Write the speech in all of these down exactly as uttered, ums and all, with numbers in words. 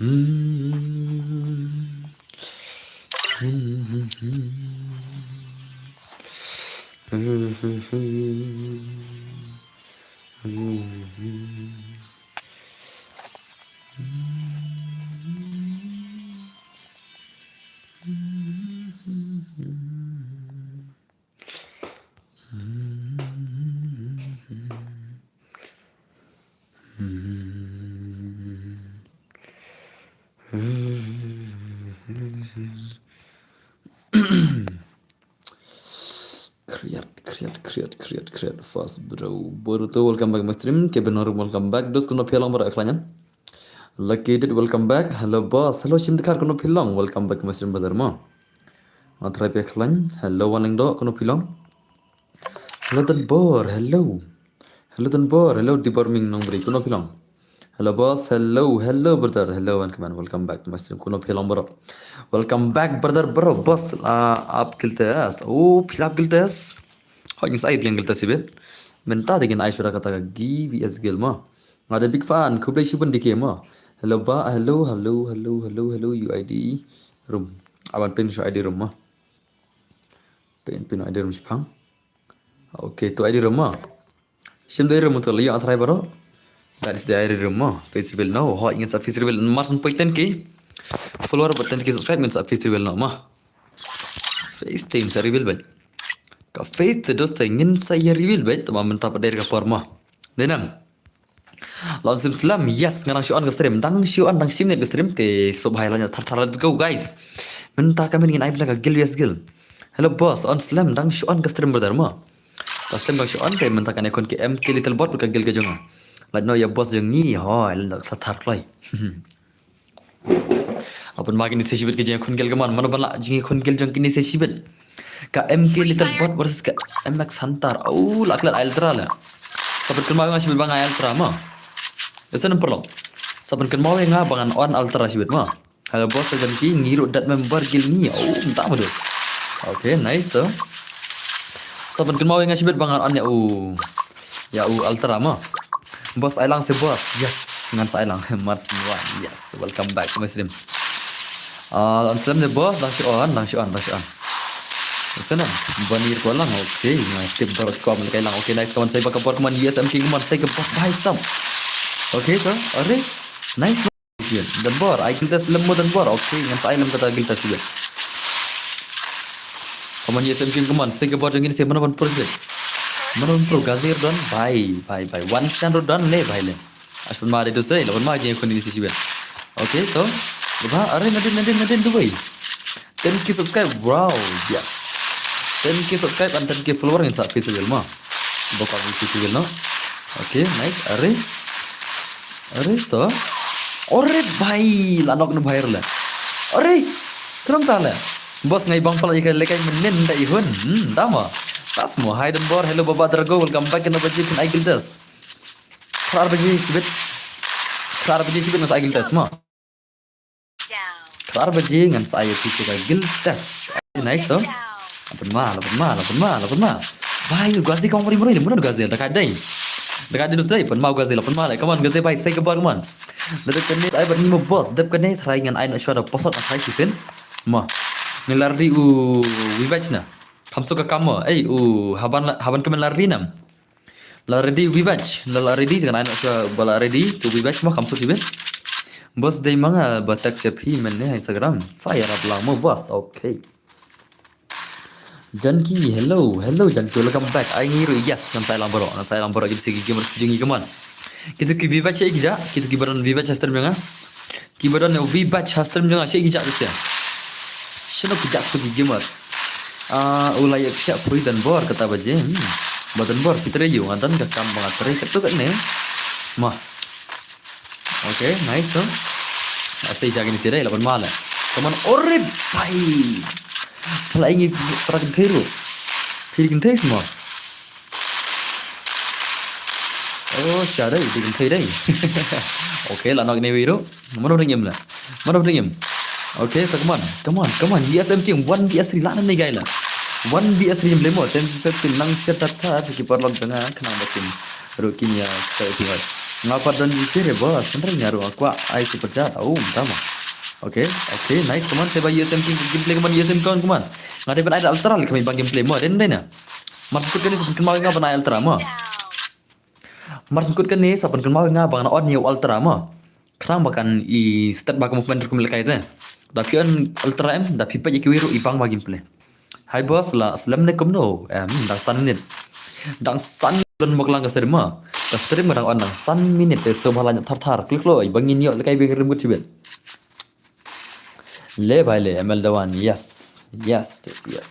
Kriat, kriat, kriat, kriat, kriat. Fast, bro. Boruto, welcome back my stream. Kevin Norum, welcome back. Dos, kano phi long, bro, khlaiñ? Lucky Did, welcome back. Hello, boss. Hello, Shim Dkhar, kano phi long? Welcome back my stream, brother, mo. Nga try phi khlaiñ. Hello, Wanleng Do, kano phi long? Hello, Don Bor. Hello. Hello, Don Bor. Hello, Dibor Ming Nongbri, kano phi long? Hello, boss. Hello, hello, brother. Hello, and come on, welcome back to my stream. Kano phi long, bro? Welcome back, brother, bro. Boss, uh, ap Giltes. Oh, phi la ap Giltes. Hoi, ngin sa ai biang Giltes shibit. Mynta te ngin ai shuwa kata ka G V S Gil mo. Nga da big fan. Khublei shibun D K mo. Hello, ba. Hello, hello, hello, hello, hello, U I D room. Aban pin shu I D room mo. Pin, pin I D room shipang. Okay, to I D room mo. Shim dei room to liya athrai baro. That is the I D room mo. Face reveal no. Ho, ingin sa face reveal. Marsan poi ten K follower, but ten K subscribe, ingin sa face reveal no mo. Face te ingin sa reveal bait. Ka face te dos te ingin sa ya reveal bait. Tama mynta pat dei ka por mo. Dei nang. Lon sim slam, yes, nga dang shu on ka stream, dang shu on, dang shi minit ka stream, te sub hai lanya thar thar, let's go, guys. Mynta ka min ngin ai bla ka Gil, yes, Gil. Hello, boss, on slam, dang shu on ka stream, brother, mo. Ka stream dang shu on, te mynta kane khun ki M K Little Bot, ka Gil ka jong nga. Lait no ya boss jong ngi, ho, lait no thar thar kloi. Apan ma kine se shibit ka jingkhun gel ka mon, mano ban lah jingkhun gel jong kine se shibit. Ka M K Little Bot versus ka M X Hunter. Au, lah klet ultra la. Sa pynkynmaw ïa nga shibit ba ngan ai ultra mo. Ïa sa number lo. Sa pynkynmaw ïa nga ba ngan on ultra shibit mo. Hello boss, sa jan ki ngi ruh dat member gil ngi. Au, mynta mo dos. Okay, nice to. Sa pynkynmaw ïa nga shibit ba ngan on ïa u. Ïa u ultra mo. Boss, ai lang se boss. Yes, ngan sa ai lang. Mars Nuan. Yes, welcome back to my stream. Ah, on slem ne boss, dang shu on, dang shu on, dang shu on. Sana, banir ko lang. Okay, nga tip bor ko am kai lang. Okay, nice, kawan saya baka bor kaman U S M King kaman saya ke bor bhai sam. Okay, to. Are, nice. Don bor, ai giltas lem mo don bor. Okay, ngan sa ai lem kata giltas juga. Kaman U S M King kaman, saya ke bor jong ini saya mana ban pro juga. Mana ban pro gazir don, bye, bye, bye. One chan don le, bye le. Aspen ma de dos dei, laban ma je khun ini sisi ben. Okay, to. Ba, are nadin, nadin, nadin Dubai. Ten K subscribe, wow, yes. Ten K subscribe and ten K follower ngin sa festival ma. Bokak festival no. Okay, nice. Are. Are to. Ore bhai, lanok ne bhai le. Are. Kram ta le. Boss ngai bang pala ikai lekai menen da ihun. Hmm, dama. Tas mo, hi don bor, hello baba Drago, welcome back in the budget in Eagle Test. Khar baje shibit. Khar baje shibit ngan sa ai giltas ma. Khar baje ngan sa ai pisa ka giltas. Nice to. Laban ma, laban ma, laban ma, laban ma. Bhai, gazi kong mari mari, muna gazi, da kai dai. Da kai dai dusai, pan ma gazi, laban ma, come on, gazi bhai, sai ka bar man. Da dep kane, ai ban ni mo boss, dep kane, try ngan ai na shwa da posot na try kisin. Ma. Ngan lardi u wibach na. Kamso ka kamo, ei, u haban, haban kamen lardi nam. La ready, we batch. La, la ready, kan anak sa bala ready to we batch ma kamso tibe. Boss dei manga batak siap hi men ne Instagram. Saya rap lang mo boss. Okay. Janki, hello, hello Janki, welcome back. Ai ngi ruh, yes, ngan sai lang bro, ngan sai lang bro kin sigi gamer sigi ngi kaman. Kitu ki we batch ai kija, kitu ki baron we batch Instagram nga. Ki ba don ne u V batch ha stream jong nga, shi ki jak rusia. Shano ki jak tu ki gamers. Ah, u la yak sha pui don bor kata baje. Hmm. Ba don bor ki tre yu, nga don ka kam ba nga tre katu kat ne. Ma. Okay, nice to. Ase jak ini sirai laban mala. Come on, ore bhai. Pala ingi para kentero. Piri kentero semua. Oh, sha dei, dei kynthei dei. Okay, la nok ne wei ruh. Mano ring im la. Mano ring im. Okay, so come on. Come on, come on. U S M King, one V S three, la nam ne gai la. One V S three im le mo, ten fifteen nang share tat tat, ki parlok danga, khnang ba kin. Ruh kin ya, stay kin hoi. Nga pat don jingkyrpad ba sendra nga ruh nga kwah ai super chat. Au, tama. Okay, okay, nice, come on, save ba U S M King gameplay, come on, U S M King, come on. Nga dei ban ai da ultra leh kami bang gameplay mo, den den na. Mar sukut kane sa pynkynmaw nga ban ai ultra mo. Mar sukut kane sa pynkynmaw nga ban on ïa ultra mo. Khnang ba kan i stat ba ka movement rukom lehkai te. Da phi on ultra em, da phi peit ïa kiwei ruh i bang ba gameplay. Hi boss, la slem ne kumno? Em, dang san minit. Dang san minit lon mok lang ka stream ma. Ka stream dang on dang san minit te so bha la thar thar klik lo ba ngin ïoh lehkai beng rim kut chibit. Le bai le M L Dawan, yes. Yes, yes, yes.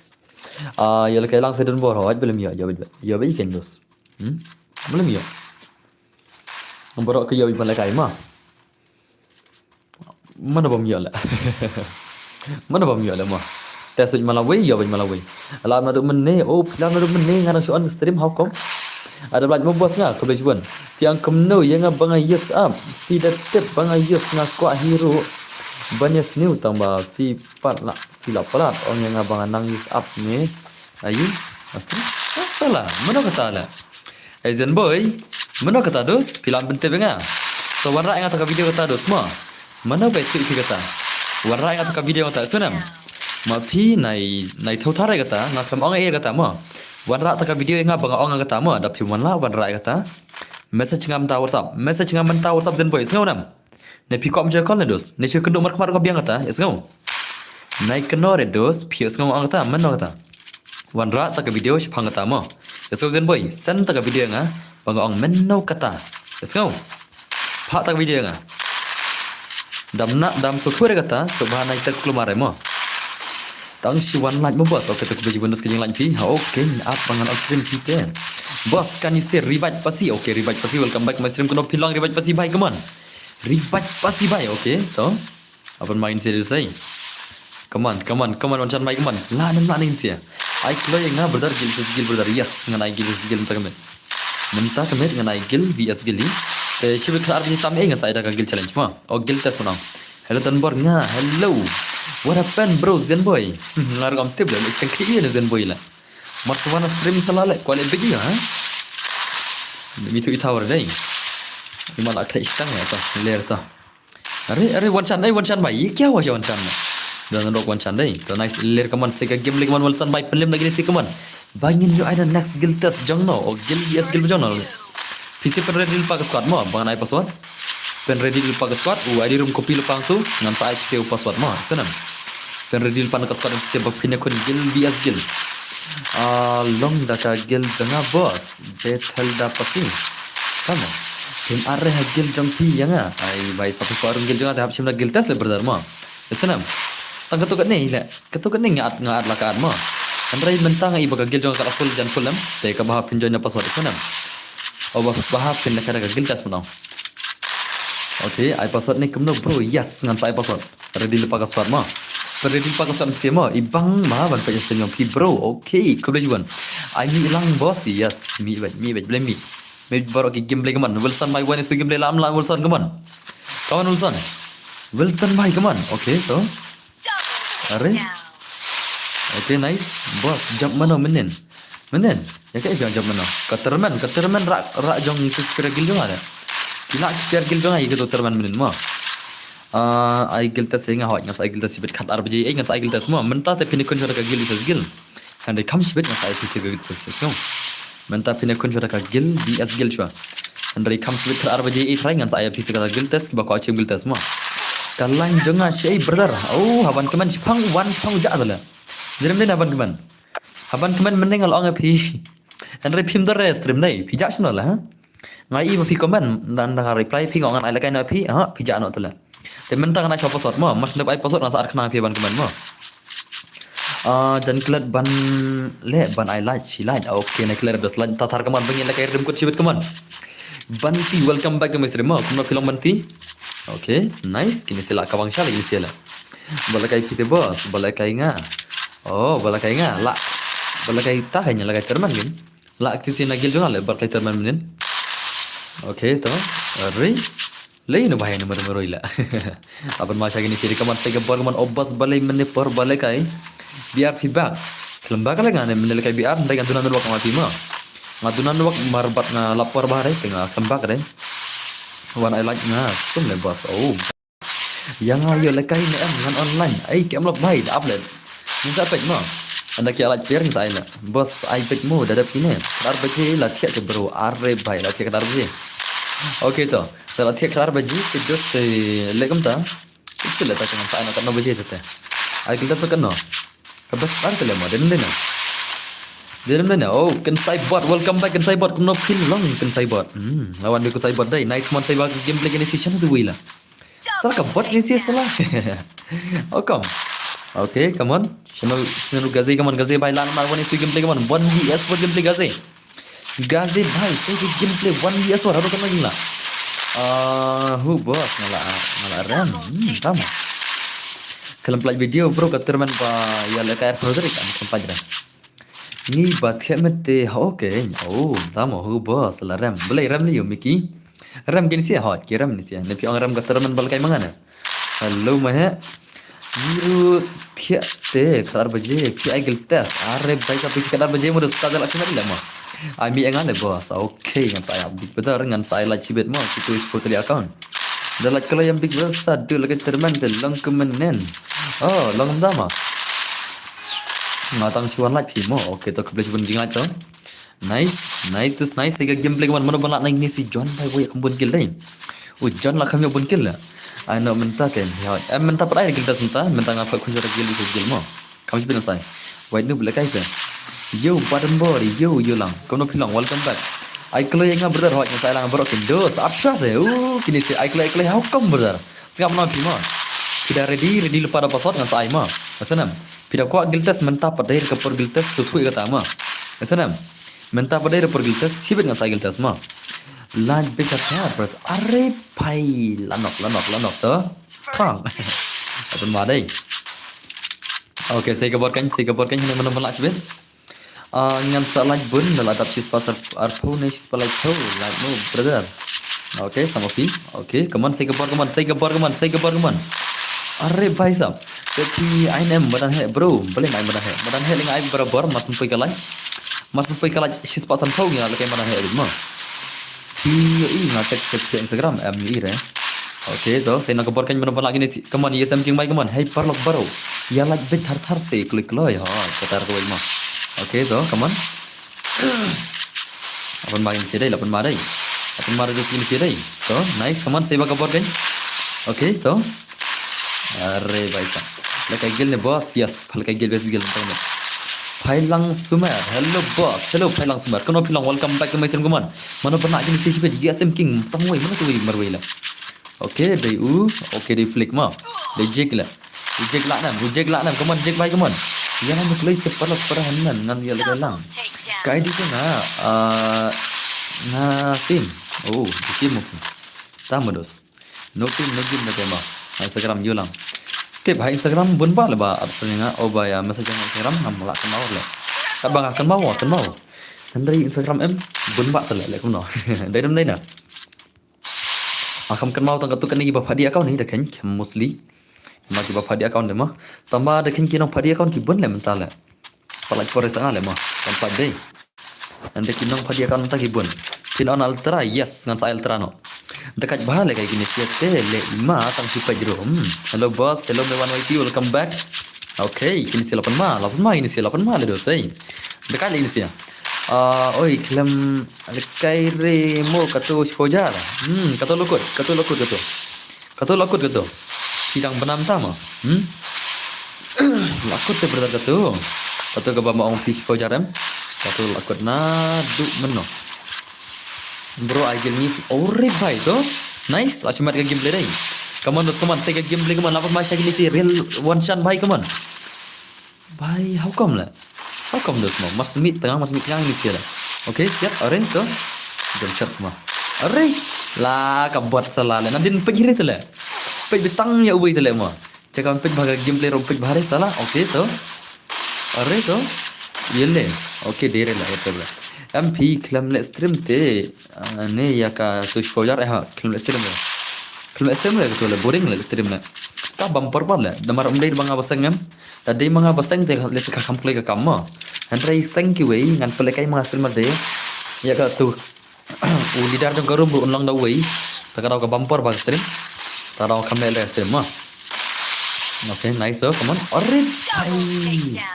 Ah, ïoh lehkai lang sa don bor hoi belum ïoh, ïoh ïoh ïoh ken dos. Hmm? Belum ïoh. Baroh ka ïoh ban lehkai ma. Mano bam ïoh leh. Mano bam ïoh leh mo. Te suit malawei ïoh ban malawei. Alam nadu mene, oh, pilam nadu mene nga nang suan stream how come? Ada belaj mo bos nga, kebej bun. Piang kemno ïa nga banga yes up. Fi da tip banga yes nga kwah hero. Banya sniu tang ba fi pat la, fi la palat ong ïa nga banga nang yes up ne. Ayu, astri. Asala, mano kata la. Ezen boy, mano kata dos, pilam bente benga. To wanrah nga ta ka video kata dos mo. Mano ba isi kata. Wanrah nga ta ka video kata sunam. Ma phi nai nai thau thare kata, nga kam ong e kata mo. Wanrah ta ka video nga banga ong kata mo, da phi wanrah wanrah kata. Message ngam ta WhatsApp, message ngam ta WhatsApp zen boy, sngaw nam. Ne phi kwah mjia call ne dos. Ne shu kynduh markhmat ka biang kata, ïa sngew. Nai kynnoh re dos, phi ïa sngew ong kata, mano kata. Wanrah ta ka video shipang kata mo. Ïa sngew zen boy, send ta ka video nga, ba nga ong mano kata. Ïa sngew. Phah ta ka video nga. Dam na, dam so thur kata, so ba nai text klumar mo. Tang shi wan like mo boss. Okay, to kube jibun dos kajing like phi. Ha, okay, ap bangan off stream phi te. Boss, can you say Ribaj Pasi? Okay, Ribaj Pasi, welcome back my stream. Kano phi long Ribaj Pasi bai, come on. Ribaj Pasi bai, okay, to. Apan main serius ai. Come on, come on, come on, wan chan bai, come on. La nem la nem sia. Ai kloi nga brother, gil sis gil brother. Yes, ngan ai gil sis gil mynta ka miet. Mynta ka miet ngan ai gil V S gil i. Te shibit khatar biji tam e ngan sa ai da ka gil challenge ma. O gil test ma nang. Hello Tanbor nga, hello. What happened bro, Zen boy? Nga ruh ngam tip da, mesti klik ïa Zen boy la. Mar swan stream sala le, kwah le biji ha. Mi tu i tower dai. Iman ak thai stang ya to, ler to. Are, are, wan chan, ai, wan chan bai. Ye kya hua wan chan? Dan rok wan chan dai. To nice, ler kaman se ka game le kaman wan chan bai, pelim lagi ni se kaman. Bangin yu ai da next guild test jong no, o guild yes guild jong no. Phi se pen ready lypa ka squad mo, bang nai password. Pen ready lypa ka squad, u I D room copy lypa tu, ngan sa ai phi se u password mo, senam. Pen ready lypa ka squad, phi se ba phin ïa khun guild V S guild. Ah, long da ka guild jong nga boss. Bethel da Pasi. Tama. Phin ar re ha guild jong phi ïa nga. Ai bai sa phi kwah rung guild jong nga te hap shim na guild test le brother mo. Ïa senam. Tang kato katne le. Kato katne nga at nga at la ka at mo. Hynrei mynta nga i ba ka guild jong nga ka la full jan full em. Te ka ba hap phin join na password ïa senam. O ba ba hap phin la ka da ka guild test mo. Okay, ai password ne kumno bro. Yes, ngan sa ai password. Ready lypa ka squad mo. Ready lypa ka squad phi mo. I bang ma ban peit ïa stem jong phi bro. Okay, khublei shibun. Ai mi lang boss. Yes, mi bad mi bad blei mi. Mi baroh ki game blei kaman. Wilson bai wan ïa su game blei lam lam Wilson kaman. Kaman Wilson. Wilson bai kaman. Okay, to. Are. Okay, nice. Boss, jump mano mynnin. Mynnin. Ïa ka ïa jump mano. Ka termen, ka termen rak rak jong ki pira guild jong nga. Ki la ki pira guild jong nga ïa ka termen mynnin mo. Ah, ai guild test ïa nga hoi, ngan sa ai guild test shibit khatar baje, eh, ngan sa ai guild test mo. Mynta te phin ïa khun shuwa da ka guild V S guild. Hynrei kham shibit ngan sa ai phi se ka guild test mo. Mynta phin ïa khun shuwa da ka guild V S guild shuwa. Hynrei kham shibit khatar baje, eh, try ngan sa ai phi se ka guild test, ba ko achim guild test mo. Ka line jong nga shi, eh, brother. Oh, haban kmen shipang wan shipang ja dale. Jerem dei haban kmen. Haban kmen mynnin nga la ong ïa phi. Hynrei phim da re stream dei. Phi ja shano la ha? Nga i ba phi comment, dan da reply phi nga ong ngan ai lehkai na phi, ha, phi ja noh tala. Te mynta ngan ai shuwa password mo, mas nep ai password ngan sa at khnang phi ban comment mo. Ah, jan klet ban le ban ai like, shi like. Okay, na klet dos like, ta thar kaman bangin lehkai rim kut shibit kaman. Banti, welcome back to my stream mo. Kumno phi long Banti? Okay, nice. Kine sila ka bang shala, kine sila. Ba lehkai phi te boss, ba lehkai nga. Oh, ba lehkai nga, la. Ba lehkai ta hanya lehkai terman gin. La kti sina guild jong nga le bar kai terman mynnin. Okay, to. Ri. Lei no bahai no mero mero ila. Aban ma shagini siri kaman sega bar kaman obas balei mynne por balei kai. B R phi bak. Klem bak le nga ne mynne le kai B R ndai nga dunan wak ma phi ma. Nga dunan wak mar bat nga lapor bahare te nga klem bak re. Wan ai like nga sum le boss. Oh. Ïa nga ïoh lehkai ne em ngan online. Ai kem lok bhai da ap le. Ngin sa peit mo. Ynda ki ai like pyrshah ngin sa ai le. Boss ai peit mo da dep kine. Khatar baje la thiah te bro. Are bhai la thiah khatar baje. Okay to. Te la thiah khatar baje te just te leh kumta. Te leh ta ngan sa ai na katno baje te te. Ai kita sa katno. Ka best part ka leh mo, dei ne dei ne. Dei ne dei ne. Oh, Ken Saibot, welcome back Ken Saibot. Kumno phi long Ken Saibot? Hmm, lawan dei Ken Saibot dei. Nice mon Saibot, gameplay kine si shan tu wila. Sala ka bot kine si sala. Oh, come. Okay, come on. Shano shano gaze, come on, gaze bai lan mar one v two gameplay, come on. One v s four gameplay gaze. Gaze bai, so ki gameplay one v s four hado kan lagi la. Ah, hu boss ngala ngala rem. Hmm, tama. Khlem pynlait video bro ka tournament ba ïa lehkai ar phew tarik kan khlem pynlait re. Ngi ba thiah met te ha okay. Oh, tama hu boss la rem. Belai rem ni yo Miki. Rem kine si ha, ki rem ni si. Ne phi ong rem ka tournament ba lehkai manga ne. Hello ma he. Ngi ruh thiah te khatar baje phi ai gil test. Are bhai ka phi khatar baje mo da sta da la shimet le mo. Ai mi engan le boss. Okay, ngan sa ai big brother, ngan sa ai like shibit mo. Kitu is totally account. Da like kala yang big brother sa du lagi termen te lang kumenen. Oh, lang da ma. Nga tang shuan like phi mo. Okay, to khublei shibun jing like to. Nice, nice, this nice. Tiga gameplay kaman mano ban lah nang ni si John bai wei kum bun kill dai. U John la kham ïoh bun kill la. Ai no mynta ken. Em mynta pat ai kill tas mynta, mynta nga pat khun jara kill kill mo. Kam sipin sai. Wait nu bela kai se. Yo Badenbor, yo yo lang. Kumno phi long, welcome back. Ai klo ïa nga brother hot nga sa ai lang bro kin dos. Apsha se. U kini se ai klo ai klo how come brother. Sngap no phi mo. Phi da ready, ready lypa da password nga sa ai mo. Nga sa nam. Phi da kwah guild test mynta pat dei ka por guild test suthu ïa kata mo. Nga sa nam. Mynta pat dei ka por guild test shibit nga sa ai guild test mo. Launch beta card bro. Are pai lanok lanok lanok to. Tang. Atun ma dei. Okay, sai ka bot kan, sai ka bot kan hynne mano ban lah shibit. Ah, ngan sa like bun, da la dap shispah arphew ne shispah like phew, like mo brother. Okay, sama phi. Okay, come on, sai ka bor, come on, sai ka bor, come on, sai ka bor, come on. Are bhai sahab, te phi ai ne em madan heh bro, balei mai madan heh, madan heh lei nga ai barabor, mar syn poi ka like, mar syn poi ka like shispah sanphew ngi la lehkai madan heh mo. Phi ïohi nga text phi Instagram em ïohi re. Okay to, sai na ka bor kan mano ban lah kine si. Come on, yes em king bai, come on. Hey parlok baro. Ïa like bit thar thar se klik kloi. Ha, ka tar kawai ma. Okay to, come on. Lapan ma kine si dei, lapan ma dei. Lapan ma dei kine si dei. To, nice, come on, sai ba ka bor kan. Okay to. Are bhai sahab. Lehkai guild ne boss, yes. Pha lehkai guild best guild tang ne. Phailang Sumer, hello boss. Hello Phailang Sumer. Kumno phi long, welcome back to my stream, come on. Mano ban lah kine si shibit, yes em king. Tang wei, mano tu wei marwei la. Okay, dei u. Okay, dei flick ma. Dei Jake la. Dei Jake la nam, dei Jake la nam. Come on Jake bhai, come on. Ïa nam kloi se parlok para hanan ngan ïa lehkai lang. Ka I D ka nga, ah, nga team. Oh, di team mo. Tama dos. No pin no gim na tema. Ha Instagram ïoh lang. Tip ha Instagram bun ba le ba at nga o ba ïa message ha Instagram ngam lah kynmaw le. Kat ba nga kynmaw kynmaw. Hynrei Instagram em bun ba te le le kumno. Dei dam dei na. Ha kam kynmaw tang katu kane ki ba phadi account ni da khein mostly. Ma ki ba phadi account de ma. Tama da khein ki nong phadi account ki bun le mynta le. Pat lait por sa nga le ma. Kam pat dei. Ynda ki nong phadi account mynta ki bun. Phin on ultra, yes, ngan sa ultra no. Da kat bha le kai kine siate le ima tang shu pajro. Hmm. Hello boss, hello me wan Y T, welcome back. Okay, kine sia lapan ma, lapan ma kine sia lapan ma le dos tei. Da kat le kine sia. Ah, oi, khlem le kai re mo kato shpojar. Hmm, kato lokot, kato lokot kato. Kato lakut kato. Sidang benam tama. Hmm? Lakut te brother kato. Kato kaba ma ong pis po jarem. Kato lakut na du meno. Bro, ai gil ni ore bhai to. Nice, la chimat ka gameplay dai. Come on, come on, sai ka gameplay, come on, lapat mai shagili si real one shot bhai, come on. Bhai, how come la? How come dos mo? Mar smiet tang, mar smiet tang ni sia la. Okay, siap, are to. Jump shot mo. Are, la ka bot sala le. Nadin pej hiri tele. Pej bitang ya ubai tele mo. Cakap pej bha ka gameplay ro pej bha re sala. Okay to. Are to. Yele. Okay, dere la, okay bro. M P khlem le stream te. Ah, ne ya ka tu spoiler eh ha. Khlem le stream le. Khlem le stream le tu le boring le stream le. Ka bam por por le. Damar um dei ba nga ba seng em. Ta dei ma nga ba seng te le sa ka kham kloi ka kam ma. Hynrei seng kiwei ngan pynlehkai ma nga sel ma dei. Ïa ka tu. U leader jong ka room ruh un long da uwei. Ka daw ka bumper ba ka stream. Ka daw ka mel stream mo. Okay, nice, oh, come on. Alright. Double takedown.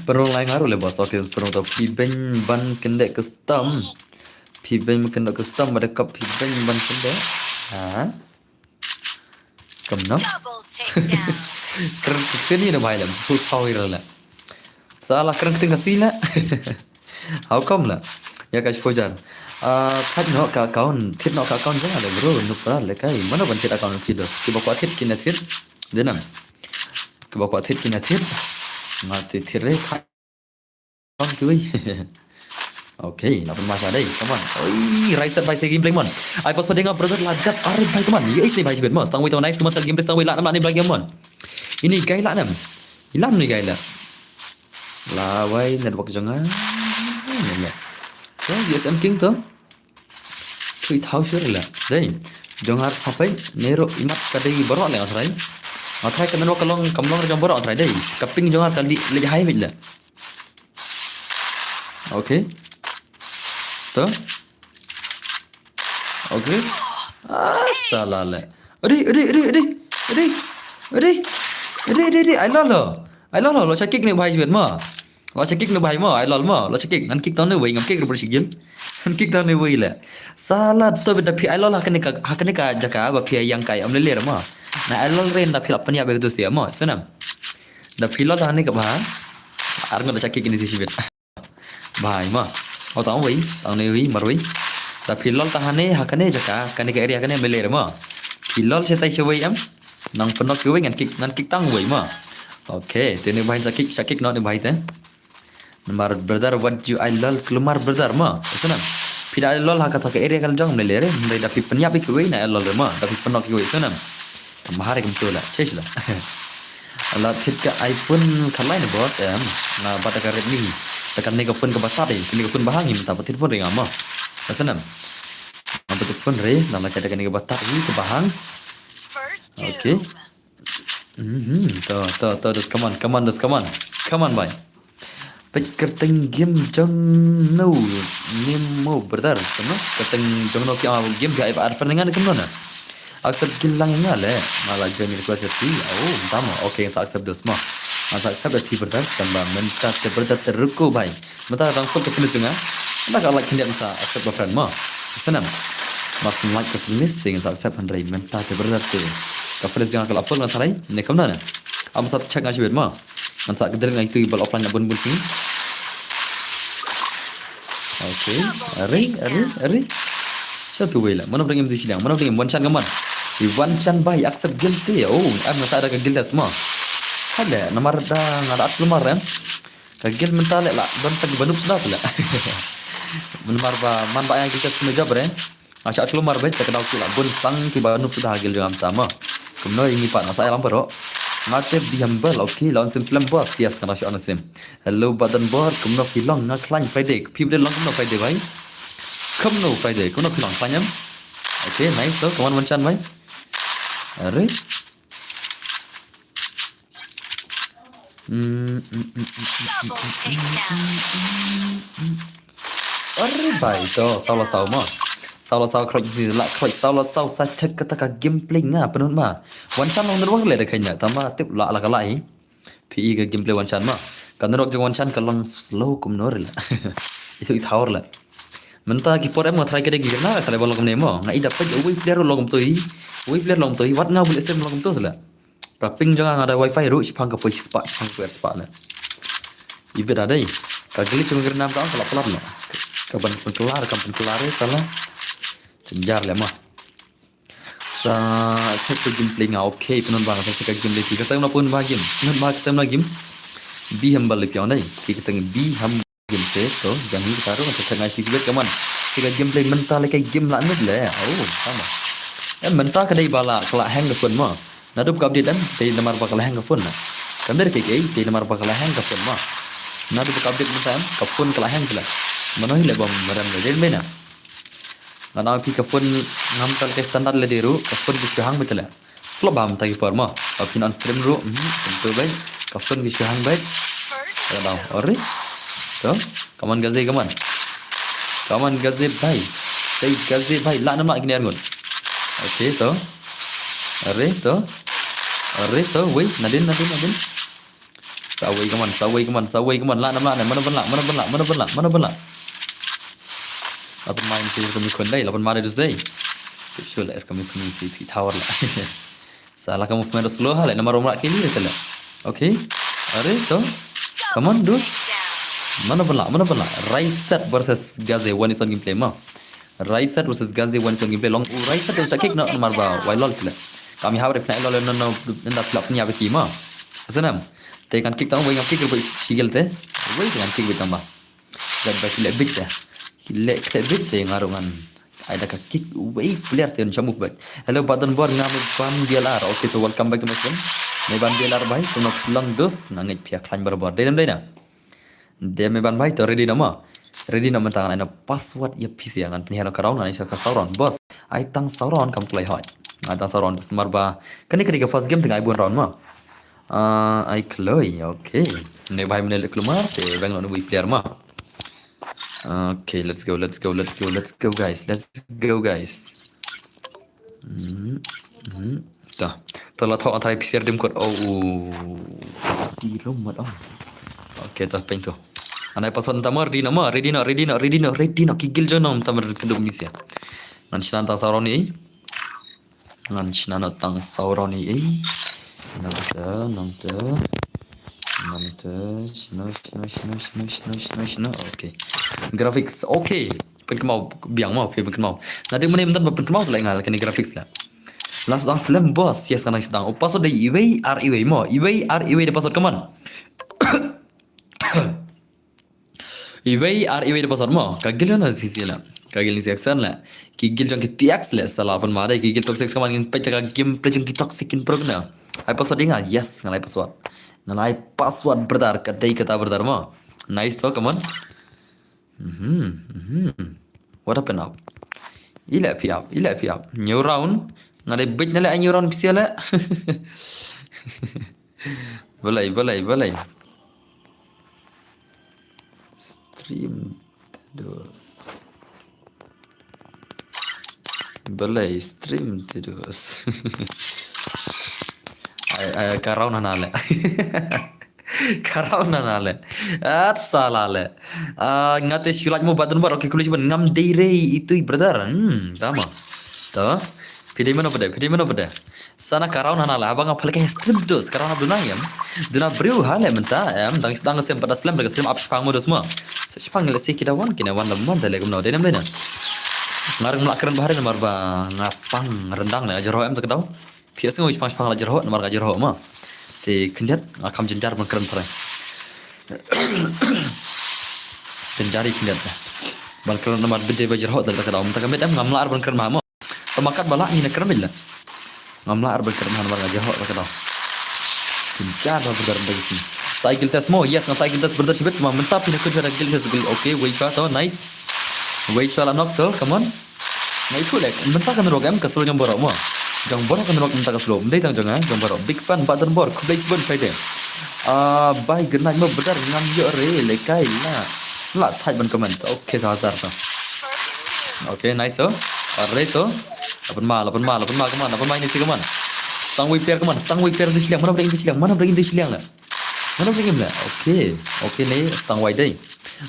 Pynrung lai nga ruh le boss. Okay, pynrung to phi beiñ ban kyndeh custom. Phi beiñ ban kyndeh custom, ba da kap phi beiñ ban kyndeh. Ha? Kumno? Double takedown. Kren kren ni na bai lem, su sawi rala. Sala kren kren ka sila. How come la? Ya ka exposure. Ah, thied noh ka account, thied noh ka account jong nga le bro, nup ra le kai. Mano ban thied account phi dos. Kiba kwah thied kin thied. Dei nam. Kiba kwah thied kin thied. Nga te thied re ka account kiwei. Okay, na pun masa dei, come on. Oi, rai set bai se gameplay mon. Ai pas dei nga brother la dap are bai, come on. Ye isi bai jibet mon. Stang wei to nice, come on, sa gameplay stang wei la nam la ni bai game mon. Ini gai la nam. Ilam ni gai la. Lawei network jong nga. Ni la. To U S M King to. Three thousand la. Dei. Jong nga sphapei ne ro imat ka dei baroh le nga try. Nga try ka network ka long kam long jong baroh nga try dei. Ka ping jong nga ka li li hai bit la. Okay. To. Okay. Ah, salah le. Adi, adi, adi, adi. Adi. Adi. Adi, adi, adi. Ai lol lo. Ai lol lo. Lo cha kick ne bai jibet ma. Lo cha kick ne bai ma. Ai lol ma. Lo cha kick. Ngan kick tang ne wei. Ngam kick rupa sigil. Ngan kick tang ne wei le. Salah to bit da phi ai lol ha kane ka, ha kane ka jaka ba phi ai yang kai am le le ma. Na ai lol ren da phi lap pania be tu sia ma. Sanam. Da phi lol ha kane ka ba. Ar ngan lo cha kick ni si jibet. Bai ma. O tang wei, tang ne wei, mar wei. Da phi lol tang hane, ha kane jaka, kane ka area kane mele re ma. Phi lol chetai chewei em. Nang pynok chewei ngan kick, ngan kick tang wei ma. Okay, te ne bai sa kick, sa kick no ne bai te. Namar brother what you I lol kulmar brother ma. Sanam. Phi da lol ha kata ka area kan jong mele re, mele da phi pynyap chewei na lol re ma. Da phi pynok chewei sanam. Mahar kum tu la, chase la. La thied ka iPhone ka lai ne boss em. Nga bat ka Redmi. Ta kane ka phone ka batat eh. Kane ka phone bahang im ta ba thied phone re nga ma. Ka sanam. Nga bat phone re, na la ka kane ka batat hi ka bahang. First doom. Okay. Mhm. To, to, to, just come on, come on, just come on. Come on, bhai. Peit kyrteng game jong no, name mo brother, kumno? Kyrteng jong no ki, ah, game ki ai ba arfer ngan kumno na. Accept guild lang nga le, nga la join request ïa phi. Oh, tama. Okay, sa accept dos ma. Nga sa accept ïa phi brother, tang ba mynta te brother te ruku bhai. Mynta dang full ka finish nga. Mynta ka like khyndiat sa accept ba friend ma. Sanam. Mas like ka finish te sa accept hynrei mynta te brother te. Ka finish nga ka la full nga tharai, ne kumno na. Am sa check nga shibit ma. Ngan sa kdreng na itu i bal offline na bun bun sini. Okay. Are, are, are. Satu wei la. Mano bring em tu silang. Mano bring em one shot ngaman. I one shot bai accept guild te. Oh, am nasa ada ka guild das ma. Hale, namar da ngada at lumar em. Ka guild mental la. Don tagi banup sudah pula. Namar ba man ba yang guild das kena job re. Nga shah klumar beit, te ka daw ki la bun stang kiba nup suda ha guild jong nga mynta mo. Kumno ïa ngi pat nga sa ïalam baroh. Nga te Bihambal, okay, lawan Sim Slem boss, yes, nga daw shah na Sim. Hello Badan Bor, kumno phi long nga khlaiñ Friday. Phi bdei long kumno Friday bhai? Kumno Friday, kumno phi long khlaiñ em? Okay, nice, so, kawan Manchan bhai. Are? Mm, mm, mm, mm, mm, mm, mm, mm, mm. Are bai to, saw la saw mo. Saw la saw khroit ni la khroit saw la saw sa check kata ka gameplay nga pynun ma. Wan chan long nirwang le da khanya tama tip la la ka lai. Phi i ka gameplay wan chan ma. Ka nirwak jong wan chan ka long slow kum nor la. Itu i thawr la. Mynta ki por em nga try ka de gi na ka le ba long ne mo. Nga i da pek wei player long to i. Wei player long to i. Wat nga bul stream long to la. Ka ping jong nga da wifi ruh shipang ka poi shispah, shipang ka poi shispah ne. Iwit da dei. Ka glitch jong ka grenam ta ka la palat ne. Ka ban pynkylla, ka ban pynkylla re sala. Jynjar le ma. Sa check ka gameplay nga, okay, pynun ba nga sa check ka gameplay. Ka tem na pun ba game. Pynun ba ka tem na game. Bihambal le piang dei. Ki ka tem Biham Game te to, jang hi ka ruh, sa chak ngai phi jibet kaman. Si ka gameplay mynta le ka game la nut le. Oh, tama. Eh, mynta ka dei ba la, ka la hang ka phone mo. Naduh ka update em, dei namar ba ka la hang ka phone na. Kam dei ka kei, dei namar ba ka la hang ka phone mo. Naduh ka update mynta em, ka phone ka la hang ka la. Mano hi le bom rem le, dei na. Nga na phi ka phone ngam tal ka standard le dei ruh, ka phone ki hang betul le. Flop bam ta ki por mo. Ba phin on stream ruh, hmm, tentu bai. Ka phone ki shu hang beit. Ka daw. Ore. To. Come on Gaze, come on. Come on Gaze bhai. Sei Gaze bhai. Lah nam lah kine ar ngut. Okay to. Ore to. Ore to. Wei. Nadin, nadin, nadin. Sa wei, come on, sa wei, come on, sa wei, come on. Lah nam lah ne. Mano ban lah, mano ban lah, mano ban lah, mano ban lah. Lapan main si kami khun dei, lapan main dei. Shu lah kami khun si ti tower lah. Sa la ka movement slow ha le, namar umrah kili le tele. Okay. Ore to. Come on, dos. Mano ban lah, mano ban lah. Raiset versus Gaze, one is one gameplay ma. Raiset versus Gaze, one is one gameplay. Long, Raiset versus kick no, namar ba, wai lol tele. Kami hawre pina lol no, no, nda plap nya beki ma. Sanam. Te kan kick tang, wei ngam kick rupa sigel te. Wei te kan kick bit tang ba. Zat ba ki leh bit te. Ki leh khleh bit te nga ruh ngan. Ai da ka kick wei player te ncha move back. Hello Baton Bor, nga me ban B L R. Okay, to welcome back to my stream. Me ban B L R bhai, to no lang dos, nga ngeit phi ïa khlaiñ barabor. Dei nam dei na. Dei me ban bhai, to ready na ma. Ready na mynta ngan ai na password ïa phi sha ngan pynhiar na ka round, ngan ai sha ka saw round. Boss, ai tang saw round kam kloi hoi. Ai tang saw round, dos mar ba. Kane kane ka first game te nga ai bun round ma. Ah, ai kloi, okay. Ne bhai mane le klumar, te bang no wei player ma. Okay, let's go, let's go, let's go, let's go, guys. Let's go, guys. Hmm, hmm. Ta. Ta la thok antarai P C R dim kot. Oh, uh. Di room mat, oh. Okay, ta peng tu. Anai password ta ma, ready na ma, ready na, ready na, ready na, ready na. Ki gil jong na, ta ma, ready na, ready na. Ngan shna tang saw round ni. Ngan shna na tang saw round ni, eh. Nangta, nangta. Nangta, shna, shna, shna. Okay. Graphics, okay. Pynkynmaw biang mo, phi pynkynmaw. Nga dei mynne mynta ba pynkynmaw tu la nga la kane graphics la. Last dang slem boss, yes, ngan sdang. Oh, password dei iwei ar iwei mo, iwei ar iwei dei password, come on. Iwei ar iwei dei password mo. Ka gil na sisi la. Ka gil ni section la. Ki gil jong ki T X la, sala pun mare, ki gil toxic, come on, ngin peit ka gameplay jong ki toxic kin pro na. Ai password dei nga, yes, ngan ai password. Ngan ai password brother, ka dei kata brother mo. Nice to, come on. Mhm, mhm. What happened now? Ila phi ap, ila phi ap. New round. Nga dei bit na le ai new round pisa le. Balai, balai, balai. Stream terus. Balai stream terus. Ai, ai, ka round hana le. Ka round hana le. At sala le. Ah, nga te shu lait mo Baton Bor. Okay, kuli cuba ngam dei rei itu brother. Hmm, tama. To. Phi dei mano phi dei, phi dei mano phi dei. Sana ka round hana le. Haba nga phalak ka stream terus. Ka round haba duna em. Duna briew ha le mynta em. Dang dang sem pat da slem da ka stream up shipang mo dos mo. Sa shipang le si ki da wan, ki na wan la mon da le kumno. Dei nam dei na. Nga rung mlak kren bahari namar ba nga pang rendang na jero em ta ka daw. Phi ïa sngew shipang shipang la jyrhoh namar nga jyrhoh ma. Te khyndiat nga kham jynjar ban kren trai. Jynjar i khyndiat. Ban kren namar bide ba jyrhoh da ka daw. Mynta ka met em ngam lah ar ban kren ma mo. Tama kat ba lah ngi na kren bit la. Ngam lah ar ban kren ma namar nga jyrhoh da ka daw. Jynjar ba brother da ka sini. Sa ai guild test mo. Yes, nga sa ai guild test brother shibit, ma mynta phi na kynja da guild test guild. Okay, wei chwa to, nice. Wei chwa la knock to, come on. Nga ithuh leh, mynta ka nyrok em ka slow jong baroh mo. Jong baroh ka nyrok mynta ka slow. Ym dei tang jong nga, jong baroh. Big fan Baton Bor, khublei shibun Friday. Ah, bye, good night mo brother, ngam ïoh re, lekai la. La thait ban comment. Okay, ta hazar to. Okay, nice to. Are to. Lapan ma, lapan ma, lapan ma, come on, lapan ma ini si come on. Stang wei player come on, stang wei player di shiliang, mana bring di shiliang, mana bring di shiliang la. Mana bring la. Okay, okay ni, stang wei dei.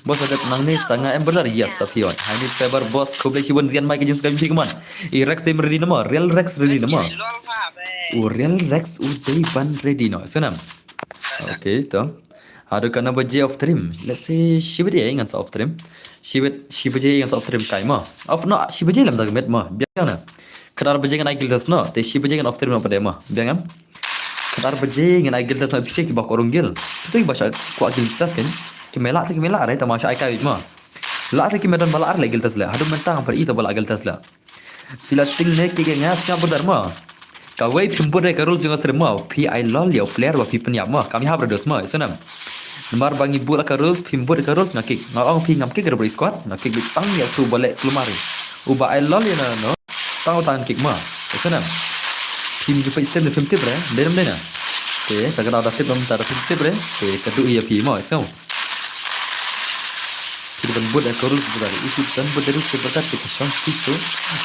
Boss, ada tenang ni, sanga em brother. Yes, sa phi wan. Hai ni, Faber boss, khublei shibun zian mai ka jingskam phi keman. I Rex dei ready nama, real Rex ready nama. U real Rex u dei ban ready no. Sanam. Okay, to. Haduh katno baje off stream? Let's say shi baje ngan sa off stream. Shi baje, shi baje ngan sa off stream kai ma. Off no, shi baje lam da met ma. Biang na. Khatar baje ngan ai guild test no. Te shi baje ngan off stream no pat ma. Biang em. Khatar baje ngan ai guild test na pisa kiba ko rung guild. Kita kiba sha kwah guild test kan. Ki mela te ki mela re tama sha ai kai ma. La te ki medan ba la ar le guild test le. Haduh mynta ngam pyrshah ito ba la guild test le. Phi la tieng ne ki nga sngap brother ma. Kawei phim bud re ka rules jong ka stream ma. Phi ai lol ïa u player ba phi pynïap ma. Kam ïa brother ma. Sanam. Namar ba ngi bud la ka rules, phim bud ka rules nga kick. Nga ong phi ngam kick re bro squad, nga kick bit tang ïa tu ba leh klumari. Uba ai lol ïa na no. Tang tang kick ma. Sanam. Phim ju peit stream ne phim tip re. Dei nam dei na. Te ka kata da tip, mynta da tip tip re. Te ka duh ïa phi mo, so. Phi ban bud ka rules brother. If you don't bud the rules brother, te ka shong phi to.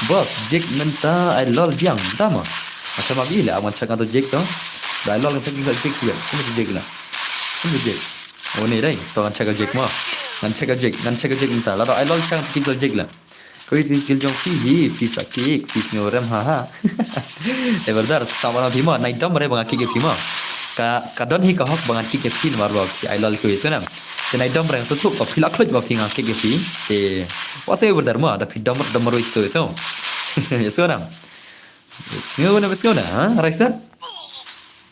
Boss, Jake mynta ai lol diang, da mo. Macam abi le, awan check to Jake to. Da ai lol kan sa Jake siya. Sini Jake la. Sini Jake. Oh ni dai, to ngan check Jake mo. Ngan check Jake, ngan check Jake mynta. Lada ai lol chang sa Jake la. Ko ïa ki kill jong phi hi, phi sa kick, phi sngew rem ha ha. Eh brother, sa ba na phi mo, nai dom re ba nga kick ïa phi mo. Ka, ka don hi ka hok ba ngan kick ïa phi namar ba phi ai lol ko ïa snam. Te nai dom re sa tu, ba phi la khlot ba phi nga kick ïa phi. Te, wa se brother mo, da phi dom, dom ro isto so. Ïa snam. Sngew na, sngew na, ha? Raisa?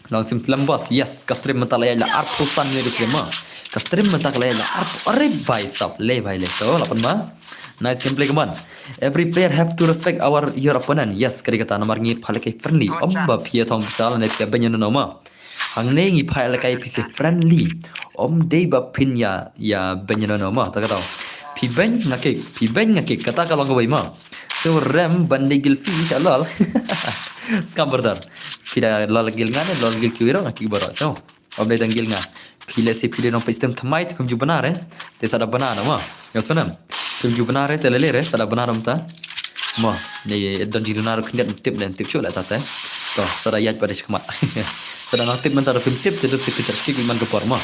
Long sim slem boss, yes, ka stream mynta la ïa la arphew san minit ka stream mo. Ka stream mynta ka la ïa la arphew, are bhai sab, le bhai le, to, la pan ma. Nice gameplay, come on. Every player have to respect our, your opponent. Yes, ka dei kata namar ngi pha lehkai friendly. Ym ba phi ïa thong pisa lane phi ïa beiñ ïano mo. Hangne ngi pha lehkai phi sa friendly. Ym dei ba phin ïa, ïa beiñ ïano mo. Ta kata. Phi beiñ nga kick, phi beiñ nga kick. Kata ka long kawei mo. So rem ban dei gil phi sha lol. Skam brother. Phi da lol gil nga ne, lol gil kiwei ruh nga kick baroh. So. Ym dei tang gil nga. Phi lehse phi dei nongpeit stream thymmai te phim ju bna re. Te sa da bna na mo. Ïa snam. Phim ju bna re te lei lei re sa da bna rum ta. Mo. Ni don jingduna ruh khyndiat tip ne tip shuh leh ta te. To sa da ïaid pat de shikmat. Sa da nang tip mynta ruh phim tip te dus te phi sa shikik man ka por mo.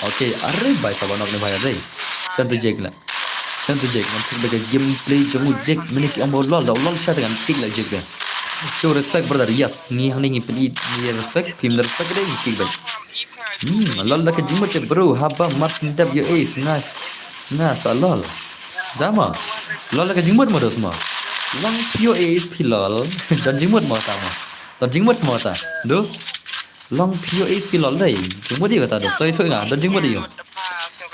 Okay, are bhai sa ba nok ne bhai dei. Shan tu Jake la. Shan tu Jake, ngan check da ka gameplay jong u Jake, mynne ki ong ba u lol, da u lol sha te ngan kick la Jake da. Show respect brother, yes, ngi hangne ngi pyn-i, ngi respect, phim da respect dei ngi kick back. Hmm, lol da ka jingmut te bro, haba mar syn dep ïoh ace, nga, nga sa lol. Da mo, lol da ka jingmut mo dos mo. Long phi ïoh ace phi lol, don jingmut mo ta mo. Don jingmut mo ta, dos. Long phi ïoh ace phi lol dei. Jingmut ïa kata dos. To ïathuh nga, don jingmut ïa u.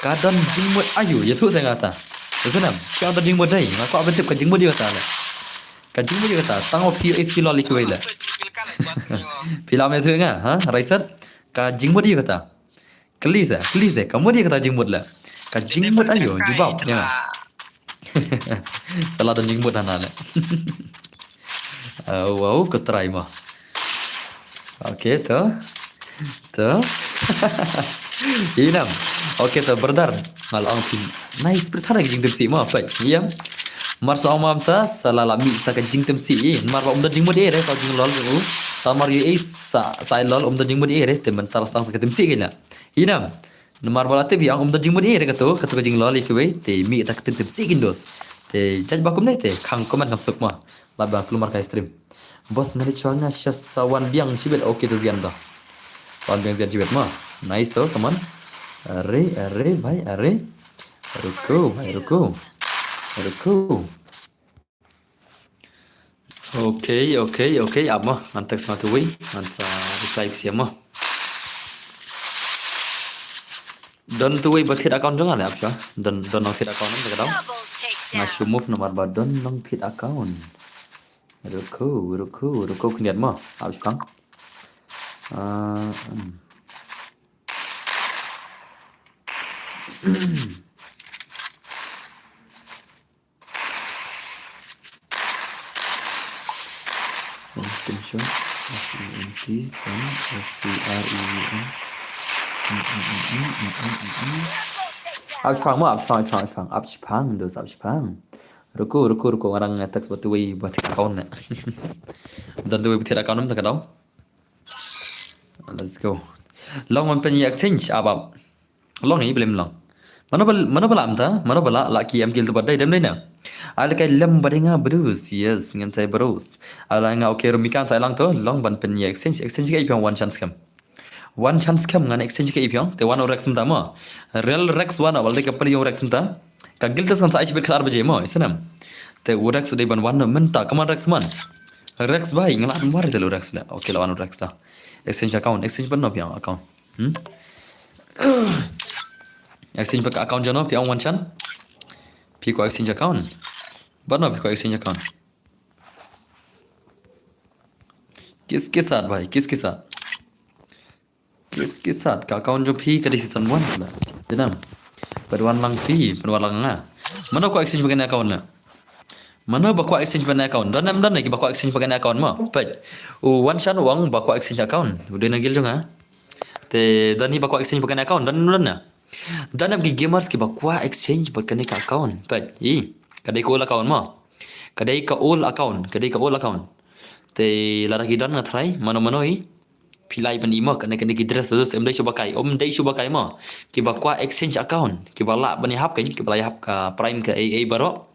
Ka don jingmut aïu, ïathuh sa nga ta. Ïa snam, ka don jingmut dei. Nga kwah ban tip ka jingmut ïa kata le. Ka jingmut ïa kata, tang phi ïoh ace phi lol ïa kiwei le. Phi lah ïathuh nga, ha? Raisat. Ka jingmut ïa kata. Kylli sa, kylli sa, ka mut ïa kata jingmut le. Ka jingmut aïu, jubab ïa nga. Sa la don jingmut hana le. Oh, wow, ko try mo. Okay, to. To. Inam. Okay, to, brother. Nga la ong phi. Nice, brother, ka jingtip sih mo, peit. Ïa. Mar sa ong mam ta, sa la la mih sa ka jingtip sih. Mar ba um don jingmut ïa re, ka jinglol u. Ta mar ïa sa, sa lol um don jingmut ïa re, te mynta la sdang sa ka tip sih kane. Inam. Namar ba la tip ïa ong um don jingmut ïa re kato, kato ka jinglol ïa kiwei, te mih ta ka tip sih kin dos. Te judge ba kumne te, khang comment kham suk mo. Lada kulmar ka stream. Boss nga dei chwa nga sha sa wan biang shibit, okay to zian to. Wan biang zian shibit mo. Nice to, come on. Are, are, bhai, are. Ruko, bhai, ruko. Ruko. Okay, okay, okay, ap mo. Ngan text ma tu wei. Ngan sa reply phi mo. Don tu wei ba thied account jong nga ne ap sha. Don, don nong thied account ne ka dau. Nga shu move namar ba don nong thied account. Ruko, ruko, ruko khyndiat mo. Ap sha kang. Ah, hmm. Send screenshot, S E N T, send, S C R E E N. Mm, mm, mm, mm, mm, mm, mm. Ap shipang mo, ap shipang, ap shipang, ap shipang, ap shipang, dos ap shipang. Ruko, ruko, ruko, ngarang text ba tu wei ba thied account ne. Don tu wei ba thied account ne, ta ka dau. Let's go. Long wan pyn ïa exchange, ap ap. Long hi, blem long. Mano ba, mano ba la mynta, mano ba la, la ki em kill tu ba dei, dem dei na. Ai lehkai lem ba dei nga bdu, yes, ngan sai bros. Ai la nga okay, Rumikan sai lang to, long ban pyn ïa exchange, exchange ka iphiong one chance kam. One chance kam ngan exchange ka iphiong, te wan u Rex mynta mo. Real Rex wan, wal dei ka pali ïong Rex mynta. Ka guild test kan sa ai shibit khatar baje mo, isnam. Te u Rex dei ban wan mynta, come on Rex man. Rex bai, nga la an war te u Rex la. Okay, la wan u Rex ta. Exchange account, exchange ban no phi ong account. Hmm? Exchange ba ka account jano, phi ong wan chan. Phi ko exchange account. Ban no phi ko exchange account. Kis ke saath bhai, kis ke saath. Kis ke saath, ka account jong phi ka dei season one la. Te nam. Pat wan lang phi, pat wan lang nga. Mano ko exchange ba kane account la. Mano ba kwah exchange ba ne account? Don em don ne ki ba kwah exchange ba kane account mo? Peit. U wan shan u ong ba kwah exchange account. U dei na guild jong nga. Te don hi ba kwah exchange bad kane account, don, don na. Don na ki gamers kiba kwah exchange bad kane ka account. Peit, i, ka dei ka old account mo. Ka dei ka old account, ka dei ka old account. Te lada ki don nga tharai, mano mano i. Phi lah ban i mo, kane kane ki dress tu em dei shuh ba kai, em dei shuh ba kai mo. Kiba kwah exchange account, kiba lah ban ïahap kan, kiba lah ïahap ka prime ka A A baroh.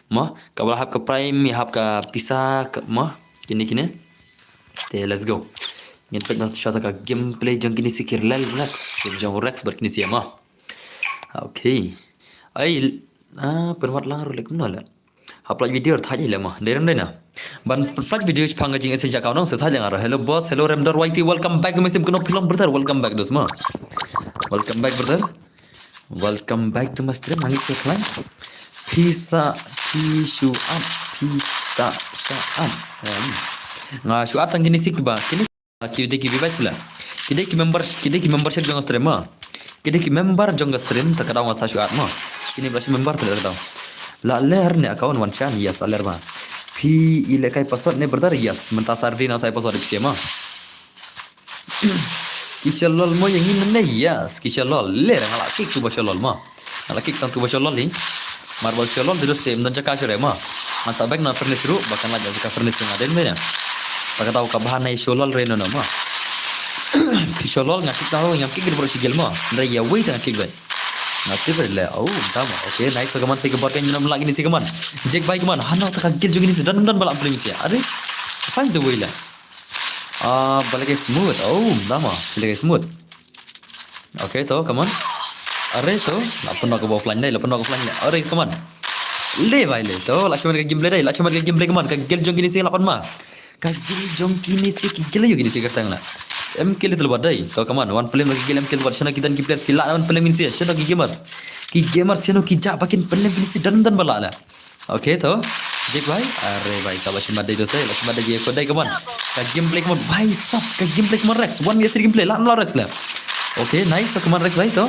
Mo, kaba lah hap ka prime, ïahap ka pisa, ka, mo, kine kine. Te let's go. Ngin peit noh shuwa ka gameplay jong kine si ki Lel Rex, jong Rex bad kine si mo. Okay. Ai, ah, pynwad lang ruh leh kumno leh. Hap like video thaj leh mo. Dei rem dei na. Ban like video chipang ka jing esen ja kaunong se thaj leh nga ruh. Hello boss, hello Remdor Y T, welcome back to my stream. Kano film brother, welcome back dos mo. Welcome back brother. Welcome back to my stream. Ngi ke plan. Pisa, pi shu at, pisa sha at. Em. Nga shu at tang kine si kiba, kine ki dei ki viewers la. Ki dei ki member, ki dei ki membership jong stream ma. Ki dei ki member jong stream, ta ka daw nga sa shu at ma. Kine ba shu member ta ka daw. La ler ne account wan chan, yes, la ler ma. Phi i leh kai password ne brother, yes. Mynta Saturday na sa password dip sia ma. Ki shalol mo ïa ngi mynne, yes, ki shalol. Ler nga la kick tu ba shalol ma. Nga la kick tang tu ba shalol ni. Mar ba shalol te dus te ym don jaka shuh re ma. Ngan sa back na furnace ruh, ba kan lait jaka furnace nga den me ne. Ta ka daw ka bahan ai shalol re no no ma. Ki shalol nga kick tang nga kick bro shi gel ma. Re ïa wei tang kick bai. Nga tip re le. Oh, tama. Okay, nice ka man se ka bot kan ym lah kine si ka man. Jack bai ka man. Hano ta ka gel jong kine si don don ba lah plim si. Are. Find the way la. Ah, ba leh kai smooth. Oh, tama. Leh kai smooth. Okay, to, come on. Are to, la pynno ka offline dei, la pynno ka offline dei. Are, come on. Le bai le, to, la shaman ka gameplay dei, la shaman ka gameplay, come on. Ka gel jong kine si la pynma. Ka gel jong kine si, ki gel jong kine si ka tang la. M K Little Bot dei, to, come on. Wan pynlem ki gel M K Little Bot, shano ki don ki players, ki la wan pynlem kine si, shano ki gamers. Ki gamers, shano ki ja, ba kin pynlem kine si, don don ba la la. Okay, to. Jack bai. Are bai, sa ba shim mat dei dos, eh, ba shim mat dei ko dei, come on. Ka gameplay, come on. Bai sap, ka gameplay, come on Rex. One v three gameplay, la, la Rex la. Okay, nice, come on Rex bai to.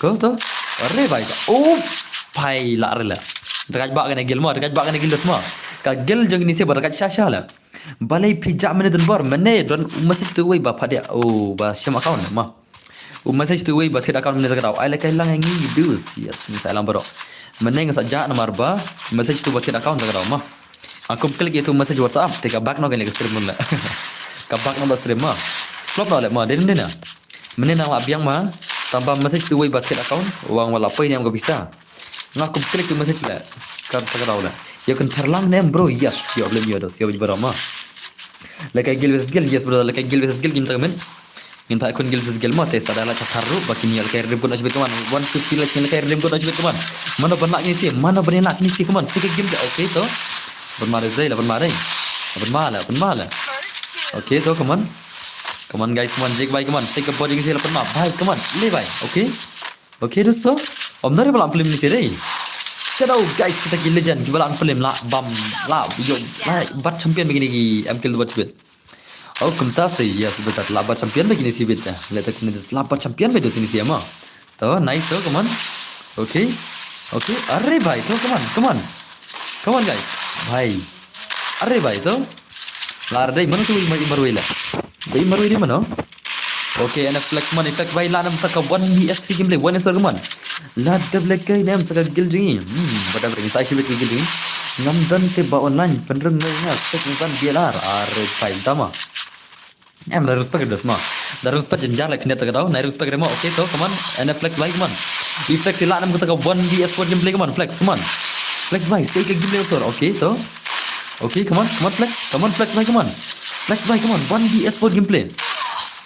Ko to. Are bai sa. Oh, bai la re la. Dekat ba kane gel ma, dekat ba kane gel dos ma. Ka gel jong kine si ba dekat sha sha la. Balei phi ja mane don bor, mane don message tu wei ba phadia. Oh, ba shim account ma. U message tu wei ba thied account mynne ta ka daw. Ai leh kai lang ngi dus. Yes, ngi sa lang baroh. Mynne nga sa jah namar ba message tu ba thied account ta ka daw ma. Nga kum click ïa tu message WhatsApp te ka back noh ka leh ka stream mun la. Ka back noh ba stream ma. Flop noh leh ma, den den na. Mynne nang la biang ma. Tang ba message tu wei ba thied account, wan wala poi ne em ka pisa. Nga kum click tu message leh. Ka ta ka daw leh. Ïa kan tharlang ne em bro, yes. Ïa blem ïa dos, ïa baroh ma. Leh kai gel versus gel, yes brother, leh kai gel versus gel kim ta ka men. Ngin ta khun gel versus gel ma te sa da la ka thar ruh ba kin ïa leh kai rim kun ashbet kaman. One fifty likes ngin leh kai rim kun ashbet kaman. Mano ban lah kine si, mano ban lah kine si kaman. Stick game, okay to. Ban mare zai la ban mare. Ban mare, ban mare. Okay to, come on. Come on guys, come on, Jack bai, come on. Stick body kine si la ban ma. Bai, come on. Le bai. Okay. Okay dosto. Om nare ba la plim ni si dei. Shadow guys, kita ki legend kiba la plim la bam la yo la bat champion begini ki M K Little Bot bit. Oh, kumta se, yes, betul. Labar champion bagi ni si bit dah. Lihat aku ni labar champion bagi sini si ama. To, nice to, come on. Okay. Okay, are bai to, come on, come on. Come on guys. Bai. Are bai to. Lar dei mano tu mai imbar wei la. Dei imbar wei dei mano. Okay, and a flex man, flex bai la nam ta ka one v three gameplay, one v three man. La dep leh kai nem sa ka gel jong ngi. Hmm, ba dep ring sa shi bit ka gel jong ngi. Ngam don te ba online, pynrung ngai nga, spek ngi ban B L R. Are pai tama. Em, da respect dos ma. Da respect jynjar leh khyndiat ta ka daw. Na respect re ma. Okay to, come on. And a flex bai, come on. I flex i la nam ka ta ka one v four gameplay, come on, flex, come on. Flex bai, sei ka gameplay sor. Okay to. Okay, come on, come on, flex. Come on, flex bai, come on. Flex bai, come on. One v four gameplay.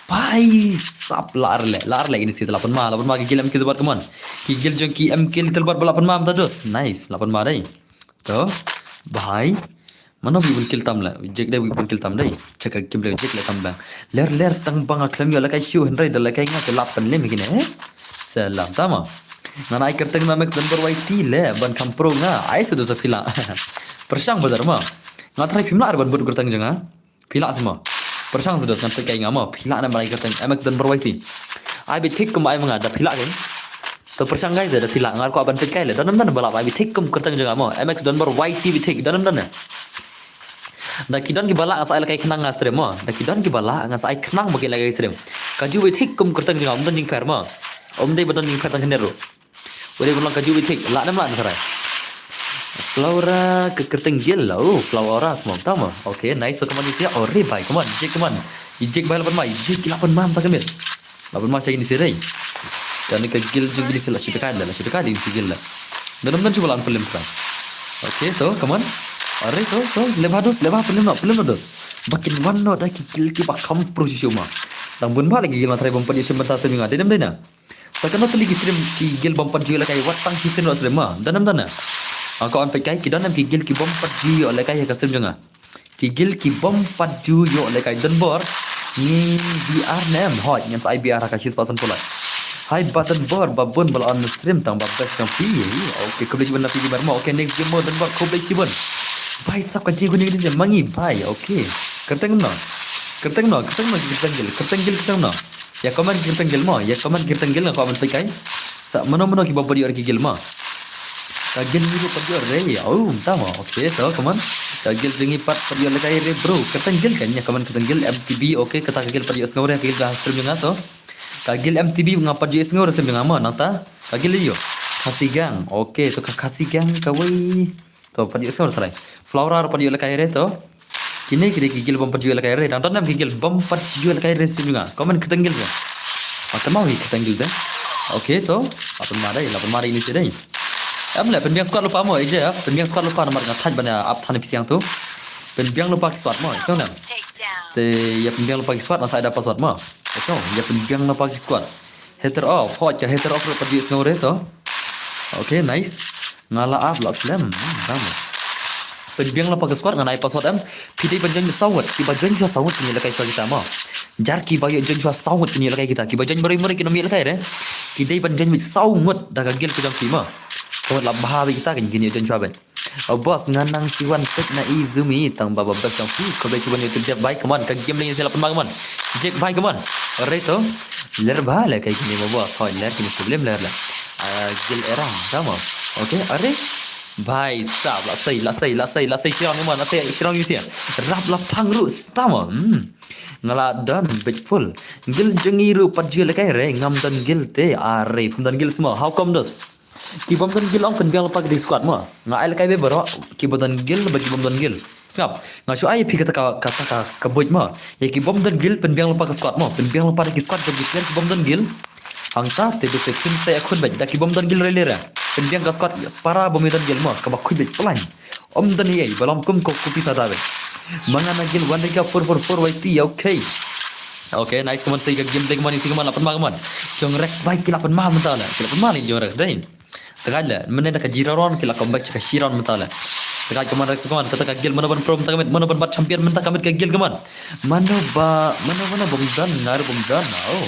Bai sap lar leh, lar leh ini si la pynma, la pynma ki gel M K Little Bot, come on. Ki gel jong ki M K Little Bot ba la pynma mynta dos. Nice, la pynma dei. To, bai. Mano wi bun kill tam la, Jack dei wi bun kill tam dei. Check ka gameplay Jack la tam bang. Ler ler tang bang a klem ïa la kai shu hynrei da la kai nga te la pynlem kine, eh? Salam tama. Ngan ai kyrteng na Max Dunbar Y T le ban kham pro nga. Ai sa dos sa phi la. Pyrshang ba dar ma. Nga try phim la ar ban bud kyrteng jong nga. Phi lah sma. Pyrshang sa dos ngan peit kai nga ma. Phi lah na ban ai kyrteng M X Dunbar Y T. Ai bit thik kum ai ma nga da phi lah kai. To pyrshang kai sa da phi lah ngar ko ban peit kai le. Don don ba lah ai bit thik kum kyrteng jong nga ma. M X Dunbar Y T bit thik. Don don. Da ki don ki ba lah nga sa ai la kai khnang nga stream ma. Da ki don ki ba lah nga sa ai khnang ba ki la kai stream. Ka ju wei thik kum kyrteng jong nga, um don jingpher ma. Um dei ba don jingpher tang kane ruh. Wei dei ba long ka ju wei thik, lah ne em lah ne tharai. Flora ka kyrteng guild la, oh, Flora smok tama. Okay, nice, so come on, isi, oh, re bai, come on, ejek, come on. Ejek bai la pynma, ejek la pynma mynta ka miet. La pynma sha kine isi re. Kane ka guild jong kine isi la shu takaid la, la shu takaid isi guild la. Don em don shu ba la pynlem tharai. Okay, to, come on. Are, to, to, leh bha dos, leh bha pynlem noh, pynlem noh dos. Ba kin wan noh da ki guild kiba kham pro shisha ma. Dang bun bha la ki guild ma tharai bym pat ïoh shim bynta stream jong nga. Dei ne em dei na. Sa kano tylli ki stream ki guild bym pat ju ïoh lehkai wat tang ki stream noh stream ma. Don em don na. Nga kwah ban peit kai ki don em ki guild ki bym pat ju ïoh lehkai ha ka stream jong nga. Ki guild ki bym pat ju ïoh lehkai Don Bor. Ngi B R ne em hoi ngan sa ai B R ha ka shispah san pulai. Hai ba Don Bor ba bun ba la on stream tang ba best jong phi. Okay, khublei shibun na phi ki bar mo. Okay, next game mo Don Bor khublei shibun. Bai sap ka jingkuni ni se mangi bai. Okay. Kyrteng no. Kyrteng no, kyrteng no, kyrteng guild, kyrteng guild, kyrteng no. Ïa comment kyrteng guild mo, ïa comment kyrteng guild nga kwah ban peit kai. Sa mano mano kiba pat ïoh ki guild mo. Ka guild ngi ruh pat ïoh re. Oh, mynta mo. Okay, so come on. Ka guild jong ngi pat pat ïoh lehkai re bro. Kyrteng guild kan ïa comment kyrteng guild M T B. Okay, kata ka guild pat ïoh sngew re ka guild ba stream jong nga to. Ka guild M T B nga pat ïoh sngew re stream jong nga mo nangta. Ka guild ïoh. Khasi Gang. Okay, to ka Khasi Gang kawei. To pat ïoh sngew tharai. Flora pat ïoh lehkai re to. Kine ki dei ki guild bym pat ju ïoh lehkai re. Dang don em ki guild bym pat ju ïoh lehkai re stream jong nga. Comment kyrteng guild re. Ata mau hi kyrteng guild de. Okay to. La pynma dei, la pynma dei ini si dei. Em le pynbiang squad lypa mo, A J F, pynbiang squad lypa namar nga thait ban ap than phi siang to. Pynbiang lypa ki squad mo, ito na. Te ïa pynbiang lypa ki squad nga sa ai da password mo. Ito, ïa pynbiang lypa ki squad. Hater off, hoi ka hater off ruh pat ju sngew re to. Okay, nice. Nga la ap la slem. Hmm, dam. Pynbiang lypa ki squad ngan ai password em. Phi dei ban join saw ngut, kiba join shuwa saw ngut kin ïoh lehkai shuwa kita mo. Jar kiba ïoh join shuwa saw ngut kin ïoh lehkai kita. Kiba join marwei marwei kin ym ïoh lehkai re. Ki dei ban join beit saw ngut da ka guild ka jong ki mo. Ka mut la bha beit kita kin kin ïoh join shuwa beit. Oh boss, nga nang shu wan peit na Izumi tang ba ba best jong phi. Khublei shibun ïa u Jack bai, come on, ka game lane se la pynma, come on. Jack bai, come on. Alright to. Ler bha lehkai kine mo boss. Hoi ler kine se lem ler la. Ah, guild era tamo. Okay, are. Bai sap la sei, la sei, la sei, la sei shirong, come on, la sei shirong isi. Rap la phang ruh tamo. Hmm. Nga la don beit full. Guild jong ngi ruh pat ju lehkai re, ngam don guild te. Are, phim don guild sma. How come dos? Ki bym don guild ong pynbiang lypa ki dei squad mo. Nga ai lehkai beit baroh ki ba don guild bad ki bym don guild. Sngap, nga shu ai phi kata ka, kata ka, ka buit mo. Ïa ki bym don guild pynbiang lypa ka squad mo. Pynbiang lypa da ki squad da ki player ki bym don guild. Hangta te dei se phin sa ïakhun beit da ki bym don guild re re re. Pynbiang ka squad para bym don guild mo. Kaba khuid beit plan. Ym don ei ei, ba long kum ko kupi sa da beit. Manga na guild one ka four four four Y T, okay. Okay, nice, come on, sei ka game dei, come on, isi, come on, la pynma, come on. Jong Rex bai ki la pynma mynta la. Ki la pynma ni jong Rex dei. Takaid la, mynne da ka zero round ki la comeback sha ka shi round mynta la. Takaid, come on, Rex, come on, kata ka guild mano ban pro mynta ka miet, mano ban bat champion mynta ka miet ka guild, come on. Mano ba, mano, mano bym don, nga ruh bym don, oh.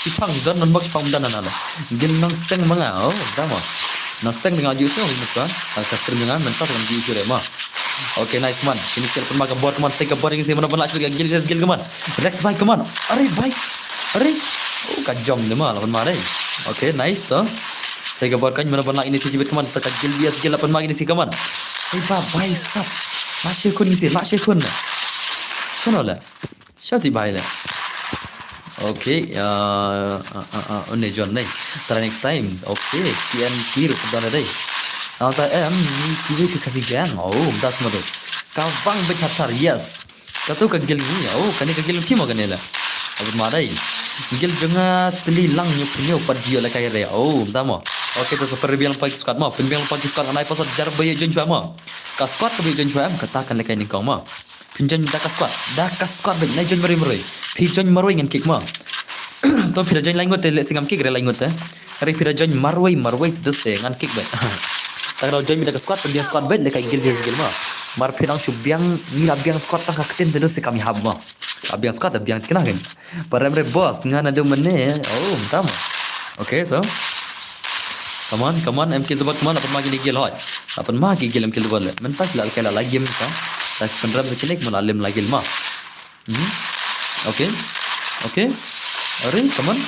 Shipang don, non bok shipang don na la. Guild Nongsteng ma nga, oh, da mo. Nongsteng da nga ju shu, oh, mynta ka stream nga mynta ka ju shu re ma. Okay, nice man. Kine sil pynma ka bor, come on, sei ka bor, kine sil mano ban lah sha ka guild, guild, guild, come on. Rex bai, come on. Are bai. Are. Oh, ka jom de ma, la pynma dei. Okay, nice to. Sei ka bor kan mano ban lah ini si jibit, come on. Ta ka guild V S guild la pynma ini si, come on. Sei ba bai sap. Lah sha khun ini si, lah sha khun. Shano la. Shati bai la. Okay, uh, uh, uh, uh, ne John ne. Tara next time. Okay, T N P ruh don dei. Nangta em ni kiwi ki Khasi Gang. Oh, that's mother. Ka bang beit thar thar, yes. Katu ka guild ngi, oh, kane ka guild ki mo kane la. Abot ma dei. Guild jong nga tylli lang ñiew pynñiew pat jia la kai re. Oh, da mo. Okay, to sa pynbiang pa ki squad mo. Pynbiang pa ki squad ngan ai password jar ba ïoh join shuwa mo. Ka squad ka ba ïoh join shuwa em kata kan lehkai nyngkong mo. Phin join da ka squad, da ka squad beit, nai join marwei marwei. Phi join marwei ngan kick mo. To phi da join lai ngut te lehse ngam kick re lai ngut te. Hynrei phi da join marwei marwei te dus te ngan kick beit. Ta ka da join beit da ka squad, pynbiang squad beit, lehkai guild jia guild mo. Mar phi nang shu biang, ngi la biang squad tang ka ktien te dus te kam ïahap mo. La biang squad, la biang thikna kan. Parem re boss, nga naduh mynne. Oh, mynta mo. Okay, to. Come on, come on, M K Tubot, come on, la pynma kine guild hoi. La pynma ki guild M K Tubot le. Mynta ki la lehkai la la game ka. La pynrem sa kine, come on, la lem la guild ma. Mhm. Okay. Okay. Are, come on.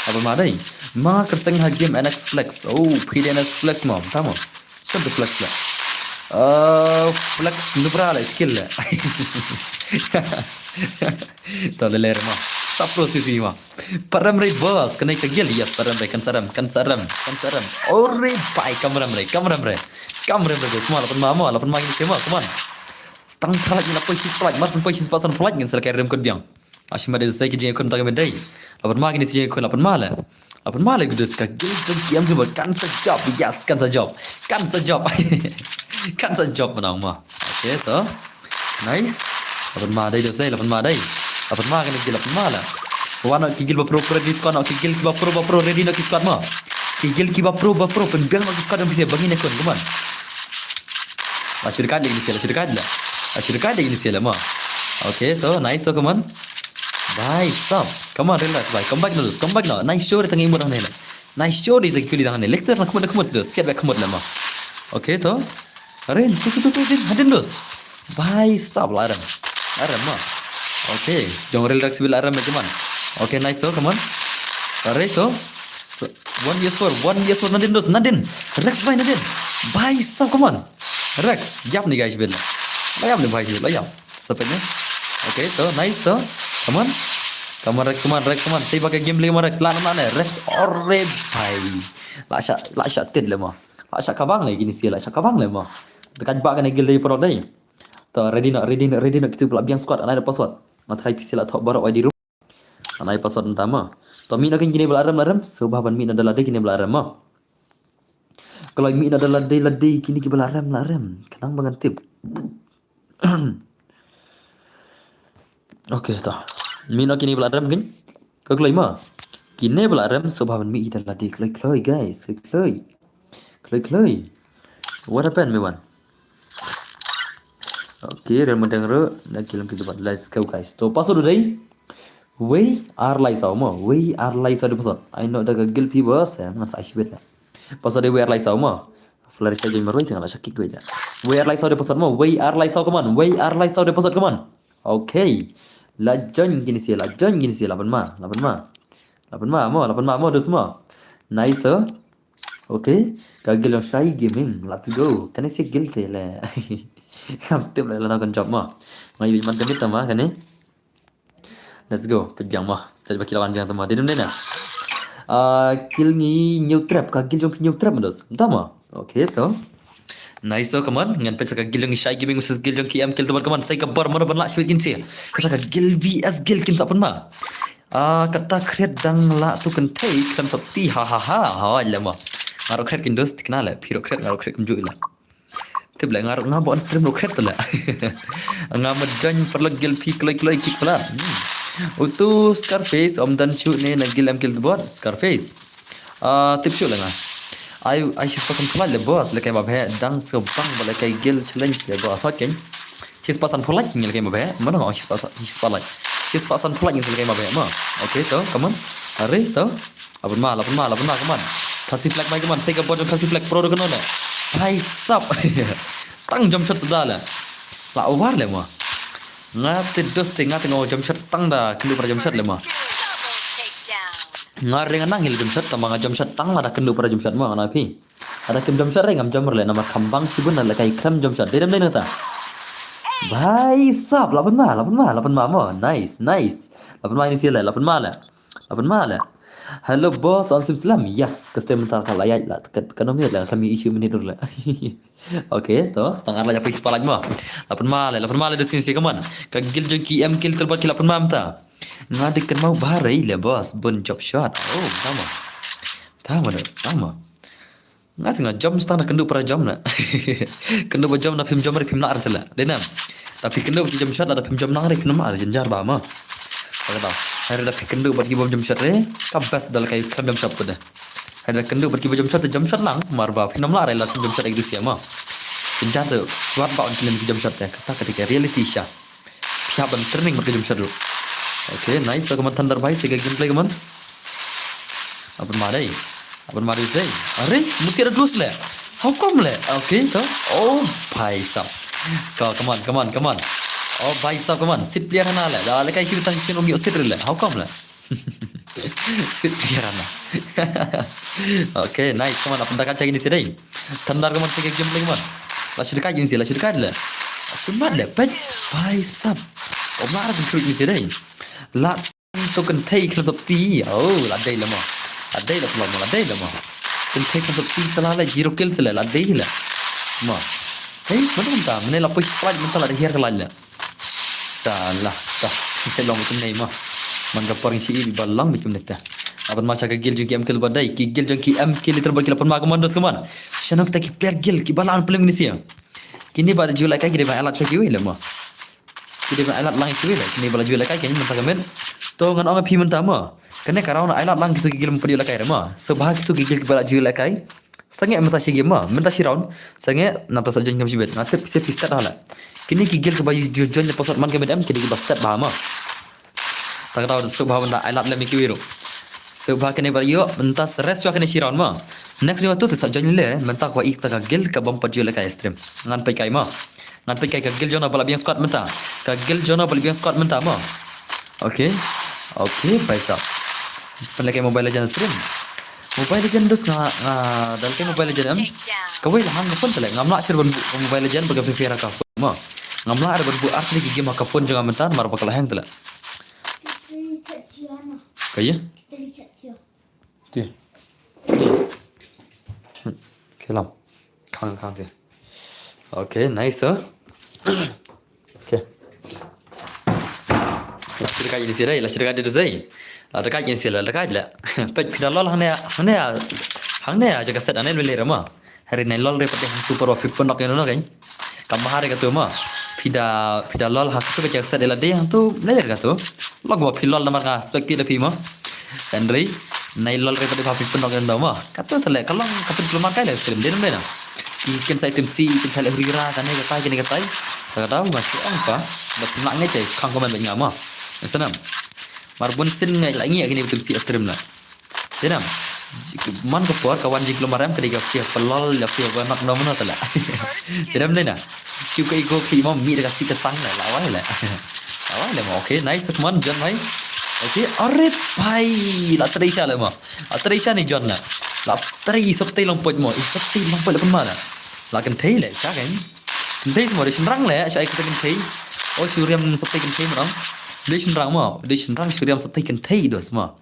La pynma dei. Ma kyrteng ha game N X Flex. Oh, phi dei N X Flex mo, mynta mo. Shut the flex la. Uh, flex nubra la skill la. To le le mo. Sa pro sisi ma. Pat rem re boss, kane ka guild, yes, pat rem re, kan sa rem, kan sa rem, kan sa rem. Ore bhai, kam rem re, kam rem re. Kam rem re, boss ma, la pynma mo, la pynma kine shi ma, come on. Stang phalat ngi la poi shi phalat, mar syn poi shi spah san phalat ngin sa la kai rem kut biang. Ashi ma dei sa ki jingïakhun ta ka mendai. La pynma kine shi jingïakhun, la pynma le. La pynma le, gudus ka guild jong ki em jong kan sa jop, yes, kan sa jop. Kan sa jop. Kan sa jop mynta ma. Okay, so. Nice. La pynma dei, dei, la pynma dei. La pynma kane ki, la pynma la. Wan noh ki guild ba pro, pro, ready squad noh, ki guild kiba pro, ba pro, ready noh ki squad mo. Ki guild kiba pro, ba pro, pynbiang noh ki squad jong phi sha ba ngin ïakhun, come on. La shu dei ka dei ni sha, la shu dei ka dei. La shu dei ka dei ni sha mo. Okay, to, nice, to, come on. Bhai sab. Come on, relax, bhai. Come back now, come back now. Nice shot, tang imut hangne la. Nice shot, tang kuli hangne. Lecter na kumut, kumut, siat bek kumut la mo. Okay, to. Rin, tu, tu, tu, tu, Rin, hadin dos. Bhai sab, la rem. La rem mo. Okay, jong rel rak sibil la rem, come on. Okay, nice, to, come on. Are, to. So, one V S four, one V S four, Nadin dos, Nadin. Rex bhai Nadin. Bhai sab, come on. Rex, ïap ni guys, bil. La ïap ni bhai, la ïap. Sampai ni. Okay, to, nice, to. Come on. Come on, Rex, come on, Rex, come on. Sei ba ka game lagi mo, Rex. La, la, la, Rex. Ore bhai. La sha, la sha tit le mo. La sha kawang le kine shi, la sha kawang le mo. Dekat ba kane guild dei pro dei. To, ready noh, ready noh, ready noh, kita pula biang squad, anai da password. Nga try P C la thok baroh wai di room. Anai password nta mo. To, mih noh kine ba la rem, la rem. So ba ban mih noh da lade kine ba la rem mo. Kloi mih noh da lade, lade kine ki ba la rem, la rem. Khnang ba ngan tip. Okay, to. Mih noh kine ba la rem kin. Ka kloi mo. Kine ba la rem, so ba ban mih da lade, kloi, kloi, guys, kloi, kloi. Kloi, kloi. What happened, me wan? Okay, rel mendeng ru, na kill em kill tebat. Let's go, guys. To, password dei. Wei ar lai saw mo. Wei ar lai saw dei password. Ai noh da ka guild phi boss. Eh, ngan sa ai shibit la. Password dei wei ar lai saw mo. Flare sa jeng marwei tengah la shakik wei da. Wei ar lai saw dei password mo. Wei ar lai saw, come on. Wei ar lai saw dei password, come on. Okay. La join kine shi, la join kine shi, la pynma, la pynma. La pynma mo, la pynma mo, dus mo. Nice, to. Okay, ka guild jong Shai Gaming. Let's go. Kane shi guild te le. Kam tip le la na kan jop mo. Ngai man kane tama kane. Let's go. Pejang mo. Pejang ba ki la kan jang tama. Dei dei na. Ah, kill ngi New Trap, ka guild jong phi New Trap mo, dos. Tama. Okay, to. Nice, to, come on. Ngan pejang ka guild jong Shai Gaming versus guild jong ki em kill tebat, come on. Sai ka bor mo ban la shwit kin shi. Kata ka guild V S guild kin sa pynma. Ah, kata Kret dang la tu kynthei khlem sop ti, ha ha ha. Ha, le mo. Nga ruh Kret kin dos tikna le, phi ruh Kret, nga ruh Kret kumjuh la. Tip le nga ruh nga ba on stream ruh Kret le. Nga ma join paralok guild phi kloi kloi kick flat. Hmm. Utu Scarface, om dan shu ne na guild em kill bot Scarface. Ah, tip shu le nga. Ai, ai shispah san phalat le boss, le kai ba bhe dang sbang ba le kai guild challenge le boss. Hot ken. Shispah san phalat ngi le kai ba bhe. Mano nga shispah sa-, shispah lai. Shispah san phalat ngi le kai ba bhe. Ma. Okay, to, come on. Are, to. La pynma, la pynma, la pynma, come on. Khasi flag mai, come on. Sai ka bot jong Khasi flag pro do kano le. Bhai sab. Tang jump shot suda le. La over le mo. Nga te dos te nga te nga jump shot tang da kynduh para jump shot le mo. Nga ring nang hil jump shot tama nga jump shot tang la da kynduh para jump shot mo nga na phi. Ada kim jump shot re ngam jump re le namar kham bang shibun na le kai khlem jump shot. Dei dem dei nata. Bhai sab, la pynma, la pynma, la pynma mo. Nice, nice. La pynma ini sila, la pynma le. La pynma le. Hello boss, on sim slam. Yes, ka stem ta ka la yai la. Ka, ka nom ni la, kami issue minit dulu la. Okay, to, setengah la japai sepalak mo. La pynma le, la pynma le di sini si kaman. Ka guild jong ki em kill tebat ki la pynma mta. Nga di kan mau barai le boss, bun jump shot. Oh, tama. Tama dos, tama. Nga si nga jump stang da kynduh para jump na. Kynduh ba jump na phim jump re phim lah re tela. Dei nam. Tapi kynduh ba ki jump shot da phim jump nang re phim lah re jenjar ba ma. Kata. Hari da kynduh ba ki bom jump shot re. Ka best da la kai khlem jump shot pun da. Hari da kynduh ba ki bom jump shot jump shot nang mar ba phim lah re la phim jump shot ek disia ma. Jenjar tu. Kuat ba on kilim ki jump shot ya. Kata kata ka reality sha. Phi hap ban training bad ka jump shot ruh. Okay, nice. So, kaman Thunder bhai, sa ka gameplay kaman. Aban ma dei. Aban ma dei dei. Are, musi ada terus le. How come le? Okay, to. Oh, bhai sab. Ko, come on, come on, come on. Oh, bhai sab, come on. Sit player na le. Da le kai shu tang skin ong yo sit le. How come le? Sit player na. Okay, nice. Come on, apan da ka chagi ni si dei. Thunder kaman sa ka gameplay kaman. La shu dekat ni si, la shu dekat le. Semat le, pet. Bhai sab. Omar pun ni si dei. La To kynthei khlem sopti. Oh, la dei la mo. La dei la phlom, la dei la mo. Kynthei khlem sopti sala la zero kill sala la dei la. Mo. Hei, mana mynta, mane la poi spike mynta la dei hiar ka la la. Sala, ta. Ngi shet long bikum nei mo. Man ka por ngi shi i ba long bikum nei ta. Aban ma sha ka guild jong ki em kill ba dei, ki guild jong ki em kill liter ba ki la pan ma ka mon dos ka mon. Shanong kita ki player guild ki ba la an plem ni sia. Kini ba ju la kai ki dei ba alat sha ki wei la mo. Ki dei ban alat lang ïa kiwei la, kine ba la ju ïalehkai kein mynta ka miet. To ngan ong ïa phi mynta mo. Kane ka round alat lang kito ki guild ba ju ïalehkai re mo. Sngewbha kito ki guild kiba la ju ïalehkai. Sangeh mynta shi game mo, mynta shi round. Sangeh nangta sa join kam shibit. Nga tip phi sngewbha phi stad ha la. Kine ki guild kiba ju join ïa posot man ka miet em, kine kiba stad bha mo. Ta ka daw sngewbha mynta alat lem ïa kiwei ruh. Sngewbha kine ba ïoh mynta sa rest shuwa kine shi round mo. Next jong to te sa join le mynta kwah ïa kata ka guild kaba ym pat ju ïalehkai stream. Ngan peit kai mo. Ngan peit kai ka guild jong no ba la biang squad mynta. Ka guild jong no ba la biang squad mynta mo. Okay. Okay, bhai sahab. Pynlehkai Mobile Legend stream. Mobile Legend dus nga, nga da lehkai Mobile Legend em. Kawei la hang ka phone te leh. Ngam lah shuh ban buh Mobile Legend bad ka Free Fire ha ka phone mo. Ngam lah ban buh ar tylli ki game ha ka phone jong nga mynta namar ba ka la hang te leh. Ka ïa? Te. Te. Kelam. Khang, khang te. Okay, nice, sir. Okay. La shirka ini sih, la shirka dia tu sih. La dekat ini sih, la dekat la. Peit phi da lol hangne, hangne, hangne aja ka set ane beli rama. Hari nai lol re pati hang tu por wa phi pun dok ino kan. Kam hari ka tu ma. Phi da, phi da lol ha ka tu ka set ila dei hang tu nai ka tu. Lok wa phi lol namar ka spek ti da phi ma. Henry, nai lol re pati ha phi pun dok ino ma. Ka tu tele ka long ka tu lumar kai le stream dei nam dei na. Ki kin sai tim si, kin sai le hurira kane ka tai, kane ka tai. Ka ta ma si ong pa. Da pun nak ngai tai khang komen ba nga ma. Sanam. Mar bun sin ngai la ngi kane tim si stream la. Dei nam. Man ka por ka wan jingkhlem arem ka dei ka pia pelol ïa pia ba nak nom no tala. Dei nam dei na. Ki ka iko ki mo mi da ka si ka sang la la wai la. La wai la mo. Okay, nice man John bhai. Okay, are bhai la trei sha la mo. La trei sha ni John la. La trei sop tei long poit mo. I sop tei long poit la pun ma la. La kan thei le sha kan. Kan thei mo dei shin rang le sha ai ka kan thei. O shu riam sop tei kan thei mo. Dei shin rang mo. Dei shin rang shu riam sop tei kan thei dos mo.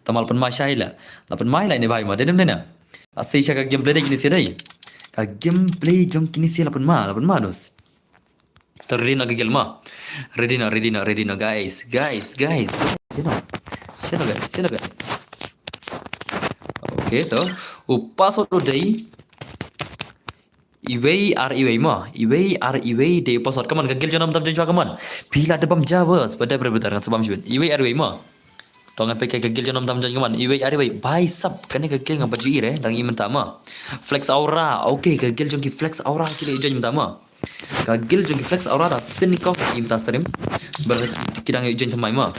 Tang ma la pynmai shai la. La pynmai la ine bhai ma. Dei dem dei na. La sei sha ka gameplay dei kine sia dei. Ka gameplay jong kine sia la pynmai, la pynmai dos. Te ready na ka guild ma. Ready na, ready na, ready na guys. Guys, guys. Sino? Sino guys? Sino guys? Okay, to. U password u dei. Iwei ar iwei ma. Iwei ar iwei dei u password. Come on, ka guild jong nam tam jong jwa, come on. Phi la da bam jabers. Pada pada pada ngan sa bam shibit. Iwei ar iwei ma. To ngan peit ka guild jong nam tam jong, come on. Iwei ar iwei. Bhai sahab, kane ka guild nga ba ju i re. Dang i mynta ma. Flex Aura. Okay, ka guild jong ki Flex Aura ki la join mynta ma. Ka guild jong ki Flex Aura da sin ko ka im ta stream. Ber ki dang join thymmai ma.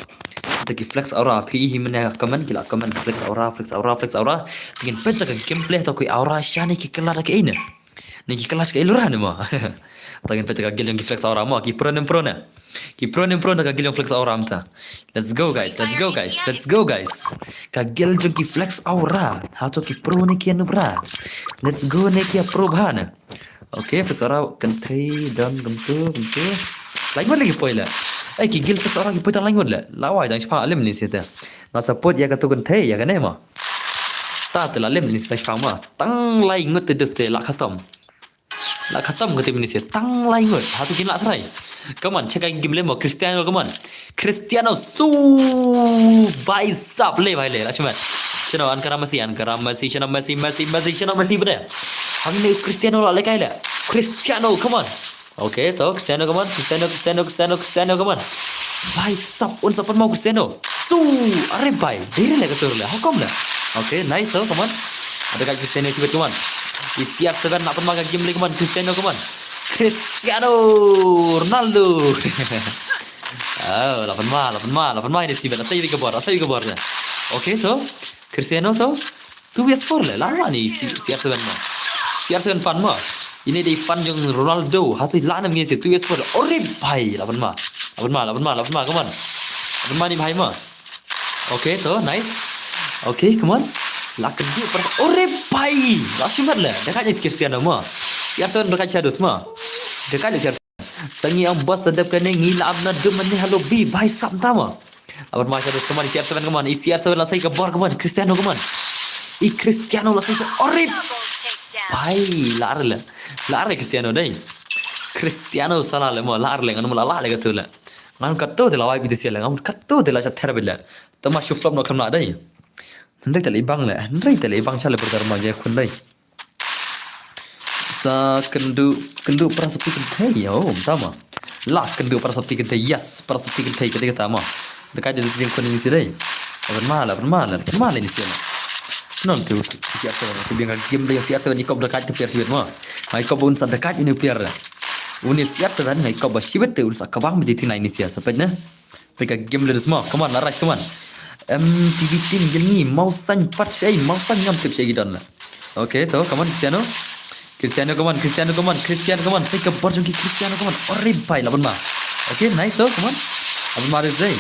Ta ki Flex Aura phi hi mynne ka comment ki la comment Flex Aura, Flex Aura, Flex Aura. Ngin peit ka gameplay to ki Aura shane ki kylla da ki ine. Ne ki kylla ka ilura ne ma. Ta ngin peit ka guild jong ki Flex Aura ma ki pro ne pro ne. Ki pro ne pro ne ka guild jong Flex Aura mynta. Let's go guys, let's go guys, let's go guys. Ka guild jong ki Flex Aura. Hato ki pro ne ki noob ra. Let's go ne ki pro bha ne. Okay, Flex Aura kan thei don kumtu kumtu. Lai ngut lagi poi la. Eh, ki guild Flex Aura ki poi tang lai ngut la. Lawai dang shipang alim ni sita. Na support ïa ka tu kan thei ïa kane ma. Ta te la lim ni sita shipang ma. Tang lai ngut te dus te la khatam. La khatam ka team ni sita. Tang lai ngut. Hato kin la try. Come on, check out game le mo Cristiano, come on. Cristiano su bhai sahab le bhai le. Lashman. Shano Ankara Messi, Ankara Messi, shano Messi, Messi, Messi, shano Messi bade. Hangne Cristiano la lekai le. Cristiano, come on. Okay, to Cristiano, come on. Cristiano, Cristiano, Cristiano, Cristiano, come on. Bhai sahab un sa pan mau Cristiano. Su, are bhai. Dei re le ka tur le. How come le? Okay, nice, so come on. Ada kat Cristiano sibet, come on. Di C R seven nak pan mau ka game le, come on. Cristiano, come on. Cristiano Ronaldo. Oh, la pan ma, la pan ma, la pan ma ini sibet. Asai di kabor, asai di kabor. Okay, to Cristiano to. Two V S four le, la la ni si, C R seven ma. C R seven fan ma. Ini dei fan jong Ronaldo. Hato la nam ngi si two V S four. Ore bhai, la pan ma. La pan ma, la pan ma, la pan ma, come on. La pan ma ni bhai ma. Okay, to, nice. Okay, come on. La kedu per. Ore bhai. La shimat le. Dekat ni Cristiano ma. C R seven dekat shadows ma. Dekat ni C R seven. Sangi ang bas tadap kane ngi la amna dum ne halo bi bhai sahab tama. Abar ma sha dos, come on, i C R seven, come on, i C R seven la sei ka bor, come on, Cristiano, come on. I Cristiano la sei sha, orip. Bhai, la ar le. La ar le Cristiano dei. Cristiano sala le mo, la ar le, ngan mo la la le katu le. Ngan katu de la wai bidi sia le, ngan katu de la sha ther bile. Tama shu flop no kam la dei. Hynrei te le bang le, hynrei te le bang sha le brother ma ye khun dei. Sa kyndu, kyndu para sopti kynthei, oh, tama. La kyndu para sopti kynthei, yes, para sopti kynthei kata kata ma. Dekai de jing khun ini sidai. Aban ma la, aban ma la, aban ma la ini sidai. Shnong tu, C R seven, tu biang game de C R seven ikop dekai tu pier sibit ma. Mai kop un sa dekai ini pier. Uni C R seven mai kop ba sibit tu un sa kabang bidi tina ini sia sepet ne. Pika game le sma, come on, la rush, come on. M P B team gil ni, mau san pat shai, mau san ngam tip shai gidon la. Okay, to, come on, Cristiano. Cristiano, come on, Cristiano, come on, Cristiano, come on. Sai ka bor jong ki Cristiano, come on. Ore bhai, laban ma. Okay, nice, oh, come on. Laban ma dei.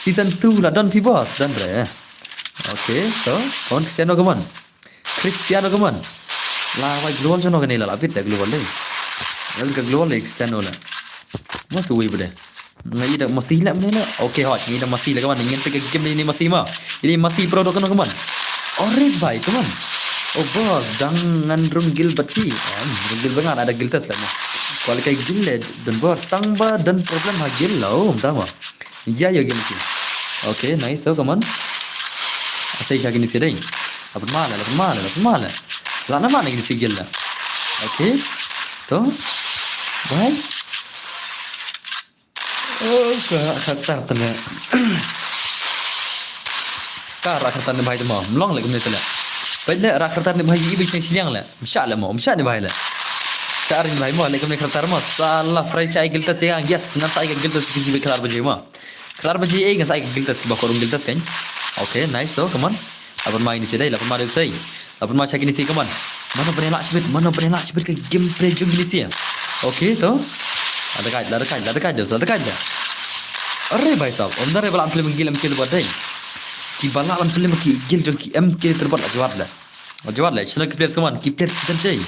Season two la don phi boss, don re. Okay, to, come on, Cristiano, come on. Cristiano, come on. La wai global jono kane la, la bit da global dei. La bit ka global dei Cristiano la. Mo tu wei bade. Ngai da masi la mene la. Okay, hot. Ngai da masi la, come on. Ngai da game ni masi ma. Ini masi pro do kano, come on. Ore bhai, come on. Oh boss, dang ngan rung gil bati. Em, rung gil ba ngan ada gil tas la mo. Kual kai gil le, don bor tang ba don problem ha gil la, oh, tama. Ya, ya, gil ki. Okay, nice, so, come on. Asai sha kini sidai. Lapan mala, lapan mala, lapan mala. La nama na kini sigil la. Okay. To. Bye. Oh, ka, ka tar tene. Ka ra ka tar ne bhai tama. Mlong le kumne tene. Bhai le ra ka tar ne bhai ibi sing siang le. Msha le mo, msha ne bhai le. Sha rin bhai mo, le kumne ka tar mo. Sala fry chai gilta se yang. Yes, ngan sai gilta se kisi be klar baje mo. Klar baje e ngan sai gilta se ba korung gilta se kan. Okay, nice. So, come on. Lapan mai ni sidai, lapan mai ni sidai. Lapan ma sha kini si, come on. Mano bane la shibit, mano bane la shibit ka gameplay jong kini si. Okay, to. Lada kai, lada kai, lada kai, lada kai. Are bhai sahab, om dare bala am film gil em kill bot dai. Ki bala am film ki gil jong ki em kill terbot la jwat la. La jwat la, shano ki players, come on, ki players ki tan chei.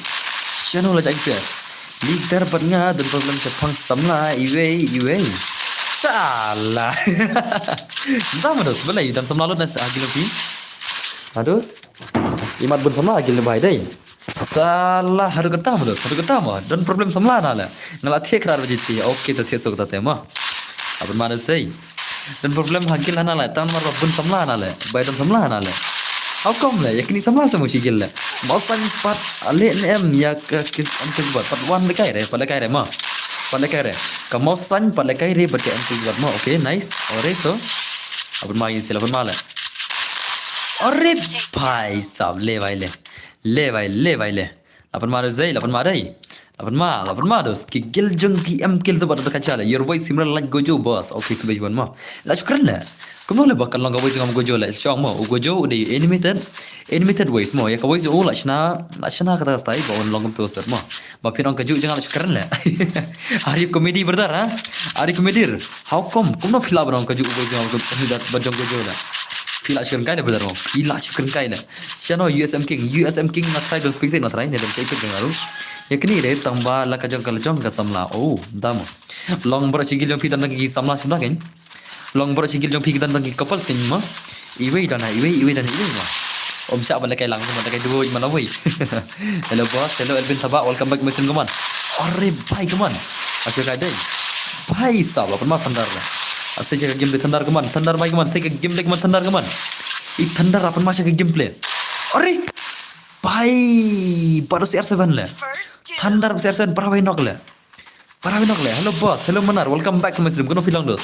Shano la jai ki players. Leader bad nga don problem shaphang samla iwei iwei. Sala. Nda mados, balai don samla lut na sa gil pi. Mados. Imat bun samla gil ne bhai dei. Sala, haduh kata ma dos, haduh kata ma. Don problem samla na le. Nga la thiah krat baje ti. Okay, to thiah sok ta te ma. Aban ma dos sei. Don problem ha gil na le. Tang mar ba bun samla na le. Bai don samla na le. How come le? Ïa kini samla sa mo shi gil le. Mau san pat ale ne em ïa ka kis am kis bat. Pat wan le kai re, pat le kai re ma. Pat le kai re. Ka mau san pat le kai re bad ka em kis bat ma. Okay, nice. Ore to. Aban ma yin sila aban ma le. Ore bhai sahab le bhai le. Le bhai, le bhai le. Lapan ma dei, lapan ma dei. Lapan ma, lapan ma dos. Ki gil jong ki em kill tu bad ka cha le. Your boy Simran like Gojo boss. Okay, khublei shibun ma. La shukran le. Kumno le ba kan long ka voice ngam Gojo le. Shong mo, u Gojo u dei animated. Animated voice mo. Ïa ka voice u la shna, la shna kata ka style ba un long kumto sir mo. Ba phi nong ka ju jong nga la shukran le. Are you comedy brother ha? Are you comedy? How come? Kumno phi lah ba nong ka ju voice jong nga ba jong Gojo le. Phi la shukran kai le brother mo. Phi la shukran kai le. Shano U S M King, U S M King na try don speak na try ne don speak dengan aru. Ïa kini re tang ba la ka jong ka la jong ka samla. Oh, dam. Long bro shi gil jong phi don ki samla samla kan. Long bro shi gil jong phi don ki couple sin ma. Iwei don ha, iwei, iwei don, iwei ma. Om sha ba la kai lang ma la kai duo ma la wei. Hello boss, hello Elvin Thabah, welcome back to my stream, come on. Are bhai, come on. Asai kai dei. Bhai sahab, lapan ma Thunder. Asai ka game de Thunder, come on. Thunder bhai, come on. Asai ka game de, come on, Thunder, come on. I Thunder lapan ma sha ka gameplay. Are bhai, baru C R seven le. Thunder C R seven para wai nok le. Para wai nok le. Hello boss, hello Manar, welcome back to my stream. Kumno phi long dos?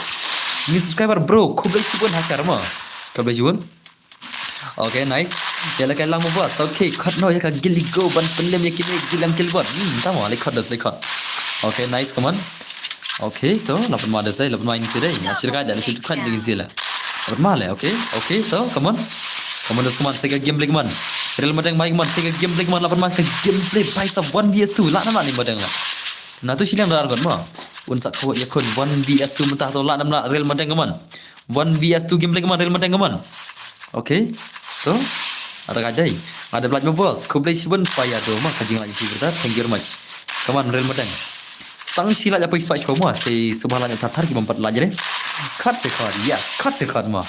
New subscriber bro, khublei shibun ha share mo. Khublei shibun. Okay, nice. Ïa la kai lang mo boss. Okay, khot no ïa ka gil i go ban pynlem ïa kine gil em kill bot. Hmm, tamo, le khot dos, le khot. Okay, nice, come on. Okay, so lapan ma dos ai, lapan ma in sidai. Ïa shirkai da, shirkai da gizila. Lapan ma le, okay. Okay, so come on. Come on dos, come on. Sai ka gameplay, come on. Real madeng mai, come on. Sai ka gameplay, come on. Lapan ma ka gameplay bhai sahab one V S two. La na ma ni madeng la. Na tu shiliang dar gon ma. Un sa khawa ïa khun one V S two mynta to la na ma real madeng, come on. One V S two gameplay, come on, real madeng, come on. Okay. To. Ada ka dei. Ada blood mo boss. Khublei shibun paya do ma ka jingla isi berta. Thank you very much. Come on, real madeng. Tang shi lait ïa phi spah shiphew mo. Te sngewbha lait ïa thar thar ki bym pat lait re. Khat se khat, yes, khat se khat mo.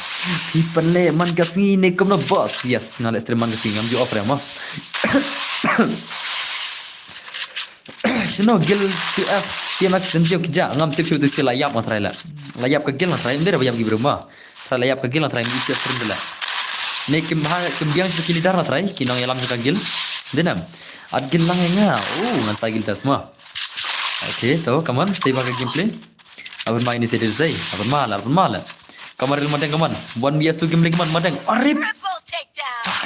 Phi pynleh man ka sngi ne kumno boss. Yes, nga leh stream man ka sngi ngam ju off re mo. Shano guild T F, T M X, shen jong ki ja, ngam tip shuh te shi la ïap nga trai la. La ïap ka guild nga trai, ym dei re ba ïap ki briew mo. Trai la ïap ka guild nga trai, mi ïa stream te la. Ne kim ha, kim biang shuh ki leader nga trai, ki nongïalam shuh ka guild. Dei ne em. At guild lang ïa nga. Oh, ngan sa guild test mo. Okay, to, come on, save ka gameplay. Aban ma ini sih dei, aban ma la, aban ma la. Come on, Real Madeng, come on. One V S two gameplay, come on, Madeng. Arip.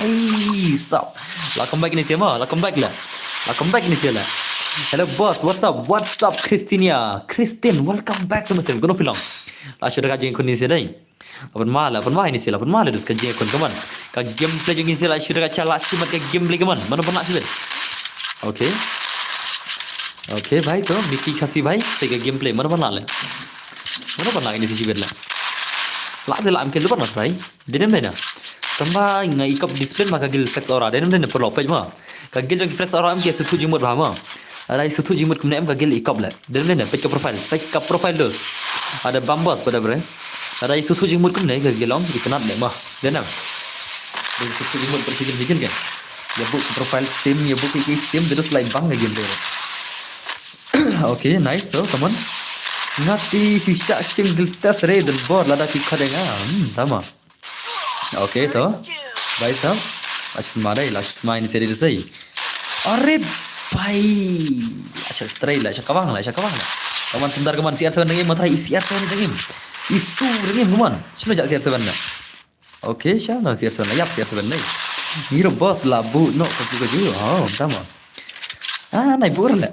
Ai, sap. La come back ini sih mo, la come back la. La come back ini sih la. Hello boss, what's up? What's up, Christinia? Christine, welcome back to my stream. Kono phi long? La shu da ka jingkun ini sih dei. Aban ma la, aban ma ini sih la, aban ma la dus ka jingkun, come on. Ka gameplay jong ini sih la shu da ka cha la shu mat ka gameplay, come on. Mano ban lah shu bet. Okay. Okay, bhai, to Mickey Khasi bhai, se ka gameplay mano ban lah le. Mano ban lah ini sih shu bet la. La de la am ke lu ban lah trai. Dei ne em dei na. Tang ba nga i kop discipline ma ka guild Flex Aura. Dei ne em dei na, pyrlok peit mo. Ka guild jong ki Flex Aura em ki sngewthuh jingmut bha mo. Lada i sngewthuh jingmut kumne em ka guild i kop le. Dei ne em dei na, peit ka profile. Peit ka profile dus. Ada bambos pada bre. Lada i sngewthuh jingmut kumne ka guild long i kynat le mo. Dei ne em. Dei i sngewthuh jingmut pada shi guild shi guild ke. Ïa buh ka profile sim, ïa buh ki sim, dei dus lai bang ka guild dei. Okay, nice. So, come on. Nga te shu shah shim guild test re del bor lada ki khot ïa nga. Hmm, tama. Okay, to. Bhai sahab. Lashit ma dei, lashit ma ini seri dei. Are bhai. Lashit stray la, shakawang la, shakawang la. Kaman tundar kaman C R seven dengim, matrai C R seven dengim. Isu dengim kaman. Shano ja C R seven na. Okay, shano C R seven la, yap C R seven dei. Ngiro boss la bu no kaju kaju. Oh, tama. Ah, nai bur la.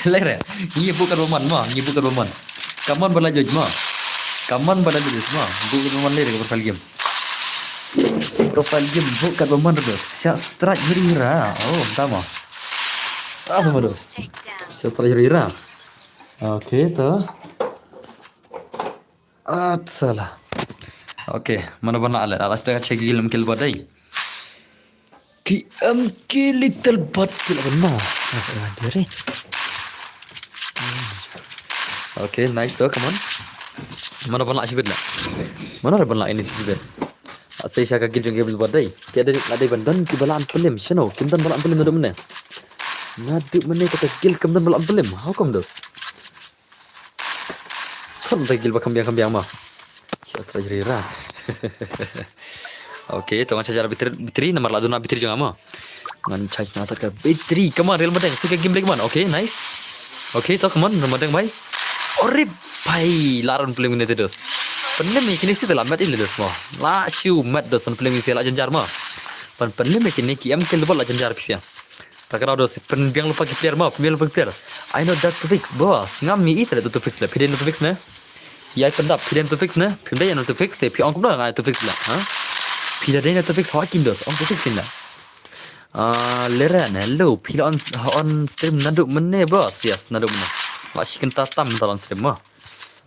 Lere. Ngi bu kat baman ma, ngi bu kat baman. Kaman bala joj ma. Kaman bala joj ma. Bu kat baman lere ka profile game. Profile game bu kat baman ro. Sha strike hiri hira. Oh, tama. Ah, sama dos. Sha strike hiri hira. Okay, to. Atsala. Okay, mano ban lah le. Alas da check gil mkil badai. Ki em ki little bot ki la ban ma. Ah, dia re. Okay, nice. So, come on. Mano ban lah shibit la. Mano ban lah ini shibit. Asai sha ka gil jong gil bot dai. Ki ada ada ban don ki balan pelim. Shano, kim don balan pelim nadu mene. Nadu mene kata gil kim don balan pelim. How come this? Khun da gil ba kham biang kham biang ma. Sha stra jri ra. Okay, to ngan charge battery, battery namar la duna battery jong ma. Ngan charge na ta ka battery. Come on, Real Madeng. Sika game lagi man. Okay, nice. Okay, to come on, Real Madeng bhai. Ore bhai, la ron playing ni dos. Pynlem ni kini si la mat in dos ma. La shu mat dos pynlem ni la janjar ma. Pan pynlem ni kini ki em kill bol la janjar pisia. Takra dos pynbiang lupa ki player ma, pynbiang lupa ki player. I know that to fix, boss. Ngam mi ita tu fix le. Piden tu fix ne. Yai pendap, piden tu fix ne. Pim dai tu fix te, pi ong kumno ngai tu fix le. Ha? Pida dai tu fix, hawa kim dos, ong tu fix pin le. Ah, lera ne, lo, pila on, on stream nadu mene, boss. Yes, nadu mene. La shi kynta tam ta on stream ma.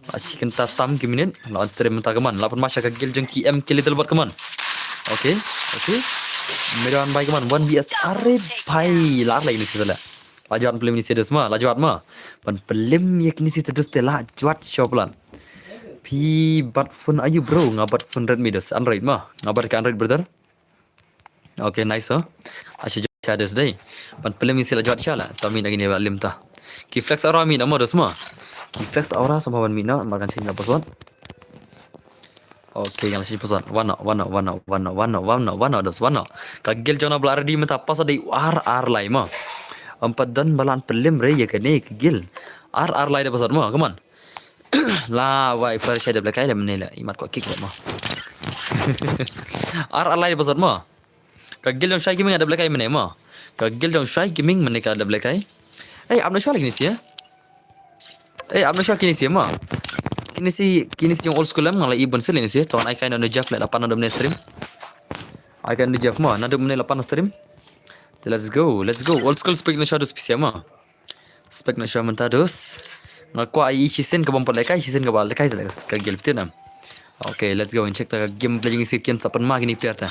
La shi kynta tam ki minit, la on stream ta kaman. La pun masha ka gil jong ki em ki little bot kaman. Okay, okay. Medan bai kaman, one V S are bai la lagi ni sila. La jwat pynlem ni sedos ma, la jwat ma. Pan pynlem ïa kini si tedus te la jwat shoplan. Phi bat phone ayu bro, nga bat phone Redmi dos, Android ma. Nga bat ka Android brother. Okay, nice, oh. Asha jwat sha des dei. Pan pynlem ni si la jwat sha la. Ta mi na gini ba lim ta. Ki Flex Aura mi na mo dos ma. Ki Flex Aura sama ban mi na, mar kan change na password. Okay, kan change password. Wano, wano, wano, wano, wano, wano, wano, dos, wano. Ka gil jona bla ready mynta password dei ar ar lai ma. Empat dan balan pynlem re ïa kane ka gil. Ar ar lai da password ma, come on. La wai flash da blekai da mene la. Imat ko kick ma. Ar ar lai da password ma. Ka gil jong Shai Gaming da blekai mene ma. Ka gil jong Shai Gaming mene ka da blekai. Eh, apna shwa lagi ni si ya. Eh, apna shwa kini si ma. Kini si, kini si jong old school em nga la i bun sil ni si. Ton ai kai no Jeff le lapan no domne stream. Ai kai no Jeff ma, na domne lapan stream. Let's go, let's go. Old school spec na shwa dus pisia ma. Spec na shwa mynta dus. Nga kwa ai shisien ka bom pat lekai, shisien ka ba lekai ka gil ptina. Okay, let's go and check ta ka game playing si kin sapan ma kini player ta.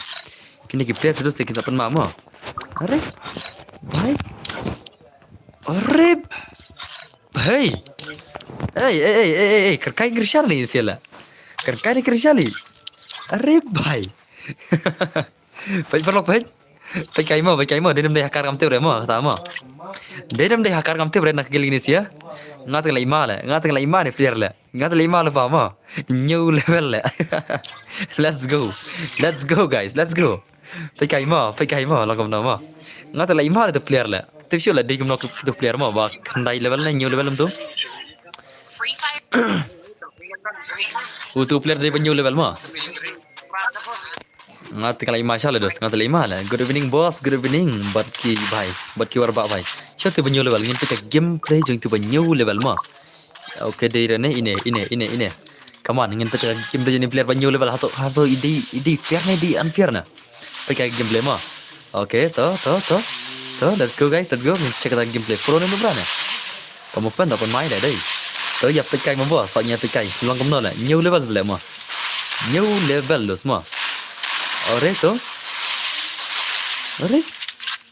Kini ki player tu si kin sapan ma ma. Are. Bhai. Are. Hey. Hey, hey, hey, hey, hey, hey, kyrkai kyrshah ni sila. Kyrkai ni kyrshah ni. Are bhai. Peit paralok peit. Peit kai mo, peit kai mo, dei nam dei hakar kam tip re mo, kata mo. Dei nam dei hakar kam tip re na ka gili ni sia. Nga teng la ima le, nga teng la ima ni player le. Nga teng la ima le ba mo. New level le. Let's go. Let's go guys, let's go. Peit kai mo, peit kai mo, long kumno mo. Nga teng la ima le tu player le. Tip shu le dei kumno tu player mo, ba khyndai level ne new level em tu. U tu player dei ba new level mo. Nga teng la ima sha le dos, nga teng la ima le. Good evening boss, good evening. Bad ki bhai, bad ki war ba bhai. Sha tu ba new level, ngin peit ka gameplay jong tu ba new level mo. Okay, dei re ne, ine, ine, ine, ine. Come on, ngin peit ka gameplay jong ni player ba new level, hato, hato i dei, i dei fair ne, i dei unfair ne. Peit ka gameplay mo. Okay, to, to, to. To, let's go guys, let's go. Ngin check ka gameplay. Pro ne bra ne. Ka mo pen da pon mai da dei. To, ïa peit kai mo bo, sa ïa peit kai. Long kumno le, new level le mo. New level los mo. Ore to. Ore.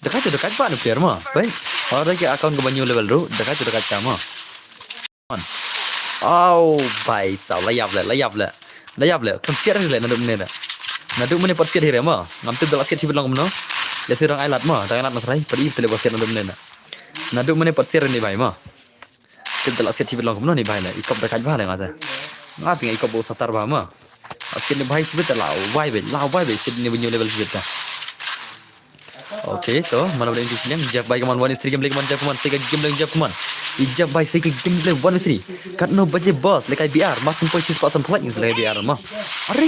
Dekat tu dekat ba ni player mo. Peit. Ore ki account ka ba new level ru, dekat tu dekat ka mo. Au, bhai sab, la ïap le, la ïap le. La ïap le, kan siat le naduh mynne da. Naduh mynne pat siat hi re mo. Ngam tip da la siat shibit long kumno. Ïa si dang ai lad mo, dang ai lad na trai, pat ïa tele ba siat naduh mynne da. Naduh mynne pat siat re ni bhai mo. Tip da la siat shibit long kumno ni bhai le. I kop da kaj bha le nga te. Nga te nga i kop ba u satar bha mo. La siat ni bhai shibit la wai beit, la wai beit siat ni ba new level shibit ta. Okay, to, mana boleh inti sini. Jeff bai kaman one is three gameplay kaman Jeff kaman. Seka gameplay Jeff kaman. I Jeff bai seka gameplay one is three. Kat no baje boss lekai B R. Mas poi sis pasan point lekai B R ma. Are.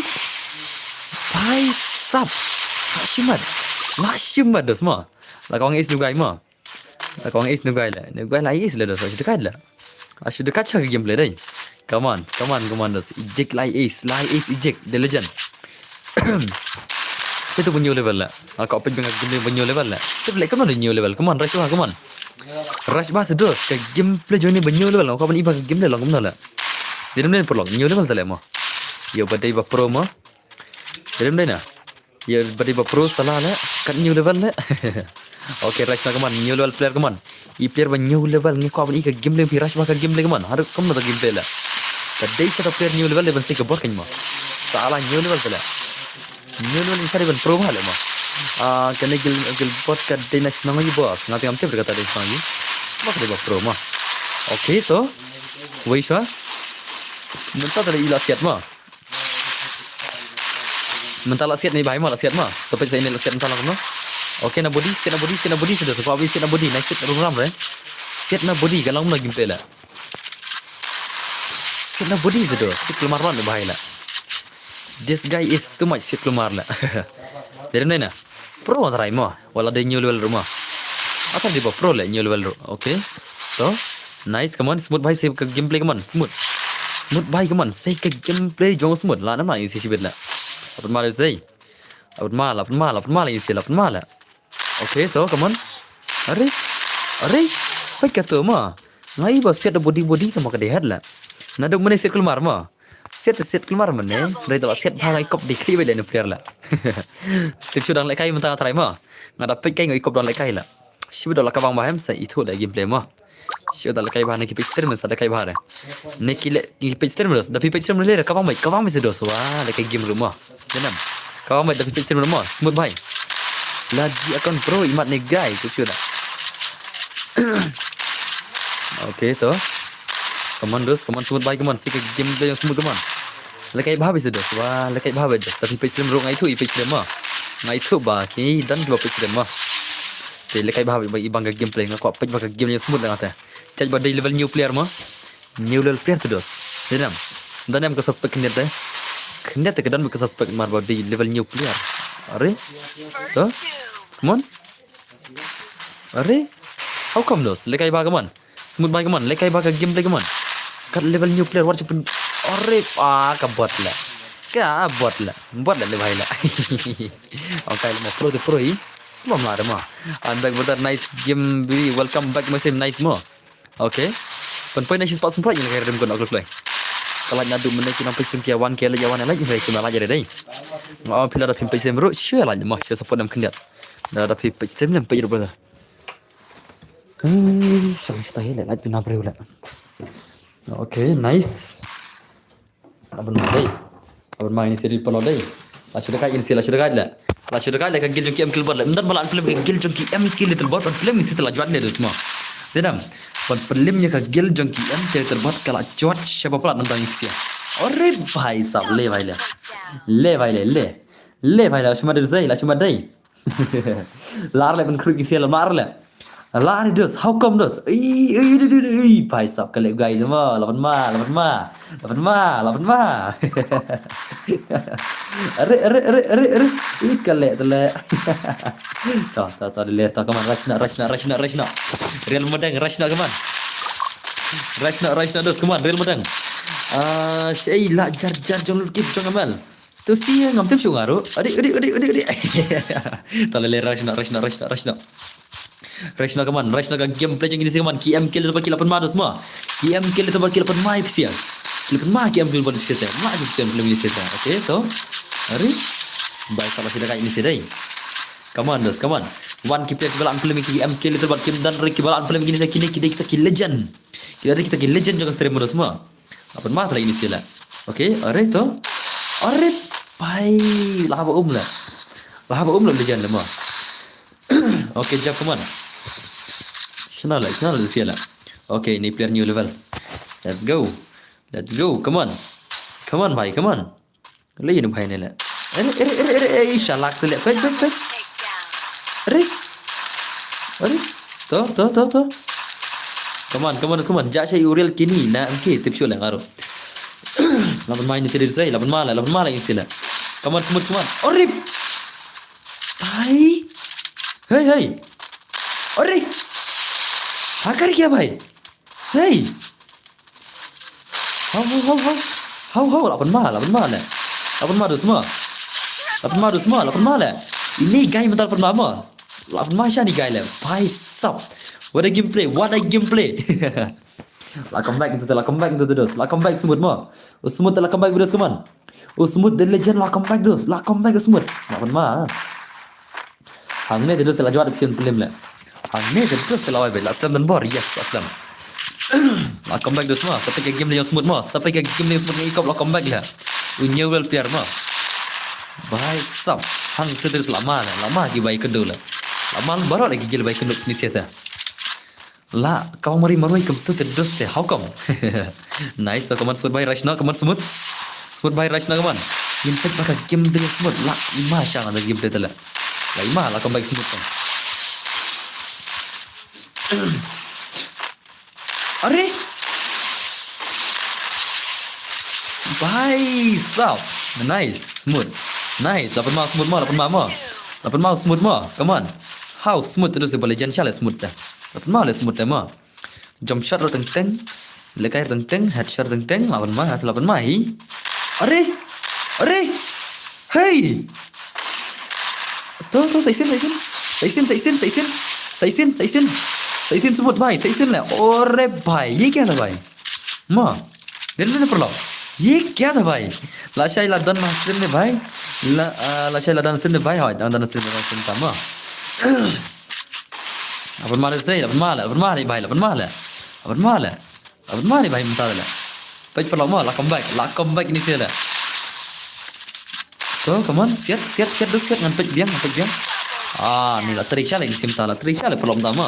Bhai sab. Nashimat. Nashimat dos ma. La kawang is nugai ma. La kawang is nugai la. Nugai la is la dos. Asu dekat la. Asu dekat cha gameplay dai. Come on, come on, come on dos. Eject lai is, lai is eject. The legend. Itu punya level la. Aku apa dengan gameplay punya level la. Tapi like come on new level. Come on, rush lah, come on. Rush bah sedos. Ke gameplay jong ni punya level. Aku apa ni bah gameplay lah, come on la. Dia ni perlu new level tak lama. Yo badai bah pro ma. Dia ni na. Yo badai bah pro salah la. Kat new level la. Okay, rush na come on. New level player come on. I player ba new level ngi kwah ban i ka gameplay phi rush ba ka gameplay ka mon. Haduh kam na ta gameplay la. Ka dei sa ta player new level le ban sei ka bot ka mo. Sala new level ta la. New level ngi sa dei ban pro ba le mo. Ah, kane gil gil bot ka dei na shnong i boss. Nga te ngam tip ka ta dei shnong i. Ba ka dei ba pro mo. Okay to. Wei sa. Mynta ta dei i la siat mo. Mynta la siat ni bhai ma, la siat ma. To peit sa ini la siat mynta la kumno. Okay na body, siat na body, siat na body suda. Sa pa siat na body, na siat rum ram re. Siat na body ka long na gameplay la. Siat na body suda. Siat keluar la ni bhai la. This guy is too much siat keluar la. Dari mana? Pro try mo. Wala dei new level ruh ma. Ata dei ba pro le new level ruh. Okay. To. Nice, come on. Smooth bhai, sei ka gameplay, come on. Smooth. Smooth bhai, come on. Sei ka gameplay jong Smooth. La na ma isi shibit la. Apun ma le sei. Apun ma la, apun ma la, apun ma la isi la, apun ma la. Okay, to, come on. Are. Are. Peit ka to ma. Ngai ba siat da body body ta ma ka dei head la. Naduh mynne siat keluar ma. Siat siat keluar mynne. Dei da siat bha ngai kop di kli ba le ni player la. Tip shu dang le kai mynta try ma. Nga da peit kai ngai kop dang le kai la. Shi ba da la ka bang ba hem sa itu da gameplay ma. Shi da la kai ba ne ki peit stream sa da kai ba re. Ne ki le ki peit stream da phi peit stream le ka bang ba ka bang ba se dos wa le kai game room ma. Janam. Ka bang ba da phi peit stream ma. Smooth bhai. Lagi account pro imat ne guy tu shu da. Okay to. Come on dos, come on smooth bhai, come on. Sika gameplay jong Smooth, come on. Lekai bha ba se dos. Wa lekai bha ba dos. Tapi peit stream ruh ngai tu i peit stream ma. Ngai tu ba ki dan ki ba peit stream ma. Te lekai bha ba i bang ka gameplay nga kwah peit ba ka game jong Smooth la nga te. Chaj ba dei level new player ma. New level player tu dos. Dei nam. Dei nam ka suspect khyndiat te. Khyndiat te ka don ka suspect mar ba dei level new player. Are? To? Come on. Are? How come dos? Lekai ba come on. Smooth bhai come on. Lekai ba ka gameplay come on. Kat level new player war chupin. Are ah ka bot la. Ka bot la. Bot la le bhai la. Okay, le ma pro tu pro i. Ma ma re ma. I'm back brother. Nice game. Welcome back my same nice mo. Okay. Pynpoi na shi spot sumprot ïa ka rim kon akloi. Ka like naduh mynne ki nang peit stream ki wan ki like ïa wan like ïa ki like ïa dei. Nga phi la da phim peit stream ruh shu like mo shu support nam khyndiat. Da da phi peit stream nam peit ruh brother. Ei, shong style le, lait pynah briew le. Okay, nice. Laban ma dei. Laban ma ini seri palo dei. La shu da kai ini seri, la shu da kai le. La shu da kai le ka guild jong ki M K Little Bot le. Ym don ba la pynlem ka guild jong ki M K Little Bot, ban pynlem ini seri te la jwat ne dus ma. Dei dam. Ban pynlem ïa ka guild jong ki M K Little Bot ka la jwat shaba palat nang dang ipsia. Ore bhai sab le bhai le. Le bhai le le. Le bhai le, la shu ma dei, la shu ma dei. Lar le ban khrui ki sel mar le. Lar dos, how come dos? Ei, ei, ei, ei, ei, ei, bhai sab ka le gai ma, laban ma, laban ma. Laban ma, laban ma. Are, are, are, are, are. Ei, ka le, ka le. To, to, to, le, to, come on, rush na, rush na, rush na, rush na. Real madang, rush na, come on. Rush na, rush na, dos, come on, real madang. Ah, shei la jar jar jong lukip jong amal. Tu si ngam tip shu ngaru. Adik, adik, adik, adik, adik. Tala le rush na, rush na, rush na, rush na. Rush na, come on, rush na ka gameplay jong ini seri, come on. Ki M K Little Bot ki la pynma dos ma. Ki M K Little Bot ki la pynma ipsia. Ki la pynma ki M K Little Bot ipsia te. Ma ipsia pynlem ipsia te. Okay, to. Ari. Bhai sab la sida kai ini seri dei. Come on, dos, come on. Wan ki player ki ba la pynlem ki M K Little Bot kim don re ki ba la pynlem ini seri, kine ki dei kita ki legend. Ki dei kita ki legend jong ka stream dos ma. La pynma tala ini seri le. Okay, are to. Are bhai, la haba um le. La haba um le legend le ma. Okay, jump, come on. Shana le, shana le seri le. Okay, ini player new level. Let's go. Let's go, come on. Come on bhai, come on. Le ini bhai ne le. Are, are, are, are, are, shalak te le. Pek, pek, pek. Are. Are. To, to, to, to. Come on, come on, come on. Ja sha uriel kini na M K tip shu le ngaru. Laban ma ini seri dei, laban ma le, laban ma le ini seri le. Come on, smooth, come on. Are. Bhai. Hey, hey. Are. Ha kar gaya bhai? Hey. Hau, hau, hau, hau. Hau, hau, la pynma, la pynma le. La pynma dos ma. La pynma dos ma, la pynma le. Ini guy mynta la pynma ma. La pynma sha ini guy le. Bhai sab. What a gameplay, what a gameplay. La comeback tu, la comeback tu dos. La comeback smooth ma. Oh, smooth la comeback dos, come on. Oh, smooth the legend la comeback dos. La comeback smooth. La pynma. Hangne te dos la jwat action film le. Hangne te dos la wai be la slam dan bor, yes, la slam. La comeback dos ma, sa peit ka game ne ïa smooth ma, sa peit ka game ne ïa smooth ne ikop la comeback le. U new world player ma. Bhai sab, hang te dos la ma le, la ma ki bai kyndu le. La ma baroh le ki gil bai kyndu ni siata. La, kau mari marwei kum tu te dos te, how come? Nice, so come on, smooth bhai, rush na, come on, smooth. Smooth bhai, rush na, come on. Ngin peit ba ka game de smooth, la, ima sha nga da game de la. La ima, la comeback smooth kan. Are? Bhai sab. Nice, smooth. Nice, la pynma smooth ma, la pynma ma. La pynma smooth ma, come on. How smooth tu si ba legend sha le smooth te. La pynma le smooth te ma. Jump shot ruh teng teng. Lekai ruh teng teng, headshot ruh teng teng, la pynma, la pynma hi. Are! Are! Hey! To, to, sa isin, sa isin. Sa isin, sa isin, sa isin. Sa isin, sa isin. Sa isin smooth bhai, sa isin le. Ore bhai, ye kya tha bhai? Ma. Dei dei paralok. Ye kya tha bhai? Lashai la don na stream ne bhai. La, ah, lashai la don na stream ne bhai, hoi, don na stream ne bhai, stream ta ma. La pynma le sei, la pynma le, la pynma le bhai, la pynma le. La pynma le. La pynma le bhai mynta le. Peit paralok ma, la comeback, la comeback ini sih le. To, come on, siat, siat, siat, dos siat, ngan peit biang, ngan peit biang. Ah, ni la Trisha le ini sih mynta, la Trisha le paralok mynta ma.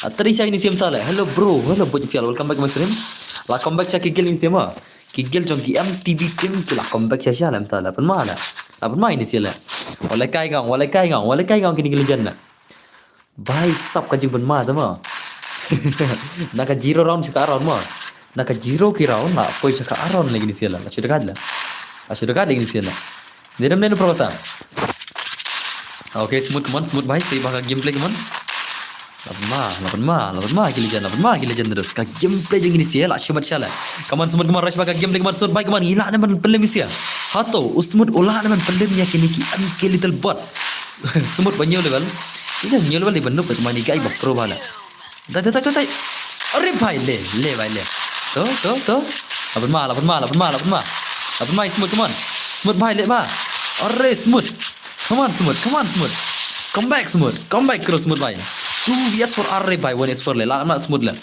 La Trisha ini sih mynta le. Hello bro, hello bro, welcome back my stream. La comeback sha ki guild ini sih ma. Ki guild jong ki M T B team ki la comeback sha sha le mynta le. Pynma le. La pynma ini sih le. Wale kai ngong, wale kai ngong, wale kai ngong kini ki legend le. Bhai sab ka jingpynma te ma. Na ka zero round sha ka ar round ma. Na ka zero ki round la poi sha ka ar round lagi ni sih la. La shu dekat la. La shu dekat lagi ni sih la. Dia dah main pro ta. Okay, smooth, come on, smooth bhai, sei ba ka gameplay, come on. La pynma, la pynma, la pynma ki legend, la pynma ki legend terus. Ka gameplay jong ini sih la shu mat sha la. Come on, smooth, come on, rush ba ka gameplay, come on, smooth bhai, come on. Ila ne man pynlem isi. Hato u smooth u la ne man pynlem ïa kini ki M K Little Bot. Smooth ba new level. Ini new level di benuk ba mani guy ba pro bala. Dai, dai, dai, dai, dai. Are bhai, le, le bhai, le. To, to, to. La pynma, la pynma, la pynma, la pynma. La pynma, smooth, come on. Smooth bhai, le ba. Are smooth. Come on, smooth, come on, smooth. Come back, smooth. Come back, kro smooth bhai. Two V S four ar re bai, one S four le. La ma smooth le.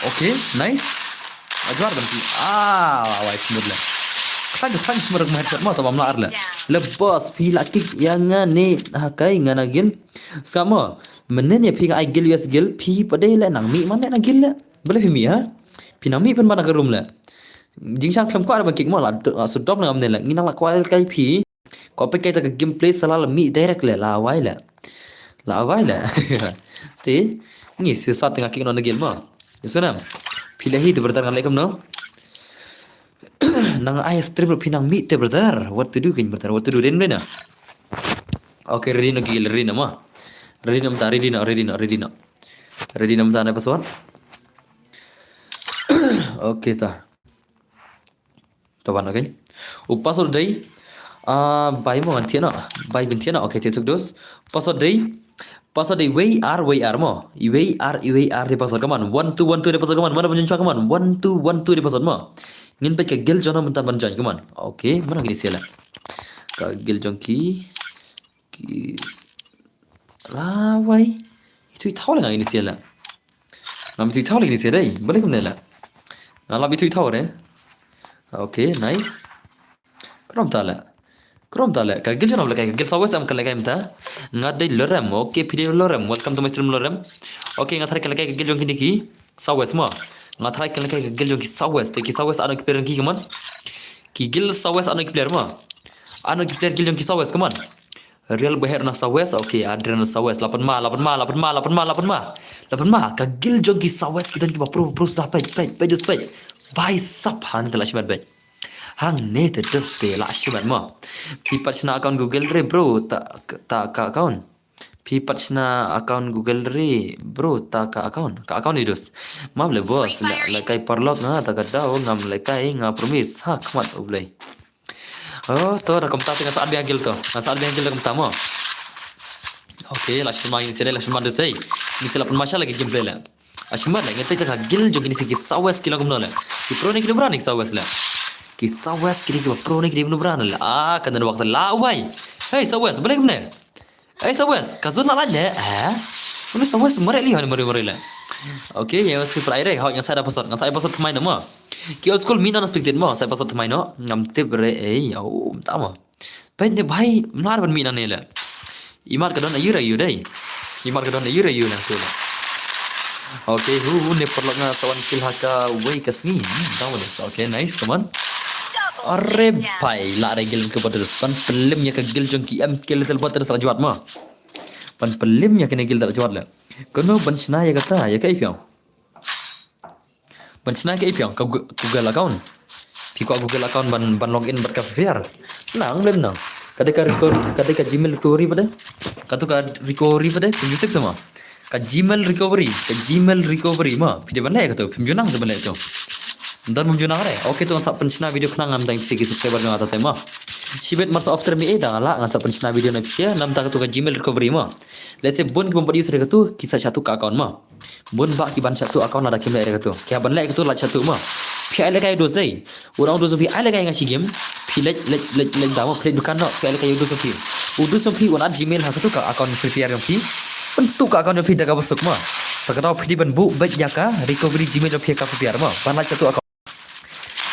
Okay, nice. Ajwar ban ki. Ah, wai smooth le. Khlaiñ khlaiñ smooth rak ma headshot ma, to bam la ar le. Le boss, phi la kick ïa nga ne, ha kai nga na gil. Sa mo, mynne ne phi nga ai gil, U S gil, phi pat dei le nang mih man le na gil le. Balei phi mih ha? Phi nang mih pynban na ka room le. Jingshang khlem kwah ban kick mo la, la sudom na ngam ne le. Ngi nang la kwah kai phi. Ko peit kai ta ka gameplay sa la la mih direct le, la wai le. La wai le. Te ngi si sat nga kick no na gil mo. Ngi sunam. Phi le hi te brother, nga le kumno. Nang ai stream ruh phi nang mih te brother. What to do kin brother? What to do den bena? Okay, ready no gil, ready no mo. Ready no mynta, ready no, ready no, ready no. Ready no mynta na password. Okay ta. To ban, okay. U password dei, ah, bai mo ngan thiah noh. Bai ban thiah noh. Okay, thiah suk dus. Password dei, password dei wei ar, wei ar mo. I wei ar, i wei ar dei password, come on. One two one two dei password, come on. Mano ban join, come on. One two one two dei password mo. Ngin peit ka guild jong no mynta ban join, come on. Okay, mano kine sia la. Ka guild jong ki, ki, la wai. Itu i thaw la nga kine sia la. Ngam ithuh i thaw lei kine sia dei. Balei kumne la? Nga lap ithuh i thaw re. Okay, nice. Krom ta la. Krom ta la. Ka guild jong nga lehkai, ka guild Southwest em ka lehkai mynta. Nga dei Lorem. Okay, phi dei Lorem. Welcome to my stream Lorem. Okay, nga tharai ka lehkai ka guild jong kine ki Southwest mo. Nga tharai ka lehkai ka guild jong ki Southwest. Te ki Southwest ano ki player ki, come on. Ki guild Southwest ano ki player mo. Ano ki player guild jong ki Southwest, come on. Real Beher na Southwest. Okay, Adrian na Southwest. Lapan ma, lapan ma, lapan ma, lapan ma, lapan ma. Lapan ma. Ka guild jong ki Southwest ki don kiba pro, pro star, peit, peit, peit, just peit. Bai sap, hangne te la shimet, peit. Hangne te just peit, la shimet mo. Phi pat shna account Google re bro, ta, ta ka account. Phi pat shna account Google re bro, ta ka account. Ka account i dus. Map le boss, la, lehkai paralok nga, ta ka daw, ngam lehkai, nga promise. Ha, khmat U Blei. Oh, to, da kumta te nga sa add biang guild to. Nga sa add biang guild da kumta mo. Okay, la shim ma ngi sene, la shim ma de sei. Ngi sela pun masha lagi gameplay la. La shim ma la, ngi te ka guild jong kine si ki Southwest ki long kumno la. Ki pro ne ki dubran ne ki Southwest la. Ki Southwest kine ki pro ne ki dubran la. Ah, kan dan waktu la wai. Hey, Southwest, balei kumne? Ei, Southwest, ka zone la lait le, eh? Uni Southwest mareh li, hoi, mareh, mareh le. Okay, ïa, skip ai re, hoi, ngan sa ai password, ngan sa ai password thymmai noh mo. Ki old school mi non expected mo, sa ai password thymmai noh, ngam tip re, ei, au, mynta mo. Peit ne bhai, mlar ban mi nangne le. Imat ka don ayu re ayu dei. Imat ka don ayu re ayu nangtu le. Okay, hu, hu, ne paralok nga sa wan kill ha kawei ka sngi. Hmm, down le. Okay, nice, come on. Are bhai, la re guild ka Butters. Ban pynlem ïa ka guild jong ki M K Little Butters la jwat mo. Ban pynlem ïa kane guild la jwat le. Kano ban shna ïa kata, ïa ka i phi ong. Ban shna ïa ka i phi ong, ka Gu-, Google account. Phi kwah Google account ban, ban login bad ka Free Fire. Nang lem nang. Ka dei ka reco-, ka dei ka Gmail recovery pat de. Katu ka recovery pat de, phi ju tip sa mo. Ka Gmail recovery, ka Gmail recovery mo. Phi dei ban leh katu, phim ju nang sa ban leh tu. Don bym ju nang re. Okay, to ngan sa pynshna video khnang, ngam dang pisa ki subscriber jong nga ta te mo. Shibit mar sa off stream ïa da nga lah, ngan sa pynshna video na pisa, namta katu ka Gmail recovery mo. Let's say bun ki bym pat use re katu, ki sa shatu ka account mo. Bun bah ki ban shatu account lada kim leh re katu. Ki hap ban leh katu lait shatu mo. Phi ai lehkai dos dei. U nang dos phi ai lehkai nga shi game. Phi leit, leit, leit, leit da mo, phi leit dukan noh, phi ai lehkai u dos phi. U dos phi un add Gmail ha katu ka account Free Fire jong phi. Pyntuh ka account jong phi da kaba suk mo. Te ka daw phi dei ban buh beit ïa ka recovery Gmail jong phi ha ka Free Fire mo. Ban lait shatu account.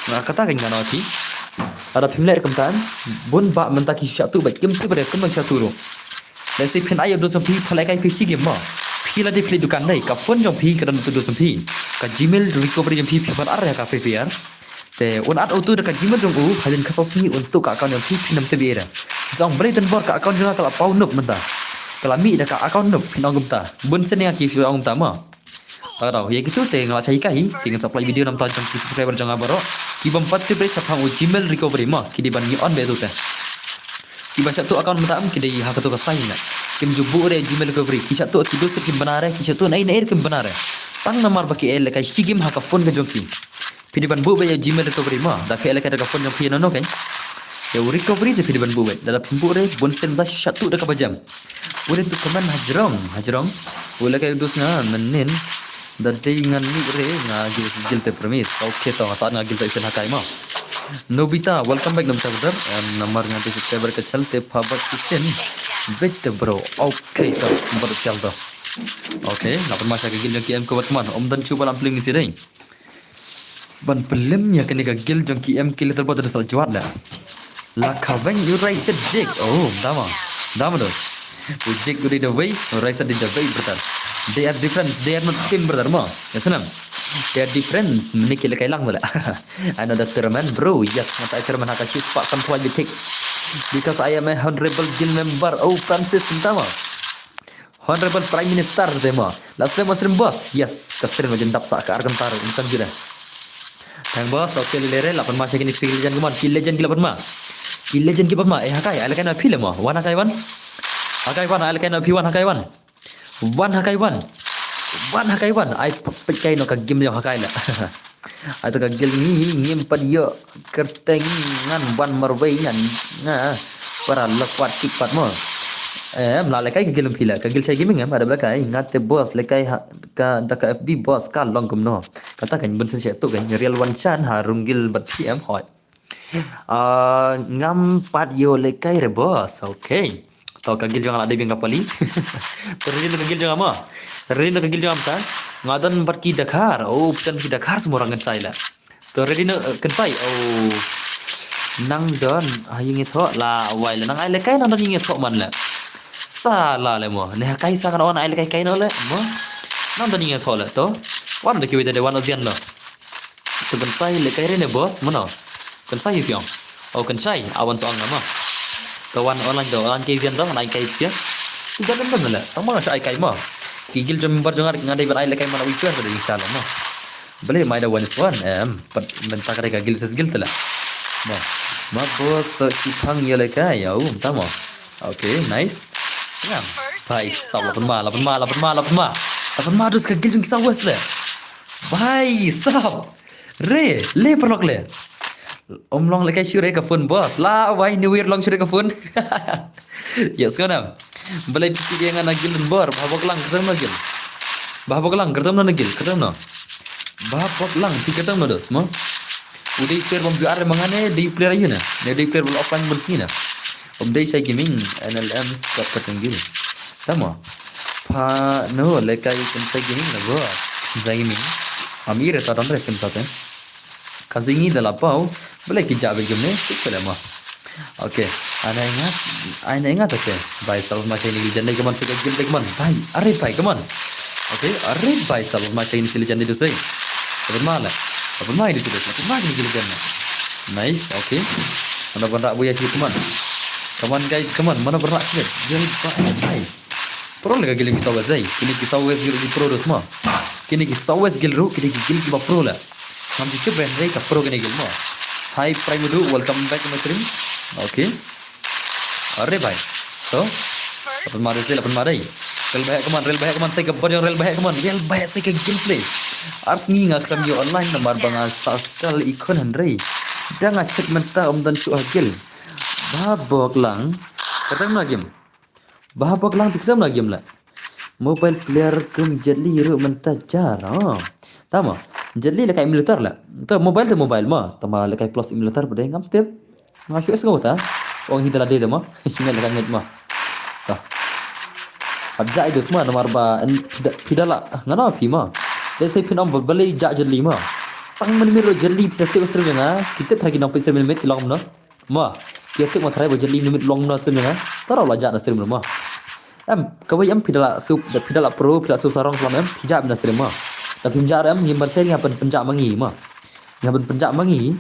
Nga kata ka nga ong ïa phi. Lada phim leh re kumta, bun bah mynta ki shatu beit, kim tip re kum ban shatu ruh. Let's say phin ai u dos phi, pha lehkai phi shi game mo. Phi la dei phi leit dukan dei, ka phone jong phi ka don utu dos phi. Ka Gmail recovery jong phi phi ban ar ha ka Free Fire. Te un add utu da ka Gmail jong u, hadien ka saw sngi un tuh ka account jong phi, phin ym tip ei re. Jong balei don bor ka account jong nga ka la paw noob mynta. Ka la mih da ka account noob, phin ong kumta. Bun sien ïa ki phi ong kumta mo. Ta ka daw, ïa kitu te nga la shai kai, te ngan sa pynlait video namta jong ki subscriber jong nga baroh. Ki bym pat tip re shaphang u Gmail recovery mo, ki dei ban ïoh on beit tu te. Ki ba shatu account mynta em ki dei ha katu ka style ne. Kim ju buh re Gmail recovery, ki shatu ki dos kim bna re, ki shatu naei naei kim bna re. Tang namar ba ki ai lehkai shi game ha ka phone ka jong ki. Phi dei ban buh beit ïa Gmail recovery mo, da phi ai lehkai da ka phone jong phi no no kan. Ïa u recovery te phi dei ban buh beit, da phim buh re, bun sien da shatu da kaba jam. Pule tu comment hajrong, hajrong. Pule ka dos nga, mynnin. Da dei ngan mih re, nga gil, gil te promise. Okay to, nga sa nga gil te isen hakai mo. Nobita, welcome back Nobita brother. Em, namar nga dei subscriber ka channel te pha bad isen. Beit te bro. Okay to, namar channel to. Okay, la pynma sha ka guild jong ki M K wat kman. Ym don shuh ba lam plim ni si dei. Ban plim ïa kane ka guild jong ki M K leaderboard da sal jwat la. La kaweng u Raisa Jake. Oh, dama. Dama dos. U Jake u dei da wei, u Raisa dei da wei, brother. They are different, they are not same, brother, mo. Ya senam. They are different. Mene ki lekai lang bala. I know the tournament, bro. Yes, nga ta tournament ha ka shi spot kan tuan bitik. Because I am a honorable guild member. Oh, Francis, dama. Honorable Prime Minister te mo. La stream, stream boss. Yes, ka stream jin dap sa ka ar kan tar insan jira. Thank boss, okay, le le re la pynma sha kine ki legend ki mon, ki legend ki la pynma. Ki legend ki pynma. Eh, Hakai, ai lekai na phi le mo. Wan Hakai wan. Hakai wan, ai lekai na phi wan Hakai wan. Wan Hakai wan. Wan Hakai wan. Ai pek kai no ka game jong Hakai la. Ai to ka guild ngi ngim pat ïoh kyrteng ngan wan marwei ngan nga para lok pat kik pat mo. Em, la lekai ka guild phi la, ka guild Shai Gaming em, ada lekai, nga te boss lekai ha, ka da ka F B boss ka long kumno. Kata kan bun sen shet tu kan, real one chan ha rung guild bad P M hoi. Ah, ngam pat ïoh lekai re boss, okay. To ka guild jong nga la dei biang ka pali. To ready na ka guild jong nga mo. Ready na ka guild jong nga ta. Nga don bad ki Dakhar. Oh, pyntan ki Dakhar semua orang kan sai la. To ready na, eh, kan sai. Oh. Nang don, ah, ïing ïathoh la wai la. Nang ai lekai nang don ïing ïathoh man la. Sa la le mo. Ne Hakai sa kan on ai lekai kai no le mo. Nang don ïing ïathoh la to. Wan da ki wei da de wan o zian lo. To kan sai lekai re ne boss, mano. Kan sai ïu piong. Oh, kan sai, awan sa ong na mo. To wan online to, online kai zian to, online kai sia. Ti jalan ban la. Tang mo sa ai kai mo. Ki guild jong member jong nga dei ban ai lekai man wi piong to dei inshallah mo. Bale mai da one is one. Em, pat mynta ka dei ka guild versus guild la. Mo. Ma boss, so shipang ïa lekai ïa um ta mo. Okay, nice. Ngam. Bhai sab la pynma, la pynma, la pynma, la pynma. La pynma dus ka guild jong ki South West le. Bhai sab. Re, le paralok le. Ym long lekai shuh re ka phone boss. La wai ni wir long shuh re ka phone. Yes, ngana. Balai phi phi ngan na guild bor, ba bok lang kyrteng na guild. Ba bok lang kyrteng na guild, kyrteng na. Ba bok lang phi kyrteng na dos mo. U dei player bym ju ar ma nga ne, dei player ayu na. Ne dei player bym offline bym sini na. Um dei Shai Gaming, N L M squad kyrteng guild. Tama. Pha no lekai kum Shai Gaming na boss. Shai Gaming. Ami re ta don re kum ta ten. Ka zingi da la pau, bale ki ja bel gimne, tik sele mo. Okay, ana ingat, ana ingat okay. Bhai sab ma chaini ki jande kaman fika gim dek man. Bhai, are bhai kaman. Okay, are bhai sab ma chaini ki jande tu sei. Kaman mala. Kaman mai di tu. Kaman mai di tu. Nice, okay. Mana ban rak buya sih kaman. Kaman guys, kaman mana ban rak sih. Jel bhai. Pro le ka guild ki South West dei. Kini ki South West guild ki pro dos ma. Kini ki South West guild ru, kini ki guild ki ba pro la. Ngam ji tip re ka pro kini guild ma. Hi Prime Udu, welcome back to my stream. Okay. Are bhai. To. Lapan ma dei, lapan ma dei. Rel bahek kaman, rel bahek kaman, sai ka body rel bahek kaman, rel bahek sai ka gameplay. Ars ni nga kram yo online namar ba nga sa sekal ikon hynrei. Da nga check mynta um don shuh ha guild. Ba bok lang. Kata na game. Ba bok lang phi khlem la game la. Mobile player kum Jet Li ruh mynta jar. Oh. Tama. Jet Li lekai emulator la. To mobile to mobile ma. Tama lekai plus emulator ba dei ngam tip. Nga shu es ngota. Ong hi da la dei da ma. Shu ngai lekai ngai ma. Ta. Hap ja idus ma namar ba phi da la. Ngana phi ma. Dei sei phin om ba balei ja Jet Li ma. Tang minimit ruh Jet Li phi da tip stream nga. Kita tagi nong phi stream minimit long no. Ma, ki ïathuh ma tharai ba Jet Li minimit long na stream nga. Tara la jah na stream ma. Em, kawei em phi da la sub, phi da la pro, phi la sub sarong slam em, phi jah na stream ma. Da phim jah em, ngim ban seri nga ban pynjah ma ngi ma. Nga ban pynjah ma ngi,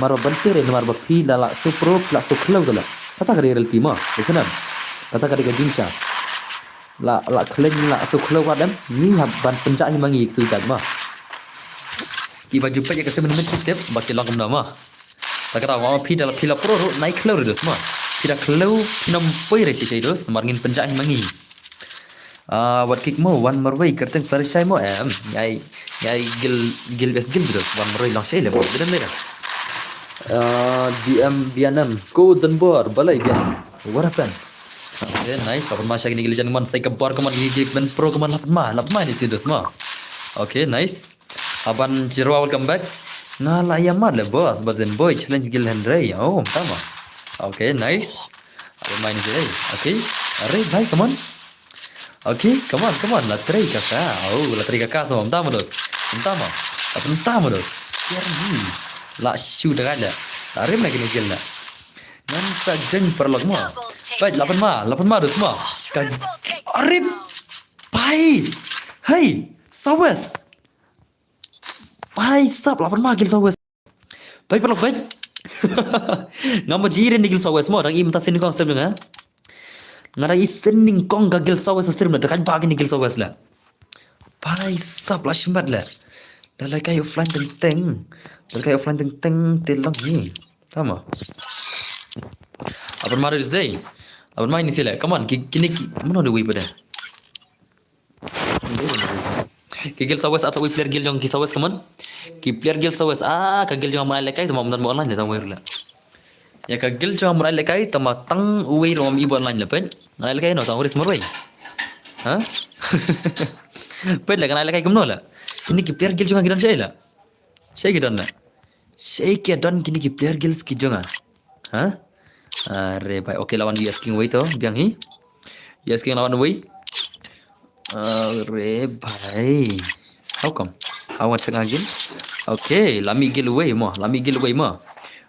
mar ba ban seri namar ba phi da la sub pro, phi la sub khlem tu la. Kata ka dei reality ma, da snem. Kata ka dei ka jingsha. La, la khlem la sub khlem wat em, ngi hap ban pynjah hi ma ngi tu jat ma. Ki ba jupet ya ka semen minit tip, ba ki long kumno ma. Ta kata wa phi da phi la pro ru nai khleu re dos ma. Phi da khleu phi nam poi re shi shai dos mar ngin pynjah hi ma ngi. Ah, wat kick mo wan marwei kyrteng sar shai mo em. Ngai ngai gil gil bes gil dos wan marwei long shai le mo. Bidam le ka. Ah, B M B N M ko dan bor balai bian. What happened? Okay, nice. Lapan ma shai ni gil jan man sai ka bor kaman ni gil ben pro kaman lapan ma lapan ma ni si dos ma. Okay, nice. Aban Jirwa, welcome back. Nga la ïa mad le boss, ba zen boy challenge gil hynrei. Oh, tama. Okay, nice. Aban main je. Okay. Are bhai, come on. Okay, come on, come on. La trei kaka. Oh, la trei kaka sa. Mynta ma dos. Mynta ma. Mynta ma dos. Kiar ni. La shu da la. La rim lagi ni gil na. Ngan sa jeng paralok ma. Peit, la pynma, la pynma dos ma. Ka arip. Pai. Hey, Sawes. Pai sap, la pynma gil Sawes. Peit paralok, peit. Ngam jirin ni gil Sawes ma, dang im ta sini kong stream nga. Nga dang i sending kong ka gil Sawes stream la, da ka ba kini gil Sawes la. Pai sap la shimbat la. Da la kai offline teng teng. Da la kai offline teng teng te lang ni. Tama. Apan mari zei. Apan mai ni sila. Come on, ki- kini ki mano de wi pada. Ki gil Sawes atau wi player gil jong ki Sawes, come on. Ki player gil Sawes, ah, ka gil jong amrai lekai tama mdan online tama wi la. Ya ka gil jong amrai lekai tama tang wi rom i online la pen. Ngai lekai no tang wi smor wi. Ha? Peit la kan ai lekai kumno la. Kini ki player gil jong ki don shei la. Shei ki don la. Shei ki don kini ki player gils ki jong. Ha? Are bhai, okay, lawan di asking wei to biang hi. Yes, king lawan wei. Are bhai. How come? How much again? Okay, lami gil wei mo, lami gil wei mo.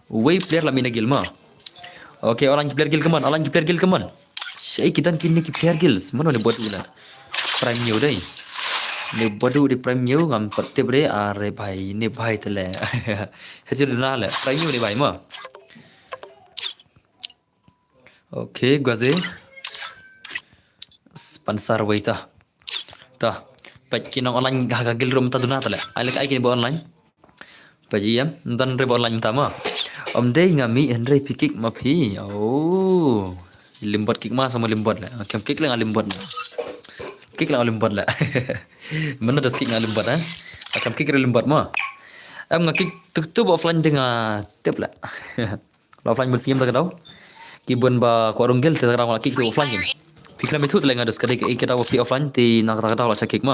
Wei player lami na gil mo. Okay, online player gil, come on, online player gil, come on. Shei ki don kini ki player gils. Mano ne bodu la. Prime new dei. Ne bodu di prime new ngam pat tip dei, are bhai, ne bhai tele. Hajir duna le. Prime new ne bhai mo. Okay, gua ze. Sponsor wei ta. Ta. Peit ki nong online ha ka gil room ta duna tele. Ai lekai kini ba online. Peit iem, ntan re ba online ta ma. Om dei nga mi hynrei phi kick ma phi. Oh. Limbot kick ma sama limbot le. Kem kick le nga limbot le. Kick le nga limbot le. Mana dos kick nga limbot eh. Kem kick re limbot ma. Em nga kick tuk tu ba offline dei nga tip le. La offline bun sngim ta ka daw. Ki bun ba kwah rung gil ta ka daw la kick tu offline game. Phi khlem ïathuh te lei nga dus ka dei ka daw phi offline te na kata ka daw la cha kick ma.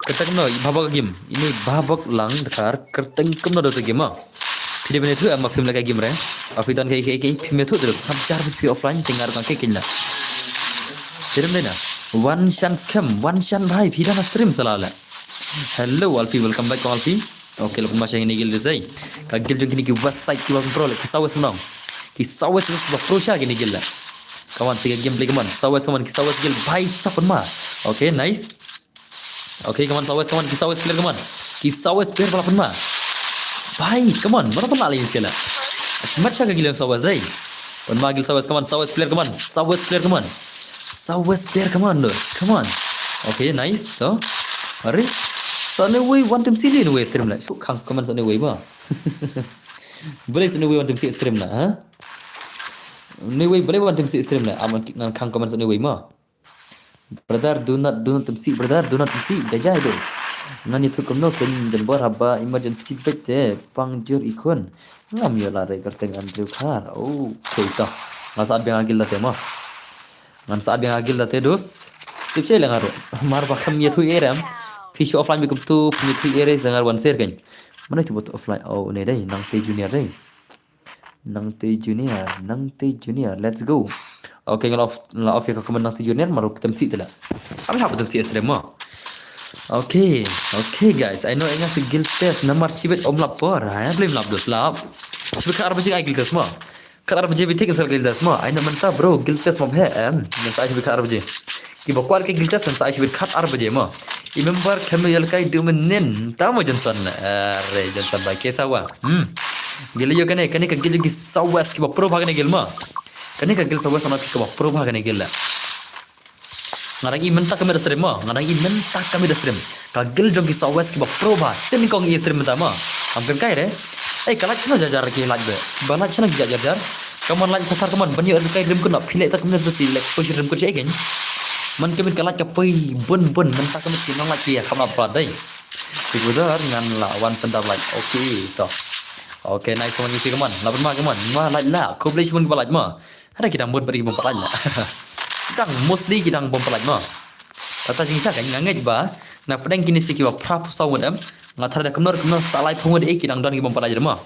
Kata kumno i bhabok game. Ini bhabok lang dakar kyrteng kumno dos game ma. Phi dei ban ïathuh em ma phim la ka game re. Ba phi don ka ka ka phim ïathuh te dus hap jar phi offline te nga rung ka kick na. Te dei ban na. One chance kem, one chance bhai phi da na stream sala la. Hello Alfie, welcome back Alfie. Okay, la pynma shang ini gil dusai. Ka gil jong kini ki west side ki ba pro le ki Sawes mnong. Ki Sawes ba pro sha kini gil la. Come on, siga gameplay, come on. Sawes, come on, ki Sawes gil bhai sa pynma. Okay, nice. Okay, come on Sawes, come on, ki Sawes player, come on. Ki Sawes player ba la pynma. Bhai, come on, mana pynma la yin sila. Ash mat sha ka gil Sawes dei. Pynma gil Sawes, come on, Sawes player, come on. Sawes player, come on. Sawes player, come on, dos. Come on. Okay, nice. To. Are. Sa ne wei wan tem sili ne wei stream la. So khang comment sa ne wei ma. Boleh sa ne wei wan tem si stream la, ha? Ne wei boleh wan tem si stream la. Aman ngan khang comment sa ne wei ma. Brother, do not, do not tem si, brother, do not tem si. Jai jai dos. Ngan ïathuh kumno ken jan bor haba emergency bek te pang jur ikun. Ngam ïoh lare kyrteng Andrew Khar. Okay, to. Nga sa biang agil la te ma. Ngan sa biang agil da te dos. Tip sha la nga ruh. Mar ba kam ïathuh ïa rem. Phi shu offline bi kum tu phi ïathuh ïa re da nga ruh wan share kan. Mana tu bot offline. Oh ne dei nang te junior dei. Nang te junior, nang te junior. Let's go. Okay, ngan off, la off ïa ka comment nang te junior mar ruh tem si te la. Kami hap tem si stream mo. Okay, okay guys. I know enga si guild test namar sibet om lapor. Ha, blame lap dos lap. Sibet ka arba jing ai guild test mo. Khatar baje bi thik sal gildas ma. Ai na mynta bro, gildas ma bhe em. Mynta ai bi khatar baje. Ki ba kwal ki gildas mynta ai bi khatar baje ma. I member khem yal kai du men nin. Ta ma Johnson. Are Johnson bai ke sawa. Hmm. Gilio kane, kane ka gilio ki Sawes ki ba pro ba kane gil ma. Kane ka gil Sawes na ki ba pro ba kane gil la. Nga dang i mynta ka mid stream mo, nga dang i mynta ka mid stream. Ka gil jong ki Sawes ki ba pro ba, stream kong i stream mynta mo. Am kan kai re. Ei ka lach no jar jar ki lach be. Ba lach no jar jar jar. Kaman lach tatar kaman ban yo kai rim kun na phi lach ta kaman tu si lach push rim kun che ken. Man ka mid ka lach ka pui bun bun mynta ka mid ki nong lach ki ya kam ap dai. Ki gudar ngan la wan pynta lach. Okay to. Okay nice kaman isi kaman. La ban ma kaman. Ma lach la. Ko blech mun ba lach ma. Hada ki dang bun pyrkhat ki bym pat lait la. Dang mostly ki dang bym pat lait mo. Kata jingshah kan nga ngeit ba na pdeng kine si ki ba phra phew saw ngut em. Nga tharai da kumno kumno sa lai phew ngut e ki dang don ki bym pat lait mo.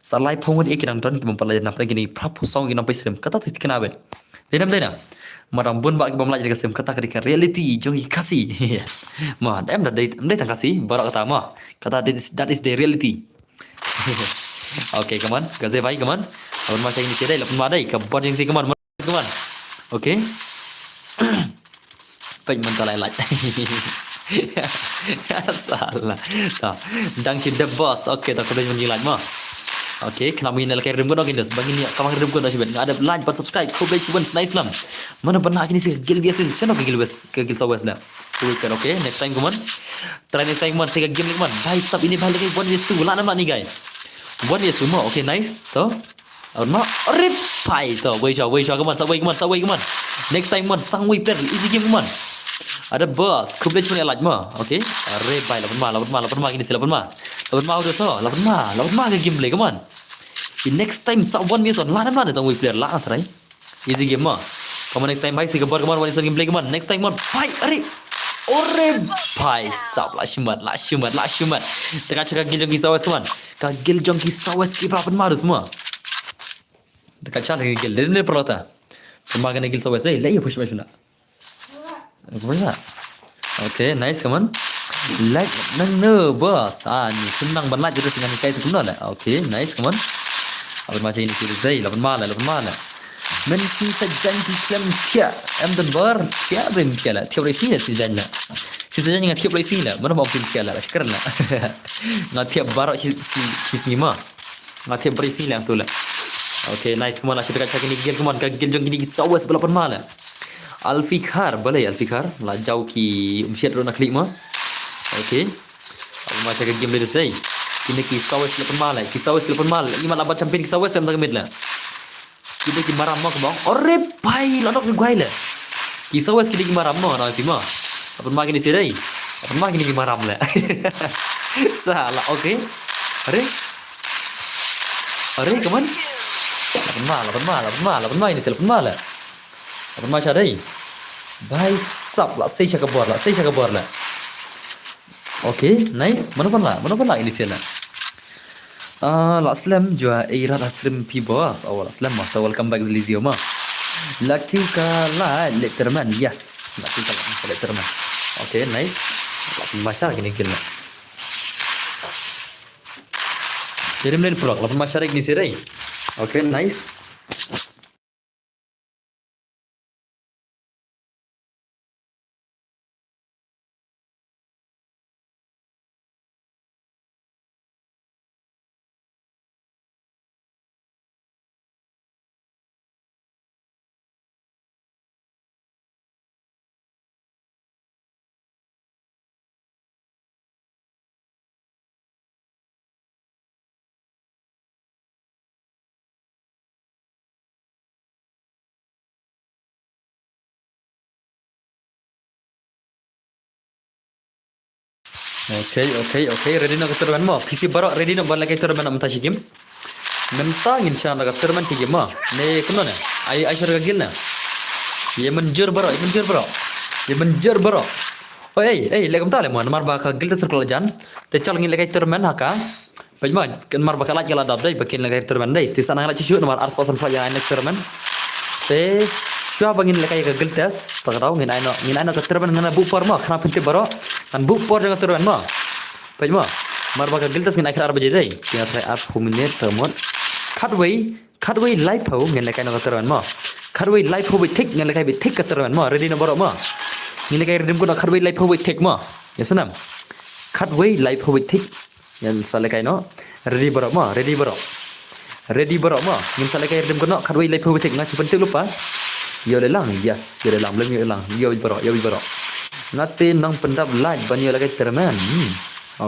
Sa lai phew ngut e ki dang don ki bym pat lait na pdeng kine phra phew saw ki nang pei stream. Kata thikna bet. Dei nam dei na. Ma dang bun ba ki bym lait da ka sim, kata ka dei ka reality jong ki Khasi. Ma em da dei, em dei tang Khasi baroh kata ma. Kata that is, that is the reality. Okay, come on. Ka Zevai, come on. Aban ma shang ni dei, lapan ma dei. Ka bor jong si, come on. Come on. Okay. Pek mental lai lai. Salah. Ta. Dang shi the boss. Okay, ta khublei shibun jinglain ma. Okay, kena mungkin lelkai rim gun, okay, dos. Bangin ya kamang rim gun, dos shibun. Nga ada like, ba subscribe. Khublei shibun, nice lam. Mana pernah kini si Gil biasa. Siapa ke Gil West? Ke Gil South West dah. Okay, next time, come on. Try next time, come on. Saya game, come on. Bhai sab, ini bhai lagi one vs two. Lah nama ni, guys? One vs two ma. Okay, nice. To. Aban ma. Are bhai, to. Wei sha, wei sha, come on, sa wei, come on, sa wei, come on. Next time, come on, sang wei player, easy game, come on. Ada boss, khublei shibun ïa like ma. Okay. Are bhai, lapan ma, lapan ma, lapan ma, kini si lapan ma. Lapan ma, udah so, lapan ma, lapan ma ka game play, come on. Di next time, sa one vs one, lah nama ni, sang wei player, lah try. Easy game ma. Come on, next time, bhai, si ka bor, come on, one vs one game play, come on. Next time, come on, bhai, are. Ore bhai sab, lah shimat, lah shimat, lah shimat. Te ka cha ka Gil jong ki South West, come on. Ka Gil jong ki South West ki ba pynmarus ma. Te ka cha ka Gil, dei ne prota. Pynmar ka Gil South West, dei, lei push ma shuna. Pynmar. Okay, nice, come on. Like nang no boss. Ah, ni senang ban like, jadi senang kai sepenuh lah. Okay, nice, come on. Lapan ma cha ini kita, dei, lapan ma lah, lapan ma lah. Men si sa jan ki klem pia, em don bor, pia rim pia lah. Tiap racing lah si jan lah. Si sa jan nga tiap racing lah. Mana mau pin pia lah, sekarang lah. Nga tiap baroh si, si, si sini ma. Nga tiap racing lah tu lah. Okay, nice, come on, lah, kita ka cha kini Gil, come on, ka Gil jong kini ki South West ba lapan ma lah. Alfikar, balei Alfikar, la jaw ki umshiat ruh na klik ma. Okay. Lapan ma cha ka game lei dei. Kini ki South West lapan ma lei, ki South West lapan ma lei. Ngi ma la bat champion ki South West lam tang mid lei. Kini ki maram ma ka bong. Ore bhai, la nok ki gwai lei. Ki South West kini ki maram ma, na pi ma. Lapan ma kini si dei. Lapan ma kini ki maram lei. Salah, okay. Are? Are, come on. Lapan ma, lapan ma, lapan ma, lapan ma ini si lapan ma lei. Lapan ma cha dei. Bhai sab, la sei cha ka bor, la sei cha ka bor lei. Okay, nice. Mano pynlah, mano pynlah ini sien. Ah, la slem jua, eh, rat ha stream phi boss. Oh, la slem ma. Ta welcome back Lizio ma. La kiew ka la Letterman. Yes. La kiew ka la Letterman. Okay, nice. Lapan ma cha kini kiew la. Jadi mending prok, lapan ma cha dei ini sien dei. Okay, nice. Okay, okay, okay. Ready noh ka tournament mo? Phi baroh ready noh ban lehkai tournament mynta shi game? Mynta ngin shah noh ka tournament shi game mo? Ne kumno ne? Ai, ai shah ka guild ne? Ïa mynjur baroh, ïa mynjur baroh. Ïa mynjur baroh. Oi, ei, ei, leh kumta leh mo. Namar ba ka guild test la jan. Te chal ngin lehkai tournament ha ka. Peit mo, namar ba ka light ka la dap dei, ba kin lehkai tournament dei. Te sa nang lait shuh shuh namar arspah san phlak ïa next tournament. Te shuwa ba ngin lehkai ka guild test, ta ka daw ngin ai noh, ngin ai noh ka tournament, ngan buh por mo, khnang phin tip baroh. Ngan buh por jong ka tournament mo. Peit mo, namar ba ka guild test ngin ai khat ar baje dei. Te ngan try arphew minit ta mut. Khatwei, khatwei laiphew ngin lehkai noh ka tournament mo. Khatwei laiphew beit thik ngin lehkai beit thik ka tournament mo. Ready noh baroh mo. Ngin lehkai ready mo, khatwei laiphew beit thik mo. Ïa snem. Khatwei laiphew beit thik. Ngin sa lehkai noh. Ready baroh mo, ready baroh. Ready baroh mo. Ngin sa lehkai ready baroh noh, khatwei laiphew beit thik, nga shu pyntip lypa. Ïoh leh lang, yes, ïoh leh lang, lem ïoh leh lang, ïoh baroh, ïoh baroh. Nga te nang pyndap light ban ïoh lehkai tournament. Hmm.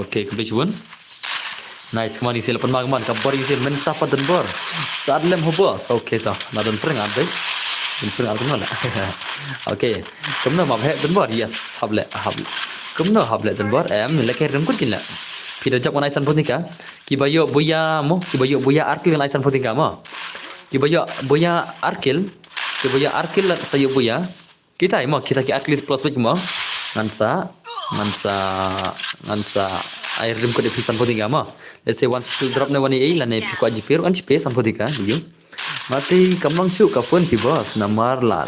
Okay, khublei shibun. Nice, kmane ïa sien la pynma kmane, ka bor ïa sien mynta pat don bor. Sa lem hobor. Sa okay ta. Na don pyrshang dei. Don pyrshang kumno la. Okay. Kumno ma bhek don bor. Yes, hap leh, hap leh. Kumno hap leh don bor. Em, lehkai rim kut kin leh. Phi da jop ngan ai san phew tyngka. Kiba ïoh buya mo, kiba ïoh buya ar kill ngan ai san phew tyngka mo. Kiba ïoh buya ar kill, kiba ïoh ar kill la sa ïoh buya. Kita mo, kita ki ar kill plus beit mo. Ngan sa, ngan sa, ngan sa ai rim kut ïa phi san phew tyngka mo. Let's say one skill drop ne one A A lane phi kwah G P ruh ngan G P san phew tyngka, ïoh. Mati kam long shuh ka phone phi boss, namar la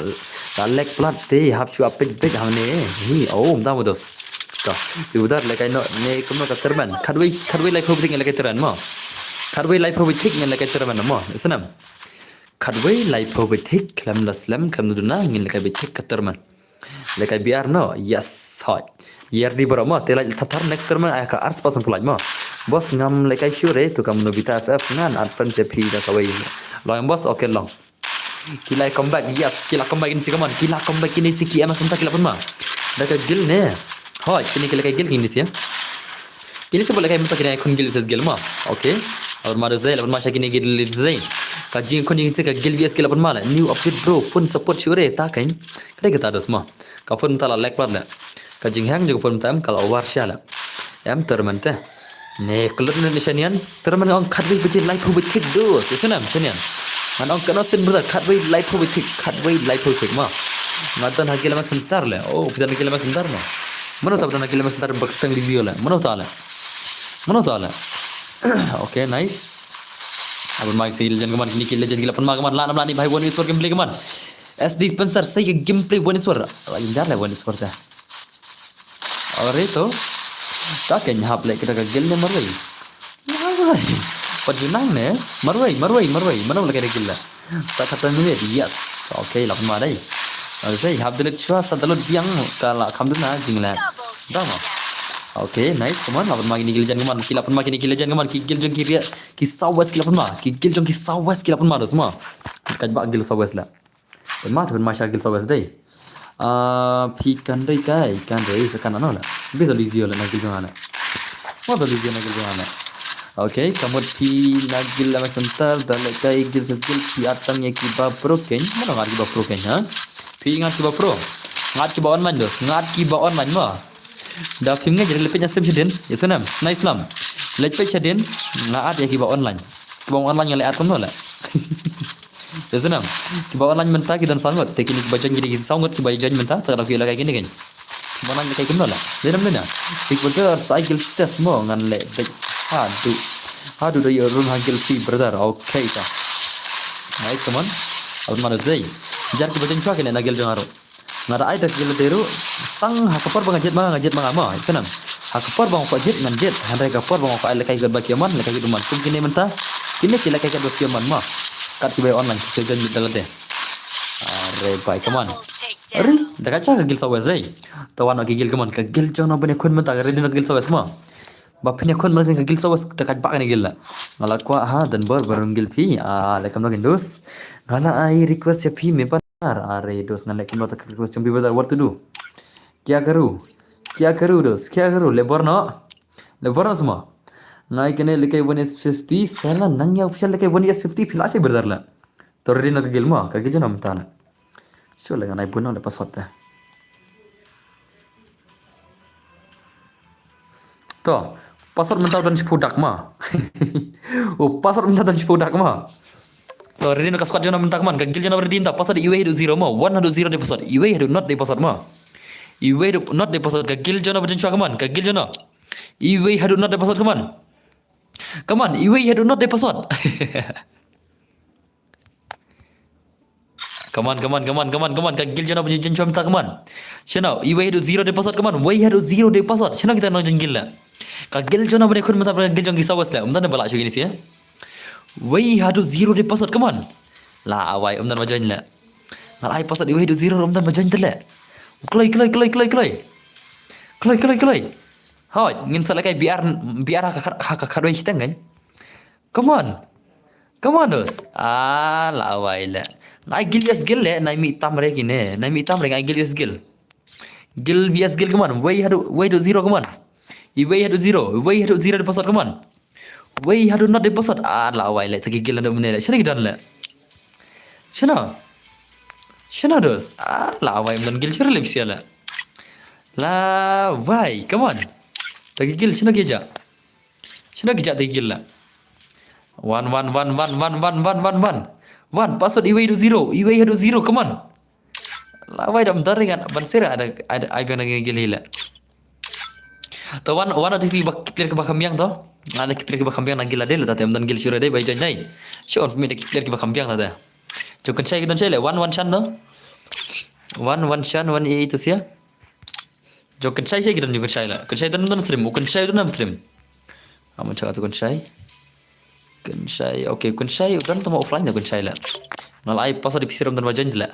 la lek plat te hap shuh pek pek hangne. Hi, oh, mta mo dos. Ka, phi udar lek ai no, ne kumno ka terman. Khatwei, khatwei lai pho bitik ngin lek ai terman mo. Khatwei lai pho bitik ngin lek ai terman mo. Isnam. Khatwei lai pho bitik, khlem da slem, khlem da duna, ngin lek ai bitik ka terman. Lek ai biar no, yes, hoi. Yer di bro mo, te lai thatar next terman ai ka ars pasan pulai mo. Boss ngam lek ai shuh re, tu kam no bita F F ngan, ad friends ya phi da kawei. Long boss, okay long. Ki la comeback, yes, ki la comeback ini si kaman, ki la comeback ini si ki M S Center ki la pun ma. Da ka guild ne. Hoi, kini ki la ka guild kini si ya. Kini si boleh kai mutak kini kun guild versus guild ma. Okay. Aur ma dosai, lawan ma sha kini guild dosai. Ka jing kun ini si ka guild V S ki la pun ma la. New update bro, phone support shuh re, ta kan. Kada kita dos ma. Ka phone ta la lek plat la. Ka jinghang jong ka phone ta em ka la over sha la. Em terman te. Ne klut ne shanian. Terman ong khatwei baje lai pho bitik dos. Isnam shanian. Ngan ong kano sin brother khatwei lai pho bitik. Khatwei lai pho bitik ma. Nga don ha guild M S Center le. Oh, phi don ha guild M S Center ma. Mano ta don ha guild M S Center bak tang di le. Mano ta le. Mano ta le. Okay, nice. Abon mai si legend kaman, kini ki legend ki la pun ma kaman, la nam la ni bhai one is for gameplay kaman. S D Spencer, sai ka gameplay one is for. Lagi dar le one is for ta. Ore to. Ta ken hap le kita ka guild ne marwei. Marwei. Pajunang ne. Marwei, marwei, marwei. Mana lagi ada guild la. Sa kata minit, yes. Okay, la pun ma dai. Ore sai hap delete shwa sa download biang ka la kham duna jing la. Dama. Okay, nice, kaman. La pun ma kini ki legend kaman. Ki la pun ma kini ki legend kaman. Ki guild jong ki ria. Ki South West ki la pun ma. Ki guild jong ki South West ki la pun ma dos ma. Ka ba guild South West la. Pun ma, pun ma sha guild South West dai. Ah, phi kan dei kai, kan dei sa kan ano la. Bi to lizio la na guild jong ana. Mo to lizio na guild jong ana. Okay, kamut phi na guild M S Center, da le kai guild ses guild phi atang ya ki ba pro ken. Mano ngat ki ba pro ken ha? Phi ngat ki ba pro. Ngat ki ba online dos, ngat ki ba online ma. Da phim ngai jere lepet nya sem shadin. Isnam, nice lam. Lepet shadin, nga at ya ki ba online. Ki ba online nga le at kumno la. Isnam. Ki ba online mynta ki don saw ngut. Te kini ki ba join ki dei ki saw ngut ki ba join mynta. Te ka dei ki la kai kini ken. Ki ba online kai kumno la. Lenam lena. Big brother sa ai guild test mo ngan le dei. Hadu. Hadu dei run ha guild free brother. Okay ta. Nice, come on. Abon ma dosai. Jar ki ba join chwa kene na guild jong aro. Nga da ai da guild dei ruh. Tang ha ka por ba nga jied ma nga jied ma nga mo. Isnam. Ha ka por ba nga jied ngan jied. Hynrei ka por ba nga ai le kai ka ba ki man, le kai ka duman. Kum kine mynta. Kine ki le kai ka ba ki man mo. Kat ki ba online ki shu join da lade. Are bai kaman. Are, da ka cha ka guild South West dei. Tawan ki guild kaman ka guild jong no bane khun mynta ka ready no guild South West mo. Ba phin ya khun mynta ka guild South West da ka ba ka ne guild la. Nga la kwah ha dan bor barun guild phi. Ah, le kam no kin dos. Nga la ai request ya phi me pa Ar, are dos ngan leh kumno ta ka request jong phi brother, what to do? Kya karu? Kya karu dos? Kya karu? Lebor no? Lebor no sma? Ngai kene lekai one S fifty, sela nang ya official lekai one S fifty, phi la shai brother la. To ready no ka guild mo, ka guild jong no mynta la. Sure le ngan ai bun no le password ta. To, password mynta u don shiphew dak ma. U password mynta don shiphew dak ma. To, ready no ka squad jong no mynta kaman, ka guild jong no ready mynta, password iwei haduh zero ma, one haduh zero dei password, iwei haduh not dei password ma. Iwei haduh not dei password, ka guild jong no ba join shwa kaman, ka guild jong no. Iwei haduh not dei password kaman. Kaman, iwei haduh not dei password. Kaman, kaman, kaman, kaman, kaman. Ka guild jong no ba join shwa mynta kaman. Shano, iwei haduh zero dei password kaman. Wei haduh zero dei password. Shano kita nongjoin guild la. Ka guild jong no ba dei khun mynta ka guild jong ki South West la. Mynta ne ba lah shuh kine sih, eh. Wei haduh zero dei password kaman. La awai mynta ba join la. Nga la ai password iwei haduh zero mynta ba join te la. Kloi, kloi, kloi, kloi, kloi. Kloi, kloi, kloi. Hoi, ngin sa lehkai B R, B R ha ka khat, ha ka khat wei shiteng kan. Come on. Come on, dos. Ah, la wai le. Nai guild yes guild le, nai mi tam re kine. Nai mi tam re ngai guild yes guild. Guild V S guild, come on. Wei haduh, wei haduh zero, come on. Iwei haduh zero, wei haduh zero dei password, come on. Wei haduh not dei password. Ah, la wai le, ta ki guild haduh mane le. Shano ki don le. Shano. Shano dos. Ah, la wai, ym don guild shuh re le bisia le. La wai, come on. Ta ki guild shano ki ja. Shano ki ja ta ki guild la. One, one, one. One, password iwei haduh zero, iwei haduh zero, come on. La wai dam daring an ban sir ada, ada ai biang na guild hi la. To wan, wan ada ki ba ki player ki ba kham biang to. Ada ki player ki ba kham biang na guild la dei la, ta te ym don guild shuh re dei ba join nai. Sure, mi da ki player ki ba kham biang ta te. Jong Kynshai ki don shai leh, wan wan shan no. Wan wan shan, wan ei ei to sia. Jong Kynshai shai ki don, jong Kynshai leh. Kynshai don don stream, u Kynshai don nam stream. Amo chaka to Kynshai. Kynshai, okay, Kynshai u don tama offline na Kynshai leh. Nga la ai password phi sirem don ba join leh.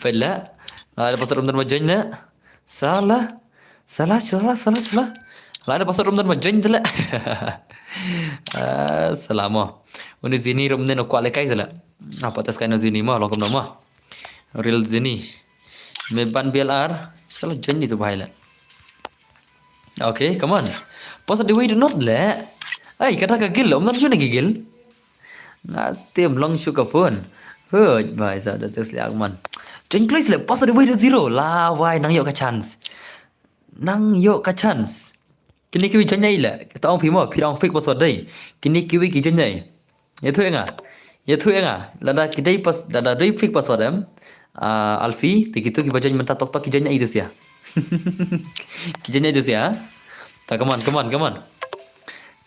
Peit leh. Nga la ai password don ba join leh. Sala. Sala, sala, sala, sala. La ai password don ba join leh. Ah, sala mo. Uni Zini rum ne no kwah lekai leh. Apa tes kai no Zini mo, long kumno mo. Real Zini. Me ban B L R. Sala join itu bahai leh. Okay, come on. Password wei do not leh. Ai, kata ka gil, um don shuna ki gil. Nga tim long shu ka phone. Hoi, bhai sa da tes leh man. Join please leh, password wei do zero. La wai nang ïoh ka chance. Nang ïoh ka chance. Kine kiwi join ei leh. Kata ong phi mo, phi ong fake password dei. Kine kiwi ki join ei. Ïathuh ïa nga. Ïathuh ïa nga. Lada ki dei pas, lada dei fake password em. Ah, Alfi, te kitu kiba join mynta tok tok ki join ei dus ïa. Ki join ei dus ïa. Ta, come on, come on, come on.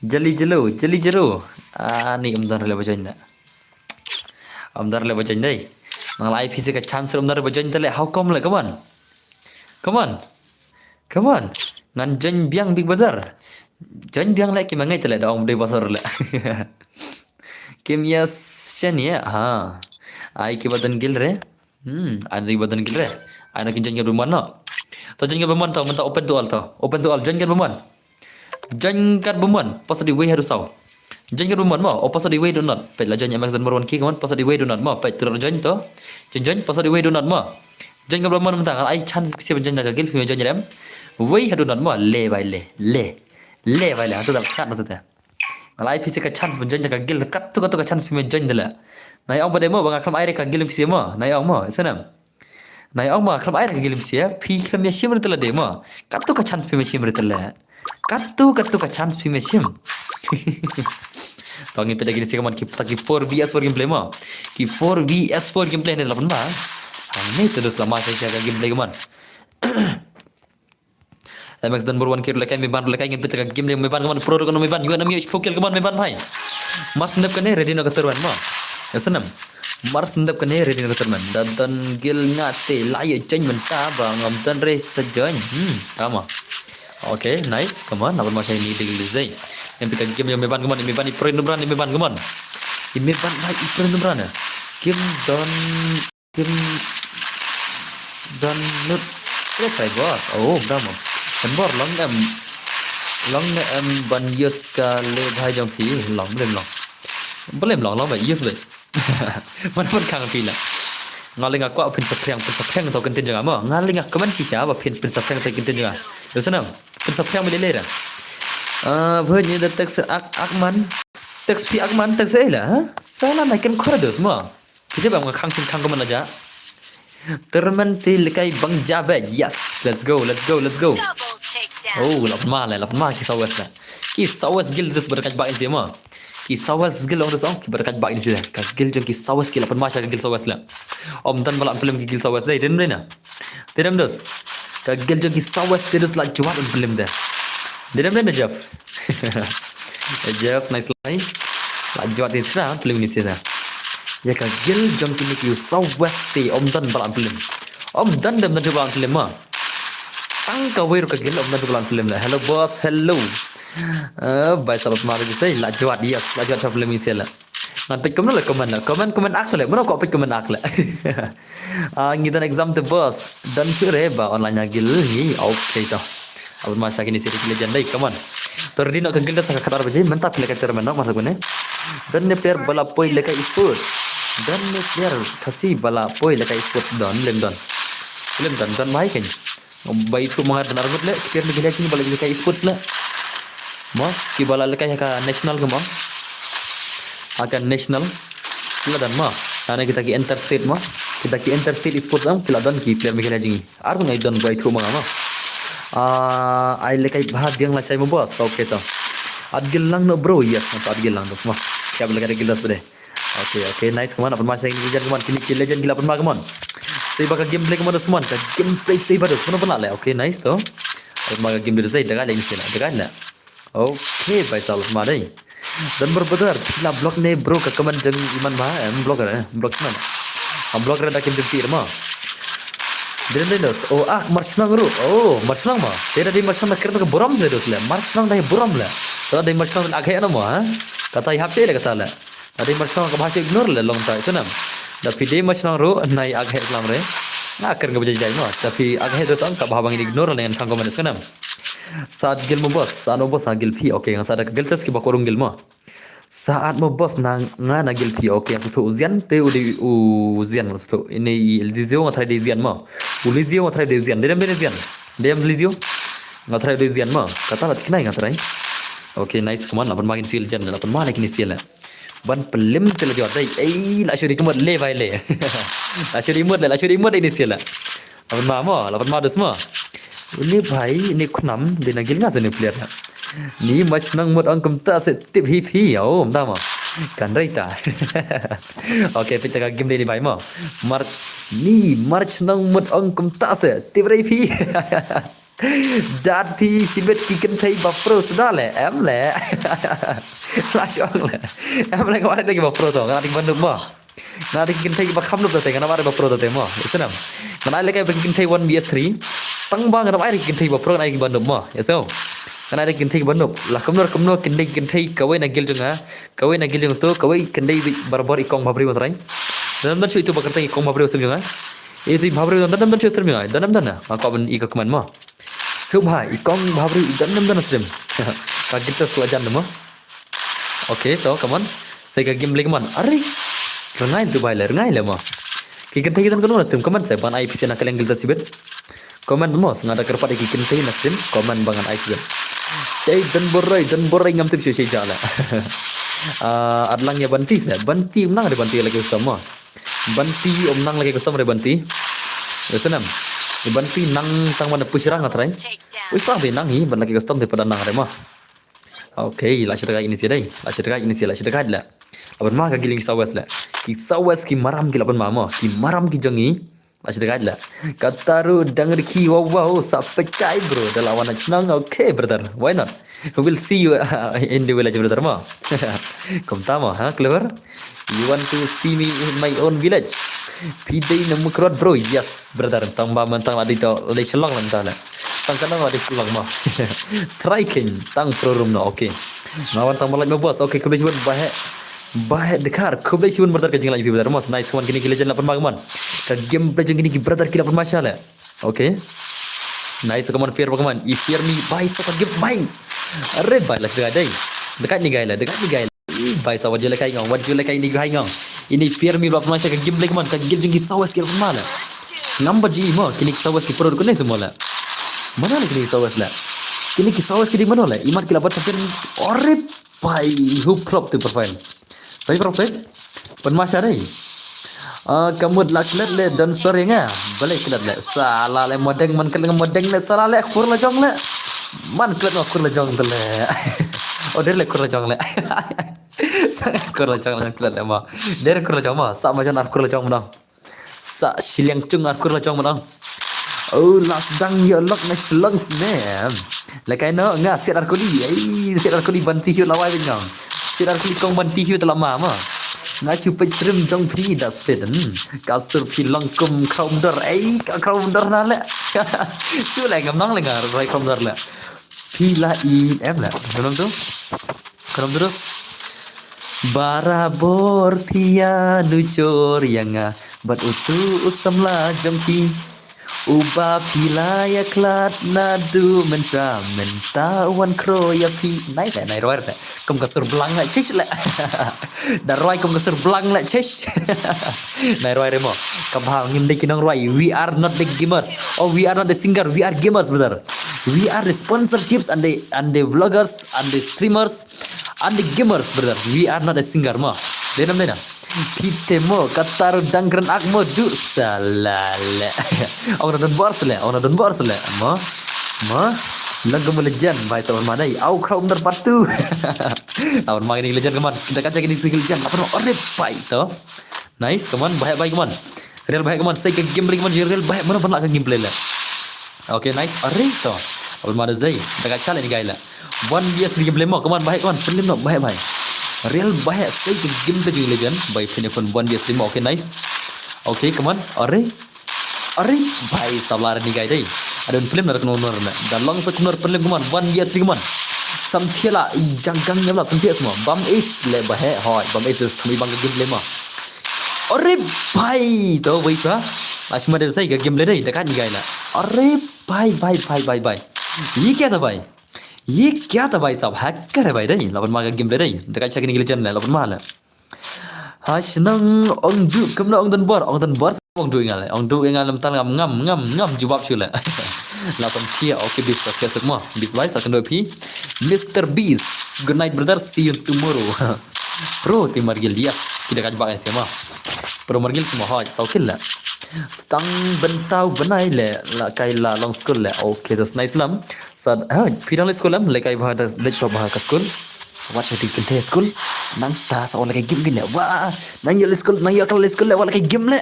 Jali jalo, jali jalo. Ah, ni um don re ba join da. Um don re ba join dei. Nang la ai phi sa ka chance um don re ba join da leh. How come leh, come on. Come on. Come on. Ngan join biang Big Brother. Join biang leh, kim ngai te leh da ong dei password leh. Kim ïa shen ïa, ha. Ai kiba don gil re. Hmm, ai kiba don gil re. Ai na kin join ka bymman no. To join ka bymman to, mynta open to all to. Open to all, join ka bymman. Join ka bymman, password wei haduh saw. Join ka bymman mo, oh password wei do not. Peit la join M X dan Marwan ki kaman, password wei do not mo. Peit tu join to. Join, join, password wei do not mo. Join ka bymman mynta, nga la ai chance phi sa ban join da ka gil, phi me join rem. Wei haduh not mo, le bai le, le. Le bai le, haduh da kat haduh da. Nga la ai phi sa ka chance ban join da ka gil, kat tu kat tu ka chance phi me join da leh. Nai ong ba dei mo, ba nga khlem ai re ka gil phi sa mo. Nai ong mo, sa nam. Nai ong mo, khlem ai re ka gil phi sa, phi khlem ïa shim re te leh dei mo. Kat tu ka chance phi me shim re te leh. Kat tu, kat tu ka chance phi me shim. To ngin peit da kine sa kaman ki, ki four V S four gameplay mo. Ki four V S four gameplay ne la pynbha. Ang ne te dus lama sa ka gameplay kaman. M X dan Marwan ki ruh lekai, me ban ruh lekai, ngin peit ka game leh me ban, kaman pro ruh kano me ban, yu nam yu spokel kaman me ban bhai. Mar sendep kane ready na ka tournament mo. Ya sa nam. Mar sendep kane ready na ka tournament. Da don gil nga te la ïa join mynta ba ngam don re sa join. Hmm, tama. Okay, nice. Kaman, naban ma shai ni digil zai. Ngin peit ka game leh me ban, kaman, me ban i pro number, me ban, kaman. I me ban bhai i pro number. Game don Kim download re trai bos. Oh, dam. Em bor long em. Long ne em ban use ka le bhai jong phi long, blem long. Blem long, long ba use ba. Man ban khang phi la. Nga le nga kwah phin sa phriang, phin sa phriang to content jong nga mo. Nga le nga comment shisha ba phin, phin sa phriang to content jong nga. Yo sanam. Phin sa phriang ba le le ra. Ah, bhai ni da text ak, ak man. Text phi ak man, text eh la, ha? Sala na ken khore dos mo. Kita bang khang chin khang ko man aja. Termen ti lekai bang jabe. Yes. Let's go, let's go, let's go. Double takedown. Oh, lap ma le, lap ma ki sawes la. Ki sawes gil dus berkat bak insi ma. Ki sawes gil ong dus ong ki berkat bak insi la. Ka gil jong ki sawes ki lap ma sha ka gil sawes la. Om dan balak film ki gil sawes la. Dem na. Dem dus. Ka gil jong ki sawes te dus la juat film de. Dem na Jeff. Jeff, nice lai. La jot ni tra, film ni sida. Ya ka gil jong kini ki sawes te om dan balam film. Om dan dem na jubal film ma. Tang ka wei ruh ka gil om dan jubal film la. Hello boss, hello. Eh, bai sabat mari di sai la jot, yes, la jot film ni sila. Ngan peit comment la comment la. Comment, comment ak le. Mano ko peit comment ak le. Ah, ngi don exam te boss. Don sure ba online agi lhi. Okay to. Abon ma sha kini siri kili jandai, come on. To ready no ka gilda sa ka khatar baje, mynta phi leka termen no, masa gune. Don ne player bala poi leka esports. Don ne player Khasi bala poi leka esports don, lem don. Lem don, don mai ken. Bai thu mangar don argut le, player Meghalaya sini bala leka esports le. Mo, ki bala leka ya ka national ke mo. Aka national. Kila don mo. Ane kita ki interstate mo. Kita ki interstate esports am, kila don ki player Meghalaya jingi. Ar ngai don bai thu ma ma. Ah, ai lekai bha biang la chai mo boss. Okay to. At gil lang no bro. Yes, at gil lang dos mo. Siap lekai gil dos bede. Okay, okay, nice, come on. Apa ma sha ini jan, come on. Kini ki legend gila apa ma, come on. Seiba ka gameplay, come on, dos, come on. Ka gameplay seiba dos. Mana pala le. Okay, nice to. Apa ma ka gameplay dos, eh, daga le ini sila. Daga le. Okay, bai salut ma dai. Don bor brother, la block ne bro ka comment jong i man ba, em block re, block man. Am block re da kim jumti mo. Didn't they know? Oh, ah, Marchnong ruh. Oh, Marchnong mo. Te da dei Marchnong da kren ka burom se dos le. Marchnong da burom le. Sa da dei Marchnong da aghe na mo, ha? Kata i hap se le kata le. Da dei Marchnong ka bahasa ignore le long tai, sunam. Da phi dei Marchnong ruh, nai aghe lam re. Nga kren ka bajai jai mo. Da phi aghe dos ang ka bahasa bang ignore le ngan thang comment, sunam. Sa gil mo boss, sa no boss, sa gil phi. Okay, nga sa da gil test ki ba korung gil mo. Sa at mo boss na nga na gil phi. Okay, sa tu uzian te u di uzian sa tu. Ini i Lizio nga try di uzian mo. U Lizio nga try di uzian. Dem di uzian. Dem Lizio. Nga try di uzian mo. Kata la tiknai nga try. Okay, nice, come on. Lapan ma kini sil jan, lapan ma kini sil. Ban pelim te la jor dai. Ei, la shuri kemot le bai le. La shuri mot le, la shuri mot ini sil. Lapan ma mo, lapan ma dos mo. Ini bai, ini kunam, di nagil nga sini player na. Ni Marchnong mut ong kumta se tip hi phi, oh, mta mo. Kan rei ta. Okay, pita ka game dei ni bai mo. Mar, ni Marchnong mut ong kumta se tip rei phi. Dat phi sibet ki kynthei ba pro sda le, em le. La shong le. Em le, ka warai lagi ba pro to, ka ding banduk mo. Nga dei ki kynthei ba kham nup da te, nga na ba pro da te mo. Isnam. Nga na lehkai ba ki kynthei one V S three. Tang ba nga na ba ki kynthei ba pro, nga na ki ba nup mo. Iso. Nga na ki kynthei ba nup. La kumno kumno kynthei, kynthei kawei na gil jong nga. Kawei na gil jong to, kawei kynthei bi barabor i kong Bhabri Matrai. Dan dan shu itu ba kynthei i kong Bhabri Matrai jong nga. Itu Bhabri dan dan dan shu Matrai jong nga. Dan dan dan. Nga ko ban i ka kman mo. Subha i kong Bhabri dan dan dan stream. Ka gil test la jan mo. Okay, to, come on. Sai ka game lagi, come on. Are. Rengai tu bai le, rengai le mo. Ki kynthei ki don kano na stream, comment sai ban ai pisa na ka leng gilta sibet. Comment mo, nga da kyrpad ki kynthei na stream, comment ba ngan ai sibet. Sai don boroi, don boroi ngam tip shu sai jala. Ah, adlang ya Banti sai, Banti um nang re Banti lagi custom mo. Banti um nang lagi custom re Banti. Ya senam. Ni Banti nang tang mana pushrang atrai. Pushrang be nang hi, ban lagi custom te pada nang re mo. Okay, la shirkai ini sih dai. La shirkai ini sih, la shirkai la. Laban ma ka giling ki sawes la. Ki sawes ki maram ki laban ma mo. Ki maram ki jongi. La shirkai la. Kataru dang riki wow wow sa pekai bro. Da lawan na chnong. Okay, brother. Why not? We'll see you uh, in the village, brother mo. Kumta mo, ha, clever? You want to see me in my own village? Pidei na mukrot bro. Yes, brother. Tang ba mentang la di to. La di shlong la mentang la. Tang kana wa dei shlong mo. Try king tang pro room no, okay. Ngawan tang malai mo boss, okay, khublei shibun bahe. Bahe dekar, khublei shibun brother ka jinglai brother mo. Nice one, kini ki legend lapan bagaman. Ka game play jong kini ki brother ki lapan masha le. Okay. Nice, come on, fear bagaman. I fear me, bai sa ka game bai. Are bai la sida dai. Dekat ni gai la, dekat ni gai la. Bai sa wajah lekai ngong, wajah lekai ni gai ngong. Ini fear me bak masha ka game lek man, ka game jingki sawas ki mana. Ngam baji mo, kini ki sawas ki pro kone semua la. Mana ni kini ki sawas la? Kini ki sawas ki di mana la? Imat ki la bat champion. Ore bai, who prop tu profile. Bai prop tu. Pen masha dai. Ah, kamut la klet le don sore nga. Balik klet le. Sala le modeng man klet modeng le sala le kur la jong le. Man klet ma kur la jong le. Oder le kur la jong le. Sa kur la jong la klet ma. Der kur la jong ma. Sa ma jan ar kur la jong ma. Sa shiliang chung ar kur la jong ma. Oh, la sdang yo lok na shlong snem. La kai no nga siat ar kuli. Ei, siat ar kuli ban tishu lawai bingong. Siat ar kuli kong ban tishu telah ma ma. Nga chu page stream jong phi da spit. Hmm. Ka sur phi long kum khraum dor. Ei, ka khraum dor na le. Shu le ngam nang le nga rai khraum dor le. Phi la i em le. Ngam tu. Khublei terus. Barabor phi ïa nujor ïa nga bad utu u samla jong phi. Uba phi la ïa khlad naduh mynta mynta wan khro ïa phi. Nai nai nai rwai re. Kum ka sur blang la chesh le. Da rwai kum ka sur blang la chesh. Nai rwai re mo. Ka bha ngim dei ki nongrwai. We are not the gamers. Oh, we are not the singer. We are gamers, brother. We are the sponsorships and the and the vloggers and the streamers. And the gamers, brother. We are not a singer mo. Dei nam dei nam. Phi te mo katar dang kren ak mo du sala le. Ong na don bor sele, ong na don bor sele. Mo. Mo. Lang kamu legend bai sabar ma dai. Au khraum dar patu. Lawan ma ini legend kaman. Kita kaca ini single legend. Apa no? Ore pai to. Nice, kaman. Bahaya bai kaman. Real bahaya kaman. Saya ke game lagi kaman. Real bahaya mana pernah ke gameplay le. Okay, nice. Are to. Abang Mother's Day. Dah kacau ni guys lah. One V S three gameplay mo. Come on, baik, come on. Pelim no, baik, baik. Real ba heh sei ka game da jong Legend. Bai phin phin one vs three mo. Okay, nice. Okay, come on. Are. Are. Bhai, sabla ni guy dei. Ada un film na da kano na. Da long sa kano film, come on. One vs three, come on. Samthia la, i jang gang nyam la, samthia semua. Bam is le ba heh, hoi. Bam is is kami bang ka game le ma. Are bhai, to bhai sa. Achma de sai ka game le dei, da ka ni guy la. Are bhai, bhai, bhai, bhai, bhai. Ye kya tha bhai? Ye kya tha bhai sahab? Hacker hai bhai dei. Laban ma ka game le dei. Da ka cha kini gili jan le, laban ma le. Ha shnang ong du kumno ong dan bor, ong dan bor ong du ngal le. Ong du ngal lam tal ngam ngam ngam ngam jubab shu le. La sam kia, okay bis, okay suk mo. Bis bhai sa kendo phi. Mister Beast, good night brother, see you tomorrow. Pro ti margil, yes. Kita kaj bak sema. Pro margil semua hoj, saukil le. Stang bentau benai le, la kai la long school le. Okay, that's nice lam. Sa, ha, pidang le school lam, le kai bha da le chop bha ka school. Wat sa di kente school. Nang ta sa ole kai game gin le. Wah, nang yo le school, nang yo kal le school le, wat le kai game le.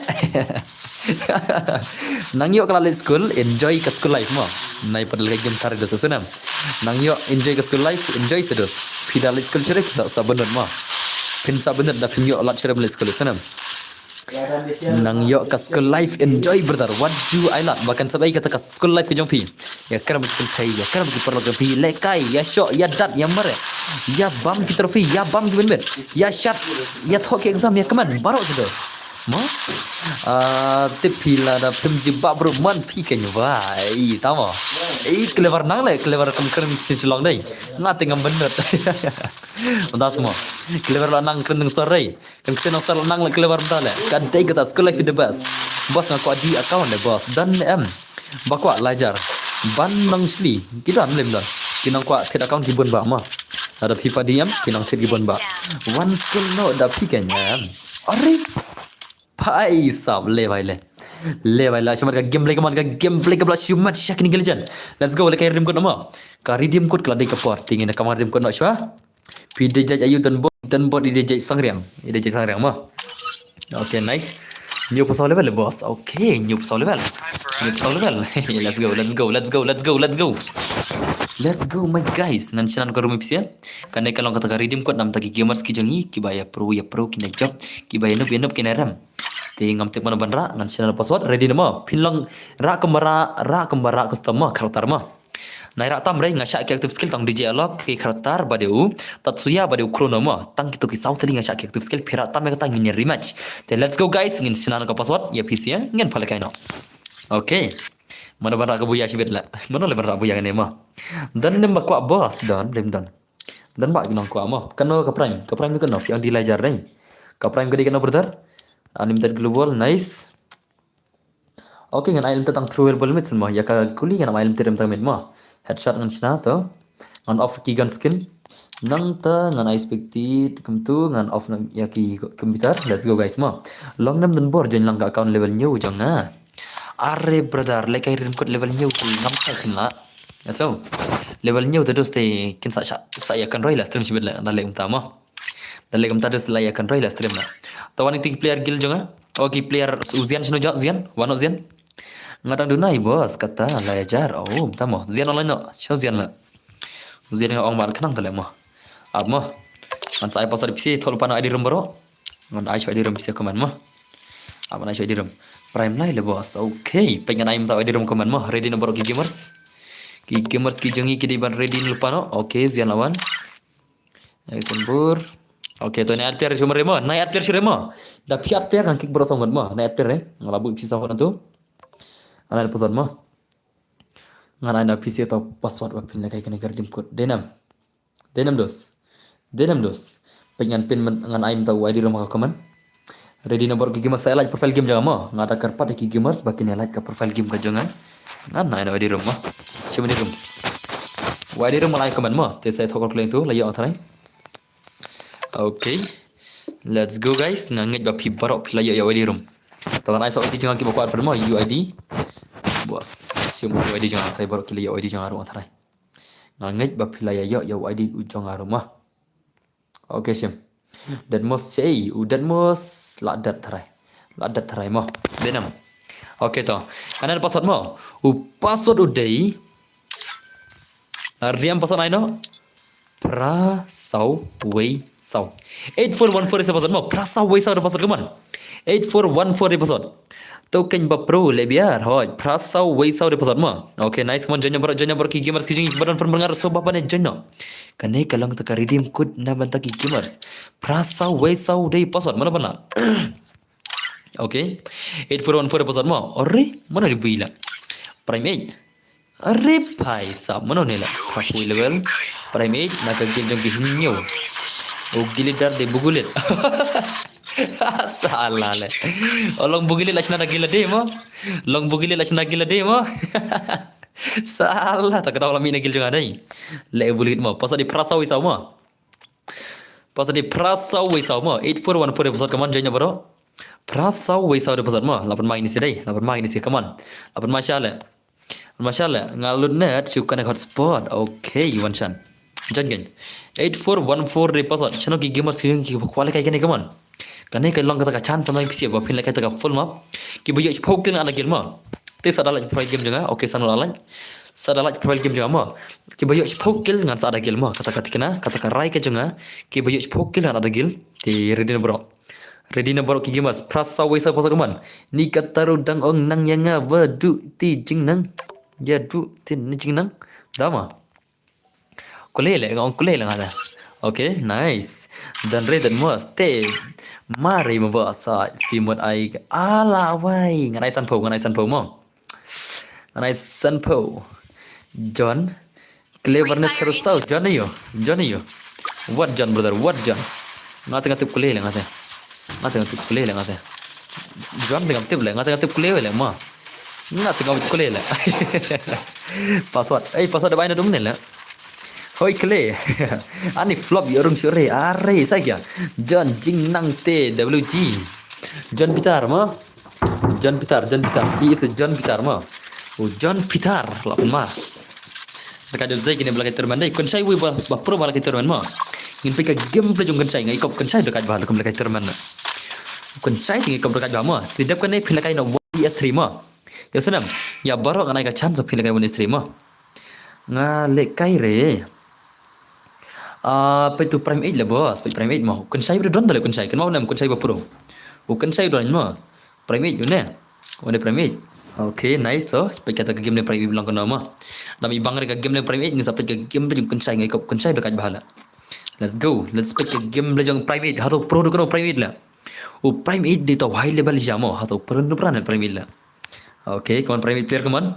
Nang yo kal le school, enjoy ka school life mo. Nai padal kai game tar da susunam. Nang yo enjoy ka school life, enjoy sedus. Pidal le school chere sa sa benut mo. Pin sa benut da pin yo lat chere le school sunam. Nang yo ka school life enjoy brother. What do I love? Bahkan sabai kata ka school life ka jong phi. Ya karam ki pentai, ya karam ki perlok jong phi. Lekai, ya shok, ya dat, ya mare. Ya bam ki trophy, ya bam ki benbet. Ya shat, ya thok ki exam, ya keman. Barok tu. Mo? Ah, tip phi la da pim jibab bro man phi ka nyu bai. Tamo. Eh, clever nang le, clever kan keren si Shillong dei. Nga tengam benbet. Udah semua. Clever la nang keren sore. Kan kita nang sar nang le clever benda le. Ka dei kata school life is the best. Boss nga kwah di account le boss. Dan em. Ba kwah lajar. Ban nang sli. Kita nang lem dan. Ki nang kwah thied account ki bun ba ma. Ada pipa di em. Ki nang thied ki bun ba. One school no da pi ken em. Are. Pai sab le bai le. Le bai la shamat ka gameplay ka man ka gameplay ka bla shumat sha kini giljan. Let's go le ka redeem code nama. Ka redeem code ka la dei ka por. Tingin ka man redeem code no shwa. Phi dei jait ayu dan bot, dan bot i dei jait sangriang. I dei jait sangriang ma. Okay, nice. New pasal level boss. Okay, new pasal level. New pasal level. Let's go, let's go, let's go, let's go, let's go. Let's go my guys. Ngan sinan ka rumi pisia. Kane ka long kata ka redeem code nam ta ki gamers ki jong ngi, ki ba ya pro ya pro ki na job, ki ba ya noob ya noob ki na ram. Te ngam tip mano ban ra, ngan sinan password ready nama. Phin long ra kembara, ra kembara custom ma, karakter ma. Nai rah tam re nga shah ki active skill tang D J Alok ki karakter ba dei u Tatsuya ba dei u Chrono mo. Tang kito ki saw tylli nga shah ki active skill phi rah tam ïa kata ngin ïa rematch. Te let's go guys, ngin shna ka password ïa phi sha ngin pha lehkai noh. Okay. Mano ban rah ka buya shibit la. Mano le ban rah buya kane mo. Don ne ba kwah boss don, lem don. Don ba ki nang kwah mo. Kano ka prime, ka prime kano phi ang di lajar dei. Ka prime ka dei kano brother. Unlimited global, nice. Okay, ngan ai lem tang throw elbow limit mo. Ïa ka kuli ngan ai lem tang mid mo. Headshot ngan shna to. Ngan off ki gun skin. Nangta ngan ai spectate kum tu ngan off nang ïa ki computer. Let's go guys mo. Long nam dun bor join lang ka account level new jong nga. Are brother, le kai rim kot level new ki ngam kai kin la. Ya so. Level new te dos te kin sa sa sa ïa kan roi la stream shibit la na le um ta mo. Da leh kumta dus la ïa kan roi la stream na. Tawani ti player guild jong nga. Oh ki player u Zian shino jong Zian, wano Zian. Nga dang dunai boss kata la ïa jar. Oh, tamo. Zian online no. Shino Zian la. Zian nga ong mar khnang ta le mo. Ap mo. Ngan sa ai password pisi thol pano I D room bro. Ngan ai shu I D room pisi comment mo. Ap ngan ai shu I D room. Prime lai le boss. Okay, pek ngan ai mta I D room comment mo. Ready no bro ki gamers. Ki gamers ki jong ngi ki dei ban ready no pano. Okay, Zian lawan. Ai sembur. Okay, to nai add player shu mari mo, nai add player shu re mo. Da phi add player ngan kick bro song mo, nai add player eh. Nga la buh phi song tu. Ngan ai password mo. Ngan ai na phi sha to password ba phin la kai kane ka redeem code. Dei nam. Dei nam dos. Dei nam dos. Pyngan pin ngan ai mynta u I D room ha ka comment. Ready na bor ki game sa like profile game jong nga mo. Nga da kyrpad ki gamers ba kin like ka profile game ka jong nga. Ngan ai na I D room mo. Shim I D room. U I D room like comment mo. Te sa thok kleng tu la ïoh tharai. Okay. Let's go guys. Nga ngeit ba phi baroh phi la ïoh ïa u I D room. To ngan ai sa u I D jong nga ki ba kwah mo u I D. Bos. Shim u I D jong nga tharai baroh ki la ïoh u I D jong nga ruh tharai. Nga ngeit ba phi la ïa ïoh ïa u I D u jong nga ruh mo. Okay shim. Datmos sei u datmos la dat tharai. La dat tharai mo. Dei nam. Okay to. Ngan ai password mo. U password u dei. Riam password ai no. Phra saw wei saw. Eight four one four ri password mo. Phra saw wei saw ri password, come on. Eight four one four ri password. To keiñ ba pro le biar hoi. Phra saw wei saw ri password mo. Okay, nice, come on, join na baroh, join na baroh ki gamers ki jong ngi ba don phone ba ngar so ba ban join noh. Kane ka long kata ka redeem code na bynta ki gamers. Phra saw wei saw dei password, mano ban lah. Okay. Eight four one four ri password mo. Ore, mano dei bui la. Prime eight. Are bhai sahab, mano ne la? Phra phew level. Prime eight na ka game jong ki hynñiew. O gili dar de bugulit. Sala le. O long bugulit la shna da gila de mo. Long bugulit la shna gila de mo. Sala ta ka daw la mi na gil jong adai. Le bugulit mo. Password dei phra saw wei saw mo. Password dei phra saw wei saw mo. Eight four one four ri password, come on, join na baroh. Phra saw wei saw ri password mo. La pynmai ni si dei. La pynmai ni si, come on. La pynmai sha le. Mashallah, nga lut net shu connect hotspot. Okay, wan shan. Join keiñ. Eight four one four ri password. Shano ki gamers ki ki kwalai kai kane, come on. Kane ka long kata ka chance ma ki sia ba phin lehkai kata ka full map. Ki ba ïoh shiphew kill nga da guild mo. Te sa da lait profile game jong nga. Okay, sa da lait. Sa da lait profile game jong nga mo. Ki ba ïoh shiphew kill ngan sa da guild mo. Kata ka thikna, kata ka rai ka jong nga. Ki ba ïoh shiphew kill ngan da guild. Te ready na baroh. Ready na baroh ki gamers. Phra saw wei saw password, come on. Ni kata ruh dang ong nang ïa nga ba duh te jingnang. Ïa duh te ni jingnang. Da ma. Kule le, nga ong kule le nga da. Okay, nice. Done re, done mo. Te. Mari mo ba sa fi mut ai. Ala wai. Ngan ai sanphew, ngan ai sanphew mo. Ngan ai sanphew. John. Cleverness Carousel, John ayo, John ayo. What John, brother, what John? Nga te nga tip kule le nga te. Nga te nga tip kule le nga te. John te nga tip le, nga te nga tip kule le ma. Nga te nga tip kule le. Password, eh, password da bai na dum ne le. Hoi kule. Ani flop ïa rung sure, are sa kya. John jingnang te W G. John Peter ma. John Peter, John Peter. He is a John Peter ma. O John Peter, la pun ma. Dekat jong zai kini belakang tournament dai. Kynshai wei ba, ba pro ba lehkai tournament ma. Ngin peit ka gameplay jong Kynshai, nga ikop Kynshai dekat ba lehkai tournament na. Kynshai te nga ikop dekat ba ma. Te dep kane phin lehkai na one v three ma. Ïa snem. Ïa baroh nga nai ka chance phin lehkai one v three ma. Nga lehkai re. Ah, peit tu Prime eight le boss, peit Prime eight mo. Kynshai ba don da le Kynshai, kynmaw nem Kynshai ba pro. U Kynshai don mo. Prime eight une. Une Prime eight. Okay, nice, so. Peit kata ka game le Prime eight long kano mo. Dami bang re ka game le Prime eight, ngin sa peit ka game le jong Kynshai, nga ikop Kynshai ba kaj ba la. Let's go. Let's peit ka game le jong Prime eight. Hato pro do kano Prime eight la. U Prime eight dei to high level jamo. Hato pro do pran Prime eight la. Okay, come on Prime eight player, come on.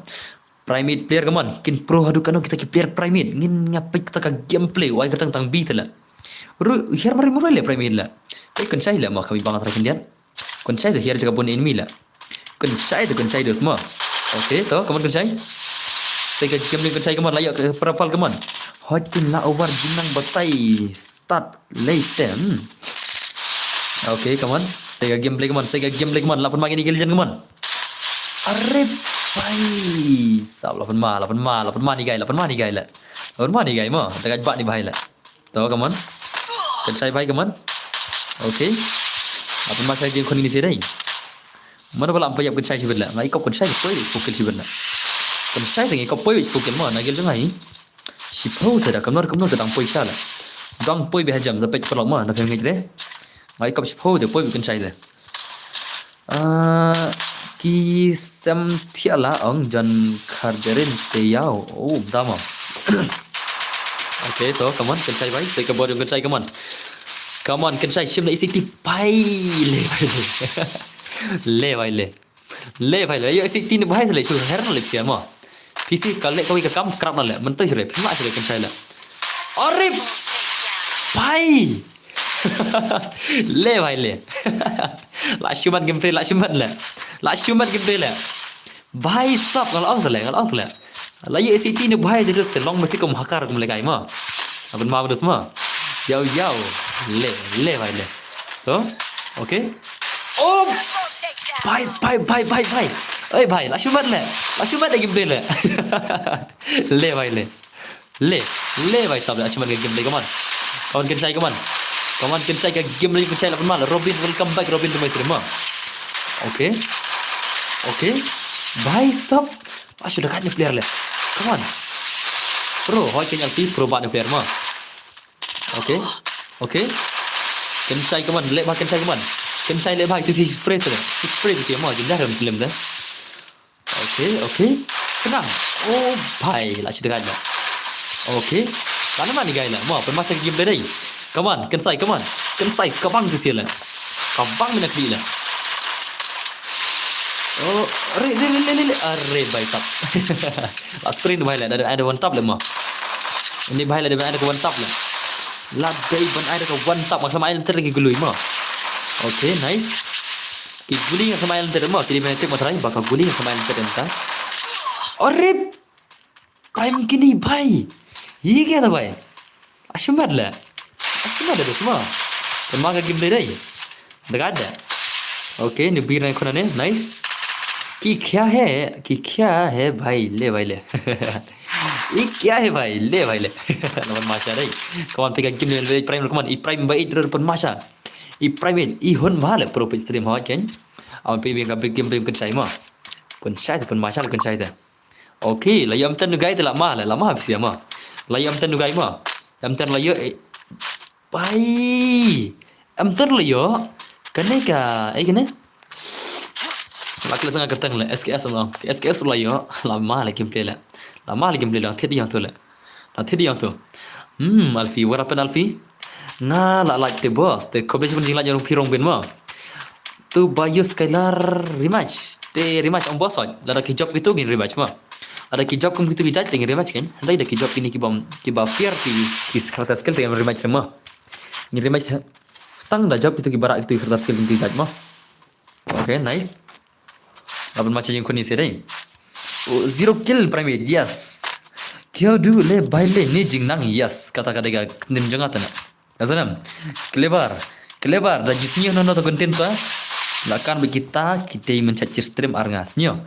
Prime eight player, come on. Kin pro haduh kano kita ki player Prime eight. Ngin nga peit kata ka gameplay. Wai kata tang bi tela. Ru, hiar mari murai le Prime eight la. Peit Kynshai la ma kami bang atra kindian. Kynshai tu hiar jaga bun enemy la. Kynshai tu, Kynshai tu semua. Okay, to, come on Kynshai. Saya ka gameplay Kynshai, come on. Layak ke profile, come on. Hot kin la over jinang batai. Start later. Hmm. Okay, come on. Saya ka gameplay, come on. Saya ka gameplay, come on. Lapan ma kini kalian, come on. Are bhai. Sab lapan ma, lapan ma, lapan ma ni gai, lapan ma ni gai la. Lapan ma ni gai ma. Dekat bak ni bhai la. To, come on. Kynshai bhai, come on. Okay. Lapan ma saya jing khun ini sih dai. Mana bala ampai yap Kynshai sibet la. Ngai kop Kynshai poi pukil sibet la. Kynshai ngai kop poi pukil ma nagil jong ngai. Shiphew te da kamnor kamnor te dang poi sha la. Dang poi beh jam za peit paralok ma na phem ngai te. Ngai kop shiphew te poi Kynshai te. Ah, ki sem thiah la ong jan kharjarin te yau. Oh, dama. Okay, to, come on, Kynshai bhai, te ka bor jong Kynshai, come on. Come on, Kynshai, shim na isi ti pai le, pai le. Le, pai le. Le, pai le. Yo, isi ti ni pai le, shu her le sia mo. Pisi ka le ka wi ka kam krap na le. Mentoi shu le, pima shu le Kynshai le. Arip! Pai! Le, pai le. La shumat game play, la shumat le. La shumat game play le. Bhai sab, nga la ong tele, nga la ong tele. La ïa S A T ne bhai de dus te long mesti kum hakar kum lekai ma. Abin ma dus ma. Yau yau. Le, le bhai le. To? Okay. Oh! Bhai, bhai, bhai, bhai, bhai. Oi bhai, la shumat le. La shumat de game play le. Le bhai le. Le, le bhai sab, la shumat ka game le, come on. Come on, Kynshai, come on. Come on, Kynshai ka game le, Kynshai la pun ma la. Robin, welcome back, Robin to my stream ma. Okay. Okay. Bhai sab. Ashu dekat ni player le. Come on. Pro, hoi Kynshai alti, pro ba ni player ma. Okay. Okay. Kynshai, come on. Leh bha, kynshai, come on. Kynshai, leh bha, itu si spray tu. Si spray tu si mo, jindah dalam film tu. Okay, okay. Kena. Oh, bhai, lah shi dega. Okay. Lah namar ni guy lah. Mo, pynmasha game dei. Come on, kynshai, come on. Kynshai, ka bang tu si lah. Ka bang mina kli lah. Oh, re, re, re, re, re. Are, bhai sab. Lah spray ni bhai lah. Dah ada one tap lah mo. Ini bhai lah, dah ada one tap lah. Lah dei ban ai da ka one tap, nga slam ai lynter ki guli mo. Okay, nice. Ki guli nga slam ai lynter mo, ki dei ban tip mo trai, ba ka guli nga slam ai lynter mynta. Arip! Prime kini bhai. Ye kya tha bhai? Ashmat la. Ashmat la dusma. Tama ka game dei. Dega da. Okay, ni bir na khona ne. Nice. Ki kya hai? Ki kya hai bhai? Le bhai le. Ye kya hai bhai? Le bhai le. Laban masha dei. Come on, pika game le prime, come on. I prime ba it ro pynmasha. I prime it. I hun bha le pro pit stream ha ken. Awan pi bi ka big game, game kynshai mo. Kynshai te pynmasha le kynshai te. Okay, la ïa ym ten u guy te la ma, la, la ma bisi ma. La ïa ym ten u guy ma. Ïa ym ten la ïa, eh. Bhai. Ym ten la ïa. Kane ka, eh, kane. La kle sanga kerteng le, S K S la. S K S la ïa, la ma la gameplay le. La ma la gameplay la, thied ïa tu le. La thied ïa tu. Hmm, Alfie, what happened, Alfie? Nga la like te boss, te khublei shibun jingla ïa rong phi rong bin ma. Tu ba ïa Skylar rematch. Te rematch ong boss oi. Lada ki jop kitu ngin rematch ma. Lada ki jop kum kitu ki judge te ngin rematch kan. Hynrei da ki jop kini ki bom, ki ba fair ki, ki character skill te ngin rematch ma. Ngin rematch ha. Stang da jop kitu ki barak kitu ki character skill kitu ki judge ma. Okay, nice. Laban ma chajing kuni se dei. Oh, zero kill primate, yes. Kyo du le bai le ni jingnang, yes. Kata ka dei ka kyntin jong nga te na. Azanam. Clever. Clever. Da jisnyo no no to kyntin to. La kan bi kita, kita men chat chir stream ar nga snyo.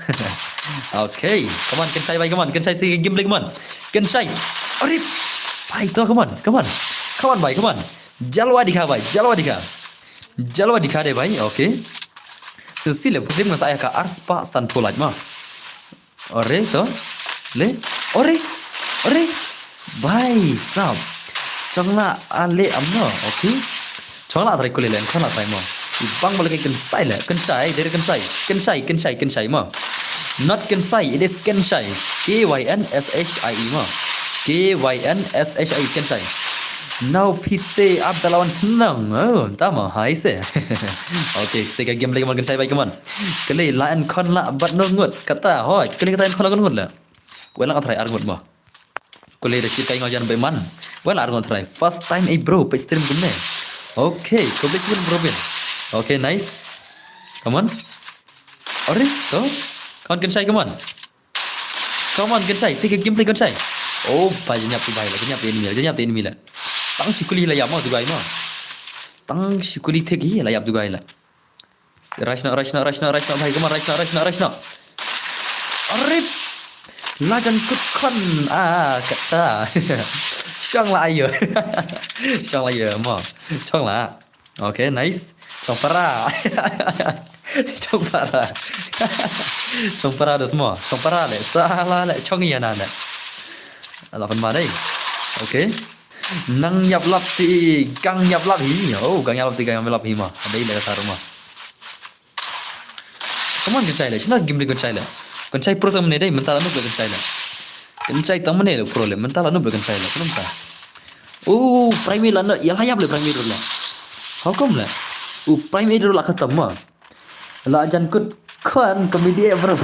Okay. Come on, kynshai bai, come on. Kynshai si game play, come on. Kynshai. Arip. Bai to, come on. Come on. Come on bai, come on. Jalwa dikha bai. Jalwa dikha. Jalwa dikha de bai. Okay. So si le putrim nga sa ïa ka arspah sanphew lait ma. Ore to. Le. Ore. Ore. Bai sab. Chongla ale amno. Okay. Chongla try kule le, chongla try mo. I bang bal ke kynshai le, kynshai, dere kynshai. Kynshai, kynshai, kynshai mo. Not kynshai, it is kynshai. K Y N S H I E mo. K Y N S H I E, kynshai. Now pite Abdallah wan chnong. Oh, tama hai se. Okay, se ka game lagi man kynshai bai kaman. Kali la en kon la bat no ngut. Kata hoi, kali kata en kon la ngut la. Wala ka try ar ngut mo. Kule da chit kai ngau jan be man. Wala ar ngut try. First time eh bro, page stream kumne. Okay, khublei shibun bro bin. Okay, nice. Come on. Are, to. Come on, kynshai, come on. Come on, kynshai, si ka gameplay kynshai. Oh, bai janyap tu bai la, janyap tu enemy la, janyap tu enemy la. Tang shi kuli la ïap mo tu bai mo. Tang shi kuli thik hi la ïap tu bai la. Rush no, rush no, rush no, rush no, bai, come on, rush no, rush no, rush no. Arip. La jan kut kon. Ah, kata. Shong la ayo. Shong la ayo mo. Shong la. Okay, nice. Chong para. Chong para. Chong para da semua. Chong para le. Salah le. Chong ïa na le. Ala pan ma dei. Okay. Nang ïap lap ti gang ïap lap hi. Oh, gang ïap lap ti gang ïap lap hi ma. Ada ila kata rumah. Come on, kynshai le. Shina game le kynshai le. Kynshai pro tang mane dei, mental anu le kynshai le. Kynshai tang mane le pro le, mental anu le kynshai le. Kenapa? Oh, primate la no, ïa la ïap le primate le. How come le? Oh, primate la kata ma. La jan kut kon comedy eh, bro.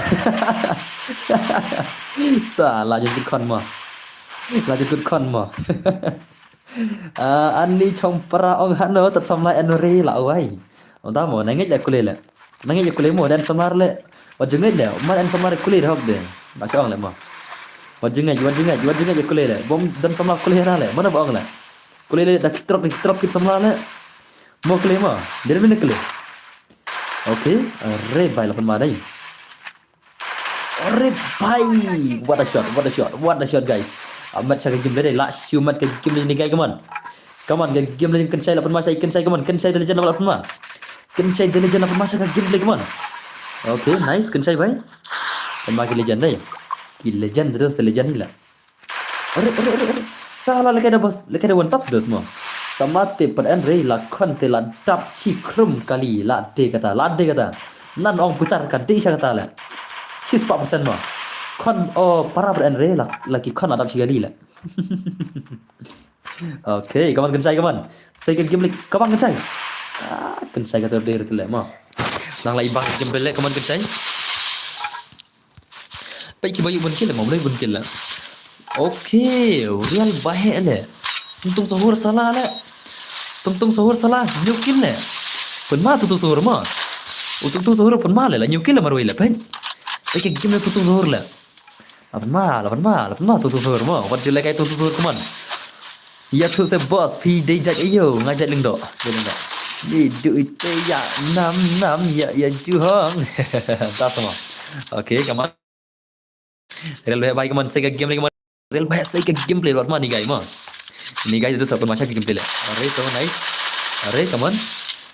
Sa la jan kut kon ma. La jan kut kon ma. Ah, ani chong para ong hano tat samla en ri la wai. Ong ta mo, nangit le kule le. Nangit le kule mo, dan samla le. Wa jengit le, man en samla kule hok de. Ba ong le mo. Wa jengit, wa jengit, wa jengit le kule le. Bom dan samla kule ra le. Mana ba ong le. Kule le da kitrok, kitrok kit samla le. Mo kule mo. Dia mina kule. Okay, re bai la pun ma dai. Are bhai, what a shot, what a shot, what a shot, guys. Amat sha ka game le dei, la shu mat ka game le ni guys, come on. Come on, ka game le kynshai la pun ma shai, kynshai, come on, kynshai da le jan la pun ma. Kynshai da le jan la pun ma sha ka game le, come on. Okay, nice, kynshai bhai. Pun ma ki legend dei. Ki legend terus, legend ni la. Are, are, are, are. Salah, leka da boss, leka da one tap sudah semua. Tama te pynenre la khon te la dap shi khrum kali la de kata, la de kata. Nan ong putar ka de sha kata le. Shi spah persen mo. Khon o para pynenre la, la ki khon la dap shi kali le. Okay, come on, kynshai, come on. Sei ka game leh, come on, kynshai. Ah, kynshai kata de re le mo. Nang la i bang game leh, come on, kynshai. Peit ki ba ïoh bun kill mo, bun kill la. Okay, real ba heh le. Tung tung sahur sala le. Tung tung sahur sala, hynñiew kill le. Pynma tung tung sahur mo. U tung tung sahur pynma le, la hynñiew kill le marwei le, peit. Peit ki game le tung tung sahur le. La pynma, la pynma, la pynma tung tung sahur mo. Wat ju leh kai tung tung sahur, come on. Ïathuh seh boss, phi dei jait aïu, nga jait Lyngdoh. Jait Lyngdoh. Ni du ite ïa nam nam ïa ïa ju hong. Ta sama. Okay, come on. Real ba heh bhai, come on, sei ka game leh, come on. Real ba heh, sei ka game leh, wat ma ni guy mo. Ni guy tu sa pynma sha ka game leh le. Are to, nice. Are, come on.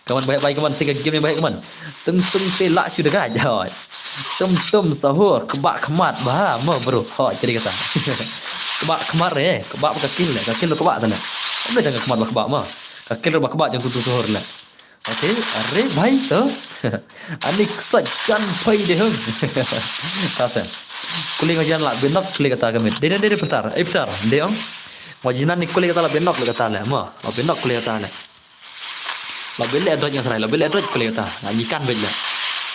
Come on, ba heh bhai, come on, sei ka game leh ba heh, come on. Tung tung te la shu dagaj. Hoi. Tum tum sahur, kba khmat ba mo bro. Hoi, kiri kata. Kba khmat re, kba ka kill le, ka kill kba ta le. Amle jang ka khmat ba kba mo. Ka kill ba kba jang tung tung sahur le. Okay, are bhai to. Ani ksa jan phai de hung. Ta se. Kuli nga jan la benok kuli kata ka mit. De de de putar, eh putar. De ong. Nga jinan ni kuli kata la benok kuli kata le. Mo, la benok kuli kata le. La bele adroj nga serai, la bele adroj kuli kata. Nga nyikan bej le.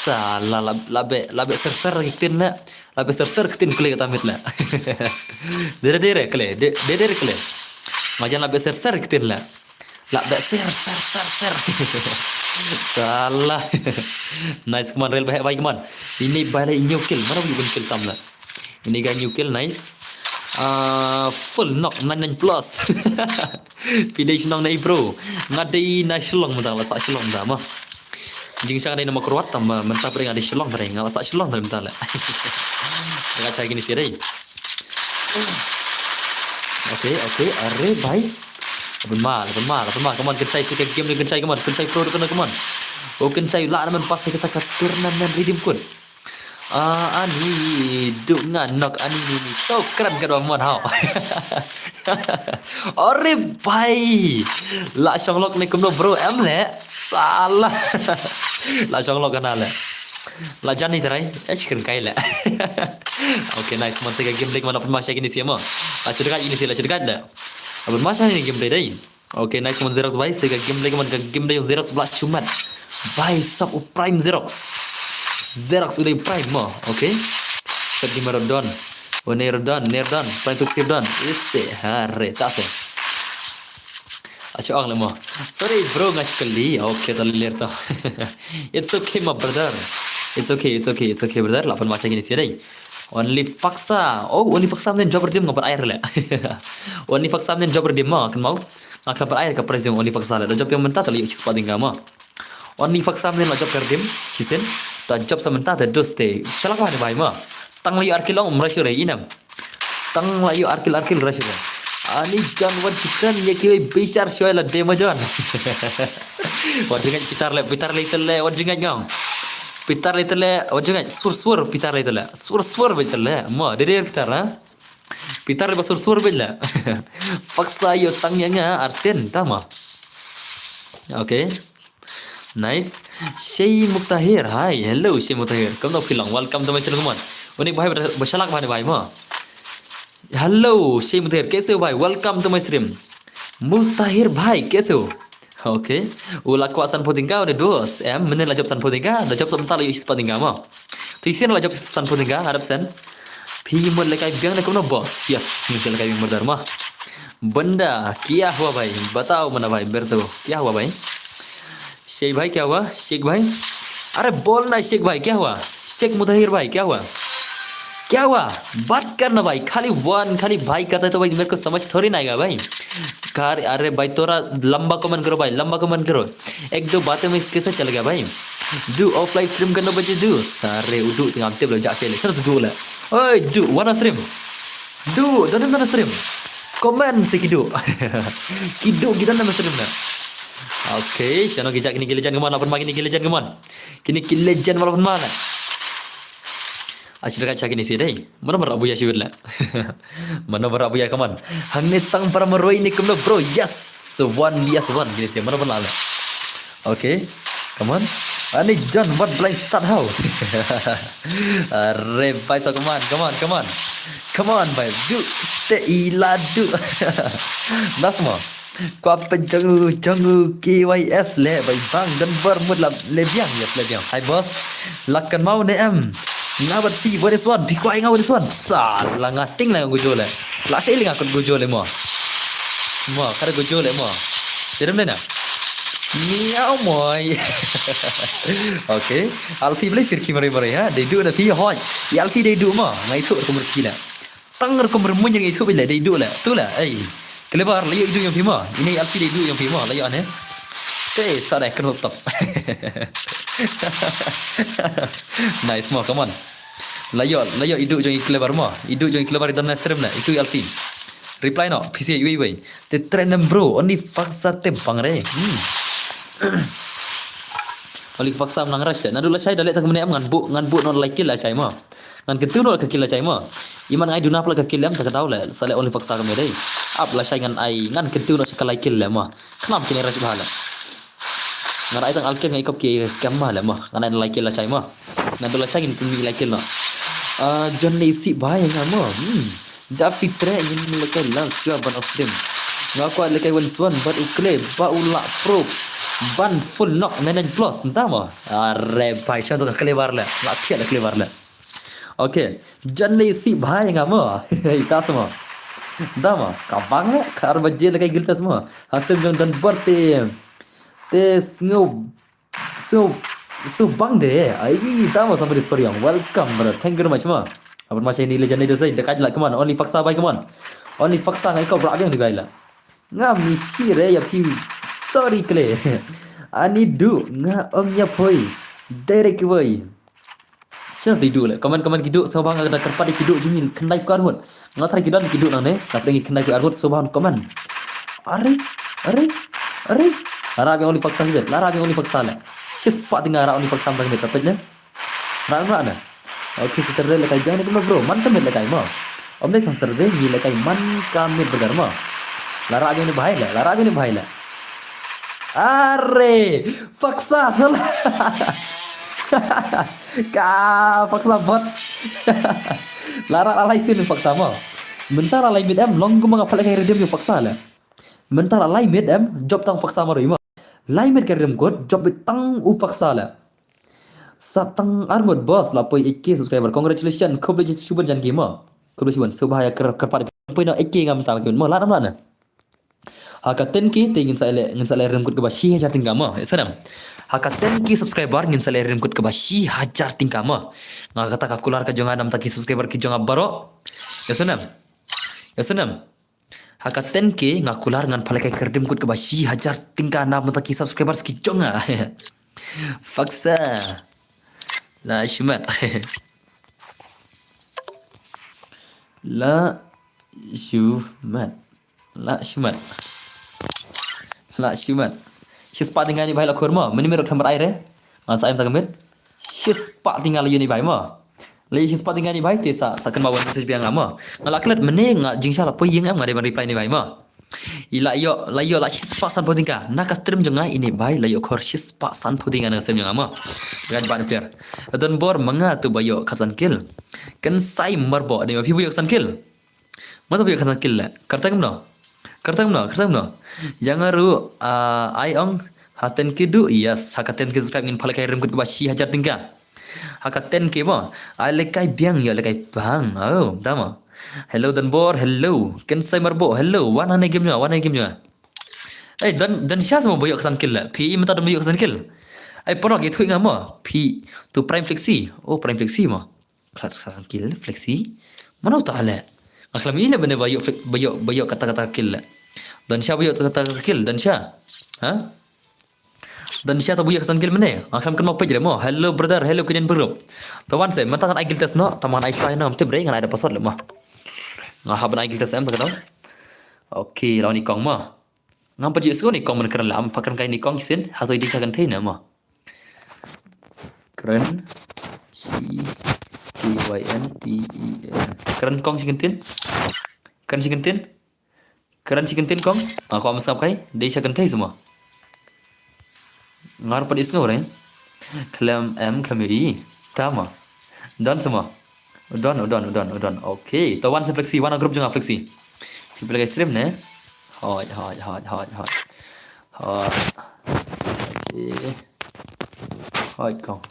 Sa la la la be la be ser ser ki tin le. La be ser ser ki tin kuli kata mit le. De de de re kuli, de de de re kuli. Nga jan la be ser ser ki tin le. La be ser ser ser ser. Salah. Nice, come on, real ba heh bhai, come on. Ini ba la hynñiew kill, mana bun kill tam la. Ini ga hynñiew kill, nice. Ah, full knock, nine nine plus. Phi dei shnong nei bro. Nga dei na Shillong mynta, la sah Shillong mynta mo. Jingshang dei na Mawkyrwat tam, mynta pyrshah nga dei Shillong pyrshah nga la sah Shillong mynta la. Nga chai kini sih dei. Okay, okay, are bhai. Lapan ma, lapan ma, lapan ma. Come on, kynshai sih ka game ni, kynshai, come on, kynshai pro, come on, come on. Oh, kynshai la naman pas kita ka tournament redeem code. Ah, ani du nga nok ani ni ni. To kren ka dong mon hau. Are bhai. La shong lok ni kumno bro em le. Salah. La shong lok kana le. La jan ni trai. Eh, shikren kai le. Okay, nice. Mon sika game lek mana pun masya kini siya mo. La shirkat ini siya, la shirkat da. Abun masya ni game dai. Okay, nice, come on, Xerox bhai, sika game lek mana ka game dai Xerox bla shumat. Bhai sab u Prime Xerox. Xerox u dei Prime mo, okay. Sab di maro don. One ro don, ner don, Prime tu sir don. Ise hare ta se. Acha ang le mo. Sorry bro, nga shkali. Okay, ta ler ta. It's okay my brother. It's okay, it's okay, it's okay brother. Lapan macam ini sih dai. Only Faksa. Oh, Only Faksa men job redeem nga pat air le. Only Faksa men job redeem ma kan mau. Nga kan pat air ka prize jong Only Faksa le. Da job yang mentah tali uchi spading ka ma. Only Faksa men la job ka redeem. Chisin. Da job sa mentah da dos te. Shalak ma ni bai ma. Tang li arkilong mrashure inam. Tang la yu arkil arkil rashida. Ani jan wan chikan ya kiwi bishar shwai la dema jan. Wan jingai pitar le, pitar le itale, wan jingai ngong. Pitar le itale, wan jingai sur sur pitar le itale. Sur sur be itale. Mo, dede pitar ha. Pitar le ba sur sur be la. Faksa yo tang ya nga arsen tama. Okay. Nice. Shei Muktahir. Hi. Hello, Shei Muktahir. Come no pilong. Welcome to my channel, come on. Unik bhai, bashalak bhai, bhai, mo. Hello, Shei Muktahir. Kaise ho bhai? Welcome to my stream. Muktahir bhai, kaise ho? Okay. U la kwah san phew tyngka, u dei dos. Em, mynnin la jop san phew tyngka, la jop sa mynta la ïoh spah tyngka mo. Te sien la jop san phew tyngka, harap sen. Phi mut lehkai biang ne kumno boss? Yes, mynta lehkai biang brother mo. Banda, kya hua bhai? Batao mana bhai, berto. Kya hua bhai? Sheikh bhai, kya hua? Sheikh bhai? Are bolna Sheikh bhai, kya hua? Sheikh Mutahir bhai, kya hua? क्या हुआ? बात करना भाई, खाली वन, खाली भाई करता है तो भाई मेरे को समझ थोड़ी ना आएगा भाई। कार, अरे भाई थोड़ा लंबा कमेंट करो भाई, लंबा कमेंट करो। एक दो बातें में कैसे चल गया भाई? Du, offline stream करना बजे du। सारे उदू ते ngamtip la jak sele. Sana tu du la. Oi, du, wana stream. Du, dana dana stream. Comment se kidu. Kidu kita nama stream na. Okay, shano ki jak kini ki legend kaman, lapan ma kini ki legend kaman. Kini ki legend wala lapan ma na. Ashir ka chak kini si dai. Mano bara buya shiwit la. Mano bara buya kaman. Hangne tang para maroi ni kumno bro. Yes. So one, yes, one. Gini sih, mana pun lah. Okay. Come on. Ani John, what blind start how? Are bhai, so come on, come on, come on. Come on bhai. Du te ila du. Nasmo. Kwa pe jongu jongu K Y S le bhai bang dan bar mut la le biang, yes le biang. Hi boss. Lakan mau ne em. Nga bat si what is one. Pi kwa nga what is one. Sa la nga ting la nga gujo le. La shi le nga kut gujo le mo. Mo, kada gujo le mo. Jadi mana? Miau moi. Okay. Alfi beli kir kimari mari ha. Dei du na fi hoi. Ya Alfi dei du mo. Ngai tu kumur kila. Tang rukom rumun yang itu bila dei du la. Tu la. Ei. Kelebar la yu idu yang pima. Ini Alfi dei du yang pima la yu ane. Te sa dai kena top. Nice mo, come on. La yu, la yu idu jong kelebar mo. Idu jong kelebar dan stream la. Itu Alfi. Reply no. P C wei wei. Te trend bro. Only faksa te bang re. Hmm. Only faksa menang rush. Nadu la shai dale tak mene am ngan bu ngan bu no like la shai mo. Ngan kyntu no ka kill la chai mo. Iman ngai duna pla ka kill em ta ka daw le. Sa le only faksa ka me dei. Ap la chai ngan ai ngan kyntu no sa ka lai kill le mo. Khnam kine rush bha le. Ngan ai tang alkir ngai kop ki kam ma le mo. Ngan ai lai kill la chai mo. Ngan do la chai ngin kynmi lai kill no. Ah, John Lacey bhai nga mo. Hmm. Da fitre ngin le kai lang sua ban of them. Nga kwa le kai wan swan ban u kle ba u la pro. Ban full knock nine nine plus nta mo. Are bhai shan to ka kle bar le. La kill le kle bar le. Okay. Jan le si bhai nga mo. Ita semua. Dah mo. Kabang le. Kar baje le kai giltas mo. Hasil jong dan ber te. Te sngew. So, so bang de. Ai, dah mo sampai di speriang. Welcome, brother. Thank you very much mo. Apa macam ini legend ni design. Dekat lah, come on. Only faksa bhai, come on. Only faksa ngai kau berak yang di bai la. Nga misi re ya piu. Sorry kle. Ani du nga om ya poi. Direct boy. Sha te du le. Comment comment ki du sngewbha nga da kyrpad ki du jingin khyndai pyrkhat mut. Nga try ki don ki du nang ne. Nga pdeng ki khyndai pyrkhat mut sngewbha comment. Are, are, are. Lara beng only faksa sibet. Lara beng only faksa le. Shi spah tinga lara only faksa bang ne tapet ne. Rak rak ne. Okay, sister de le kai jang ne bro. Man ka met le kai mo. Om de sister de ni le kai man ka met burger mo. Lara beng ni bahai le. Lara beng ni bahai le. Are, faksa salah. Ka faksa bot. Lara alai sin faksa mo. Mentara lai mit em long guma nga phalai kai redeem yu faksa le. Mentara lai mit em job tang faksa mo ri mo. Lai mit kai redeem kot job tang u faksa le. Satang armut boss la poi eight K subscriber. Congratulations. Khublei shibun jan ki mo. Khublei shibun. Subhaya ker ker pad poi no eight K ngam tam ki mo la nam la na. Ha ka ten K te ngin sa le ngin sa le rem kut kaba shi hajar tingka mo. Esa nam. Ha ka ten K subscriber ngin sa le rem kut kaba shi hajar tingka mo. Nga kata ka kular ka jonga nam ta ki subscriber ki jonga baro. Esa nam. Esa nam. Ha ka ten K nga kular ngan phalai kai kyrdim kut kaba shi hajar tingka nam ta ki subscribers ki jonga. Faksa. La shimat. La shimat. La shimat. La shimat. Shi spah tinga ni bai la khur mo. Mini mero khamar ai re. Ngan sa em ta kamit. Shi spah tinga la yu ni bai mo. La yu shi spah tinga ni bai te sa sa kan ba wan message biang mo. Nga la klet mene nga jingsha la poi yeng em nga de ban reply ni bai mo. I la yo la yo la shi spah san pho tinga. Na ka stream jong nga ini bai la yo khor shi spah san pho tinga na stream jong nga mo. Gaj ban player. Don bor manga tu ba yo khasan kill. Kan sai marbo de ma phi ba yo khasan kill. Mata phi khasan kill le. Kartang no. Kartang no, kartang no. Yang aru ah, ai ong ha ten K du. Yes, ha ka ten K subscribe ngin phalai kai rem kut kaba shi hajar tingka. Ha ka ten K mo. Ai le kai biang yo le kai bang. Oh, dama. Hello Danbor, hello. Ken sai marbo, hello. Wan ane game nyo, wan ane game nyo. Eh, dan dan sha sama boyok khasan kill le. Phi mata dan boyok khasan kill. Ai porok itu nga mo. Phi tu Prime Flexi. Oh, Prime Flexi mo. Klat khasan kill Flexi. Mana uta le? Nga klam ile bene bayok fle- bayok bayok kata kata kill le. Dan sha bayok kata kata kill dan sha. Ha? Dan sha ta bayok khasan kill mene. Nga klam kan mau pejre mo. Hello brother, hello kinin bro. Tawan se mata kan ai kill test no, taman ai try no, mte bre ngan ai da password le mo. Nga hab ai kill test em ta kata. Okay, lawan ikong mo. Ngam paji sko ni kong man kren lam pakan kai ni kong kisin hato idi chagan thei na mo. Kren C K Y N T E N. Kren kong si kentin. Kren si kentin. Kren shi kyntien kong. Nga kwah sngap kai. Dei sha kynthei seh mo. Ngar pat is ngore. Khlem em khlem ri. Tama. Don seh mo. Don, don, don, don. Okay. To wan seh Flexi, wan group jong nga Flexi. People guys stream ne. Hoi, hoi, hoi, hoi, hoi. Hoi. Hoi kong.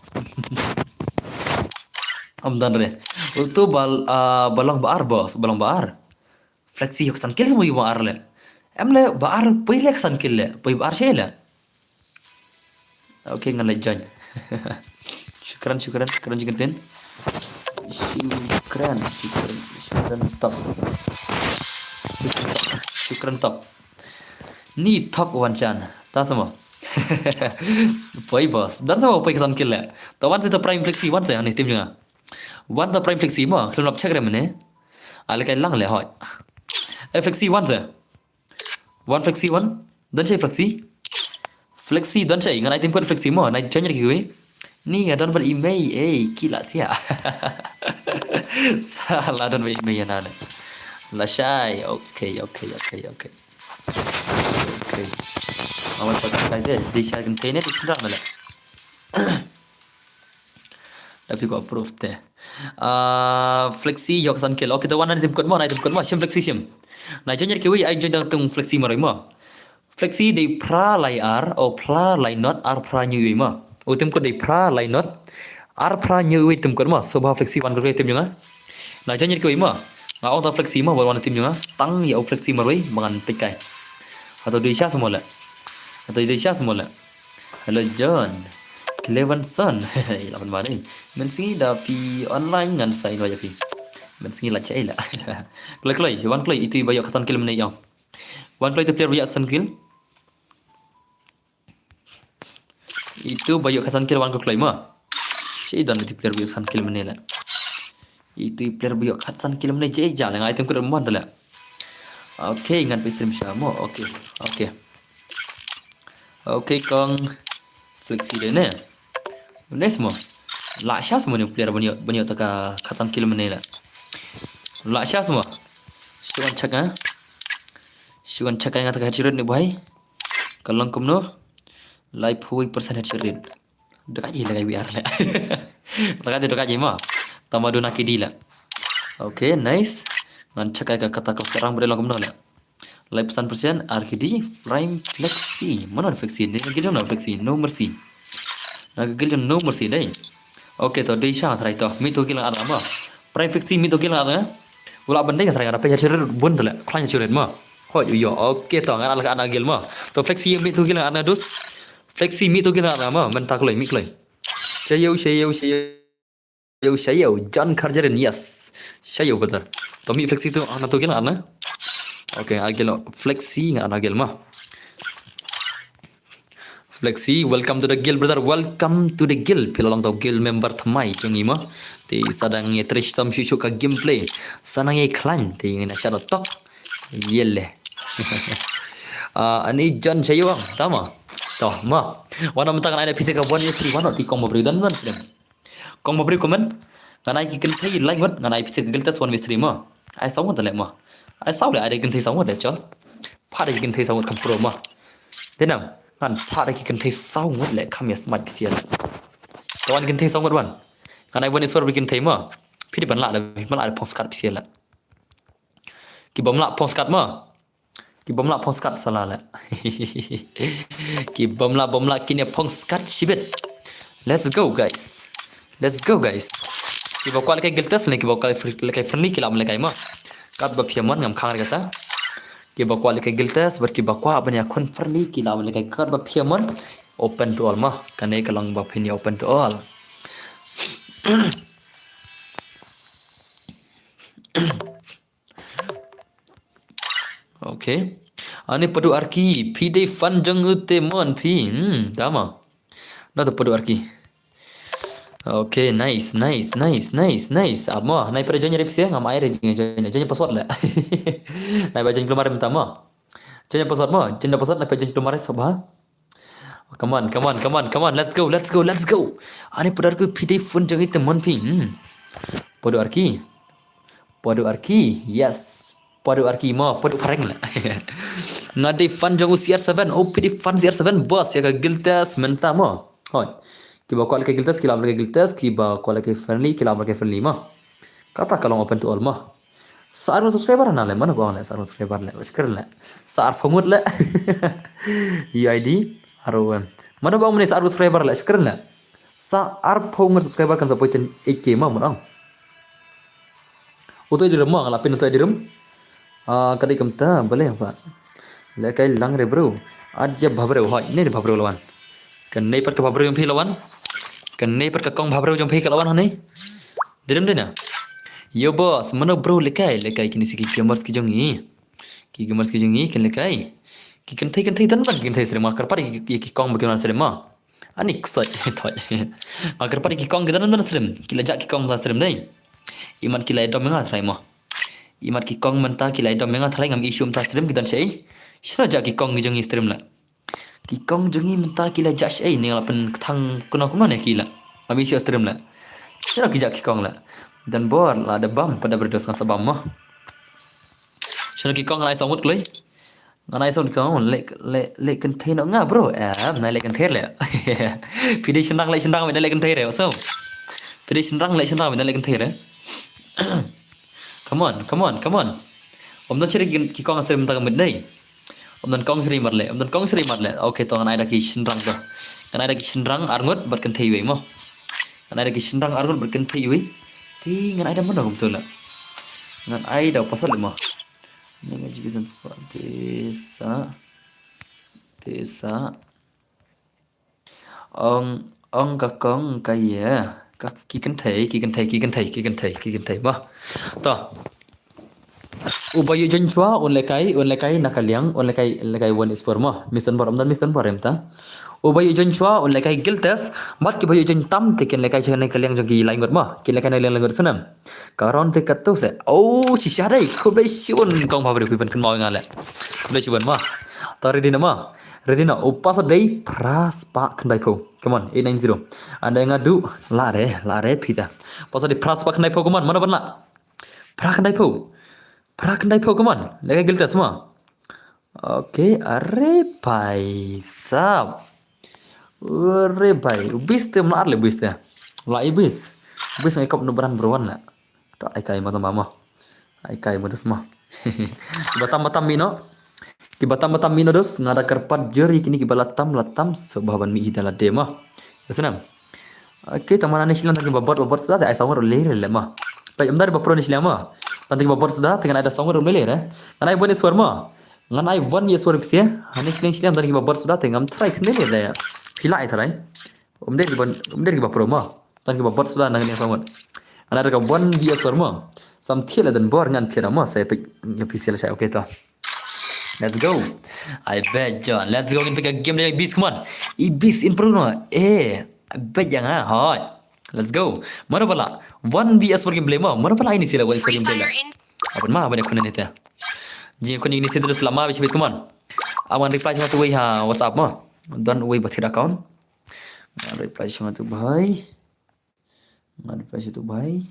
Am don re. Utu bal, ah, balong bar boss, balong bar. Flexi yok san kill semua yu bar le. Em le bar pui le san kill le. Pui bar she le. Okay, ngan le join. Shukran, shukran, shukran, shukran. Shukran, shukran, shukran top. Shukran top. Shukran top. Ni top wan chan. Ta seh mo. Pui boss. Don seh mo pui san kill le. To wan seh to Prime Flexi wan seh ani team jong nga. Wan to Prime Flexi mo. Khlem lap check re mene. Ale kai lang le hoi. Eh Flexi wan seh. Wan Flexi wan. Don shai Flexi. Flexi don shai. Ngan ai team kot Flexi mo. Nai join ïa kiwei. Ni nga don bad i mei. Eh, ki la thiah. Sa la don bad i mei ïa na le. La shai. Okay, okay, okay, okay. Okay. Awan pat kai de. Dei sha kynthei ne dei sha kynrad le. Da phi ko approve te. Ah, Flexi yok san kill. Okay, to wan na team kot mo, na team kot mo. Shim Flexi shim. Na join ïa kiwei ai join da tung Flexi maroi mo. Flexi dei phra lai ar, o phra lai not, ar phra hynñiew wei mo. U team kot dei phra lai not. Ar phra hynñiew wei team kot mo. So ba Flexi wan ko team jong nga. Na join ïa kiwei mo. Nga ong to Flexi mo, wan team jong nga. Tang ïa u Flexi maroi, ba ngan peit kai. Hato dei sha seh mo le. Hato dei sha seh mo le. Hello John. Clevenson. Ila ban mari. Mynsngi da phi online ngan sa ïa phi. Mynsngi la chai la. Kloi kloi, wan kloi itu ba yok khatsan kill mynne ïa. Wan kloi tu player ba yok khatsan kill. Itu ba yok khatsan kill wan kloi ma. Shi don itu player ba yok khatsan kill mynne la. Itu player ba yok khatsan kill mynne je ja la ngai tem kut mon tu la. Okay, ngan phi stream sha mo. Okay. Okay. Okay kong Flexi de ne. Next mo. La sha mo ne player ba yok ba yok ta ka khatsan kill mynne la. La sha mo. Shu wan check ha. Shu wan check ha nga ta ka headshot ne bhai. Ka long kumno. Laiphew percent headshot. Dekat je lagai B R le. Dekat je dekat je ma. Tama duna kidi la. Okay, nice. Ngan check ka kata ka serang bade long kumno la. Lai pesan persen, R K D, Prime Flexi. Mana Flexi? Ni lagi dong Flexi. No mercy. Na gigil dong no mercy dai. Okay to dei sha try to. Mi to gilang ada ma. Prime Flexi mi to gilang ada. Ula bendai try ada pe ya chirit bun tele. Klan ya chirit ma. Hoi yo. Okay to ngan ala ana gil ma. To Flexi mi to gilang ada dus. Flexi mi to gilang ada ma. Mentak loi mi kloi. Shayo shayo shayo. Shayo, shayo, John Karjarin, yes. Shayo, brother. To mi Flexi tu, ana to gil ana. Okay, agil Flexi nga ana gil ma. Flexi, welcome to the guild, brother. Welcome to the guild. Phi la long to guild member thymmai jong ngi ma. Te sa dang ïa trei shitom shuh shuh ka gameplay. Sa dang ïa khlaiñ te ngin ïa shah tok. Ïele. Ah, ani John Shayo ang, tama. To ma. Wan mynta ngan ai da phi sa ka one three one ti kong ma briew don don. Kong ma briew comment. Ngan ai ki kynthei lai ngut, ngan ai phi ka guild test one v three ma. Ai saw ngut le ma. Ai saw le ai da kynthei saw ngut le chon. Pha da ki kynthei saw ngut kam pro ma. Te nang ngan pha da ki kynthei saw ngut le kam ïa smat phi sia. Ka wan kynthei saw ngut wan. Ngan ai wan iswar bi kynthei ma. Phi di ban la da phi ban la da phong skat phi sia la. Ki bym lah phong skat ma. Ki bym lah phong skat sala la. Ki bym lah bym lah kin ïa phong skat shibit. Let's go guys. Let's go guys. Ki ba kwah lehkai guild test ne ki ba kwah lehkai friendly ki lah ban lehkai ma. Kat ba phi mon ngam khang re kata. Ki ba kwah lehkai guild test bad ki ba kwah ban ïa khun friendly ki lah ban lehkai kat ba phi mon. Open to all ma. Kane ka long ba phin ïa open to all. Okay. Ani padu arki, phi dei fan jong u te mon phi. Hmm, tama. Na to padu arki. Okay, nice, nice, nice, nice, nice. Amo, nai pada join re phi sia, ngam ai re join, join, join password le. Nai ba join keluar mynta mo. Join password mo, join password nai pa join keluar sob ha. Come on, come on, come on, come on. Let's go, let's go, let's go. Ani padu arki phi dei fan jong i te mon phi. Hmm. Padu arki. Padu arki. Yes. Padu arki mo, padu phareng la. Nga dei fan jong u C R seven, o phi dei fan C R seven, boss, ïa ka guild test mynta mo. Hoi. Kiba kwah leh ka guild test, ki lah ban leh ka guild test, kiba kwah leh ka friendly, ki lah ban leh ka friendly mo. Kata ka long open to all mo. Sa ar ngut subscriber na leh, mano ba ong leh, sa ar ngut subscriber leh, shukran leh. Sa arphew ngut leh. U I D, aro em. Mano ba ong mynne sa ar ngut subscriber leh, shukran leh. Sa arphew ngut subscriber kan sa poi ten eight K mo, mano. Uto i dirum mo, nga la pyn uto i dirum. Ah, ka dei kumta, balei ba. Lehkai lang re bro. Aja bha bro, hoi, ne bha bro lawan. Kane pat ka bha bro jong phi lawan. Kane pat ka kong bha bro jong phi ka lawan hane. Dirum dei na. Yo boss, mano bro lehkai, lehkai kine si ki gamers ki jong ngi. Ki gamers ki jong ngi, kin lehkai. Ki kynthei kynthei don ban ki kynthei srim, nga kyrpad ïa ki, ïa ki kong ba ki wan srim mo. Ani ksoi, thoi. Nga kyrpad ïa ki kong ki don ban srim. Ki la jah ki kong ban srim dei. Imat ki la dom nga trai mo. Imat ki kong mynta ki la dom nga trai ngam issue mynta srim ki don shaei. Shano jah ki kong ki jong ngi srim la. Ki kong jong ngi mynta ki la jah shaei ne la pynkthang kuno kumno ne ki la. Ngam issue srim la. Shano ki jah ki kong la. Don bor la da bam pada berdos ngan sa bam mo. Shano ki kong la i song wut kloi. Ngan ai sound kong, leh, leh, leh kynthei noh nga, bro. Em, nai leh kynthei leh. Phi dei shynrang leh shynrang, nai leh kynthei re, so. Phi dei shynrang leh shynrang, nai leh kynthei re. Come on, come on, come on. Ym don shuh ki, ki kong shuh mynta ka mut dei. Ym don kong shuh mar leh, ym don kong shuh mar leh. Okay, to ngan ai da ki shynrang to. Ngan ai da ki shynrang ar ngut bad kynthei wei mo. Ngan ai da ki shynrang ar ngut bad kynthei wei. Te ngan ai da mano kumto la. Ngan ai da u pasal mo. Ni nga jibi san spot. Te sa. Te sa. Ong, ong ka kong ka ïa. Ka ki kynthei, ki kynthei, ki kynthei, ki kynthei, ki kynthei. Mo. To. Uba ïoh join shuwa, un lehkai, un lehkai na ka liang, un lehkai, lehkai one is four mo. Miss Anwar, ym don Miss Anwar em ta. Uba ïoh join shuwa, un lehkai guild test, bad kiba ïoh join tam, te kin lehkai sha kane ka liang jong ki lai ngut mo. Kin lehkai na liang lai ngut snem. Ka round te katto se. Oh, shisha dei. Khublei shibun kong bha bri phi ban kynmaw ïa nga leh. Khublei shibun mo. To ready na mo. Ready na. U password dei phra spah khyndaiphew. Come on, eight nine zero. Ynda nga duh la re, la re phi ta. Password dei phra spah khyndaiphew, come on. Mano ban lah? Phra khyndaiphew. Phra khyndaiphew, come on. Lehkai guild test mo. Okay, are bhai sab. Are bhai, u bis te mla ar le bis te. La i bis. Bis ngai kop nu bran bro wan la. To ai kai mo to mama. Ai kai mo dos mo. Kiba tam ba tam mih noh. Kiba tam ba tam mih noh dos, nga da kyrpad jur ïa kine kiba la tam la tam sngewbha ban mih hi da lade mo. Ïa snem. Okay, tang ma nane shiliang tang kiba bot ba bot suda te ai song rum lei lei mo. Peit ym da ba pro ne shiliang mo. Tang kiba bot suda te ngan ai da song rum lei lei re. Ngan ai bon iswar mo. Ngan ai bon iswar phi. Hane shiliang shiliang tang kiba bot suda te ngam try kane lei lei. Phi la ai try. Ym dei kiba, ym dei kiba pro mo. Tang kiba bot suda nang ne song rum. Ngan ai da ka bon iswar mo. Sam thiel dan bor ngan thiel mo. Sai peit ngan phi sel sai okay to. Let's go. I bet John. Let's go ngin peit ka game da Ibis, come on. Ibis in pro no. Eh, I bet yang ha. Hoi. Let's go. Mano ba lah? One V S four gameplay mo. Mano ba lah ini sila one V S four gameplay la. Aban ma, aban ya kunan ita. Jing kunan ini sila terus lama bisi bit, come on. Aban reply sama tu wei ha WhatsApp mo. Don wei ba thira account. Reply sama tu bhai. Ngan reply sama tu bhai.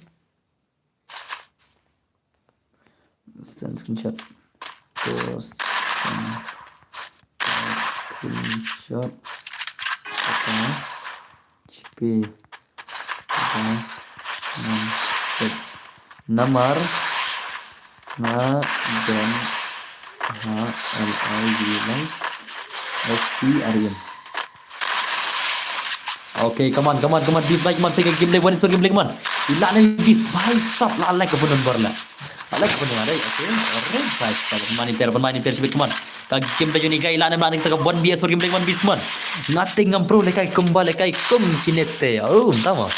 Send screenshot. To send screenshot. Apa? H P. Apa? Ngan text. Namar nga don ha L I V like S T R M. Okay, come on, come on, come on, Beast Bike, man, second gameplay, one is one gameplay, come on. Ila ne Beast Bike, sap la like pun number la. La like pun number, okay, alright, bike, sap, man, inter, man, inter, come on. Ka gameplay juni ka ila ne man, ka one V S one gameplay, man, Beast, man. Nothing ngam pro le kai kumba le kai kum kinete. Oh, tama.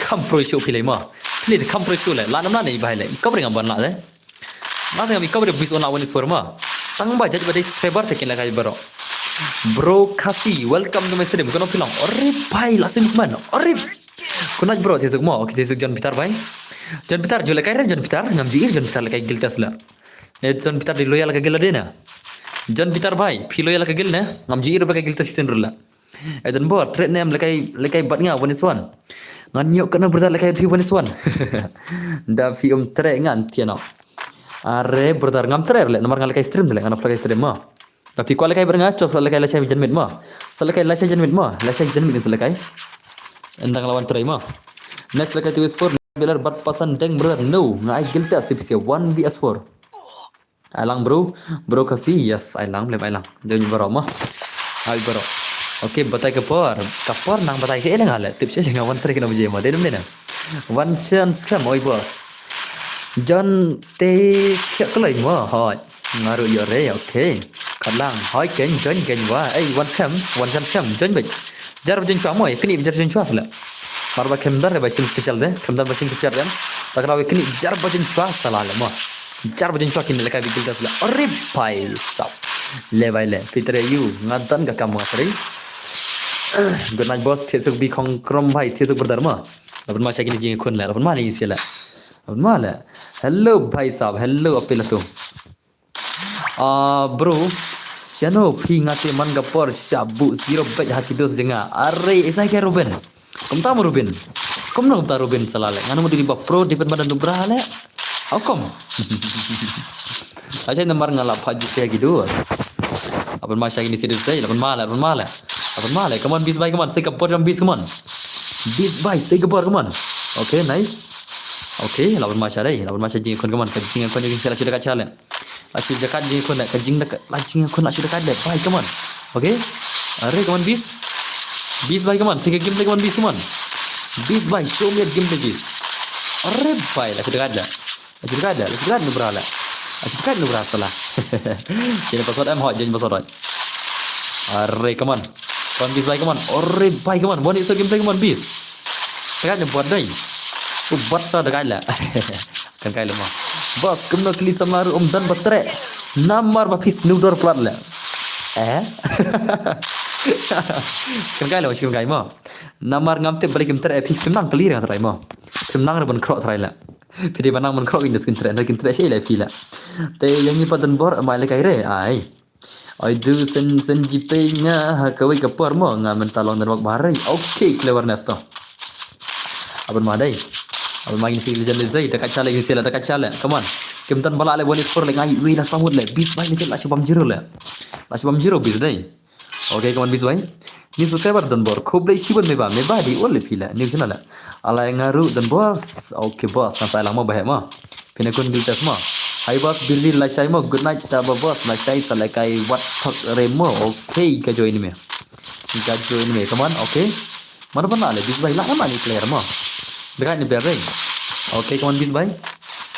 Kam pro show pile ma. Pile kam pro show le. La nam la ne bai le. Kau ring ban la le. Nga tengah mi cover bis on la one is four ma. Tang ba judge ba dei subscriber te kin la kai bro. Bro Kasi, welcome to my stream. Kono pilong. Ore bai la sin man. Ore. Kunaj bro, tezuk mo. Okay, tezuk John Peter bai. John Peter, jule kai re John Peter. Ngam ji ir John Peter la kai guild test la. Eh, John Peter di loyal ka guild la dena. John Peter bai, phi loyal ka guild ne. Ngam ji ir ba kai guild test sin rula. Eden bor, trade name lekai, lekai bat nga one is one. Ngan nyok kana berda lekai phi one is one. Da phi um trade ngan tiano. Are brother, ngam trei leh, namar nga lehkai stream leh, nga nang lehkai stream mo. Ba phi kwah lehkai bad nga, to sa lehkai lashai janmiet mo. Sa lehkai lashai janmiet mo, lashai janmiet sa lehkai. Ynda nga la wan trei mo. Next lehkai two versus four, Bilar bad Pasan Deng brother, no, nga ai guild test C P C one versus four. Ai lang bro, bro Khasi, yes, ai lang, lem ai lang. Dei baroh mo. Ai baroh. Okay, batai ka por. Ka por nang batai sha leh nga leh. Tip sha leh nga wan trei kano baje mo. Dei dum dei na. Wan shan scam, oi boss. Jon te khiak kloi mo, hoi. Nga ruh ïoh re, okay. Khat lang, hoi ken, join ken wa. Ei, wan scam, wan shan scam, join bad. Jar bajen chwa mo, kini jar bajen chwa sha leh. Mar ba khem dar ba shin special de, khem dar ba shin special de. Ta kra kini jar bajen chwa sha leh mo. Jar bajen chwa kini lehkai bigil da sha leh. Are bhai sab. Le bhai le, phi trei ïa u, nga don ka kam nga trei. Good night boss, thied suk bi khong krom bhai, thied suk brother mo. Laban ma sha kini jingkhun leh, laban ma ni sia leh. Laban ma leh. Hello bhai sab, hello apel tu. Ah, bro, shano phi, nga te man ka por sha buh zero bet ha ki dos jong nga. Are, isai ka Ruben. Kumta mo Ruben. Kumno kumta Ruben sha leh. Nga nang mo dei ba pro depend ba da nubra leh. How come? Acha namar nga la pha jite ha ki dos. Laban ma sha kini series dei, laban ma leh, laban ma leh. Laban ma leh, come on, bis bhai, come on, sai ka bor jong bis, come on. Bis bhai, sai ka bor, come on. Okay, nice. Okay, laban ma sha dei, laban ma sha jingkhun, come on, ka jingkhun jong ki sha la shu da ka cha leh. La shu jakat jingkhun leh, ka jing da ka, la jingkhun la shu jakat leh. Bhai, come on. Okay. Are, come on, bis. Bis bhai, come on. Take a game, take one, bis, come on. Bis bhai, show me a game, bis. Are bhai, la shu jakat leh. La shu jakat leh, la shu jakat nubra leh. La shu jakat nubra sala. Jeng password em hot, jeng password hot. Are, come on. Come on, bis bhai, come on. Are bhai, come on. One is a game, come on, bis. Jakat ni buat dei. U buat sa jakat leh. Kan kai lama. Boss, kumno kli samla ruh um don ba treh. Namar ba phi snu dor plat leh. Eh? Kan kai lama, kan kai mo. Namar ngam tip ba leh kim treh, phi phim nang kli rang trai mo. Phim nang ruh ban khroh trai leh. Phi dei ba nang ban khroh kin da skin treh, da kin treh shi leh phi leh. Te ïa ngi pat don bor, ma lehkai re, ai. Ai du sen, sen ji pei nga ha kawei ka por mo, nga mynta long don wak bahari. Okay, cleverness to. Aban ma dei. Aban ma ngin si legend dei, da ka cha leh, ngin si leh, da ka cha leh. Come on. Kim tan bala leh, one is four leh, ngai, wei la samut leh. Bis bhai leh, la shabam zero leh. La shabam zero bis dei. Okay, come on, bis bhai. Ni subscriber don bor. Khublei shibun me ba, me ba di ol leh phi leh. Ni sina leh. Alai nga ruh don bor. Okay, boss. Nang sai lang mo ba he mo. Phin ïa khun guild test mo. Hi boss, Billy lashai mo. Good night, ta ba boss. Lashai sa lehkai wat thok re mo. Okay, ka join me. Ka join me. Come on, okay. Mana ba na leh bis bhai, la mana ni player mo. Dekat ni ber re. Okay, come on bis bhai.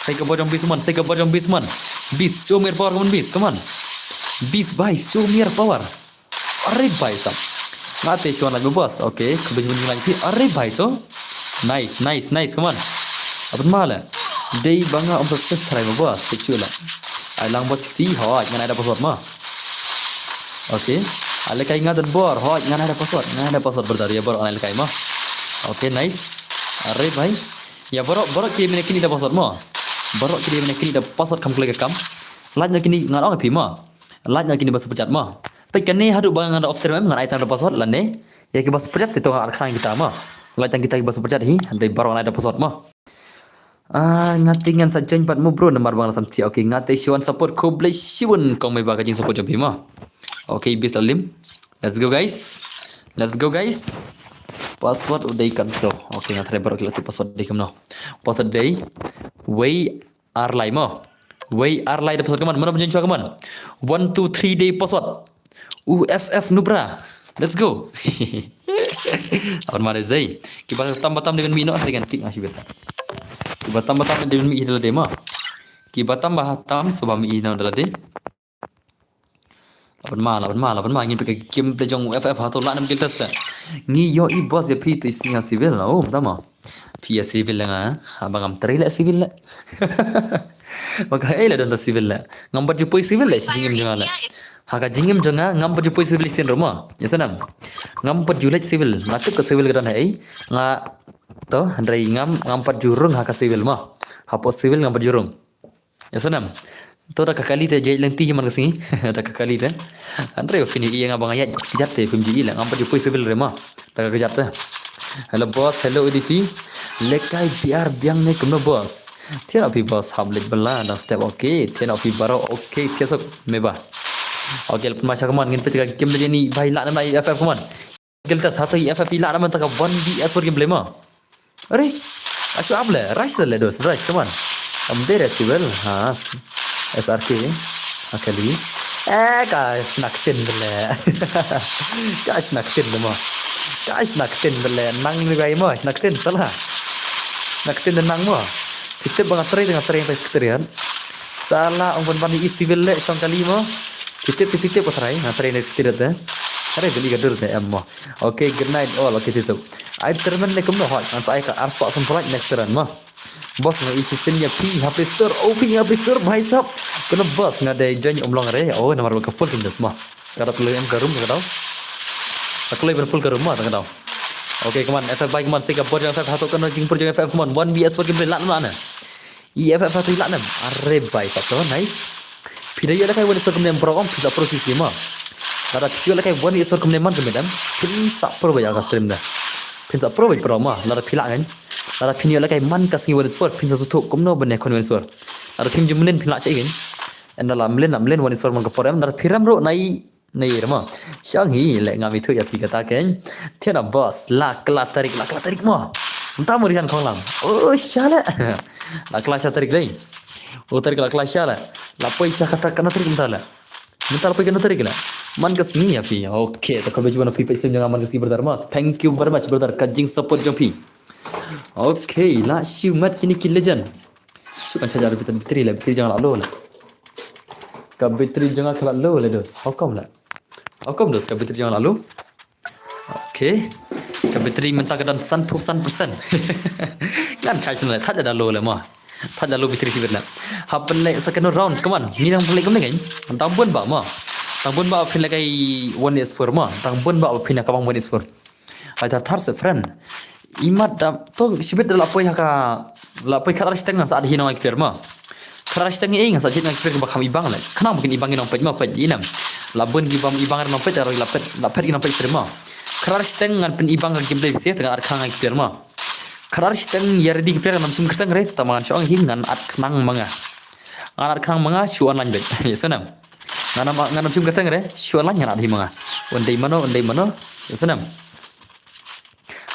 Sai ka bor jong bis man, sai ka bor jong bis man. Bis, show me your power, come on bis, come on. Bis bhai, show me your power. Are bhai sab. Nga te chuan lait mo boss. Okay, ka bej mun lait phi. Are bhai to. Nice, nice, nice, come on. Aban ma leh. Dei ba nga um success try mo boss. Te chu leh. Ai lang boss ti hoi, ngan ai da password mo. Okay. Ai lehkai nga don bor, hoi, ngan ai da password, ngan ai da password brother, ïa baroh ngan ai lehkai mo. Okay, nice. Are bhai. Ïa baroh, baroh ki mane kini da password mo. Baroh ki mane kini da password kham khlei ka kam. Lait na kini ngan ong phi mo. Lait na kini ba super chat mo. Peit kane haduh ba ngan da off stream em, ngan ai tang da password lane. Ïa ki ba super chat te to ngan ar khnang kita mo. Lait tang kita ki ba super chat hi, dei baroh ngan ai da password mo. Ah, nga te ngan sa join pat mo bro, namar ba nga la sam ti. Okay, nga te shuan support, khublei shibun kong me ba ka jing support jong phi mo. Okay, bis la lim. Let's go guys. Let's go guys. Password u dei kan to. Okay, nga try baroh ki la tip password dei kumno. Password dei. Wei ar lai mo. Wei ar lai da password, come on. Mano ba jing chwa, come on. One two three dei password. U F F nubra. Let's go. Aban ma dei zai. Ki ba tam ba tam dei ban mi no, dei kan tik nga shibit. Ki ba tam ba tam dei ban mi hi da lade mo. Ki ba tam ba tam so ba mi hi no da lade. Laban ma, laban ma, laban ma, ngin pek game play jong U F F ha to la nam guild test. Ngi ïohi boss ïa phi te sngi ha civil la, oh, tama. Phi ïa civil la nga, ha ba ngam trei leh civil leh. Ba ka ei leh don ta civil leh. Ngam pat ju poi civil leh shi jingim jong nga leh. Ha ka jingim jong nga, ngam pat ju poi civil sien ruh mo. Ïa snem. Ngam pat ju leit civil. Nga tip ka civil ka don ha ei. Nga to, hynrei ngam, ngam pat ju rung ha ka civil mo. Hapoh civil ngam pat ju rung. Ïa snem. To da ka kali te jait lengti hi man ka sngi. Da ka kali te. Hynrei phin ïa nga ba nga ïaid kjat te phim ju ïa leh ngam pat ju poi civil re mo. Da ka kjat te. Hello boss, hello A D C. Lehkai B R biang ne kumno boss. Thied noh phi boss, hap leit bylla dang step. Okay, thied noh phi baroh. Okay, thied suk me ba. Okay, la pynmai sha, come on, ngin peit ka game lane, bha i lah ne em i F F, come on. Guild Test, hato i F F i lah ne em mynta ka one v one gameplay mo. Are, asu ap le, rush le dos, rush, come on. Am dei re siwel, ha, S R K, akali. Eh, ka shna ktien bele. Ka shna ktien le mo. Ka shna ktien bele, nang ni bai mo, shna ktien, salah. Shna ktien de nang mo. Phi tip ba nga trei, nga trei, nga trei secretariat. Salah, ong ban ban i siwel le, shong kali mo. Phi tip, phi tip, phi tip, nga trei, nga trei secretariat de. Are, beli ka dur de, em mo. Okay, good night all. Okay, thied suk. Ai, tournament ne kumno hot. Ngan sa ai ka arspah san polaik next round mo. Boss, nga i shisien ïa phi ha Play Store. Oh, phi ha Play Store, bhai sab. Kano boss, nga dei join um long re. Oh, namar ba ka full kin des mo. Ka dap kloi em ka room ka daw. Ka kloi ban full ka room mo ka daw. Okay, come on, F F bhai, come on, sei ka bot jong F F, hato kano jingpur jong F F, come on. One v one gameplay, lah ne em lah ne. I F F hato i lah ne em. Are bhai sab to, nice. Phi da ïoh lehkai one v one kumne em bro, phin sa pro shisha mo. Lada phi ïoh lehkai one v one kumne man kumne em, phin sa pro bha ïa ka stream de. Phin sa pro bha bro mo, lada phi lah ngan. Lada phin ïoh lehkai man ka sngi one v one, phin sa sngewthuh kumno ban ïakhun one v one. Lada phim ju mlien phin lah shai ngan. Ynda la mlien, la mlien one v one man ka por em, lada phi rem ruh nai Ni re mo. Shong hi le ngam ithuh ïa phi kata kein. Thied noh boss, la kylla tarik, la kylla tarik mo. Mynta mo Rishan Khonglang. Oh, sha le. La kylla sha tarik dei. Oh, tarik la kylla sha le. La poi sha kata kano tarik mynta le. Mynta la poi kano tarik le. Man ka sngi ïa phi. Okay, to khublei shibun phi peit stream jong nga man ka sngi brother mo. Thank you very much brother. Ka jingsupport jong phi. Okay, la shimet kine ki legend. Shu kan charge battery, battery la, battery jong nga la low la. Ka battery jong nga ka la low la dos. How come la? How come dos ka battery jong nga la low? Okay. Ka battery mynta ka don sanphew san percent. Ngan charge na la, thad la da low la mo. Thad la low battery shibit la. Hap pynleit sa kano round, come on. Ngi dang pynleit kumne kein. Dang bun ba mo. Dang bun ba pynleit kai one is four mo. Dang bun ba pynleit ka bang one is four. Ai ta thar se friend. Imat da to shibit da la poi ha ka la poi khatar shiteng ngan sa adi hi nong ai kper ma. Khatar shiteng ei ngan sa jit ngai kper ba kham ibang le. Khnang ba kin ibang ngi nong peit ma peit inem. La bun ki bam ibang nong peit la peit la peit ngi nong peit stream ma. Khatar shiteng ngan pyn ibang ka gameplay se tang ar khang ai kper ma. Khatar shiteng ya ready kper ngan sim kyrteng re tama ngan shong hi ngan at khnang ma nga. Ngan at khnang ma nga shu online bet. Yes nam. Ngan am ngan am sim kyrteng re shu online ngan at hi ma nga. Undei mano undei mano. Yes nam.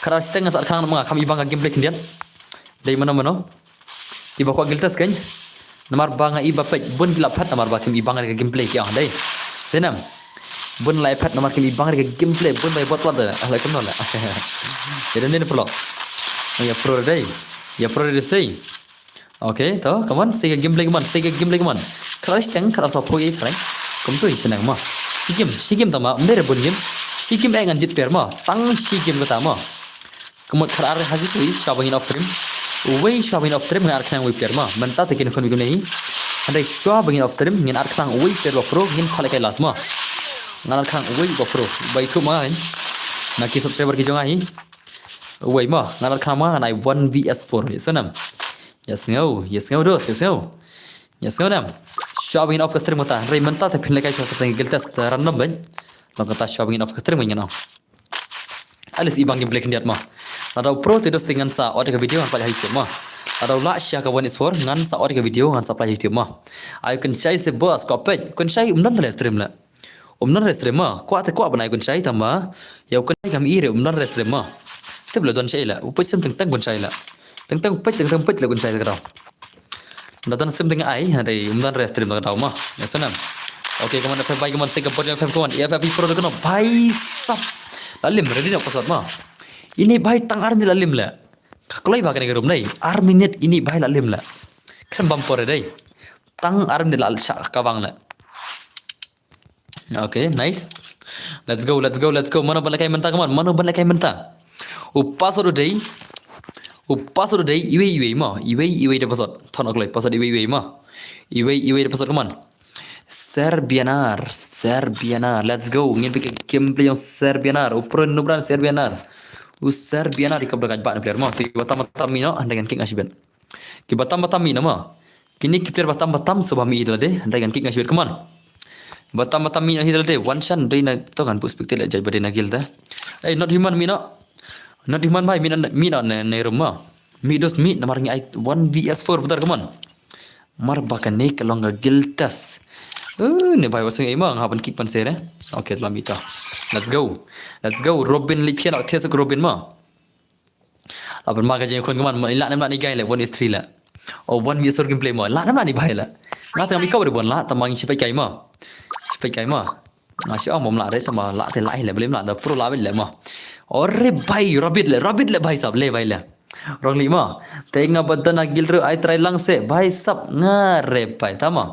Khatar shiteng ngan sa at khnang ma nga kham ibang ka gameplay khyndiat. Dei mano mano. Kiba kwah guild test kein. Namar ba nga i ba peit bun ki la phet namar ba kim ibang ka gameplay ki ah dei. Dei nam. Bun la phet namar kim ibang ka gameplay bun bai bot plat da. Ah la kumno la. Dei nam dei pro. Ya pro dei. Ya pro dei sei. Okay, to, come on, sei ka gameplay come on, sei ka gameplay come on. Khatar shiteng khatar sa poi khatar. Kumtu i shenang ma. Shi game, shi game tama, mdere bun game. Shi game eh ngan jit per ma. Tang shi game kata ma. Kumut khatar ha ki tui shwa ba ngin off stream. Uwei shwa ba ngin off stream ngan ar khnang uwei player ma. Mynta te kin khun wi kum nei. Handai shwa ba ngin off stream ngin ar khnang uwei player ba pro ngin khwal kai last ma. Ngan ar khnang uwei ba pro. Bai thu ma ngin. Na ki subscriber ki jong nga hi. Uwei ma ngan ar khnang ma ngan ai one V S four. Yes nam. Yes ngau, yes ngau dos, yes ngau. Yes ngau nam. Shwa ba ngin off ka stream kata. Rei mynta te phin le kai shwa ka teng guild test random ban. Long kata shwa ba ngin off ka stream ngin ngau. Alis ibang gameplay khyndiat ma. Lada u pro te dos te ngan sa ot ka video ngan pynlait ha YouTube ma. Lada u lah sha ka one is four ngan sa ot ka video ngan sa pynlait ha YouTube ma. Ai kun shai se boss ko peit kun shai um don te le stream le. Um don re stream ma. Kwah te kwah ban ai kun shai tama. Ya u kun shai kam i re um don re stream ma. Tip le don shai le. U peit sem teng teng kun shai le. Teng teng peit teng teng peit le kun shai le ka dau. Da tan stream teng ai, ha dei um don re stream da ka dau ma. Ya sanam. Okay, come on F F bhai, come on, sei ka bot F F, come on. F F pro da kano bhai sab. La lim ready na password ma. Ini bhai tang ar minit la lim le. Ka kloi ba kane ka room dei. Ar minit ini bhai la lim le. Kan bam por dei. Tang ar minit la sha ka bang le. Okay, nice. Let's go, let's go, let's go. Mano ban lehkai mynta, come on. Mano ban lehkai mynta. U password u dei. U password u dei. Iwei, iwei, mo. Iwei, iwei da password. Thon okloi. Password iwei, iwei, mo. Iwei, iwei da password, come on. Serbianar, Serbianar. Let's go. Ngin peit ka gameplay jong Serbianar. U pro nubran Serbianar. U Serbianar i kap da ka ba player, mo. Ti batam batam mino. Handa ngan kick nga shibit. Ki batam batam mino, mo. Kini ki player batam batam shuwa ba mih ïa lade, hynrei ngan kick nga shibit, come on. Batam batam mih ïa lade, one shot dei na to ngan buh spectate la jai ba dei na guild te. Ei, not human mih noh. Not human bhai mih noh, mih noh ne, ne room mo. Mih dos mih namar ngi ai one V S four bad ar, come on. Mar ba kane ka long ka guild test. Uh, ne bhai, wat sngew ei mo, nga hap ban kick ban save eh. Okay, to la mih to. Let's go. Let's go. Robin lipia na test Robin mo. Lah ban ma ka jingkhun, come on, i lah ne em lah ne guy le, one is three le. Oh, one V S four gameplay mo. Lah ne em lah ne bhai le. Nga tang mi kau de bon lah, tang ma ngi shipet kai mo. Shipet kai mo. Nga shu ong bym lah re, tang ma lah te lah le, bym lah da pro lah le mo. Ore bhai, Rabbit le, Rabbit le bhai sab le bhai le. Rong li mo. Te nga ba don a guild ruh ai try lang se bhai sab, nga re bhai, tang ma.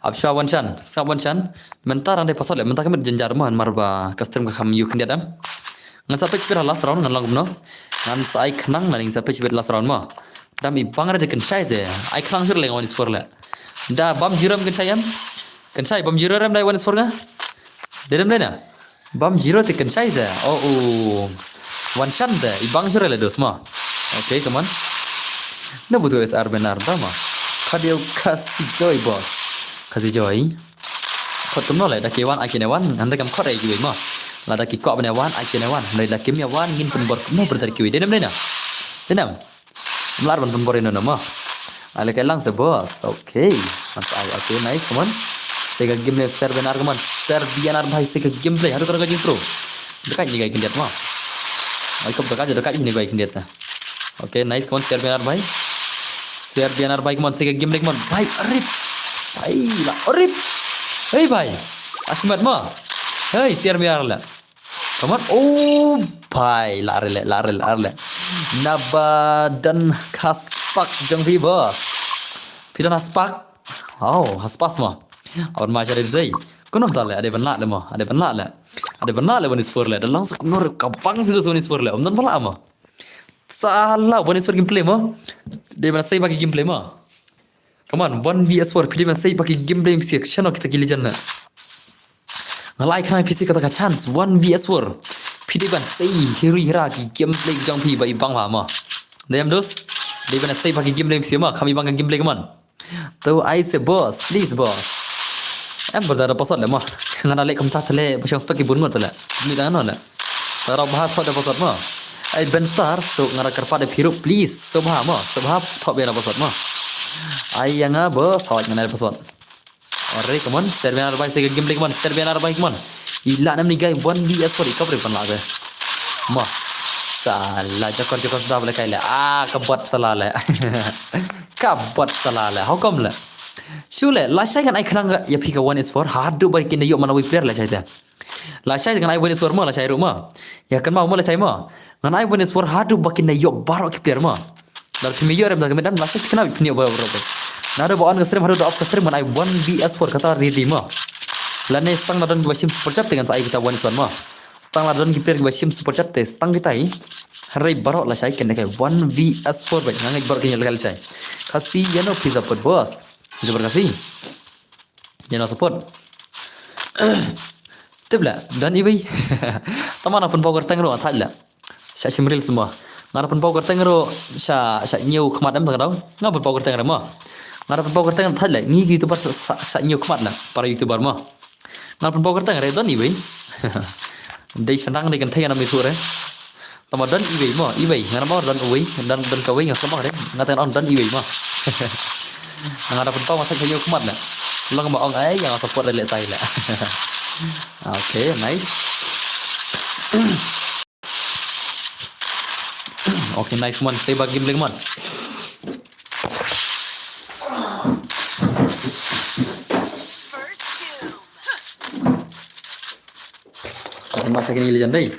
Ap sha wan chan, sngap wan chan. Mynta rang dei password le, mynta ka met jynjar mo, mar ba ka stream ka kham ïoh khyndiat em. Ngan sa peit shibit ha last round, ngan long kumno. Ngan sa ai khnang, ngan sa peit shibit last round mo. Dam i bang re de kynshai te. Ai khnang shuh le nga one is four le. Da bam zero em kynshai em. Kynshai bam zero em da one is four nga. Dedem dena. Bam zero te kynshai te. Oh, oh. Wan chan te. I bang shuh le dos mo. Okay, come on. Na butu S R benar da mo. Kadiu kasi joy boss. Kasi joy. Khot kumno le, da ki wan, ai kine wan, hynda kam khot ai kiwei mo. Lada ki kwah ban ïa wan, ai kine wan. Hynda da kim ïa wan, ngin pynbor kumno brother kiwei. Dei nam, dei nam. Dei nam. Mlar ban pynbor ïa no mo. Ai le kai lang se boss. Okay. Mas ai, okay, nice, come on. Sei ka game ne Serbian ar, come on. Serbian ar bhai, sei ka gameplay. Haduh ka jingpro. Dekat ni kai khyndiat mo. Ai kop dekat, dekat ni kai khyndiat na. Okay, nice, come on, Serbian ar bhai. Serbian ar bhai, come on, sei ka game le, come on. Bhai, arip. Bhai, la, arip. Hey, bhai. Asmat mo. Hey, Serbian ar la. Come on. Oh, bhai, la re le, la re, la re. Naba don ka spark jong phi boss. Phi don ka spark. Oh, ka spark mo. Awan ma jare zei. Kuno dale, ade ban la le mo, ade ban la le. Ade ban la le one is four le. Da lang suk nor ka bang si dos one is four le. Om don bala mo. Sala, one is four gameplay mo. Dei ban sei ba ki gameplay mo. Come on, one V S four, phi dei ban sei ba ki gameplay phi sha no kita ki legend na. Nga la ai khnang phi sha kata ka chance, one V S four. Phi dei ban sei hiri hira ki gameplay jong phi ba i bang ba mo. Dei em dos? Dei ban sei ba ki gameplay phi sha mo, kham i bang ka gameplay, come on. To ai se boss, please boss. Em bor da password le mo. Nga da le kumta tele, ba shang spek ki bun mo tele. Ni da no le. Tara bha thot da password mo. Ai Ben Star, so nga da kyrpad da phi ruh, please. So bha mo, so bha thot bha da password mo. Ai ïa nga boss, hawat nga da password. Ore, come on, Serbian ar bhai sei ka gameplay, come on, Serbian ar bhai, come on. I lah nam ni guy one V S four i kop re pan la de. Mo. Sala, jakor jakor suda bole kai le. Ah, ka bot sala le. Ka bot sala le. How come le? Shu le, lashai ngan ai khnang ïa phi ka one is four, haduh ba kin da ïoh man la wei player lashai te. Lashai ngan ai one is four mo, lashai ruh mo. Ïa kan ma mo lashai mo. Ngan ai one is four haduh ba kin da ïoh baroh ki player mo. Lada phim ïoh rem da ka met dam lashai khnang phin ïoh baroh baroh. Naduh ba on ka stream haduh da off ka stream ngan ai one V S four kata ready mo. Lane stang la don kiba shim super chat te ngan sa ai kita one is four mo. Stang la don ki player kiba shim super chat te stang kita hi. Hynrei baroh lashai kin da kai one V S four ba nga ngeit baroh kin ïoh lashai. Khasi ïa no phi support boss. Phi support Khasi. Ïa no support. Tip la, don iwei. Tama na pynpaw kyrteng ruh nga thait la. Sha shim reels mo. Nga da pynpaw kyrteng ruh sha, sha ñiew khmat em ta ka daw. Nga pynpaw kyrteng ruh mo. Nga da pynpaw kyrteng ruh thait la. Ngi ki YouTuber sha, sha, sha ñiew khmat la. Para YouTuber mo. Nga da pynpaw kyrteng ruh don iwei. Dei shanrang dei kynthei nga nam ithuh re. Tama don iwei mo, iwei. Nga da mo don iwei, don, don kawei nga khlem ong re. Nga tang ong don iwei mo. Nga da pynpaw nga thait sha ñiew khmat la. Long ba ong ai ïa nga support re leh tai la. Okay, nice. Okay, nice man. Sei ba game leng man. Open ma sa kini legend dei.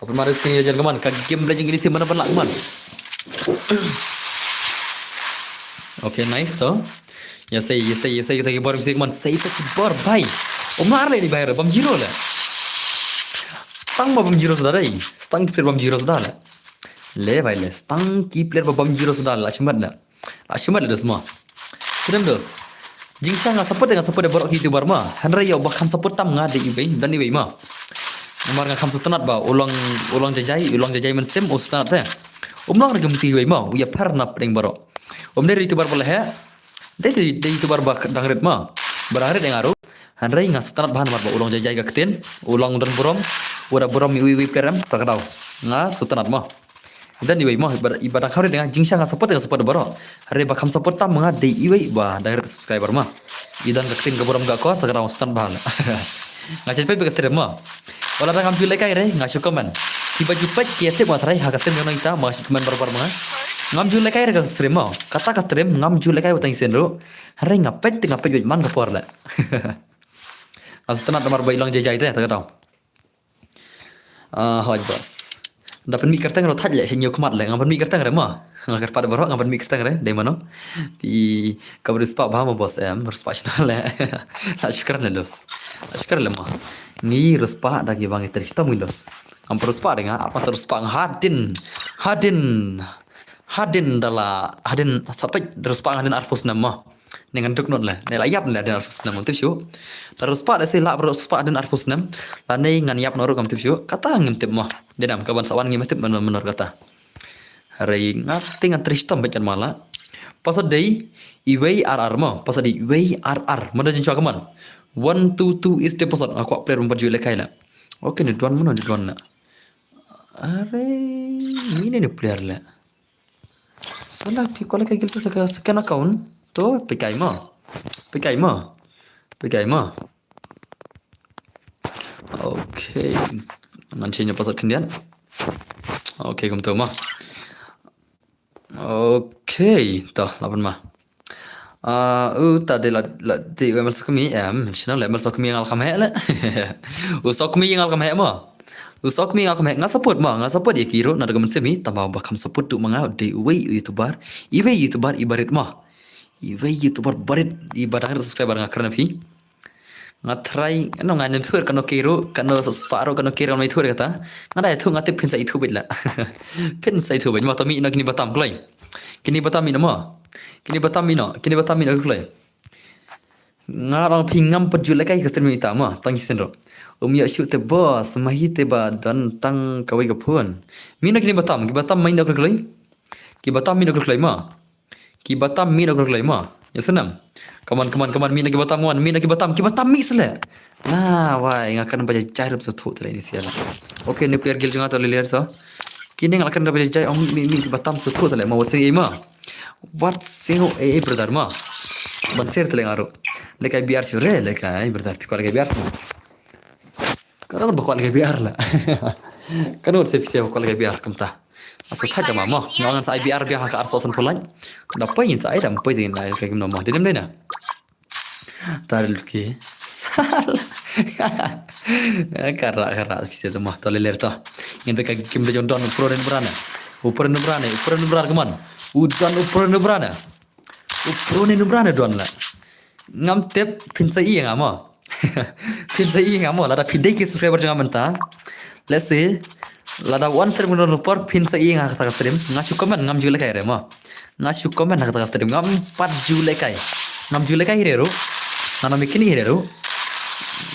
Open ma sa kini legend, come on. Ka game legend kini si mana pernah, come on. Okay, nice to. Ïa sei, ïa sei, ïa sei kita ki bor mesti, come on. Sei kita ki bor, bhai. Om lar le ni bhai, bam zero le. Tang ba bam zero suda dei. Stang ki player bam zero suda le. Le bhai le, stang ki player ba bam zero suda le, la shimet le. La shimet le dos mo. Kidem dos. Jingsa nga support nga support baroh ki YouTuber mo. Hynrei ïa ba kham support tam nga dei iwei, don iwei mo. Namar nga kham sngewtynnat ba u long, u long jajai, u long jajai mynsiem u sngewtynnat te. Um long re kumti iwei mo, u ïapher na pdeng baroh. Um dei YouTuber ba la heh. Dei, dei, dei YouTuber ba dang rit mo. Ba dang rit ïa nga ruh. Hynrei nga sngewtynnat bha namar ba u long jajai ka ktien, u long don burom, u da burom ïa uwei uwei player em, ta ka daw. Nga sngewtynnat mo. Don iwei mo, iba, iba dang kham rit ïa nga, jingshisha nga support, nga support baroh. Hynrei ba kham support tam ma nga dei iwei ba dang rit subscriber mo. I don ka ktien ka burom ka akor, ta ka dang stan bha. Nga shu peit beit ka stream mo. Wat la dang ngam ju lehkai re, nga shu comment. Kiba ju peit ki ïa tip ma trai ha ka stream jong nga ita, ma nga shu comment barbar ma nga. Ngam ju lehkai re ka stream mo. Kata ka stream ngam ju lehkai wat tang sien ruh. Hynrei nga peit te nga peit beit man ka por leh. Nga shu tnat namar ba i long jai jai te, ta ka dang. Ah, hoi boss. Da pynmih kyrteng ruh thait leh sha ñiew khmat leh, ngam pynmih kyrteng re mo. Nga kyrpad baroh ngam pynmih kyrteng re, dei mano. Phi, kaba riewspah bha mo boss em, riewspah shano leh. La shukran leh dos. La shukran leh mo. Ngi riewspah da kiba ngi trei shitom ngi dos. Ngam riewspah de nga, apa sa riewspah nga hadien. Hadien. Hadien da la, hadien sa peit riewspah nga hadien arphew snem mo. Ne ngan duk noh leh, ne la ïap ne hadien arphew snem ngam tip shuh. Da riewspah da se la riewspah hadien arphew snem. Lane ngan ïap noh ruh ngam tip shuh. Kata ngim tip mo. Dei nam kaban sa wan ngim tip mano mano kata. Hynrei nga te ngan trei shitom beit katba la. Password dei iwei ar ar mo. Password dei iwei ar ar. Mano jingshwa kumno. One two two is the password. Nga kwah player ban pat ju lehkai leh. Okay, ne don mano ne don leh. Are, mine ne player leh. Sala phi kwah lehkai guild sa ka second account. To, peit kai mo. Peit kai mo. Peit kai mo. Okay. Ngan change password khyndiat. Okay, kumto mo. Okay, to, la pan ma. Ah, u ta de la, la de u M L Sokmi em, shano le M L Sokmi ngal kham heh le. U Sokmi ngal kham heh mo. U Sokmi ngal kham heh, nga support mo, nga support ïa ki ruh, na da ka mynsiem hi, tangba ba kham support tu ma nga, de uwei u YouTuber, iwei YouTuber iba rit mo. Iwei YouTuber ba rit, iba dang rit subscriber nga kren phi. Nga try, no nga nem thur kano ki ruh, kano spah ruh, kano ki ruh, nga thur kata. Nga da thur nga tip phin sa i thur bit la. Phin sa i thur bit, mo to mi no kini batam kloi. Kini batam mi no mo. Kini batam mi no, kini batam mi no kloi. Nga rang phi ngam pat ju lehkai ka stream ita mo, tang ki sen ruh. Um ïa shu te boss, ma hi te ba don tang kawei ka phone. Mi no kini batam, ki batam mi no kloi. Ki batam mi no kloi mo. Ki batam mi no kloi mo. Ya senam. Come on, come on, come on. Mi no ki batam wan, mi no ki batam, ki batam mi sele. Na wai nga kan baca jai rup sa thu tele ni sial. Okay, nuclear guild jong nga to liler to. Kini nga kan baca jai ong mi mi ki batam sa thu tele mo wat sing ei mo. Wat sing ei brother mo. Ban share tele nga ruh. Lehkai B R sure lehkai brother. Phi kwah lehkai B R. Ka ba kwah lehkai B R la. Ka no se phi se ba kwah lehkai B R kumta. Asu thait ma mo. Nga ngan sa I B R bia ha ka arspah san pulai. Da poi ngin sa ai da poi ngin ai ka kim no mo. Dei nem dei na. Tar lutki. Sal. Kara kara phi se mo to le ler to. Ngin be ka kim de jong don pro ne brana. U pro ne brana, u pro ne brana kaman. U don u pro ne brana. U pro ne brana don la. Ngam tip phin sa i nga mo. Phin sa i nga mo lada phi dei ki subscriber jong nga mynta. Let's see. Lada wan stream ngan por phin sa i nga kata ka stream. Nga shu comment ngam ju lehkai re mo. Nga shu comment kata ka stream ngam pat ju lehkai. Ngam ju lehkai re ruh. Nga na mikin re ruh.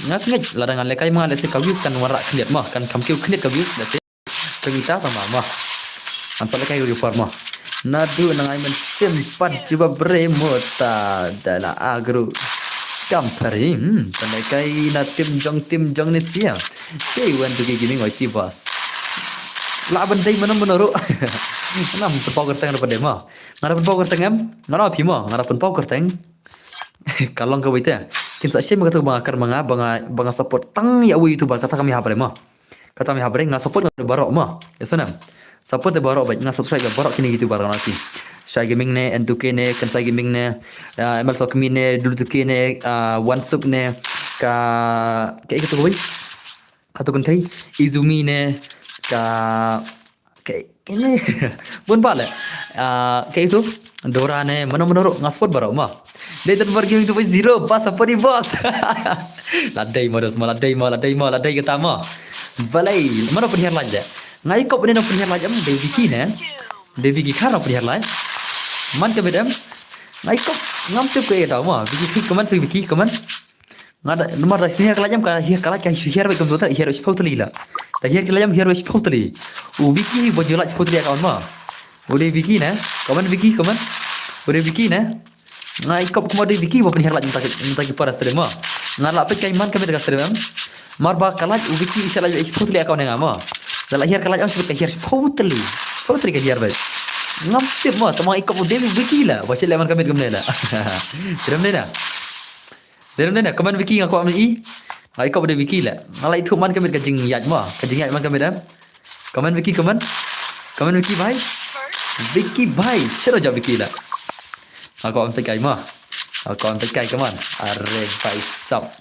Nga ngej lada ngan lehkai ma nga let's see ka views kan wanrah khyndiat mo kan kham kiew khyndiat ka views let's see. Tengita tama ma. An sa lehkai uri par ma. Nadu nangai men sempat jubab remote da la agru. Kampari hmm, tanda kai na tim jong tim jong ni sia. Kei wan tu ki gini ngoi ti bas. La ban dei mana mana ru. Nam pau kerteng ada pada ma. Ngada pau kerteng em. Ngada pi ma. Ngada pau kerteng. Kalong ka wite. Kin sa shem kata banga kar banga banga banga support tang ya wi tu bar kata kami ha bre ma. Kata mi ha bre nga support nga baroh ma. Ya sana. Support de baroh ba nga subscribe baroh kini YouTuber nga ki. Shy Gaming ne, N two K ne, Kansai Gaming ne, uh, M L Sokmi ne, Dulu two K ne, uh, One Suk ne, ka ka itu koi. Katu kuntai Izumi ne, ka ka ini bun bale. Uh, ka itu Dora ne, mana mana nga support baroh ma. Dei tan bar game tu zero pas apa di boss. Ladei ma dos ma ladei ma ladei ma ladei kata ma. Balai mana pun hiar laj de. Ngai kop ne pun hiar laj am dei Vicky ne. Dei Vicky khar pun hiar laj. Man ka bedem. Ngai kop ngam tip ke tau ma. Vicky comment si Vicky comment. Ngada nomor da senior ka laj am ka hiar ka laj ka hiar bai komputer hiar bai pau tali la. Da hiar ka laj am hiar bai pau tali. U Vicky ba jolaj pau tali account ma. Udah Vicky ne. Comment Vicky comment. Udah Vicky ne. Ngai kop kuma dei Vicky ba pynhiar laj mynta ki para stream ma. Nga la peit kai man ka met ka stream em. Mar ba ka laj u Vicky isa laj sport li account nga ma. Da la hiar ka laj am sport ka hiar sport li. Kaba trik ka diar bad. Ngam tip mo, tang ma i kop u David Vicky la. Ba shet le man ka miet kumne la. Trim ne na. Trim ne na, comment Vicky nga kwah i. Nga i kop u David Vicky la. Nga la i thuh man ka miet ka jingïaid mo. Ka jingïaid man ka miet em. Comment Vicky, comment. Comment Vicky bhai. Vicky bhai. Shero jap Vicky la. Nga kwah am tekai mo. Nga kwah am tekai, comment. Are bhai sab.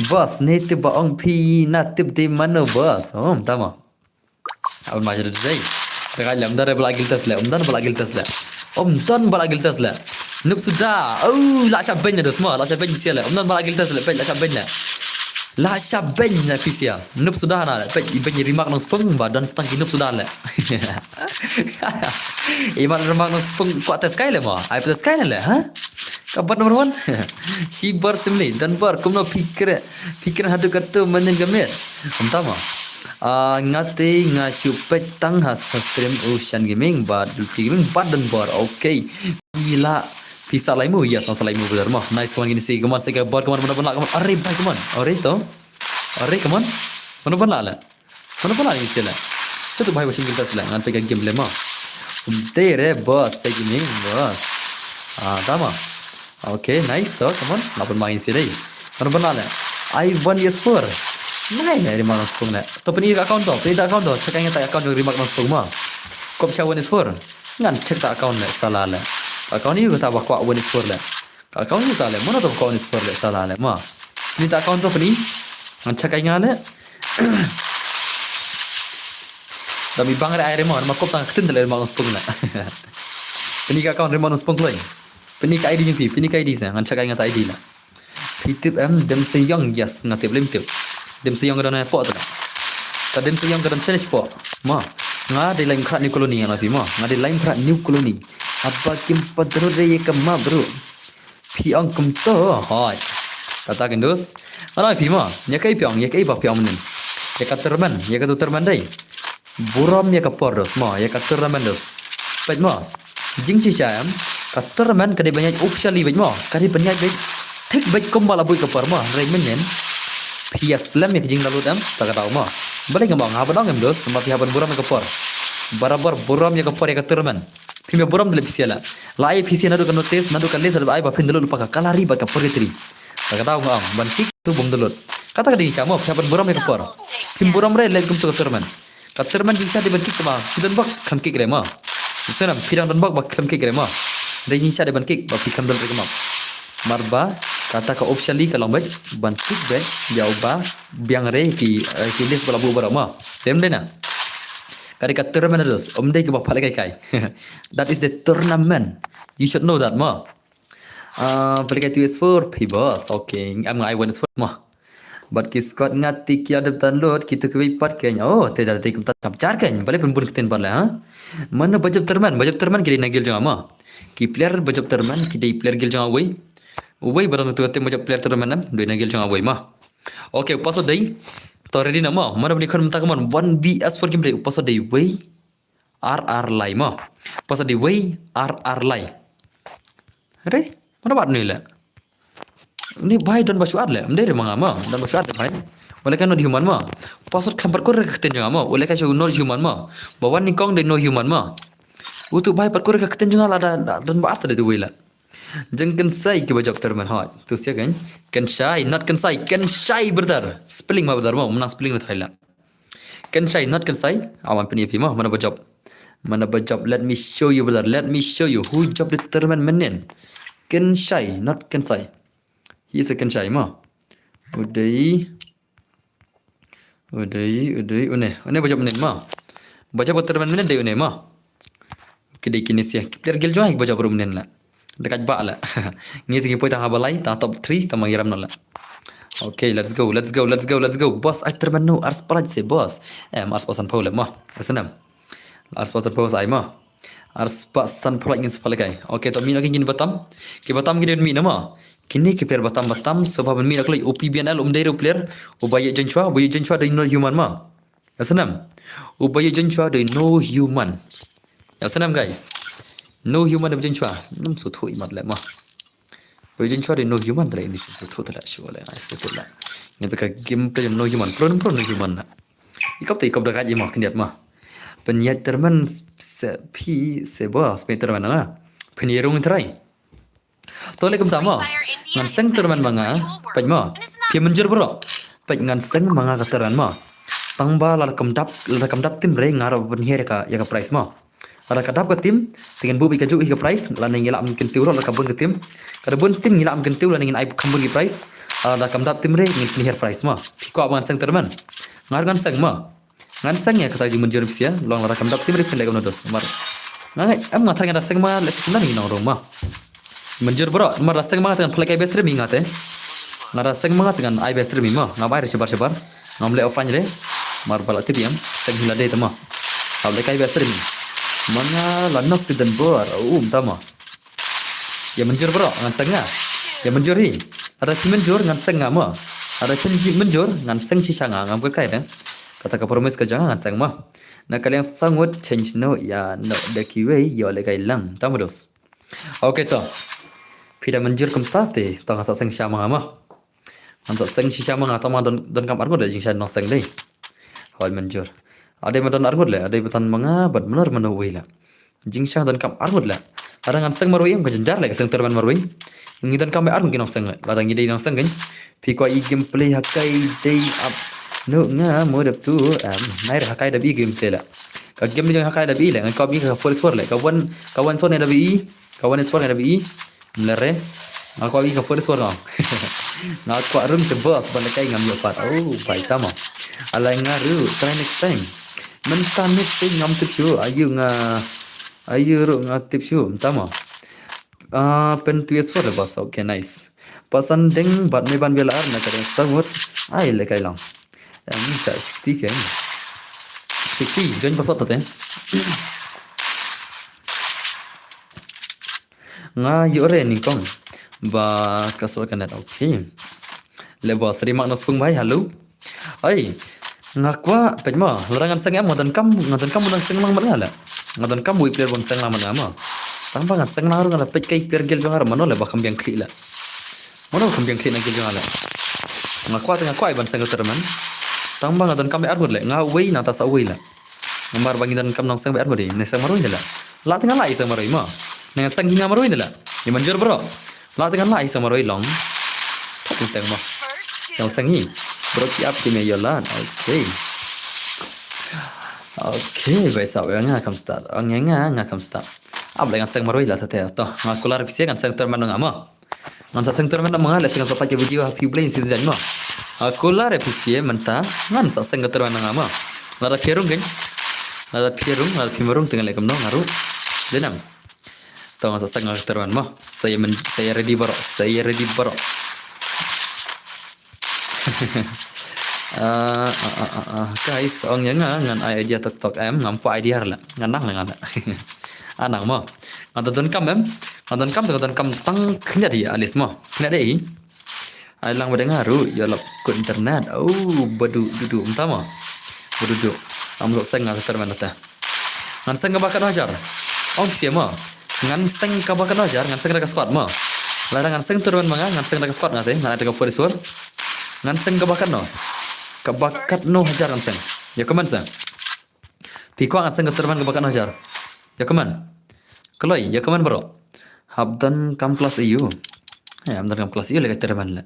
Boss, ne tip ba ong phi na tip de mano boss. Oh, tama. Aun ma jadu dei. Tekai le, um dan bala giltas le, um dan bala giltas le. Um dan bala giltas le. Nup suda. Oh, la sha beny le dos mo, la sha beny sia le. Um dan bala giltas le, beny la sha beny le. La sha beny na pisia. Nup suda na le. Beny, beny remark nong spung ba don stang ki nup suda le. Iman remark nong spung kwah tes kai le mo. Ai tes kai le, ha? Ka bat number one. Shi bar simli, dan bar, kumno pikir, pikir hadu katu manin gamit. Entah mo. Ah, ngate nga shu peit tang ha sa stream Ocean Gaming bad Dulki Gaming bad dan bar. Okay. Ila pisa laimu, yes, sa laimu benar mo. Nice, kaman gini sih, kaman sih kabar, kaman benar-benar, kaman. Are bhai, kaman. Are to. Are, kaman. Benar-benar le. Benar-benar ni sih le. Tutu bhai watching kita sih le. Ngan pegang game le mo. Tere boss, saya gini boss. Ah, tama. Okay, nice to, kaman. Lapan main sih dei. Benar-benar le. I one yes four. Nai, nai, remark nong spung le. To peni account to, peni account to. Check nga ta account remark nong spung mo. Kop sha one yes four. Ngan check ta account le, salah le. Account ni kata ba kwah one yes four le. Ka account ni ta le, mano to ka account ni spur le, salah le, ma. Ni ta account to peni. Ngan check ai nga le. Da mi bang re ai re ma, ma kop tang ktien le ma nong spung le. Peni ka account re ma nong spung le. Peni ka I D ni pi, peni ka I D sa, ngan check ai nga ta I D le. Phi tip em, dem se yong, yes, nga tip lem tip. Dem se yong ka don ai po ta. Ta dem se yong ka don challenge po. Ma, nga de lain khrat New Colony nga pi ma, nga de lain khrat New Colony. Apa kim padro de ye ka ma bro. Phi ong kumto, hoi. Kata kin dus. Ano phi ma, ya kai phi ong, ya kai ba phi ong nin. Ya ka terman, ya ka tu terman dai. Burom ya ka por dus ma, ya ka terman dus. Peit ma. Jing shisha em, ka terman ka dei ban ïaid officially beit ma, ka dei ban ïaid beit. Thik beit kumba la buit ka por ma, rei men nen. Phi ya slem ya ka jing la lut em, ta ka dau ma. Balei ka ma, nga ba dong em dus, ma phi ha ban burom ya ka por. Barabar burom ya ka por ya ka terman. Phim ïa burom dei le phi sia la. La ai phi sia naduh ka notice, naduh ka list, naduh ai ba phin da lut lypa ka Kalari bad ka Purgatory. Ta ka daw nga ong, ban kick tu bym da lut. Kata ka dei sha mo, phi hap ban burom ïa ka por. Phim burom re, leit kum tu ka tournament. Ka tournament jingshisha dei ban kick ma, phi don bok khlem kick re ma. Sngewbha, phi dang don bok ba khlem kick re ma. Dei jingshisha dei ban kick, ba phi khlem da lut re ma. Mar ba, kata ka officially ka long beit, ban kick beit, ïa uba biang re ki, eh, ki list ba la buh baroh ma. Te ym dei na. Ka dei ka tournament, um dei kaba pha lehkai kai. That is the tournament. You should know that ma. Ah, pha lehkai two S four, phi boss. Okay, em nga ai one S four ma. Bad ki squad nga te ki la dep download, kitu kiwei pat kein. Oh, te da te kumta kam jar kein. Balei pynbun ktien pat le, ha? Mano ba jop tournament, ba jop tournament ki dei na guild jong nga ma. Ki player ba jop tournament ki dei player guild jong nga uwei. Uwei ba dang tu te ba jop player tournament em, dei na guild jong nga uwei ma. Okay, u password dei. To ready na ma. Mano ba ni khon mynta ka mon one V S four game dei. U password dei wei. R R Lai ma. Password dei wei R R Lai. Re, mano bad ni le. Ni bhai don ba shuat le. Ym dei re ma nga ma. Don ba shuat le bhai. Wala ka not human ma. Password khlem pat kur re ka ktien jong nga ma. Wala ka shu not human ma. Ba wan nyngkong dei no human ma. Utu bhai pat kur re ka ktien jong nga la da, da, don ba arta dei tu wei la. Jong kynsai kiba jop tournament hoi. Tu sia kan. Kynsai, not kynsai. Kynsai brother. Spelling ma brother ma. Mynta spelling na thai la. Kynsai, not kynsai. Awan pyni phi ma. Mano ba jop. Mano ba jop. Let me show you brother. Let me show you. Who jop the tournament mynnin. Kynsai, not kynsai. He is a kynsai ma. U dei. U dei, u dei, une. Une ba jop mynnin ma. Ba jop ka tournament mynnin dei une ma. Ki dei kine sia. Ki player guild jong nga ki ba jop ruh mynnin la. Dekat ba la. Ngi te ngi poi tang ha ba lai, tang top three, tang ma ngi ram noh la. Okay, let's go, let's go, let's go, let's go. Boss, ai tournament no, arspah lait se boss. Em, arspah sanphew le ma. Ka snem. Arspah sanphew sa ai ma. Arspah sanphew lait ngin sa pha lehkai. Okay, to mih noh ki kine batam. Ki batam ki dei mih noh ma. Kine ki player batam batam, sngewbha ban mih noh kloi. U P B N L um dei re u player. Uba ïoh join shuwa, uba ïoh join shuwa dei no human ma. Ïa snem. Uba ïoh join shuwa dei no human. Ïa snem guys. No human uba join shuwa. Nym sngewthuh imat le ma. Uba ïoh join shuwa dei no human, tale ini sngewthuh tale shuwa le. Ai sngewthuh le. Ngi ta ka gameplay no human. Pro pro no human na. I kop te i kop da gaj i ma khyndiat ma. Pynïaid tournament se phi se ba spe tournament nga. Phin ïa rung trai. To leh kumta mo. Ngan seng tournament ma nga. Peit mo. Phi mynjur bro. Peit ngan seng ma nga ka tournament mo. Tang ba lada kam dap, lada kam dap team re nga ruh ban hiar ka, ïa ka prize mo. Lada ka dap ka team, te ngan buh beit kajuh hi ka prize, lane ngi lah ban kyntiew ruh lada ka bun ka team. Ka da bun team ngi lah ban kyntiew lane ngin ai kham bun ki prize. Lada kam dap team re ngin pynhiar prize mo. Phi kwah ba ngan seng tournament. Nga ruh ngan seng mo. Ngan seng ïa kata jingmynjur phi ïa, long lada kam dap team re phin leh kumno dos. Namar nga ngeit em nga tharai nga da seng ma leh sek kumno ngi nongrung mo. Mynjur bro, namar da seng ma nga te ngan pynleh kai best stream hi nga te. Nga da seng ma nga te ngan ai best stream hi mo. Nga bai re shabar shabar. Ngam leh offline re. Namar ba la tip ïa em, seng hi lade te mo. Hap leh kai best stream hi. Ma nga la nok te don bor, um ta mo. Ïa mynjur bro, ngan seng nga. Ïa mynjur hi. Lada phi mynjur ngan seng nga mo. Lada phi mynjur ngan seng shisha nga, ngam kyrkai de. Kata ka promise ka jong nga ngan seng mo. Na ka liang saw ngut change noh ïa noh da kiwei ïoh leh kai lang. Ta mo dos. Okay to. Phi da mynjur kumta te, to ngan sa seng shisha ma nga mo. Ngan sa seng shisha ma nga, tang ba don, donkam arngut leh jingshisha nongseng dei. Hooid mynjur. Ade ma don arngut leh, ade ba tang ma nga bad mano mano uwei leh. Jingshisha donkam arngut leh. Lada ngan seng marwei em ka jynjar leh ka seng tournament marwei. Ngi donkam arngut ki nongseng leh. Lada ngi dei nongseng kan. Phi kwah i gameplay ha kai dei ap. No nga mo dap tu em. Nai re ha kai dap i gameplay leh. Ka game dei ha kai dap i leh. Ngan kwah i ka four four leh. Ka one, ka one four ne dap i. Ka one four ne dap i. Mlere. Nga kwah i ka four four nga. Nga kwah rung te boss ban kai ngam ïoh pat. Oh, bai tama. Alai nga ruh try next time. Mynta ne te ngam tip shuh. Ayu nga, ayu ruh nga tip shuh. Tama. Ah, pen two S four boss. Okay, nice. Pasan deng bat me ban bela ar na ka deng sangut. Ai le kai lang. Em, sa sixty ke. Sixty, join password te. Nga ïoh re nyngkong. Ba ka sol ka net, okay. Le ba sri mak no spung bai, hello. Ai, nga kwah peit ma, lada ngan seng em nga donkam, nga donkam ban seng lang ma nga leh. Nga donkam wei player ban seng lang ma nga ma. Tang ba ngan seng lang ruh nga la peit kai player guild jong nga ruh mano leh ba kham biang khlieh leh. Mano kham biang khlieh na guild jong nga leh. Nga kwah te nga kwah ban seng ka tournament. Tang ba nga donkam ba arngut leh, nga wei nangta sa wei leh. Namar ba ngi donkam nongseng ba arngut dei, ne seng marwei ne leh. Lah te nga lah i seng marwei ma. Ne ngan seng hi nga marwei ne leh. Ni manjur bro. Lah te ngan lah i seng marwei long. Thok teng teng ma. Seng seng hi. Bro ki ap ki me yolan. Okay. Okay, bai sa nga kham start. Nga nga nga kham start. Ap leh ngan seng marwei lah te te. To, nga kular phi sha ngan seng tournament nga ma. Ngan sa seng tournament ma nga, leh seng sa pait ka video ha Skill Play season jan ma. Nga kular phi sha mynta, ngan sa seng ka tournament nga ma. Lada phi rung kan. Lada phi rung, lada phi marung te ngan leh kumno nga ruh. Dei nang. To ngan sa seng ka tournament ma. Sa ïa men, sa ïa ready baroh, sa ïa ready baroh. Ah, ah, ah, ah, ah. Guys, ong ïa nga ngan ai idea tok tok em, ngam kwah idea leh. Ngan nang leh ngan leh. Ah, nang mo. Nga donkam em. Nga donkam, nga donkam tang khyndiat hi, at least mo. Khyndiat hi. Ai lang ba dei nga ruh ïoh lap kut internet. Oh, badu dudu mynta mo. Badu dudu. Ngam sa seng nga sa tournament te. Ngan seng kaba katno hajar. Ong phi sha mo. Ngan seng kaba katno hajar, ngan seng da ka squad mo. Lada ngan seng tournament ma nga, ngan seng da ka squad nga te, ngan ai da ka four four. Ngan seng kaba katno. Kaba katno hajar ngan seng. Ïa comment sa. Phi kwah ngan seng ka tournament kaba katno hajar. Ïa comment. Kloi, ïa comment bro. Hap donkam plus ïa u. Eh, hap donkam plus ïa u leh ka tournament leh.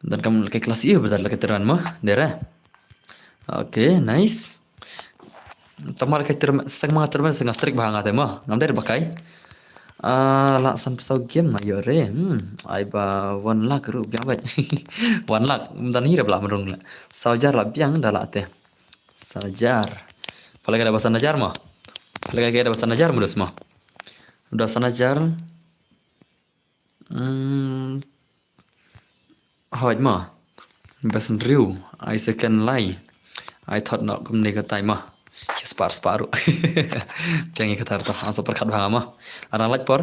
Donkam leh ka class ïa u, bad leh ka tournament mo, dei re. Okay, nice. Tangba leh ka tournament, seng ma nga tournament seng nga strict bha nga te mo. Ngam dei re ba kai. Ah, lah san phew saw game nga ïoh re. Hmm, ai ba one lakh ruh biang bad. One lakh, ym don hi re ba lah marung leh. Saw hajar lah biang da lah te. Saw hajar. Pha leh ka da ba san hajar mo. Pha leh ka da ba san hajar mo dos mo. Da san hajar. Hmm. Hooid ma. Best hynriew. Ai second lai. Ai thot noh kumne ka tai ma. Shi spah spah ruh. Biang ïa kata ruh to. Ang sa pyrkhat bha nga ma. Arang lait por.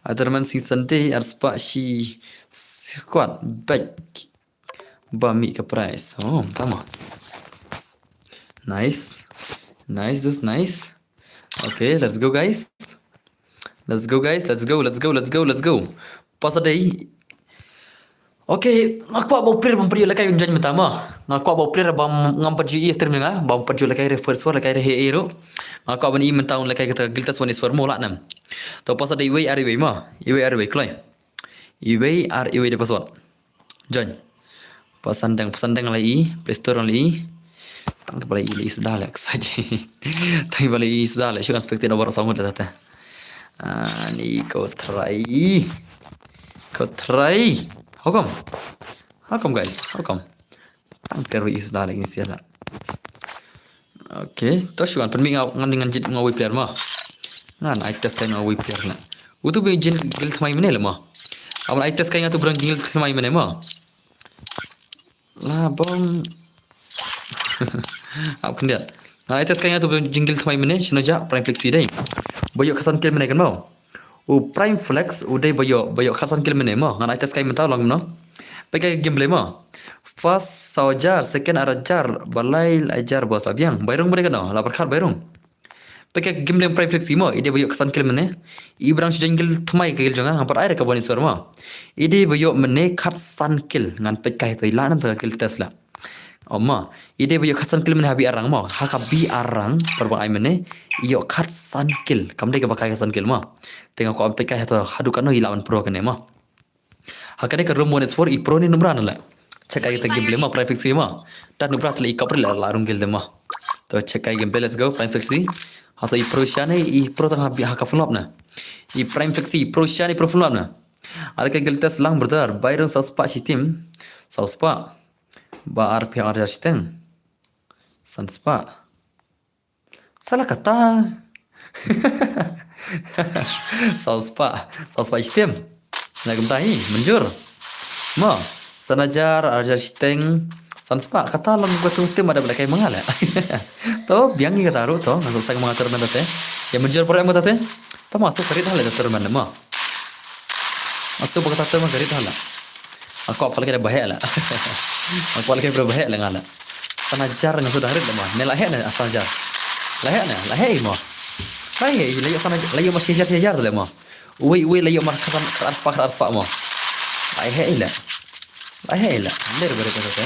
Ai tournament season te ar spah shi squad bad ba mih ka prize. Oh, tama. Nice. Nice, this nice. Okay, let's go guys. Let's go guys. Let's go, let's go, let's go, let's go. Pasa dei. Okay, nga kwah ba u player bym pat ju lehkai un join mynta mo. Nga kwah ba u player bym ngam pat ju i stream nga, bym pat ju lehkai re first world, lehkai re he ero. Nga kwah ban i mynta un lehkai kata Guild Test one is for mo lah nam. To password dei iwei ar iwei mo. Iwei ar iwei kloi. Iwei ar iwei dei password. Join. Pasandeng, pasandeng la i, Play Store la i. Tang ba la i, la i suda lek saja. Tang ba la i suda lek, shu expected over song da ta. Ah, ni ko try. Ko try. How come? How come, guys? How come? Tang ter i suda lek ni sia la. Okay, to shu kan pynmih nga ngan ngan jit nga wei player mo. Ngan ai test kai nga wei player na. Utu be jin guild thymmai mynne la mo. Awan ai test kai nga tu brang guild thymmai mynne mo. La bong. Ap khyndiat. Ngan ai test kai nga tu brang jin guild thymmai mynne, shino ja Prime Flexi dei. Ba ïoh khatsan kill mynne kan mo. U Prime Flex u dei ba ïoh, ba ïoh khatsan kill mynne mo. Ngan ai test kai mynta long no. Peit ka gameplay mo. First saw hajar, second ar hajar, ba lai hajar ba sa biang. Bairung ba dei kano, la pyrkhat bairung. Peit ka gameplay Prime Flexi mo, i dei ba ïoh khatsan kill mynne. I brang shu join guild thymmai ka guild jong nga, ngam pat ai re ka boni sor mo. I dei ba ïoh mynne khatsan kill, ngan peit kai to i la nam ta ka guild test la. O mo, i dei ba ïoh khatsan kill mynne ha B R rank mo, ha ka B R rank, par ba ai mynne, i ïoh khatsan kill, kam dei kaba kai khatsan kill mo. Te nga kwah peit kai hato haduh kano i la wan pro kane mo. Ha kane ka room one is four i pro ne numra na la. Check kai ta gameplay mo, Prime Flexi mo. Ta numra ta la i kapri la la rung guild mo. To check kai gameplay, let's go, Prime Flexi. Hato i pro shane, i pro tang ha bi ha ka flop na. I Prime Flexi, i pro shane, i pro flop na. Ar ka guild test lang brother, bairung saw spah shi team. Saw spah. Ba ar phi ar jar shiteng. San spah. Salah kata. Saw spah, saw spah shi team. Na kumta hi, mynjur. Mo, san hajar, ar hajar shiteng, san spah. Kata long ba tu team ada ba la kai ma nga la. To, biang hi kata ruh to, nga sa seng ma nga tournament te. Ïa mynjur por em kata te. To ma sa karit ha la tournament mo. Nga shu ba kata term ka rit ha la. Nga kwah pala ka da baheh la. Nga kwah la ka da baheh la nga la. San hajar nga shu dang rit la mo. Ne la heh ne san hajar. La heh ne, la heh mo. La heh, la ïoh san hajar, la ïoh mo shi hajar, shi hajar le mo. Uwei, uwei la ïoh mo khat san, khat ar spah, khat ar spah mo. La heh la. La heh la. Ler bare ka te.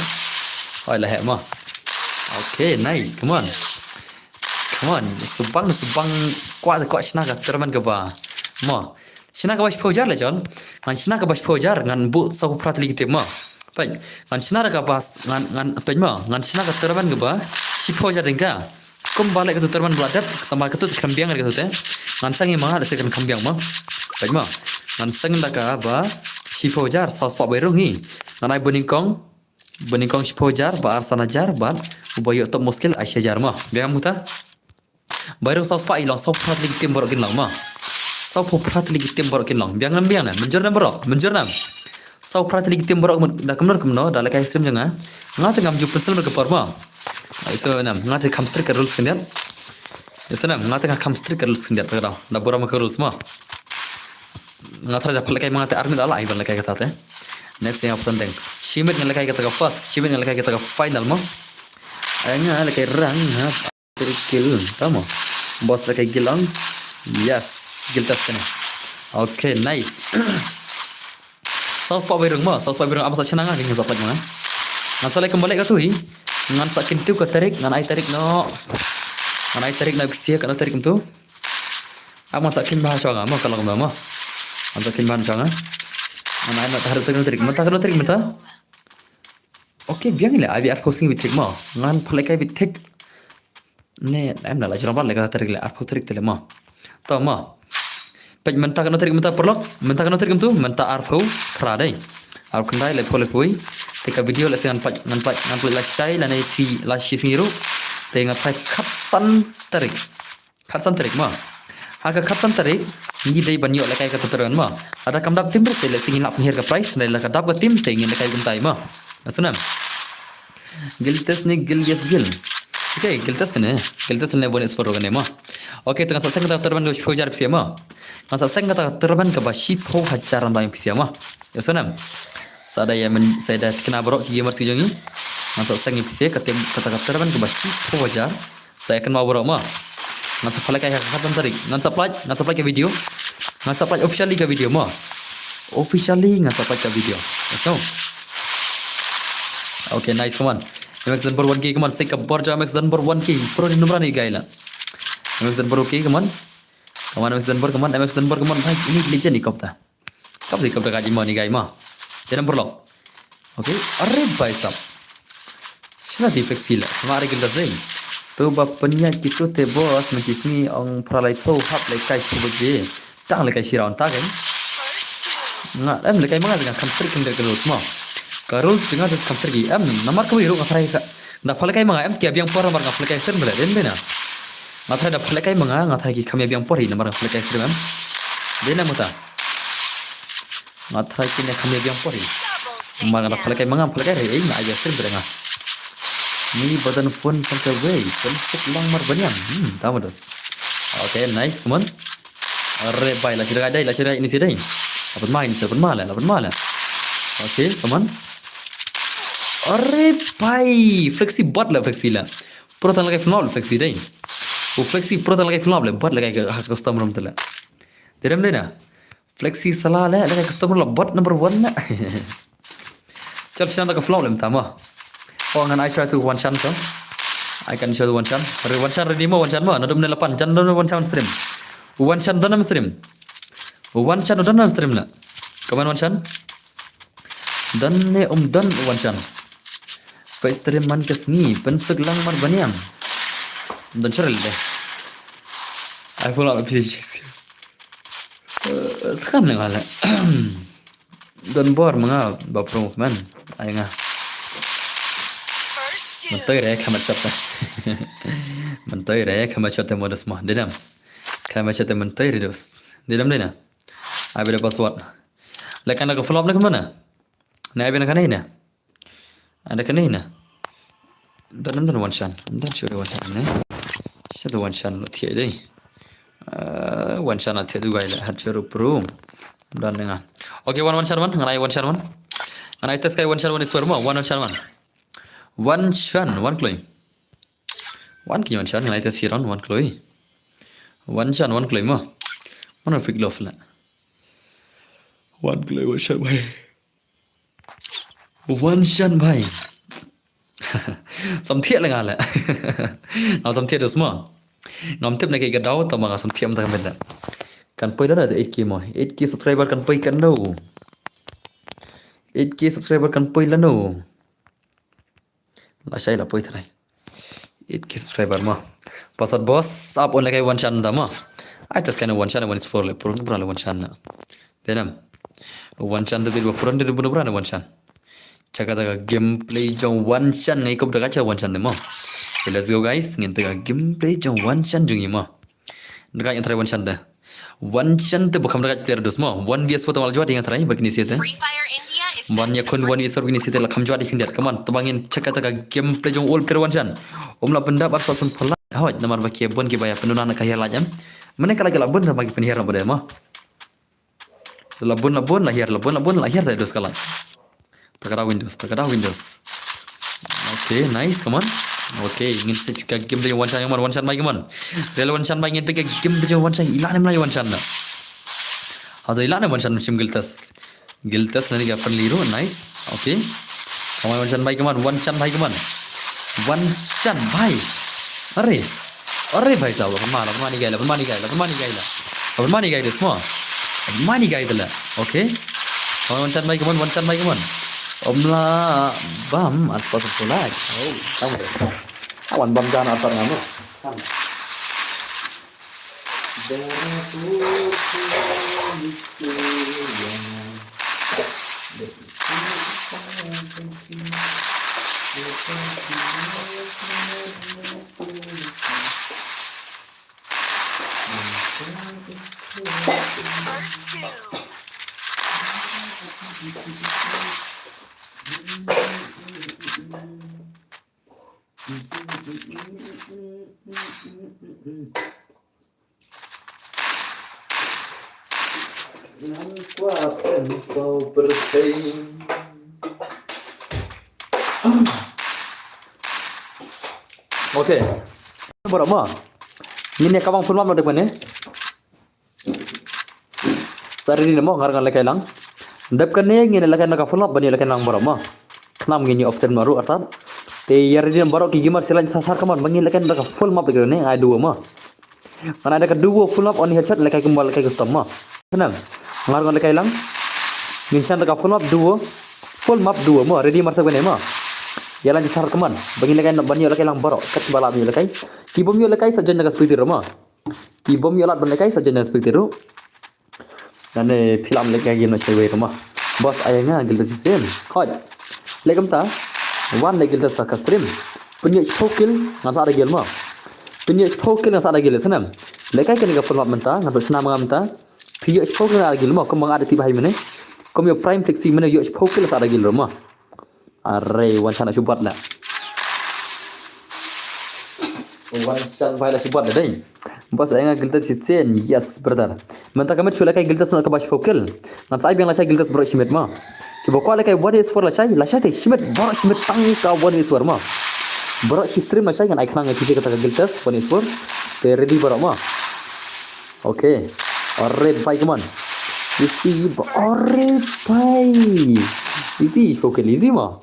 Oi la heh mo. Okay, nice. Come on. Come on. Subang, subang. Kwah, kwah shna ka tournament kaba. Mo. Shna kaba shiphew hajar le jon. Ngan shna kaba shiphew hajar ngan buh saw phra tylli ki team mo. Peit. Ngan shna da kaba s-, ngan, ngan, peit mo. Ngan shna ka tournament kaba shiphew hajar tyngka. Kumba leh katu tournament ba la dep, tangba katu te khlem biang katu te. Ngan seng ïa ma nga da se kan khlem biang mo. Peit mo. Ngan seng da kaba shiphew hajar, saw spah bairung hi. Ngan ai ba nyngkong, ba nyngkong shiphew hajar, ba ar san hajar, bad uba ïoh top muskil ai shi hajar mo. Biang mo ta. Bairung saw spah i long, saw phra tylli ki team baroh kin long mo. Saw phra tylli ki team baroh kin long. Biang nam, biang nam. Mynjur nam baroh. Mynjur nam. Saw phra tylli ki team baroh da kumno kumno, da lehkai stream jong nga. Nga te ngam ju pynsel mer ka por mo. Ai so nam, nga te kham strict ka rules khyndiat. Ai so nam, nga te nga kham strict ka rules khyndiat, ka da. Da burom ka rules mo. Nga te da pha lehkai ma nga te army da la ai ban lehkai kata te. Next ïa phew san deng. Shi minit nga lehkai kata ka first, shi minit nga lehkai kata ka final mo. Ai nga lehkai rang ha. Three kill, tamo. Boss lehkai guild ong. Yes, guild test kane. Okay, nice. Saw spah bairung mo, saw spah bairung, ap sa shna nga, ngan sa plak mo. Ngan sa leh kumba leh katu hi. Ngan sa kyntu ka tarik, ngan ai tarik noh. Ngan ai tarik noh pisa, kano tarik kumtu. Ap ngan sa kynbha shuwa nga mo, ka long mo mo. Ngan sa kynbha shuwa nga. Ngan ai noh tarik, tarik, tarik, mynta kano tarik mynta. Okay, biang le, ai bi arphew sngi bi thik mo. Ngan pha lehkai bi thik. Ne, em na la jrong ba lehkai tarik le, arphew tarik te le mo. To mo. Peit mynta kano tarik mynta paralok, mynta kano tarik kumtu, mynta arphew phra dei. Arphew khyndai, laiphew, laiphew wei. Te ka video lehse ngan peit, ngan peit, ngan peit la shai, lane shi, la shi sngi ruh. Te ngan peit khatsan tarik. Khatsan tarik mo. Ha ka khatsan tarik, ngi dei ban ïoh lehkai kata tournament mo. Lada kam dap team ruh te lehse ngin lah pynhiar ka prize, lada ka dap ka team te ngin lehkai kumtai mo. Ngan sa nam. Guild test ne, guild, yes, guild. Okay, guild test kane. Guild test ne, bonus for kane mo. Okay, te ngan sa seng kata tournament ka shiphew hajar pisa mo. Ngan sa seng kata tournament kaba shiphew hajar ram dang pisa mo. Ïa sa nam. Sa da ïa men, sa da kena baroh ki gamers ki jong ngi. Ngan sa seng pisa kata, kata tournament kaba shiphew hajar. Sa ïa kynmaw baroh mo. Ngan sa pha lehkai ha ka khatsan tarik. Ngan sa pynlait, ngan sa pynlait ka video. Ngan sa pynlait officially ka video mo. Officially ngan sa pynlait ka video. So, Okay, nice, come on. M X Dunbar one K, come on, sek ka bor jong M X Dunbar one K. Pro ni number ni guy la. M X Dunbar, okay, come on. Come on, M X Dunbar, come on, M X Dunbar, come on. Bhai, ini legend ni kop ta. Kop di kop da ka jima ni guy ma. Jangan berlok. Okay, are bhai sab. Sila di Flexi la. Sama are kita sing. Tu ba penya gitu te boss, mencis ni ong pralai tu hap lekai subuh je. Tang lekai siraun ta kan. Nga em lekai manga dengan kam trik kan dari rules ma. Ka rules dengan terus kam trik em. Namar ka wiru nga try ka. Da pha lekai manga em kia biang por namar nga pha lekai stream bela den bena. Nga try da pha lekai manga nga try ki kam biang por hi namar nga pha lekai stream em. Dena muta. Nga try ki ne kam biang por hi. Namar nga da pha lekai manga pha lekai re ei nga aja stream bela nga. Ni badan phone tang ka wei. Kan sik lang mar banyang. Hmm, tama das. Okay, nice, come on. Are bhai, la sida dai, la sida ini sida. Lapan ma ini sida, lapan ma la, lapan ma la. Okay, come on. Are bhai, Flexi bot la, Flexi la. Pro tang la kai flop la, Flexi dai. U Flexi pro tang la kai flop la, bot la kai ka custom room tala. Derem dai na. Flexi sala la, la kai custom room la, bot number one la. Chal shan da ka flop lem tama. Oh, ngan ai show tu Wan Shan to. I can show Wan Shan. Re Wan Shan ready mo Wan Shan mo. Nadum ne lapan. Jan nadum Wan Shan stream. Wan Shan don nam stream. Wan Shan don nam stream la. Come on Wan Shan. Don ne um don Wan Shan. Pai stream man ka sngi. Pensek lang mar baniam. Don sharil de. I follow up P C. Eh, kan ne ngala. Don bor manga ba pro movement ai nga. Mentoi re kama chot. Mentoi re kama chot mo dos mo. Dedam. Kama chot mentoi re dos. Dedam dena. Ai beda password. Lekan da ka flop ne kemana? Ne ai bena kana ina. Ada kana ina. Dan dan Wan Shan. Dan sure Wan Shan ne. Sha da Wan Shan lo thiai dei. Eh, Wan Shan a thiai du gai le hat sure pro. Dan dengan. Okay, Wan Wan Shan Wan. Ngan ai Wan Shan Wan. Ngan ai test kai Wan Shan Wan is for mo. Wan Wan Shan Wan. Wan Shan Wan kloi. Wan ki Wan Shan ngan ai test siron Wan kloi. Wan Shan Wan kloi mo. Mana fik lof la. Wan kloi Wan Shan bhai. Wan Shan bhai. Samthiah la nga la. Ngam samthiah dos mo. Ngam tip na ke gadau tama ngam samthiah mta kamet la. Kan poi la na eight K mo. Eight K subscriber kan poi kan no. Eight K subscriber kan poi la no. La shai la poi trai. Eight K subscriber mo. Pasat boss up on la kai Wan Shan da mo. Ai tas kai Wan Shan Wan is for le purun purun le Wan Shan na. Denam. Wan Shan da dil purun dil purun purun Wan Shan. Chaka ta ka gameplay jong Wan Shan ngai kop da ka cha Wan Shan de mo. Okay, let's go guys. Ngin ta ka gameplay jong Wan Shan jong i mo. Ngai yang try Wan Shan de. Wan Shan te ba kham da ka player dos mo. One V S four te wal jwat yang try ba kini siete. Free Fire India is Wan ya khun one V S four kini siete la kham jwat ikhyndiat. Come on. Te ba ngin check ta ka gameplay jong all player Wan Shan. Um la pynda bar person phala. Hoi namar ba ki bun ki ba ya pynuna na ka hiar la jam. Mane ka la ka la bun ba ki pynhiar na ba de mo. La bun la bun la hiar la bun la bun la hiar ta dos ka la. Takada Windows, takada Windows. Okay, nice, come on. Okay, ngin check ka game de Wan Shan, come on, Wan Shan mai, come on. Rel Wan Shan mai ngin pick ka game de Wan Shan, ila ne mlai Wan Shan na. Haza ila ne Wan Shan sim Giltas. Giltas nani ka friendly ru, nice. Okay. Come on, Wan Shan mai, come on, Wan Shan mai, come on. Wan Shan mai. Are. Are bhai sahab, la pynma, la pynma ni gai, la pynma ni gai, la pynma ni gai la. La pynma ni gai de sma. La pynma ni gai de la. Okay. Come on, Wan Shan mai, come on, Wan Shan mai, come on. Om la bam, as pas of like. Oh, come on. Awan bam jan atar ngam. Come on. Ngan kwah pynpaw pyrthei. Okay. Baroh mo. Ngin ïa kabang phone map na dep kane. Sa ready na mo ngar ngan lehkai lang. Dep kane ngin ïa lehkai na ka phone map ban ïa lehkai lang baroh mo. Khnang ngin ïa off stream ruh artat. Te ïa ready baroh ki gamer, sa ïalang thar thar, come on, ba ngin lehkai da ka full map lehkai ne, nga ai duo mo. Ngan ai da ka duo full map, only headshot lehkai kumba lehkai custom mo. Khnang. Nga ruh ngan lehkai lang. Ngin shan da ka full map duo. Full map duo mo, ready mar sa kane mo. Ïalang thar, come on. Ba ngin lehkai, ban ïoh lehkai lang baroh. Kat ba lah ban ïoh lehkai. Ki bym ïoh lehkai sa join da ka spectator mo. Ki bym ïoh lad ban lehkai sa join da ka spectator. Ngan, eh, phi lah lehkai game na shai wei ruh mo. Boss, ai nga guild shisien. Hoi. Leh kumta. Wan leh guild sa ka stream. Pynïoh shiphew kill ngan sa da guild mo. Pynïoh shiphew kill ngan sa da guild, sngewbha. Lehkai kane ka full map mynta, ngan sa shna ma nga mynta. Phi ïoh shiphew kill ngan sa da guild mo, kum ma nga da tip bha mynne. Kum ïoh prime flexi mynne, ïoh shiphew kill sa da guild ruh mo. Are, wan sha na shubat la. Wan sha bai la shubat la dei. Boss, ai nga guild shisien, yes brother. Mynta ka met shu lehkai guild sa kaba shiphew kill. Ngan sa ai biang lashai guild baroh shimet mo. Kiba kwah lehkai one v four lashai, lashai te shimet, baroh shimet tang ka one v four mo. Baroh shi stream lashai, ngan ai khnang ïa phi kata ka guild one v four. Te ready baroh mo. Okay. Are bai, come on. Easy, ba-, are bai. Easy, shiphew kill, easy mo.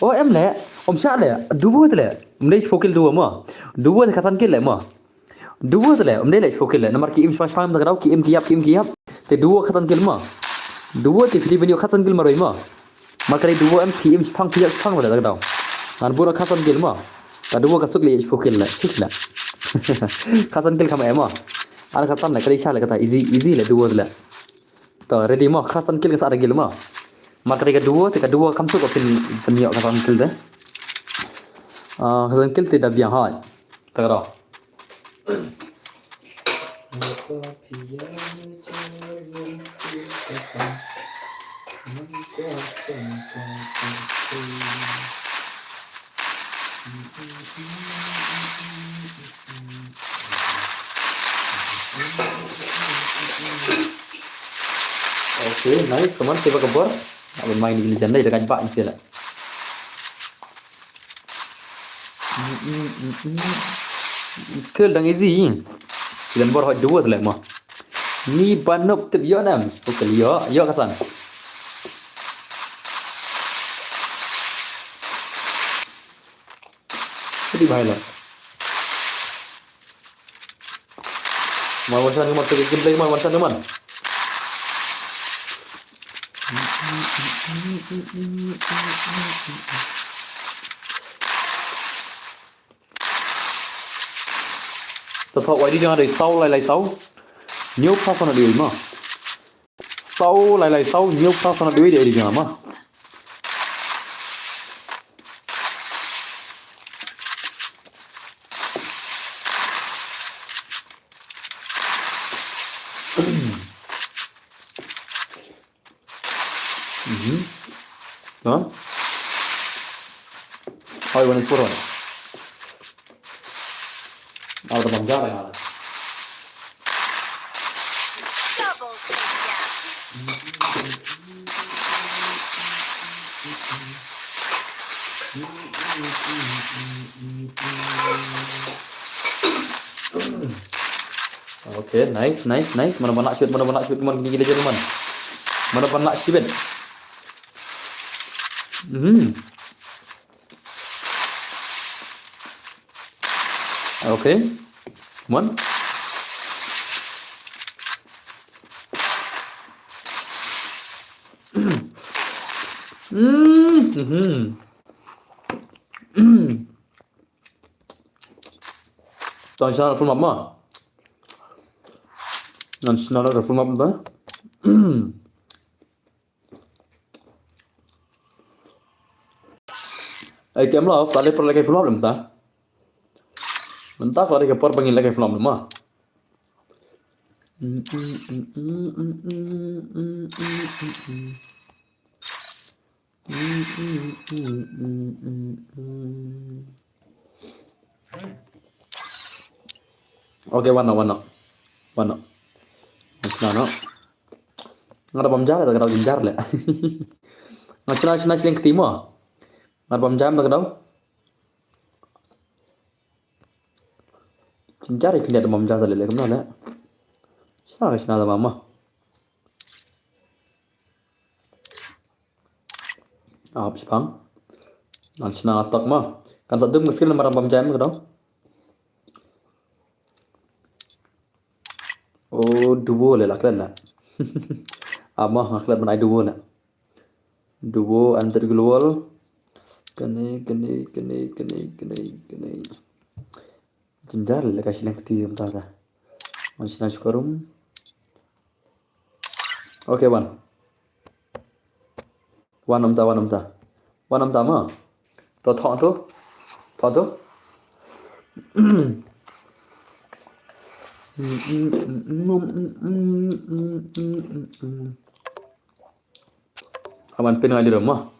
O em leh, ym shah leh, duo te leh. Ym dei shiphew kill duo mo. Duo te khatsan kill leh mo. Duo te leh, ym dei leh shiphew kill leh. Namar ki im shipang shipang mynta ka daw, ki im ki ïap, ki im ki ïap. Te duo khatsan kill mo. Duo te phi dei ban ïoh khatsan kill marwei mo. Mar ka dei duo em, phi im shipang, phi ïap shipang mynta ka daw. Ngan bun khatsan kill mo. Ka duo ka suk leh shiphew kill leh, shish leh. Khatsan kill kham em mo. Ar khatsan leh, ka dei shah leh kata, easy, easy leh duo te leh. To, ready mo, khatsan kill ngan sa da guild mo. Mar ka dei ka duo, te ka duo kam suk phin, phin ïoh khatsan kill te. Ah, khatsan kill te da biang hoi. Ta ka daw. Okay, nice, come on, save ka bor. Aba mai ni janda ida ka ba ni sila. Skill dang easy. Kilan bor hot duo tlek mo. Ni banop tip yo nam. Okay, yo, yo kasan. Tip hai lo. Man, wan shan man, sagi gameplay man, wan shan man. Ta thok wai di jang dei saw lai lai saw. Hynñiew phra saw na dei ma. Saw lai lai saw, hynñiew phra saw na dei dei di jang ma. Mhm. Ha? Hoi, one is four one. Ada bang jarang ada. Double takedown. Okay, nice, nice, nice. Mana mana shoot, mana mana shoot, mana gini gini aja, man. Mana mana shoot. Hmm. Okay. Come on. Hmm. Hmm. Tang sana full map ma. Nan sana full map ta. Ai kem la, fale per lagi full map mynta. Mynta fale ke por bangin lagi full map ma. Okay, wan noh, wan noh. Wan noh. Nga shna noh. Nga da bam jar, da ka daw jynjar leh. Nga shna, shna shileng kti mo. Nga da bam jar, da ka daw. Jynjar ïa kine da bam jar leh, leh kumno leh. Shna ka shna da bam mo. Ah, hap shipang. Ngan shna tok ma. Kan sa dum ka skill namar bam jam ka dong. Oh, duo le la klet la. Ama nga klet ban ai duo la. Duo under global. Kane, kane, kane, kane, kane, kane. Jynjar le ka shileng kti mynta ta. Ngan shna shukarum. Okay, wan. Wan mynta, wan mynta. Wan mynta ma. To, to, to. To, to. Aman pynai di rumah.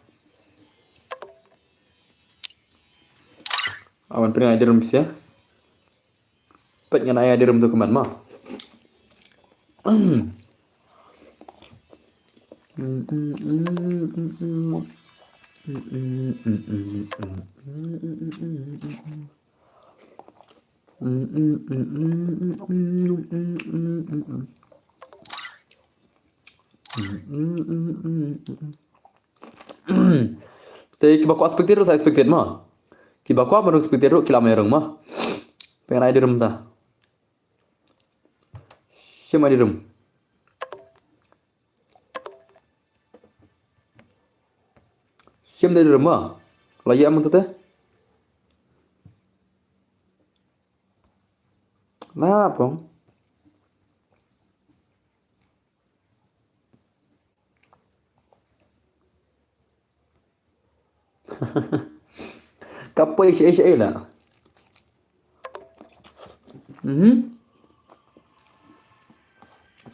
Aman pynai di rumah sia. Pet ngan ai di rumah tu keman ma. Te kiba kwah spectate ruh sa spectate ma. Kiba kwah ban spectate ruh ki la mai rung ma. Pynai di rum ta. Shim ai di rum. Shim ai di rum ma. La ïa mynta te. La pong. Ka poi shi shi la. Mhm.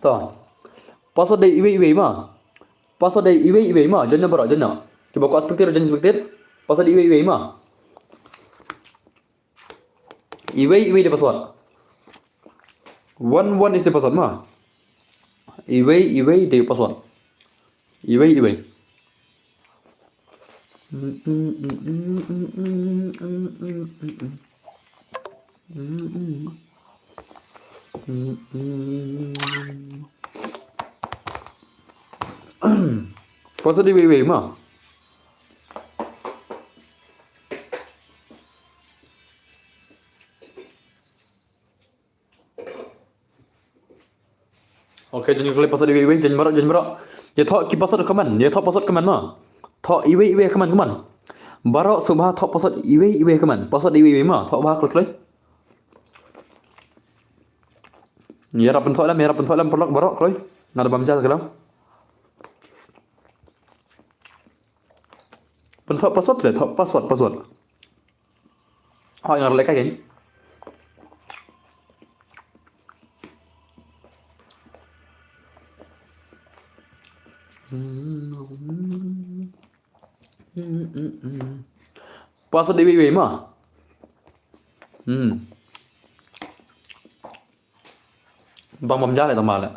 To. Password dei iwei iwei ma. Password dei iwei iwei ma. Join na baroh, join na. Kiba kwah spectate, join spectate. Password dei iwei iwei ma. Iwei iwei dei password. One one is the password ma. Iwei iwei dei password. Iwei iwei. Password iwei iwei ma. Okay, jan klik password iwei iwei, jan baroh, jan baroh. Ïa thoh ki password kaman, ïa thoh password kaman ma. Thoh iwei iwei kaman kaman. Baroh sngewbha thoh password iwei iwei kaman. Password iwei iwei ma, thoh bha kloi kloi. Ïarap pynthoh lem, ïarap pynthoh lem paralok baroh kloi. Nga da bam ja ka lem. Pynthoh password le, thoh password, password. Hoi ngar lek ka kein. Password iwei iwei ma. Hmm. Bam bam ja le tang ma le.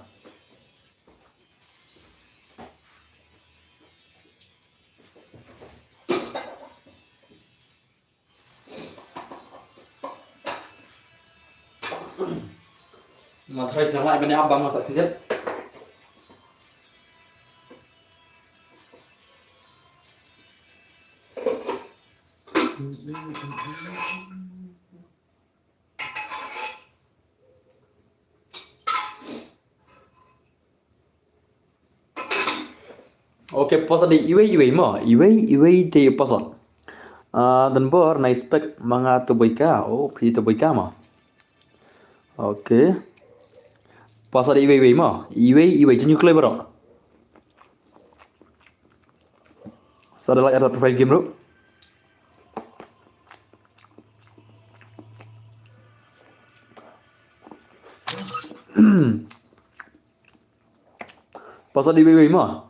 Nga tharai nang lai ban ïa bam nga sa khyndiat. Okay, password dei iwei iwei mo. Iwei iwei dei password. Ah, don bor nai spek ma nga tu boika. Oh, phi tu boika mo. Okay. Password dei iwei iwei mo. Iwei iwei jin yu kloi baroh. Sa da like ada profile game ruh. Password iwei iwei mo.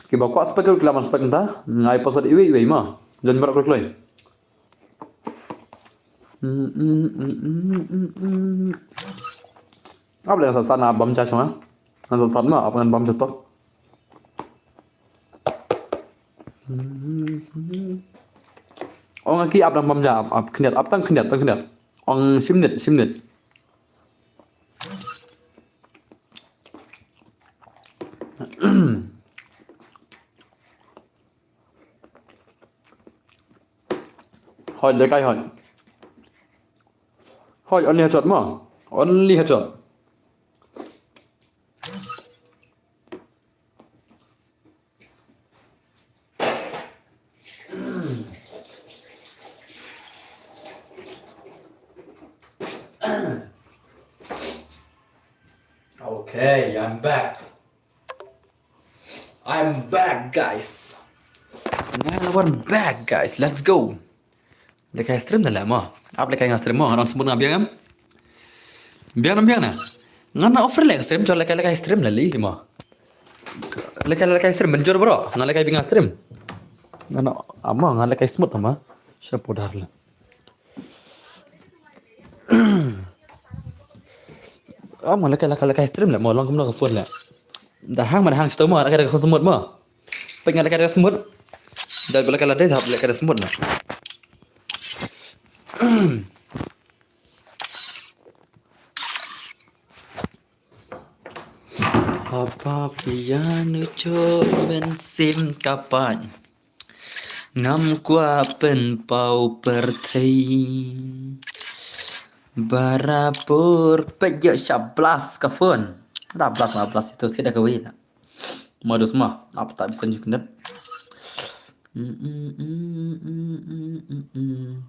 Kiba kwah spek ruh ki lah ban spek mynta. Nga ai password iwei iwei mo. Jan baroh kloi kloi. Ap leh sa start na bam ja shong ha. Ngan sa start ma ap ngan bam ja tok. Ong ki ap dang bam ja ap, ap khyndiat, ap tang khyndiat, tang khyndiat. Ong shi minit, shi minit. Hoi, lekai hoi. Hoi, only headshot mo. Only headshot. Okay, I'm back. I'm back, guys. Another one back, guys. Let's go. Lekai stream da leh mo. Ap lekai nga stream mo. Ngan on smut nga biang em. Biang em biang na. Ngan na offer leh stream, cho lekai lekai stream leh li mo. Lekai lekai stream, ben jor bro. Ngan lekai biang stream. Ngan na ama, ngan lekai smut ama. Sha podar leh. Ama lekai lekai lekai stream leh mo, long kumno ka phone leh. Da hang ma da hang sto mo, lekai da ka smut mo. Pek nga lekai da ka smut. Da lekai la dei da lekai da smut na. Haba phi ïa nu cho ben sim kapan. Ngam kwah pynpaw pyrthei. Barabor peit ïa sha blast ka phone. Da blast ma blast ito thida kawei na. Modus ma, ap ta bisan ju kynep. Mm, mm, mm, mm, mm, mm, mm.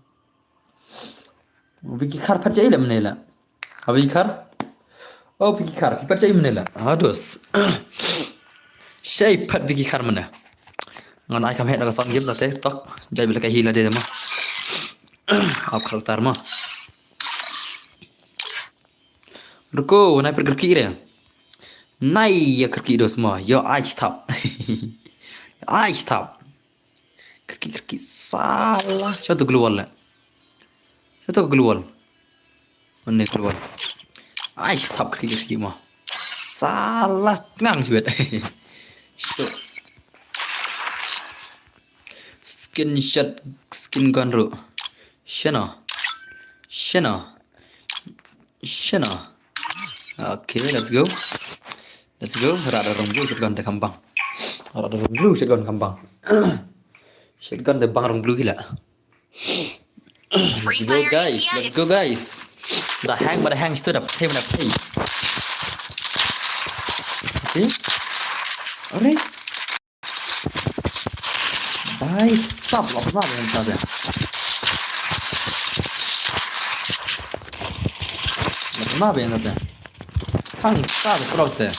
Vicky Khar pat jai leh mynne la. Ha Vicky Khar? Oh, Vicky Khar, ki pat jai mynne la. Ados. Shai pat Vicky Khar mynne. Ngan ai kam het na ka sound game la te, tok. Jai bila ka hila de ma. Ap khar tar ma. Ruko, nai per kerki re. Nai ya kerki dos ma. Yo, ai chitap. Ai chitap. Kerki, kerki. Salah. Satu glue wall le. Satu glue wall. Mana glue wall? Ai, stop kerki, kerki ma. Salah ngang sibet. So. Skin shot, skin gun ru. Shana. Shana. Shana. Okay, let's go. Let's go. Rat da rong blue shotgun da kambang. Rat da rong blue shotgun kambang. Shotgun da bang rong blue gila. Let's go guys. Let's go guys. Da hang, da hang stood up. Hey, mana play. Okay. Alright. Bhai sab, lok na ben ta de. Lok na ben ta de. Hang ta de prok de.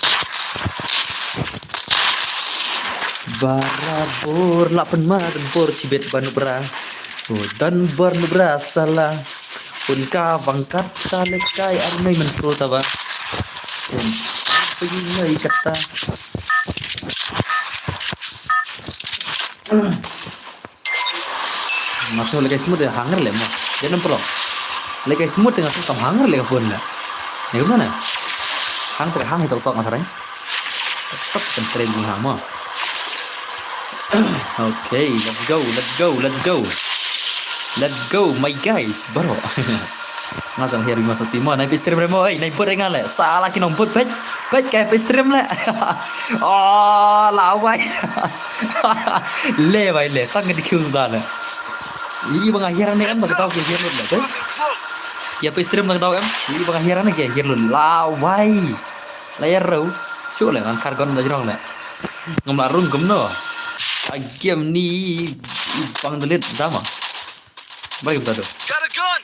Barabor la pen ma dan bor chibet banu bra. Oh, dan bor nu bra sala. Pun ka bangkat ta lekai ar nei men pro ta ba. Pun pun nei kata. Nga sngew lehkai smut ïa hanger leh mo. Ïa nang pro. Lehkai smut ïa nga sngew kam hanger leh ka phone leh. Ïa kumno na? Hang ter hang ïa tok tok nga tharai. Tok tok kan kren jing hang mo. Okay, let's go, let's go, let's go. Let's go, my guys, bro. Nga tang hiar bima sati mo, nai peit stream re mo, ei, nai bot re nga le. Sala ki nong bot peit. Peit kai peit stream le. Oh, lawai. Le bai le, tang di kius da le. Ih, bang hiar ne em, bang tau ki hiar lut le, peit. Ki peit stream bang tau em. Ih, bang hiar ne ki hiar lut. Lawai. La hiar rau. Chu le ngan kar gon da jrong le. Ngam la rung kumno. A game ni bang delit dama. Balik bentar tu. Got a gun!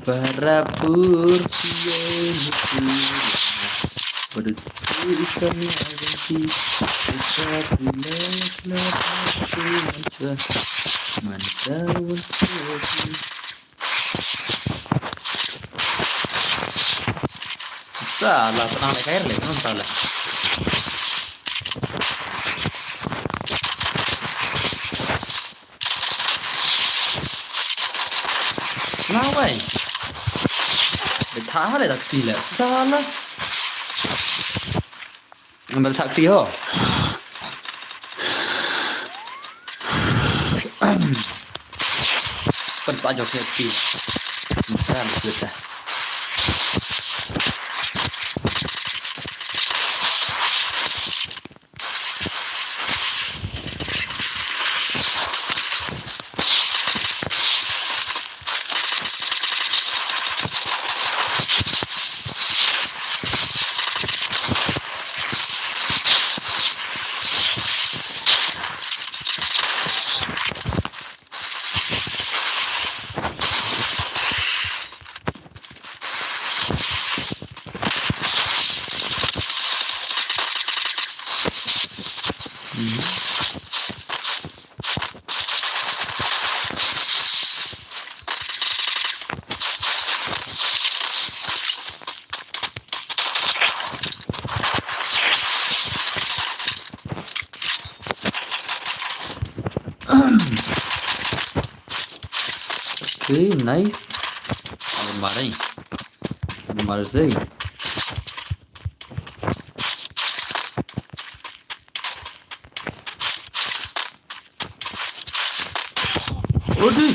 Barabur kiai nukul. Badut tu isan lagi. Kita pilih lagi. Manda won. Sa la tang le kai le non sa la. Na wai. Be tha le dak ti le sa la. Ngan bel thak ti ho. Pynta jok ti. Ntar kita. Okay, nice. Almarai. Almarai. Odi.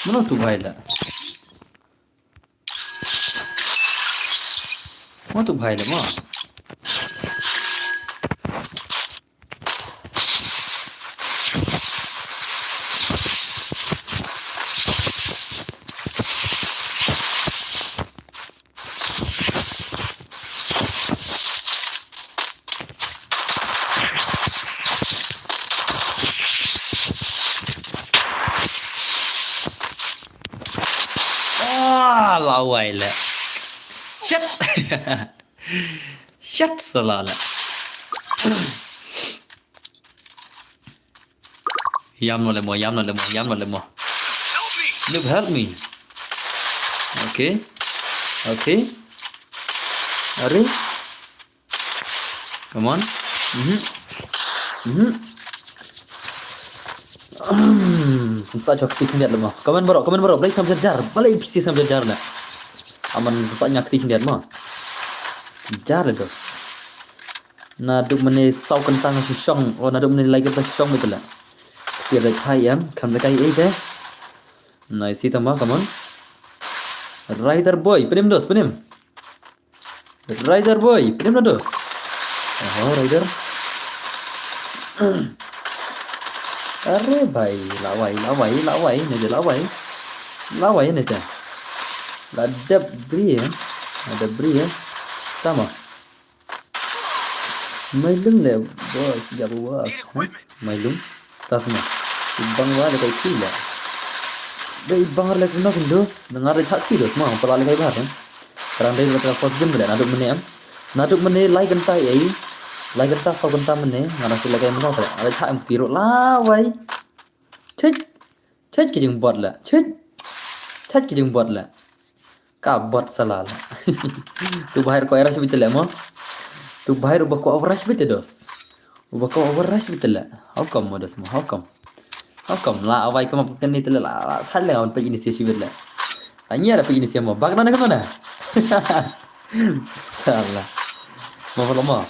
Mano tu bhai la? Mano tu bhai la mo? Ah, lawai le. Shit. Shit, sala le. Yam no le mo, yam no le mo, yam no le mo. Help me. Help me. Okay. Okay. Are. Come on. Mhm. Mhm. Sa chok tik ndia le mo. Come on bro, come on bro. Blai sam jar jar. Blai psi sam jar jar na. Aman sa nyak tik ndia mo. Jar le dos. Naduh mynne saw kynta nga shu shong, o naduh mynne lai kynta shong beit la. Kpir da thai em, kham da kai ei te. Nice tama, come on. Rider boy, pynim dos, pynim. Rider boy, pynim na dos. Oho, rider. Are bhai, lawai, lawai, lawai, ne je lawai. Lawai ne je. La dep bri, eh. La dep bri, eh. Tama. Mailung le, boss, ya boss. Mailung. Tas ma. Ibang wa le kai ki le. Dei ibang le kuno kin dos. Ngar le thak ki dos ma. Pala le kai bar. Karang dei le first game le. Naduh mynne em. Naduh mynne lai kynta ei. Lai kynta saw kynta mynne. Ngar le kai mano le. Ale thak em tiro lawai. Chit. Chit ki jingbot la. Chit. Chit ki jingbot la. Ka bot sala la. Tu bahir ko era sibit le mo. Tu bahir uba ko rush bit dos. Uba ko rush bit le. How come mo dos mo? How come? How come? La awai kama pukani tele la. Thal le awan pagi ni sibit le. Tanya la pagi ni mo. Bak na ka mana? Sala. Mo lo mo.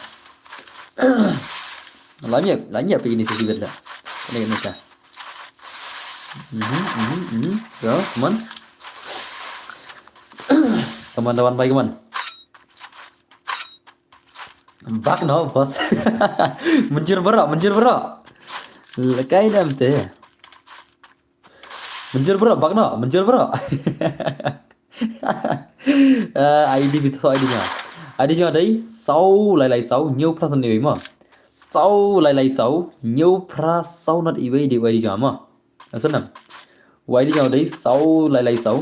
Lanya, lanya pagi ni sibit le. Ni ni ka. Mhm, mhm, mhm. Yo, come on. Come on, lawan bai, come on. Bak no, boss. Mynjur bro, mynjur bro. Lekai dam te. Mynjur bro, bak no, mynjur bro. Ah, ID bit so ID jong. ID jong dei saw lai lai saw hynñiew phra san iwei mo. Saw lai lai saw hynñiew phra saw not iwei dei ID jong mo. Asan nam. ID jong dei saw lai lai saw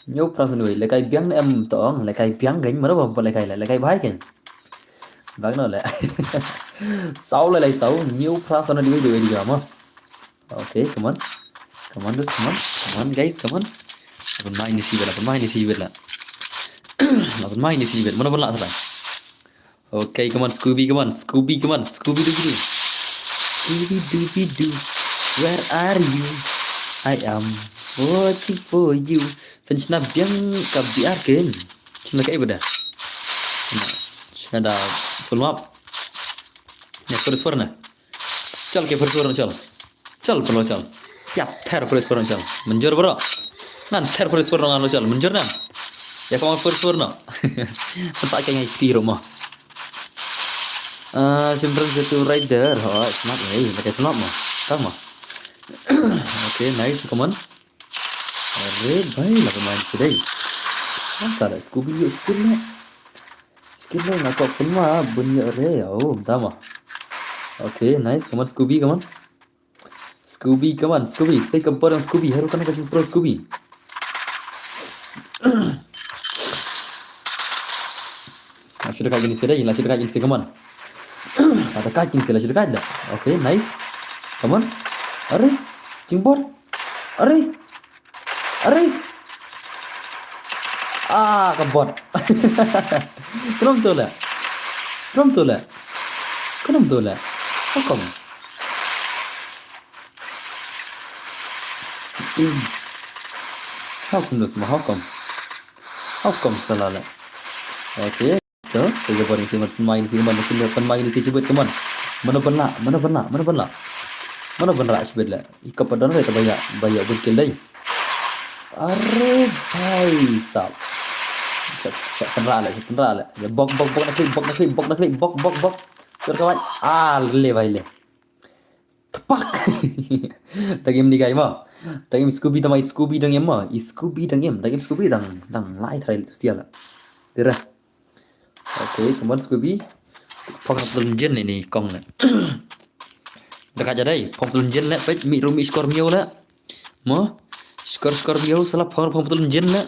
hynñiew phra san iwei. Lekai biang em to ong, lekai biang gain mara ba lekai le, lekai bhai gain. Bak no le. Saw le lai saw. New plus on the way, the way, the way, mo. Okay, come on. Come on, just come on. Come on, guys, come on. Laban mai ni si bet, laban mai ni si bet la. Laban mai ni si bet. Mana ban la tara. Okay, come on, Scooby, come on, Scooby, come on, Scooby Dooby Doo. Scooby Dooby Doo, where are you? I am watching for you. Phin shna biang ka B R ken. Shna ka iba da. Shna da full map. Ya, first four na. Chal ke first four na chal. Chal pelo chal. Ya, ther first four na chal. Manjur bro. Nan ther first four na lo chal. Manjur nan. Ya, kawan first four na. Masa ka ngai tiro mo. Ah, simran satu rider. Oh, smart ya. Pakai smart mo. Tama. Okay, nice, come on. Are bhai, laban mai ni si dei. Masa la Scooby ïa skill ne. Skill ne na ko pynma bun ïa re. Oh, tama. Okay, nice. Come on, Scooby, come on. Scooby, come on, Scooby. Sei ka barang Scooby. Haru kana ka jingpro Scooby. La shu da ka jingsi dei, la shu da ka jingsi, come on. La da ka jingsi, la shu da ka da. Okay, nice. Come on. Are, jingbor. Are. Are. Ah, ka bot. Khlem tu le. Khlem tu le. Khlem tu le. How come? Hmm. How come this, ma? How come? How come, sala le? Okay. So, so ïa bor ïa si, man, pynmai ïa si, man, pynmai ïa si shibit, come on. Mano ban lah, mano ban lah, mano ban lah. Mano ban lah shibit la. I kop don re ka ba ïa, ba ïa bun kill dei. Are bhai sab. Shah, shah pynrah la, shah pynrah la. Bok, bok, bok na klik, bok na klik, bok na klik, bok, bok, bok. Sur ka wan. Ah, le bhai le. Tepak. Dang im ni guy mo. Dang im Scooby, dang im Scooby, dang im mo. I Scooby dang im, dang im Scooby dang, dang lai trai tu sia la. Tira. Okay, come on Scooby. Phong na plun jin ni ni kong le. Dekat jadai, phong plun jin le, peit mi rumi skor miau le. Mo, skor skor miau sala phong phong plun jin le.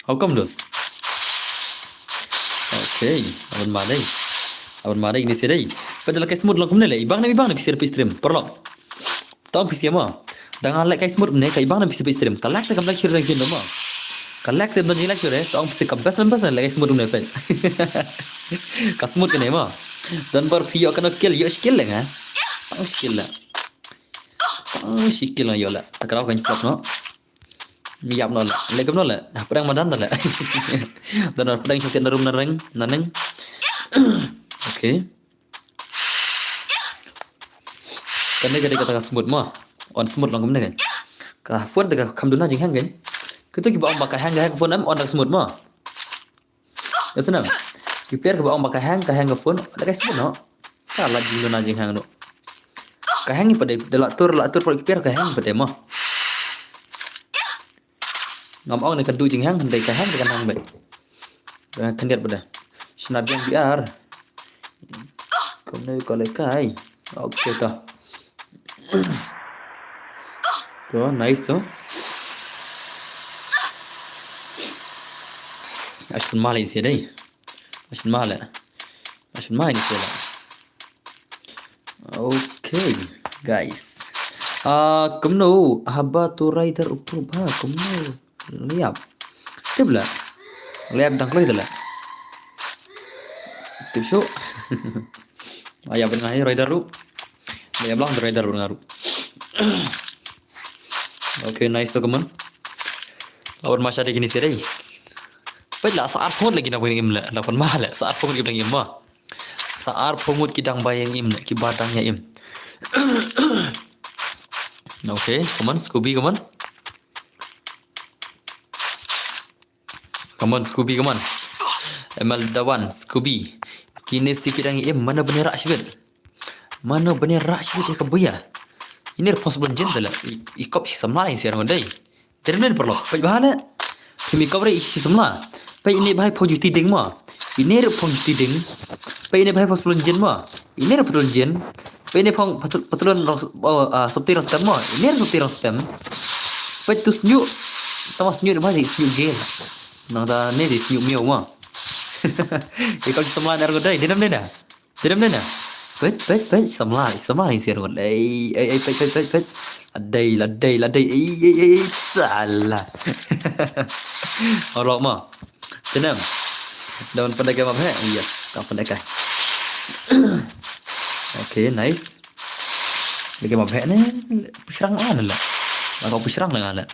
How come dos? Okay, aban ma dei. Aban ma dei ni si dei. Pada la kai smut long kumne le. Ibang ne ibang ne phi share phi stream. Paralok. Tang phi share mo. Dang leh kai smut ne kai ibang ne phi share phi stream. Ka leh te kam leh share dang sien mo. Ka leh te ban leh share. Tang phi share ka best ne best ne leh kai smut ne phi. Ka smut kane mo. Don bar phi ïoh kano kill ïoh skill le nga. Tang skill le. Tang skill nga ïoh le. Takraw kan flop no. Ïap no le. Leh kam no le. Nah, pedang madan le. Dan pedang sing na rum na reng, na neng. Okay. Kane ka dei kata ka smut mo. On smut long kumne kan. Ka phone te ka kham duna jinghang kan. Kito kiba ong ba ka hang ka hang phone em on da ka smut mo. Ka snam. Ki player kiba ong ba ka hang ka hang ka phone da ka smut no. Ka la jingduna jinghang no. Ka hang i pat de la tur la tur pat ki player ka hang pat de mo. Ngam ong ne ka du jinghang hynrei ka hang ka hang bad. Ka khyndiat bad. Shna biang B R. Kumne ko le kai. Okay to. To nice to. Ashun male isi dei. Ashun male. Ashun male isi dei. Okay, guys. Ah, kumno haba tu rider u pro ba kumno liap. Tip la. Liap dang kloi la. Tip shu. Aya ban ngai rider ru. Aya blang rider ru ngaru. Okay, nice to come on. Lawan masha de kini sirei. Peit la sa ar phone lagi na pwing im la. Lawan ma la sa ar phone lagi dang im ma. Sa ar phone ki dang bayang im la ki badang ya im. Okay, come on, Scooby, come on. Come on, Scooby, come on. Emal Dawan, Scooby. Kine si ki dang im, mano bani rak shibit. Mano bani rak shibit ya ka buya. Ini ri phone sblon jin tala. I kop si samla in si arang dai. Dere men perlo. Pej bahala. Pimi kop re si samla. Pej ini bahai phone juti ding ma. Ini ri phone juti ding. Pej ini bahai phone sblon jin ma. Ini ri patlun jin. Pej ini phone patlun sopti rong stem ma. Ini ri sopti rong stem. Pej tu snyu. Tama snyu ri bahai snyu gel. Nang ta ne di snyu miau ma. Ikal samla ner ko dai. Dinam dina. Te dam dena. Peit, peit, peit. Samla, samla ïa sir ngut. Ei, ei, ei, peit, peit, peit, peit. Adei, la dei, la dei. Ei, ei, ei, ei. Salah. Olo mo. Te dam. Dawan pandai kai map he. Yes, dawan pandai kai. Okay, nice. Lagi map he ne. Pushrang lah ne la. Lagi pushrang lah ne.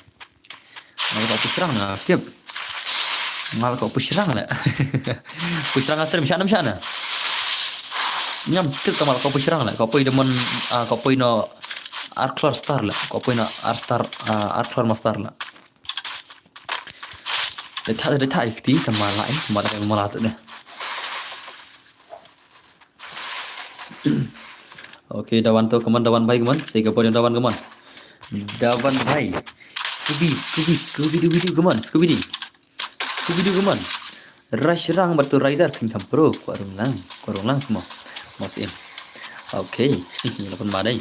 Ngal ka pushrang na, step. Ngal ka pushrang la. Pushrang astrim, shana, shana. Nyam tip ta mal ka pushrang la. Ka poi demon, ah, ka poi no Arklor star la. Ka poi no Arstar, ah, Arklor master la. Deta, deta ikti ta mala, eh, mala, mala tu deh. Okay, dawan tu, come on, dawan bhai, come on. Sega poi dawan, come on. Dawan bhai. Scooby, Scooby, Scooby Doo, come on, Scooby Doo. Scooby Doo, come on. Rush rang batu rider kin kam pro, kwa rung lang, kwa rung lang semua. Mos im. Okay, lapan madai.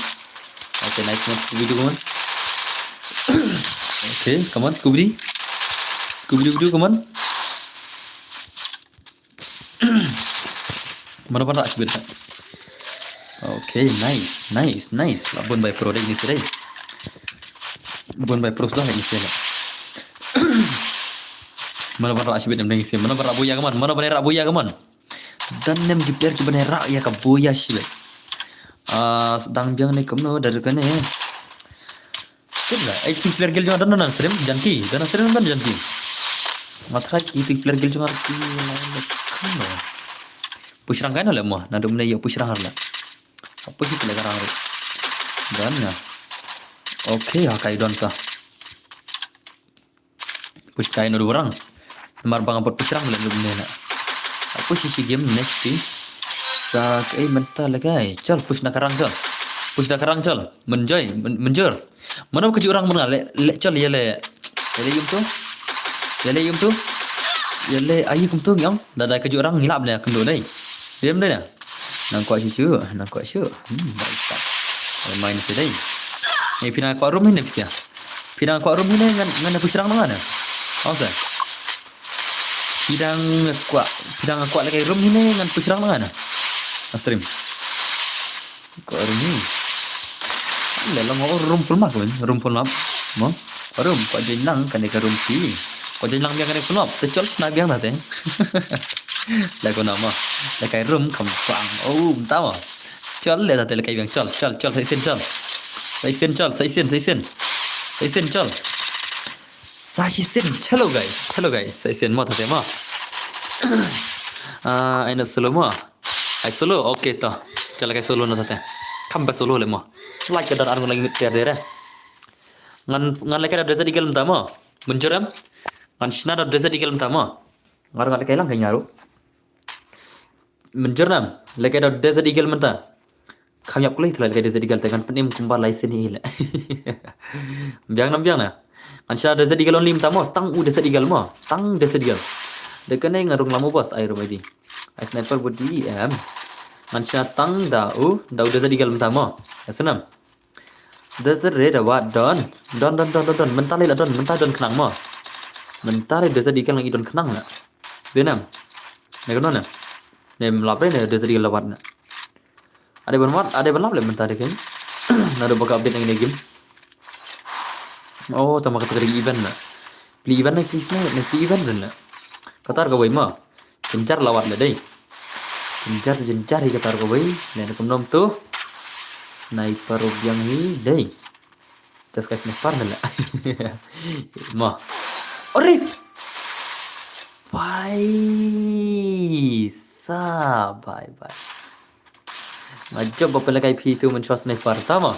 Okay, nice one, Scooby Doo, come on. Okay, come on, Scooby Doo. Scooby Doo, come on. Mano ban rak shibit. Okay, nice, nice, nice. La bun bai pro dei ni sih dei. Bun bai pro sudah ni sih. Mano ban rak shibit nem dei ni sih. Mano ban rak buya kaman. Mano ban rak buya kaman. Dan nem ki player ki ban rak ya ka buya shibit. Ah, sedang biang ni kumno dari kane. Sila, eh, ki player guild jong nga don na stream, Janki, don na stream ban Janki. Nga try ki player guild jong nga ki la kumno. Pushrang kai na le mo, na dum ne yo pushrang la. Apa sih player rang. Don na. Okay, ha kai don ka. Push kai no orang. Mar bang bot pushrang le dum ne na. Apa sih si game next team. Sa kai menta le kai. Chal push na karang chal. Push na karang chal. Menjoy, men-, menjur. Mano ka ju orang mena le, le chal ya le. Ya le yum tu. Ya le yum tu. Ya le ayu kum tu ngam. Da da ka ju orang ngilap le kundu dei. Diam dei na. Nang kuat shu shu, nang kuat shu. Hmm, baik tak. Main sih dei. Eh, pina kuat room ni pisa. Pina kuat room ni ngan, ngan pushrang ngan. Awas eh. Pidang kwah, pidang kwah lagi room hine ngan pushrang ngan. Astrim. Kwah room ni. Le long room full map kan, room full map. Mo. Room kwah join lang kan ka room ki. Kwah join lang biang kan full map. Te chol sna biang tate. Le ko nama. Le kai room kam pang. Oh, tama. Chol le tate le kai biang chol, chol, chol, sa isen chol. Sa isen chol, sa isen, sa isen. Sa isen chol. Sa shisien, hello guys, hello guys, sa shisien mo tate mo. Ah, ai na solo mo. Ai solo, okay to. Kala kai solo na tate. Kam ba solo le mo. Like ka don ar ngun lang ngut ter dere. Ngan, ngan leke da Desert Eagle mynta mo. Mynjur em. Ngan shna da Desert Eagle mynta mo. Ngar ngan leke lang ka nyaru. Mynjur nam, leke da Desert Eagle mynta. Kham ïap kloi tla leke Desert Eagle te ngan pynim kumba lai sien hi le. Biang nam biang na. Ngan shna Desert Eagle only mynta mo, tang u Desert Eagle mo, tang Desert Eagle. De kane ngan rung lamo bos ai rum ai di. Ai sniper body em. Ngan shna tang da u, da u Desert Eagle mynta mo. Ai sunam. Desert re da wat don. Don, don, don, don, don. Mynta le la don, mynta don khnang mo. Mynta le Desert Eagle ngi don khnang na. Denam. Ne kono na. Ne mlap re ne Desert Eagle la wat na. Ade ban wat, ade ban lap le mynta de kin. Na do baka update ngi ne game. Oh, tama kata kata event na. Pli event na pli sna, ne pli event na. Katar ka wai ma. Jinjar lawat le dei. Jinjar, jinjar hi katar ka wai. Ne ne kumnom tu. Sniper biang hi dei. Just kai sniper ne le. Ma. Ore. Bye. Sa bye bye. Nga jop ba pele kai phi tu mynshwa sniper tama.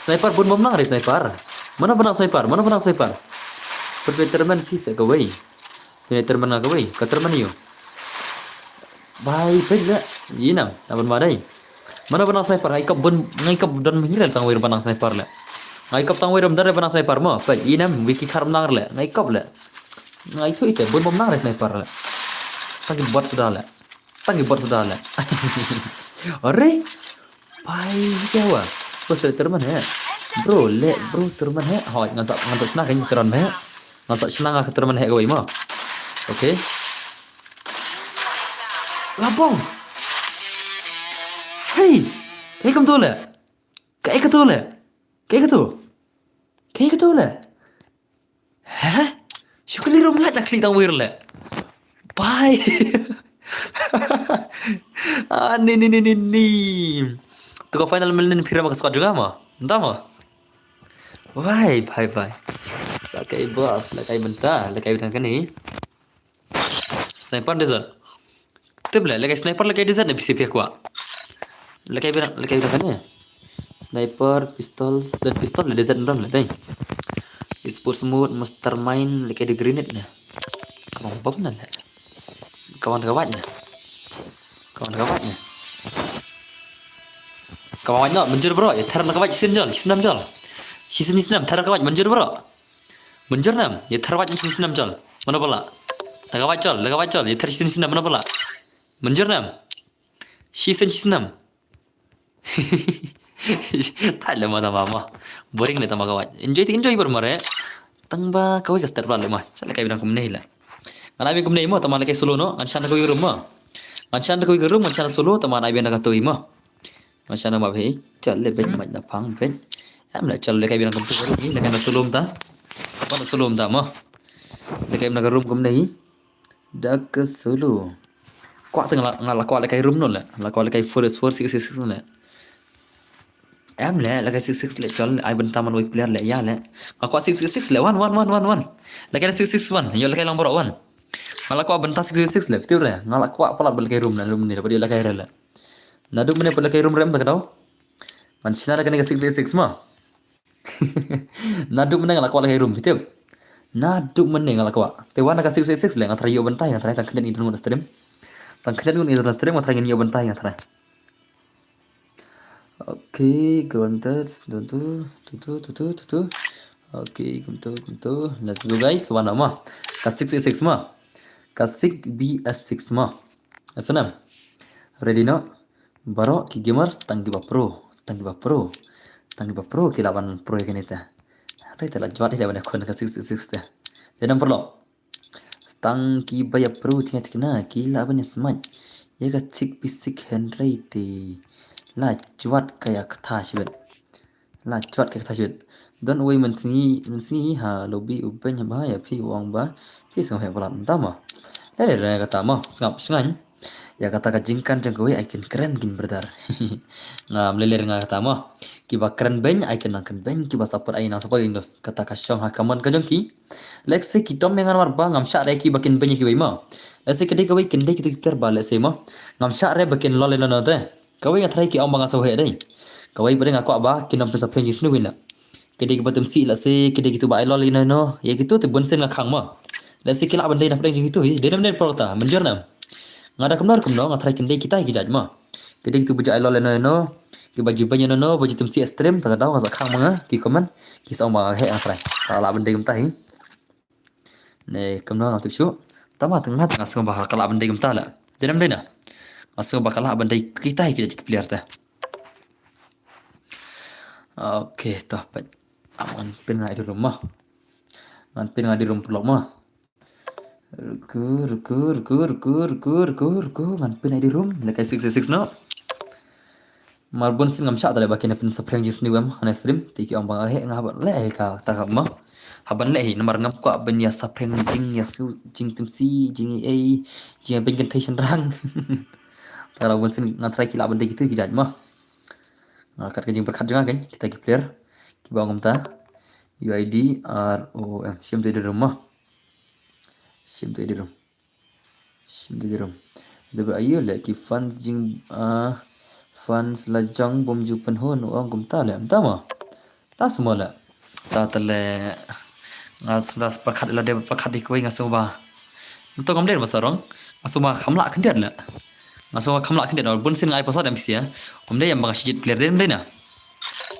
Sniper bun bom nang re sniper. Mana benang sniper? Mana benang sniper? Perpeterman phi se kawai. Perpeterman nga kawai. Katerman yo. Bai pele. Inam. Naban madai. Mana benang sniper? Ngai kop bun, ngai kop don mihir tang wir benang sniper le. Ngai kop tang wir dare benang sniper mo. Pe inam wiki khar menang le. Ngai kop le. Ngai tu ite bun bom nang re sniper le. Tang bot sudah le. Tang bot sudah le. Ore. Pai kya hua? Bos le terman hai. Bro le bro terman hai. Hoi ngan sa ngan sa shna ka terman hai. Ngan sa shna ka terman hai kawai mo. Okay. Labong. Hey, kaei kaba tu le? Kaei kaba tu le? Kaei kaba tu? Kaei kaba tu le? Hah? Shu kali rum lait na kali tang wir le. Bye. Ah, ni ni ni ni ni. Tu ka final mel ni phira ma ka squad jong nga mo. Nta mo. Wai, bye bye. Sa kai boss, la kai bynta, la kai bynta kane. Sniper desert. Tip le, la kai sniper la kai desert ne bisi pia kwa. La kai bynta, la kai bynta kane. Sniper, pistol, dan pistol la desert ndon le dai. Sports mode, mastermind, la kai de grenade ne. Ka bang bom na le. Ka bang ka wait ne. Ka bang ka wait ne. Ka bang wait no, mynjur bro, ïa thar na ka wait shisien jol, shisien jol. Shisien shisien thar na ka wait mynjur bro. Mynjur nam, ïa thar wait shisien shisien jol. Mano bala. Na ka wait jol, na ka wait jol, ïa thar shisien shisien mano bala. Mynjur nam. Shisien shisien. Thai le ma tama ma. Boring le tama ka wait. Enjoy ti enjoy bar mare. Tang ba kawei ka start ba le ma. Sa le kai bynta kumne la. Ngan ai bynta kumne ma, tama le kai solo no. Ngan shan da kawei ka room ma. Ngan shan da kawei ka room, ngan shan da solo, tama ngan ai bynta ka toi ma. Ngan shan da ma bhei. Chal le bhei ma na phang bhei. Em le chal le kai bynta kumne ni, le kai na solo ta. Apa na solo ta ma. Le kai bynta ka room kumne. Da ka solo. Kwah te nga la, nga la kwah le kai room no le. La kwah le kai four four six six six le. Em le, le kai six six le chal, ai bynta man wei player le ïa le. Nga kwah six six six le, one one one one one. Le kai six six one, ïa le kai lang borok one. Nga la kwah bynta six six six le, betul re. Nga la kwah palat ba le kai room le, room ni, ba le kai re le. Naduh mynne ba le kai room re em ta ka daw. Man shina da kane ka six six six ma. Naduh mynne nga la kwah le kai room, betul. Naduh mynne nga la kwah. Te wan ka six six six le, nga try ïoh bynta, nga try tang khyndiat ngi dun ngut stream. Tang khyndiat ngut ngi dun stream, nga try ngin ïoh bynta, nga try. Okay, granted. Tutu, tutu, tutu, tutu. Okay, kumtu, kumtu. Let's go guys. Wan ma. Ka six six six ma. Ka six B S six ma. Asnam. Ready no? Baro ki gamers tang ki ba pro, tang ki ba pro. Tang ki ba pro ki la ban pro ïa kane te. Hynrei te la jwat ïa ban khun ka six six six te. Te number lo. Tang ki ba ïa pro thikna thikna ki la ban ïa smash ïa ka six B six hynrei te la jwat ka ïa kata shibit. La jwat ka ïa kata shibit. Don uwei mynsngi, mynsngi ha lobby u beiñ ba ïa phi u ong ba phi sngewheh palat mynta ma. Lei lei kata ma, sngap sngaiñ. Ïa kata ka jingkren jong kawei ai kin kren kin brother. Ngam lei lei nga kata ma. Kiba kren beiñ ai kin nang kren beiñ, kiba support ai nang support ïa kata ka shong ha comment ka jong ki. Let's say ki dom ïa nga namar ba ngam shah re kiba kin beiñ ïa kiwei ma. Let's say ka dei kawei kin dei kita ki player ba, let's say ma. Ngam shah re ba kin lol ïa no no te. Kawei nga tharai ki ong ba nga sngewheh dei. Kawei ba dei nga kwah ba kin ym pynsaphriang jingsniew ïa na. Ki dei kiba tymsi, let's say ki dei kitu ba ai lol ïa no no. Ïa kitu te bun sien nga khang ma. Let's say ki lah ban dei na pdeng jong kitu hi. Dei nam dei por ta mynjur nam. Nga da kumno kumno nga tharai kin dei kita ki jait ma. Ki dei kitu ba ju ai lol ïa no no. Kiba ju beiñ ïa no no, ba ju tymsi stream, ta ka daw nga sa khang ma nga ki comment. Ki sa ong ba nga heh nga tharai. Ta lah ban dei kumta hi. Ne kumno ngam tip shuh. Tama tang nga tang nga sngew ba ka lah ban dei kumta la. Dei nam dei na. Nga sngew ba ka lah ban dei kita hi kita ki player te. Okay, to peit. Ngan pyn nga ïa di room ma. Ngan pyn nga ïa di room paralok ma. Ruku, ruku, ruku. Ngan pyn nga ïa di room. Lehkai six six six no. Mar bun sien ngam shah ta leh ba kin pynsaphriang jingsniew em ha stream. Te ki ong ba nga heh, nga hap ban leh hi kata ka ma. Hap ban leh hi namar ngam kwah ban ïa saphriang jing ïa sniew, jingtymsi, jingïei, jingïabeiñ kynthei shynrang. Ta ka daw bun sien nga tharai ki lah ban dei kitu ki jait ma. Nga kat ka jingpyrkhat jong nga kein, kita ki player kiba ong kumta. U I D R O M. Shim te ïa di room ma. Shim te ïa di room. Shim te ïa di room. Te ba aïu leh ki fans jing, ah, fans la jong bym ju pynhun, u ong kumta leh, mynta ma. Ta sumar leh. Ta te leh. Nga sngewbha pyrkhat ïa lade, pyrkhat ïa kiwei nga sngewbha. Mynta ngam dei ba sarong. Nga sngewbha kham lah khyndiat leh. Nga sngewbha kham lah khyndiat, bun sien nga ai password em pisa. Ym dei em ba nga shijit player, dei ym dei na.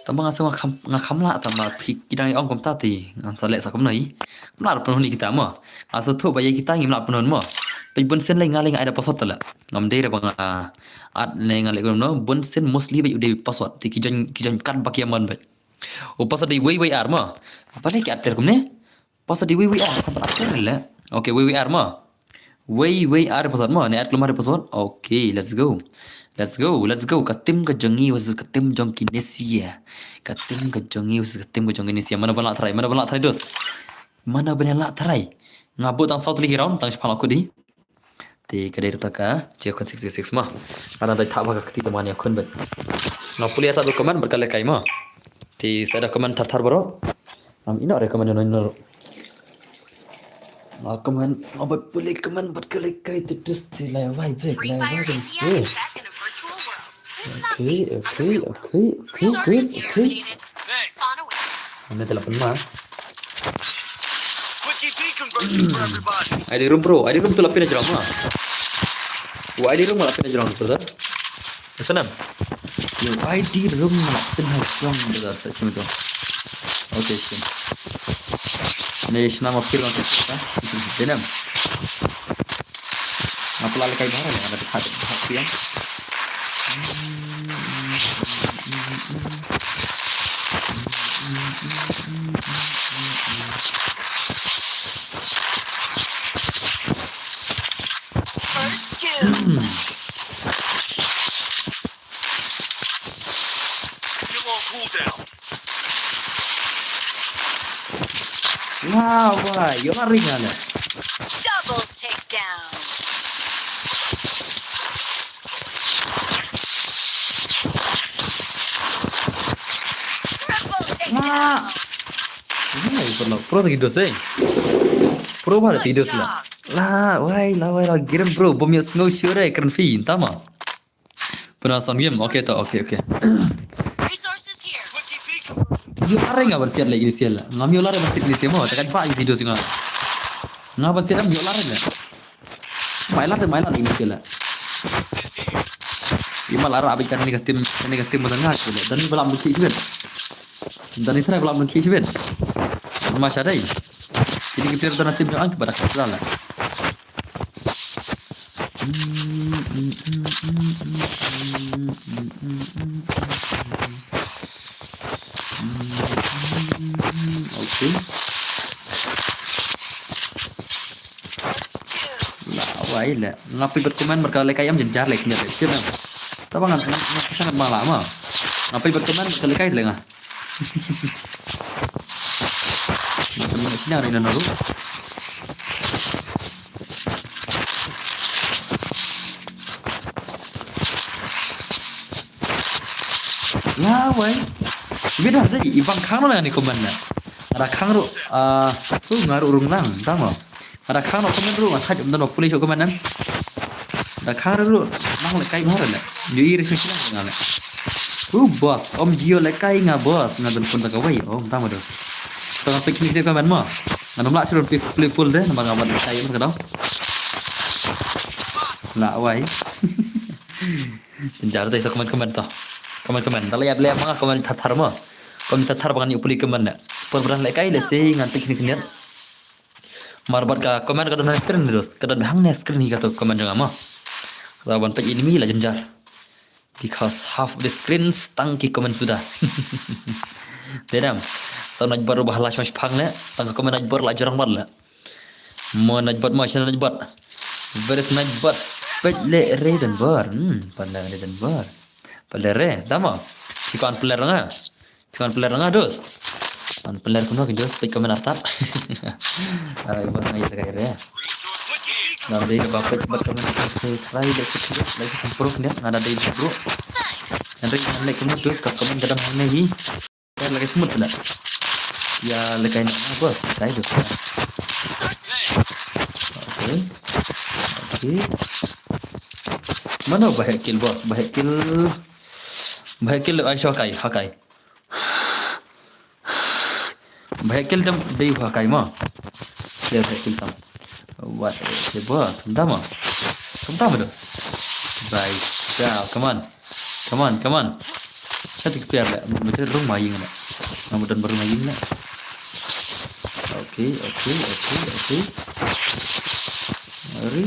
Tang ba nga sngewbha kham, nga kham lah tang ba phi ki dang ong kumta te ngan sa leh sa kumno hi. Ngam lah pynhun ïa kita mo. Nga sngewthuh ba ïa kita ngim lah pynhun mo. Peit bun sien lei nga lei nga ai da password te leh. Ngam dei re ba nga at ne nga leh kumno. Bun sien mostly ba u dei password te ki jan, ki jan kat ba ki amon ba. U password dei wei wei ar ma. Balei ki at player kumne? Password dei wei wei ar, ka ba at player le. Okay, wei wei ar ma. Wei wei ar password ma, ne at klumar password. Okay, let's go. Let's go, let's go. Ka team ka jong ngi versus ka team jong ki Nesia. Ka team ka jong ngi versus ka team ka jong ki Nesia. Mano ban lah try, mano ban lah try, dos? Mano ban lah try? Nga bud tang saw tylli ki round, tang shipang la kut hi. Te ka dei ruh ta ka, je khun six six six mo. Nga dang dei thap ha ka kti ta ma nga khun bad. Nga pule ïa ta da comment bad ka lehkai mo. Te sa da comment thar thar baroh. Ngam ïoh re comment jong no ruh. Nga comment, nga bad pule comment bad ka lehkai te, dus te lai wai bek, lai wai bek. Okay, okay, okay, okay, guys, okay. Ane te la pynma. Quickie deconversion for everybody. I D room bro, I D room tu la pyn hajrong ma. Wa I D room la pyn hajrong, brother. Sanam. Yo, I D room la pyn hajrong, brother. Sa chim tu. Okay, sure. Ne shna ma pil ma pil ta. Denam. Nga pula lehkai bha re, nga da khat khat piang. First kill. Skill on cooldown. Wow, wai, ïoh lari nga ne. Double takedown. Triple takedown. Wah. Wai, pro, pro ta ki dos, eh. Pro bha ta ki dos la. La, wai, la, wai, la, grim bro, bym ïohsngew shuh re, kren phi, tama. Pynban sound game. Okay to, okay, okay. Resources here. Ïoh lare nga ban siat leh initial. Ngam ïoh lare ban siat initial mo, te ka ba isi dos nga. Nga ban siat, ngam ïoh lare leh. Mai lare, mai lare initial leh. Ima lare abis kane ka team, kane ka team mo, nga leh. Dan ba lam ki sibet. Dan itra ba lam ki sibet. Ma sha dei. Kine ki player dan team jong ang ki ba da ka leh. Okay. La wai leh. Nga peit bad comment bad ka lehkai, ym jynjar leh, kine leh. Tip em. Taba nga, nga, nga pisa nga ba la ma. Nga peit bad comment bad ka lehkai leh nga. Sini, sini ada yang naruh. La wai. Bida dei, i bang khang noh na kane comment na. Nga da khang ruh, ah, tu nga ruh rung lang, tang mo. Nga da khang noh comment ruh, nga thait ym don ba pule shuh comment na. Da khang ruh, nang lehkai bha leh. Ju i re shuh shuh nga leh. Uh, boss, ym ju ïoh lehkai nga, boss, nga don phone ta kawei, ym tang mo, dos. To nga peit kine ki comment mo. Ngan ym lah shuh peit full de, namar nga ban lehkai ym ka dong. La wai. Jynjar te sa comment, comment to. Comment, comment. Da la ïap leh ma nga comment thar thar mo. Comment thar thar ba ngan ïoh pule comment na. Por ba dang lehkai leh se ngan peit kine ki niat. Mar bad ka comment ka don ha screen, dos. Ka don hangne screen hi kato comment jong nga mo. Ka ban peit enemy la jynjar. Because half the screen tang ki comment suda. Te dam. Sa naj bor ba la shong shipang leh. Tang ka comment naj bor la jrong bad leh. Mo naj bor, mo sha naj bor. Where is naj bor? Peit leh re dan bor. Hmm, peit leh re dan bor. Peit leh re, tama. Ki kan player nga. Ki kan player nga, dos. Kan player kuno ki dos, peit comment artat. Ai, bos ngai ta kai re. Ngan dei ba peit bad comment artat, try da sik, da sik improve ne, nga da dei bro. Ngan dei ngan leh comment, dos, ka comment ka dang hangne hi. Ka lehkai smooth pula. Ïa lehkai na, ah, bos, lehkai tu. Okay. Okay. Mano ba heh kill, bos? Ba heh kill. Ba heh kill, ai sho kai, ha kai. Ba heh kill tam dei ha kai mo. Player ba heh kill tam. What is it, bos? Kumta mo. Kumta mo, dos. Bye. Ciao, come on. Come on, come on. Sha te ki player leh, mut mut rung ma ïing leh. Nga mut don ba rung ma ïing leh. Okay, okay, okay, okay. Ari.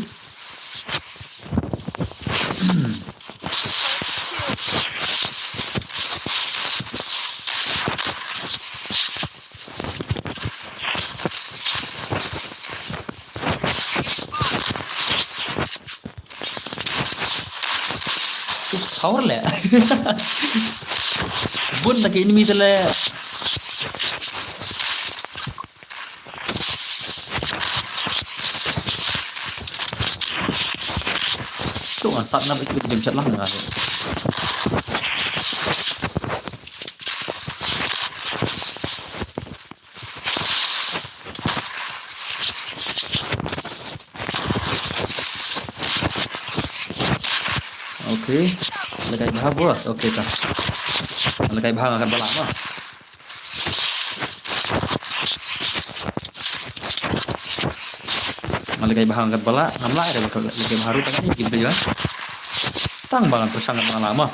Sus, Power le. Bun ta ki enemy te le. Shu ngan sat ngan ikut jam chat lang ngan. Okay. Lehkai bha boss. Okay ta. Lehkai bha nga kat ba lah ma. Nga lehkai bha nga kat ba lah. Ngam lah re lehkai bha ruh tang kane game te ïa. Tang ba ngan pyrshang kat ba lah ma.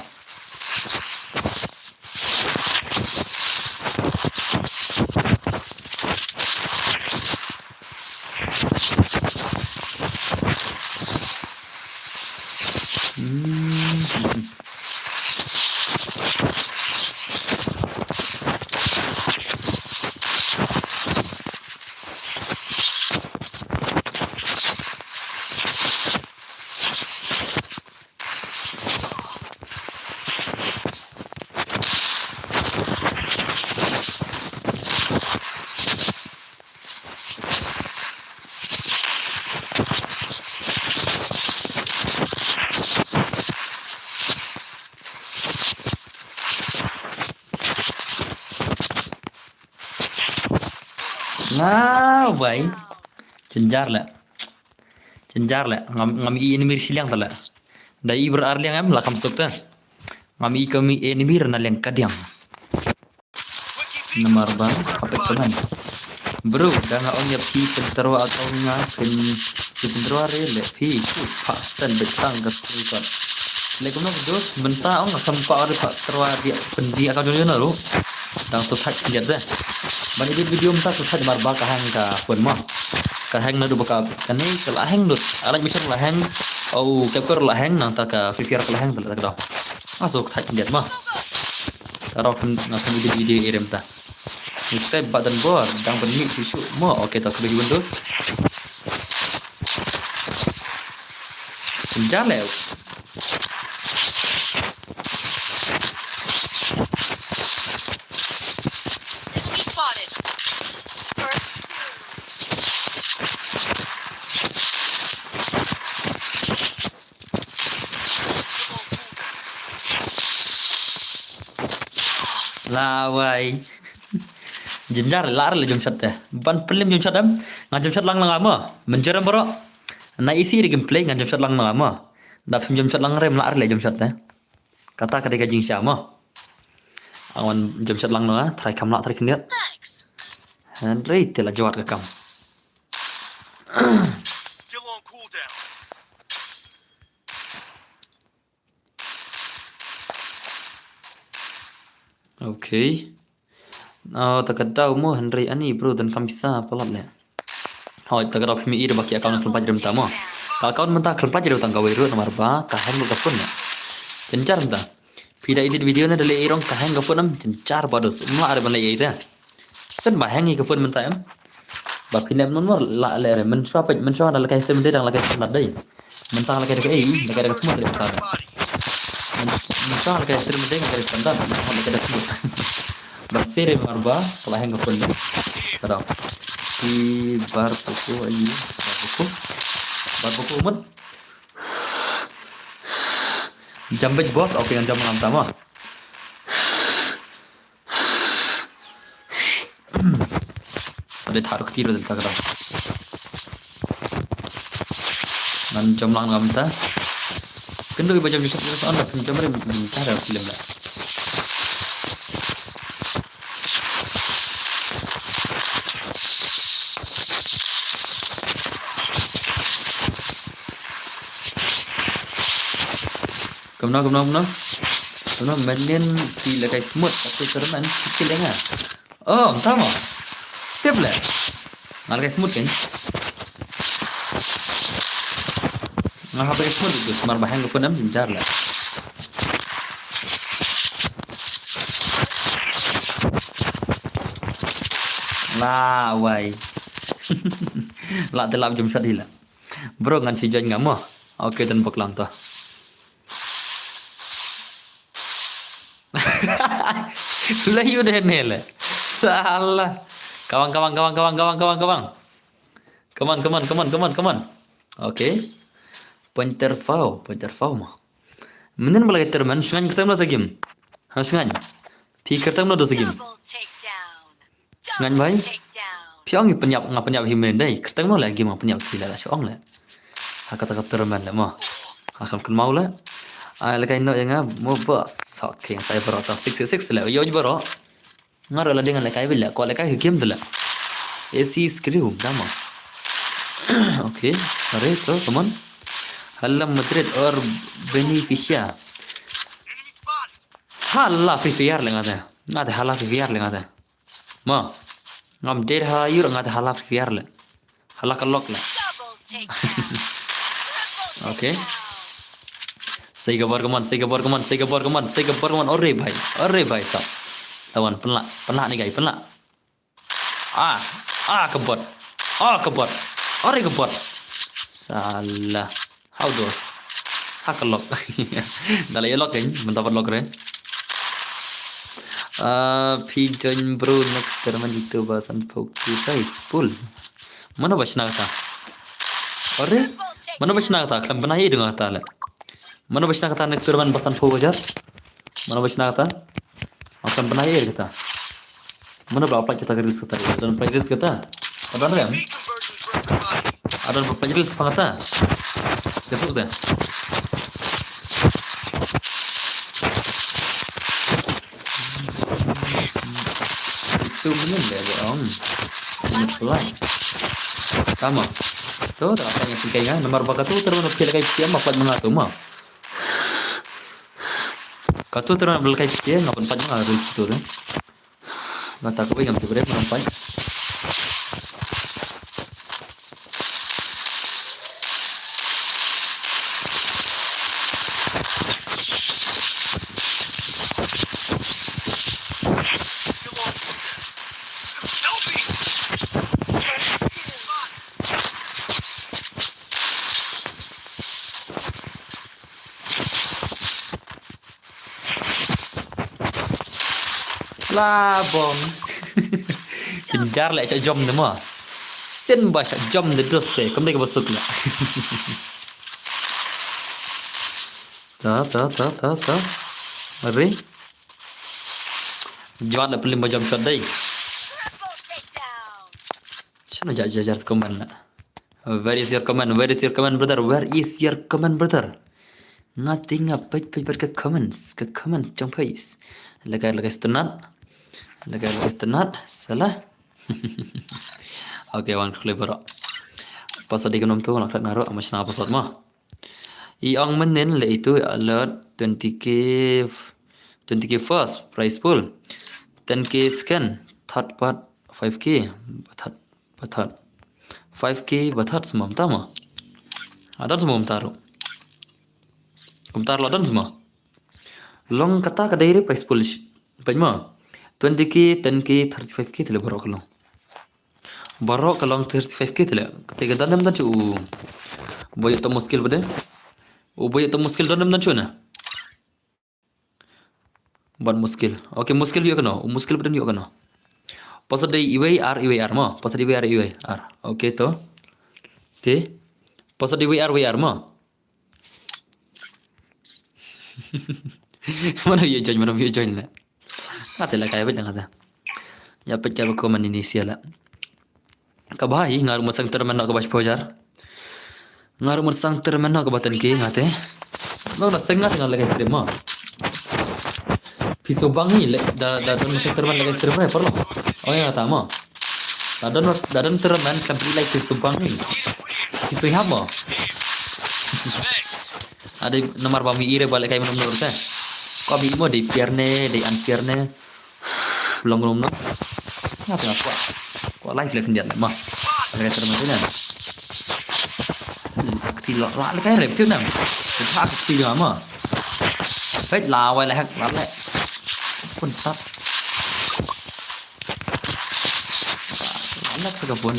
Nga wai. Jynjar leh. Jynjar leh. Ngam, ngam i enemy shiliang ta leh. Da i bra ar liang em la kam suk ta. Ngam i kam i enemy na liang kadiang. Namar ba hapet comments. Bro, da nga ong ïa phi pyntrwa account nga pyn pyntrwa re leh phi shu phah send beit tang ka screenshot. Leh kumno ka dos mynta ong nga kam phah re phah trwa di pyn di account jong jong ruh. Dang shu thait khyndiat de. Ban edit video mynta shu thait namar ba ka hang ka phone mo. Ka hang naduh ba ka kane ka la hang dut. Alaj machine la hang. Au capture la hang nangta ka Free Fire ka la hang ta la ka dong. Nga shu thait khyndiat mo. Ka rok kan nga kan edit video ïa re mynta. Subscribe button bor dang ban mih shuh shuh mo. Okay, to khublei Windows. Jynjar leh. Enemy spotted. First. Lawai. Jynjar, lah re leh jump shot te. Ban pynlem jump shot em. Ngan jump shot lang lang mo. Mynjur em baroh. Na isi re gameplay ngan jump shot lang lang mo. Da phim jump shot lang re lah re leh jump shot te. Kata ka dei ka jingshisha mo. Ngan jump shot lang lang, try kam lah try khyndiat. Hynrei te la jwat ka kam. Still on cooldown. Okay. Oh, ta ka daw mo hynrei ani bro donkam pisa palat leh. Hoi, ta ka daw phi mih i ba ki account khlem pajrem ta mo. Ka account mynta khlem pajrem tang kawei ruh namar ba ka hang lut ka phone leh. Jynjar mynta. Phi da edit video ne da leh i rong ka hang ka phone em jynjar ba dos. Mla are ban leh i te. Sen ba hang i ka phone mynta em. Ba phi lem non mor la le re mynshuwa peit mynshuwa da lehkai stream dei dang lehkai stream dei. Mynta lehkai da ka ei lehkai da ka smooth re mynta. Mynshuwa lehkai stream dei lehkai da standard lehkai da smooth. Ba sere mar ba ka la hang ka phone dei. Ka dong. Si bar puku ai bar puku. Bar puku mut. Jambej boss, okay ngan jam ngam tama. Sa dei thar kti ruh dei ta ka dang. Ngan jam lang ngam ta. Kynduh iba jam jam jam jam jam rim jam jam film la. Kumno, kumno, kumno? Kumno, mynnin phi lehkai smooth, atu ka remen, phi kill ïa nga. Oh, mynta mo. Tip leh. Nga lehkai smooth kan. Nga hap lehkai smooth tu, smart bahang ka phone em, jynjar leh. La wai. La te lap jump shot hi la. Bro ngan si join nga mo. Okay, dang bok lang to. La ïoh dei ne le. Salah. Come on, come on, come on, come on, come on, come on, come on. Come on, come on, come on, come on, come on. Okay. Pointer four, pointer four mo. Mynnin ba la ka tournament, sngain kyrteng mano da sa game. Ha, sngain. Phi kyrteng mano da sa game. Double takedown. Sngain bhai. Double takedown. Phi ong ngi pynïap, nga pynïap hi mynnin dei. Kyrteng mano la game nga pynïap hi la, la shu ong le. Ha kata ka tournament le mo. Ha kam kynmaw le. Ai le kai no ïa nga mo boss. Okay, sa ïa baroh ta six six six le. Ïoh baroh. Nga ruh la dei ngan lehkai beit leh, kwah lehkai ka game te leh. A C Screw, dama. Okay, sorry, to, come on. Hala Madrid or Beneficia. Hala Free Fire leh nga te. Nga te hala Free Fire leh nga te. Ma. Ngam dei ha ïur nga te hala Free Fire leh. Hala ka lok leh. Okay. Sei ka bor ka mon, sei ka bor ka mon, sei ka bor ka mon, sei ka bor ka mon. Ore bhai, ore bhai sab. Tawan pynlah, pynlah ni guy, pynlah. Ah, ah ka bot. Ah ka bot. Ore ka bot. Salah. How dos? Ha ka lok. Da la ïa lok kan, mynta pat lok re. Ah, phi join bro next tournament itu ba sanphew ki prize pool. Mano ba shna kata? Ore? Mano ba shna kata? Khlem bna ïa dang kata le. Mano ba shna kata next tournament ba sanphew hajar? Mano ba shna kata? Khlem bna ïa kata. Mano ba apply kata ka reels kata? Don apply reels kata. Don re? Don apply reels pa kata. Kata se. Itu mungkin deh, Bang. Ini pelan. Tama. Tu dah apa yang tinggal ya? Nomor baka tu terus nak pilih kai siapa apa mengatur mah. Katu terus nak pilih kai siapa apa empat mengatur dari situ tu. Mata aku yang tu berapa nampak. La bom. Jynjar leh shah jom ne mo. Sien ba shah jom ne dos te. Kam dei kaba suk leh. Ta, ta, ta, ta, ta. Mari. Jwat leh pynliem ba jom shot dei. Shano ja, ja, ja, comment leh. Where is your comment? Where is your comment, brother? Where is your comment, brother? Nga te nga peit peit peit ka comments, ka comments jong page. Lekai lekai stunat. Lekai lekai stunat. Salah. Okay, wan khlei baroh. Password dei ka nom tu, nga khlem naruh, ama shna password mo. I ong mynnin leh itu alert twenty K, twenty K first prize pool, ten K second, third part five K, third Ba third. Five K ba third sma mynta ma. A don sma mynta ruh. Kumta ruh la don sma. Long kata ka dei re prize pool. Peit ma. Twenty K, ten K, thirty-five K te leh baroh ka long. Baroh ka long thirty-five K te leh. Te ka don ne ym don shuh u. Ba ïoh ta muskil ba dei. U ba ïoh ta muskil don ne ym don shuh na. Bad muskil. Okay, muskil ïoh kano? Muskil ba don ïoh kano? Password dei iwei ar iwei ar mo. Password iwei ar iwei ar. Okay to. Te. Password iwei ar iwei ar mo. Mano ïoh join, mano ïoh join leh. Nga te leh kai beit nga te. Ïa peit ka ba comment ini sia leh. Kaba hi nga ruh mut sang tournament noh kaba shiphew hajar. Nga ruh mut sang tournament noh kaba ten K nga te. Nga ruh seng nga te nga leh kai stream mo. Phi sngewbang hi leh da da don mut sang tournament leh kai stream mo parlo. Oh ïa nga ta mo. Da don da don tournament kan phi like phi sngewbang hi. Phi sngewbang mo. Ade namar ba mi ire ba leh kai mo nom te. Ko mi mo dei fair ne dei unfair ne. Long rum no. Nga tengah kuat. Kuat live leh khyndiat leh ma. Leh terma tu na. Ni tak ti la la leh kai rep tu na. Tak ti la ma. Hei la wai leh hak la leh. Pun tak. La leh sa ka pun.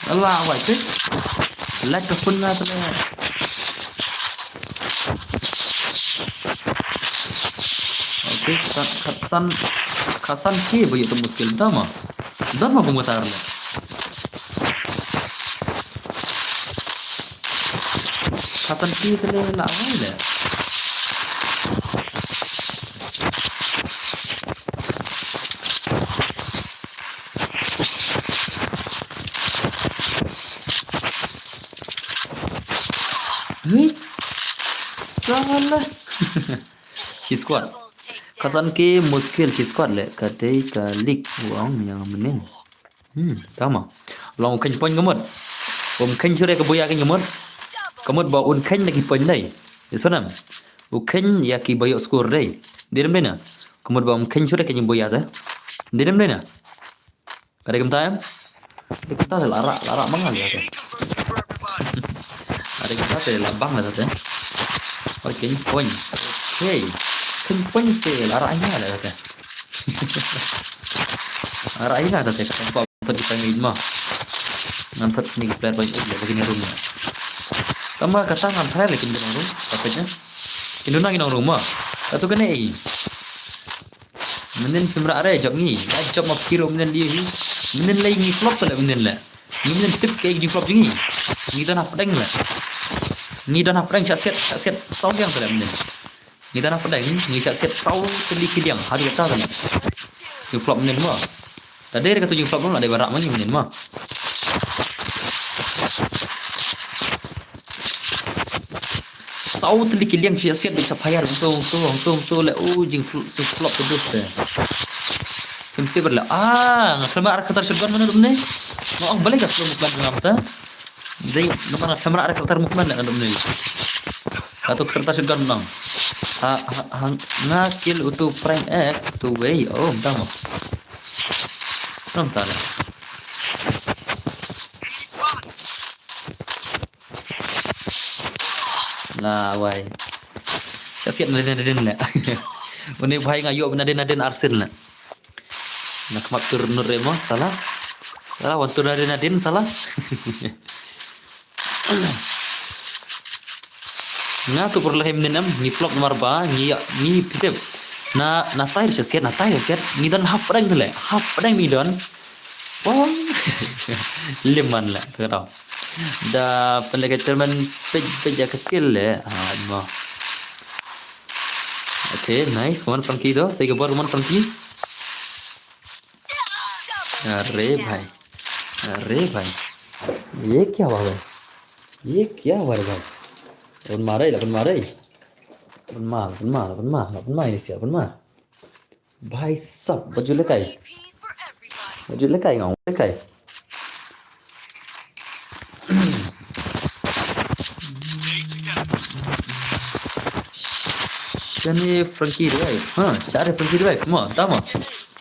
Allah, wai te. Lag ka phone nga te. Okay, khatsan, khatsan, khatsan K ba ïoh tu muskil, tama. Don ma kumta le. Khatsan K te le la wai le. Hmm? Salah. Shi squad. Khatsan K muskil shi squad le. Ka dei ka league u ong ïa mynnin. Hmm, tama. Long u kheiñ point ka mut. Um kheiñ shuh re ka buya ka mut. Ka mut ba un kheiñ na ki point dei. Ïa shuh nam. U kheiñ ïa ki ba ïoh score dei. Dei dem dei na. Ka mut ba um kheiñ shuh re ka buya te. Dei dem dei na. Ka dei kumta em? Dei kumta te la rah, la rah bang la te. Ka dei kumta te la bang la te. Okay, point. Okay. Kheiñ point te la rah ïa la te. La rah ïa la te. Ka thot ki pynmih ma. Ngan thot ni ki player ba ïoh ba kin rung. Tama kata ngan try leh kin rung. Ka peit ne. Kin duna kin rung ma. Katu kane i. Mynnin phim rah re jop ngi. Ïa jop ma phi ruh mynnin dei hi. Mynnin lei ngi flop te leh mynnin leh. Ngi mynnin tip kaei ka jingflop jong ngi. Ngi don hapdeng leh. Ngi don hapdeng shah siat, shah siat saw liang te leh mynnin. Ngi don hapdeng, ngi shah siat saw tylli ki liang. Haduh katta te leh. Jingflop mynnin mo. Lada dei katu jingflop mo, la dei ba rah ma ngi mynnin mo. Saw tylli ki liang shu ïa siat bad sha phayar, hangto, hangto, hangto, hangto leh, u jingfl-, jingflop ka dus te. Kim tip leh, ah, nga khlem rah ar ka ktar shotgun mano dum ne. Nga ong balei ka slow movement ka ngam ta. Dei, namar nga khlem rah ar ka ktar movement leh nga dum ne. Ka tu ka ktar shotgun nang. Ha, ha, ha, nga kill utu Prank X, utu wei, oh, mta mo. Namar ta leh. Lawai. Shah siat nadien nadien leh. Une bhai nga ïoh nadien nadien arsien leh. Na khmat tur nur re mo, salah. Salah, wan tur nadien nadien, salah. Nga tu por leh mynnin em, ngi flop namar ba, ngi, ngi pitip. Na, na tai shah siat, na tai shah siat, ngi don hapdeng leh, hapdeng ngi don. Pong. Lim man leh, tu tau. Da pynleh ka chairman page, page ïa ka kill leh. Ha, mo. Okay, nice. Come on, Frankie, to. Sei ka bor, come on, Frankie. Are bhai. Are bhai. Ye kya hua bhai? Ye kya hua re bhai? Pynmar re, la pynmar re. Pynmar, pynmar, pynmar, la pynmar, ini siap, pynmar. Bhai sab, baju lekai. Baju lekai ngau, lekai. Shane Frankie Revive. Ha, share Frankie Revive. Mo, tama.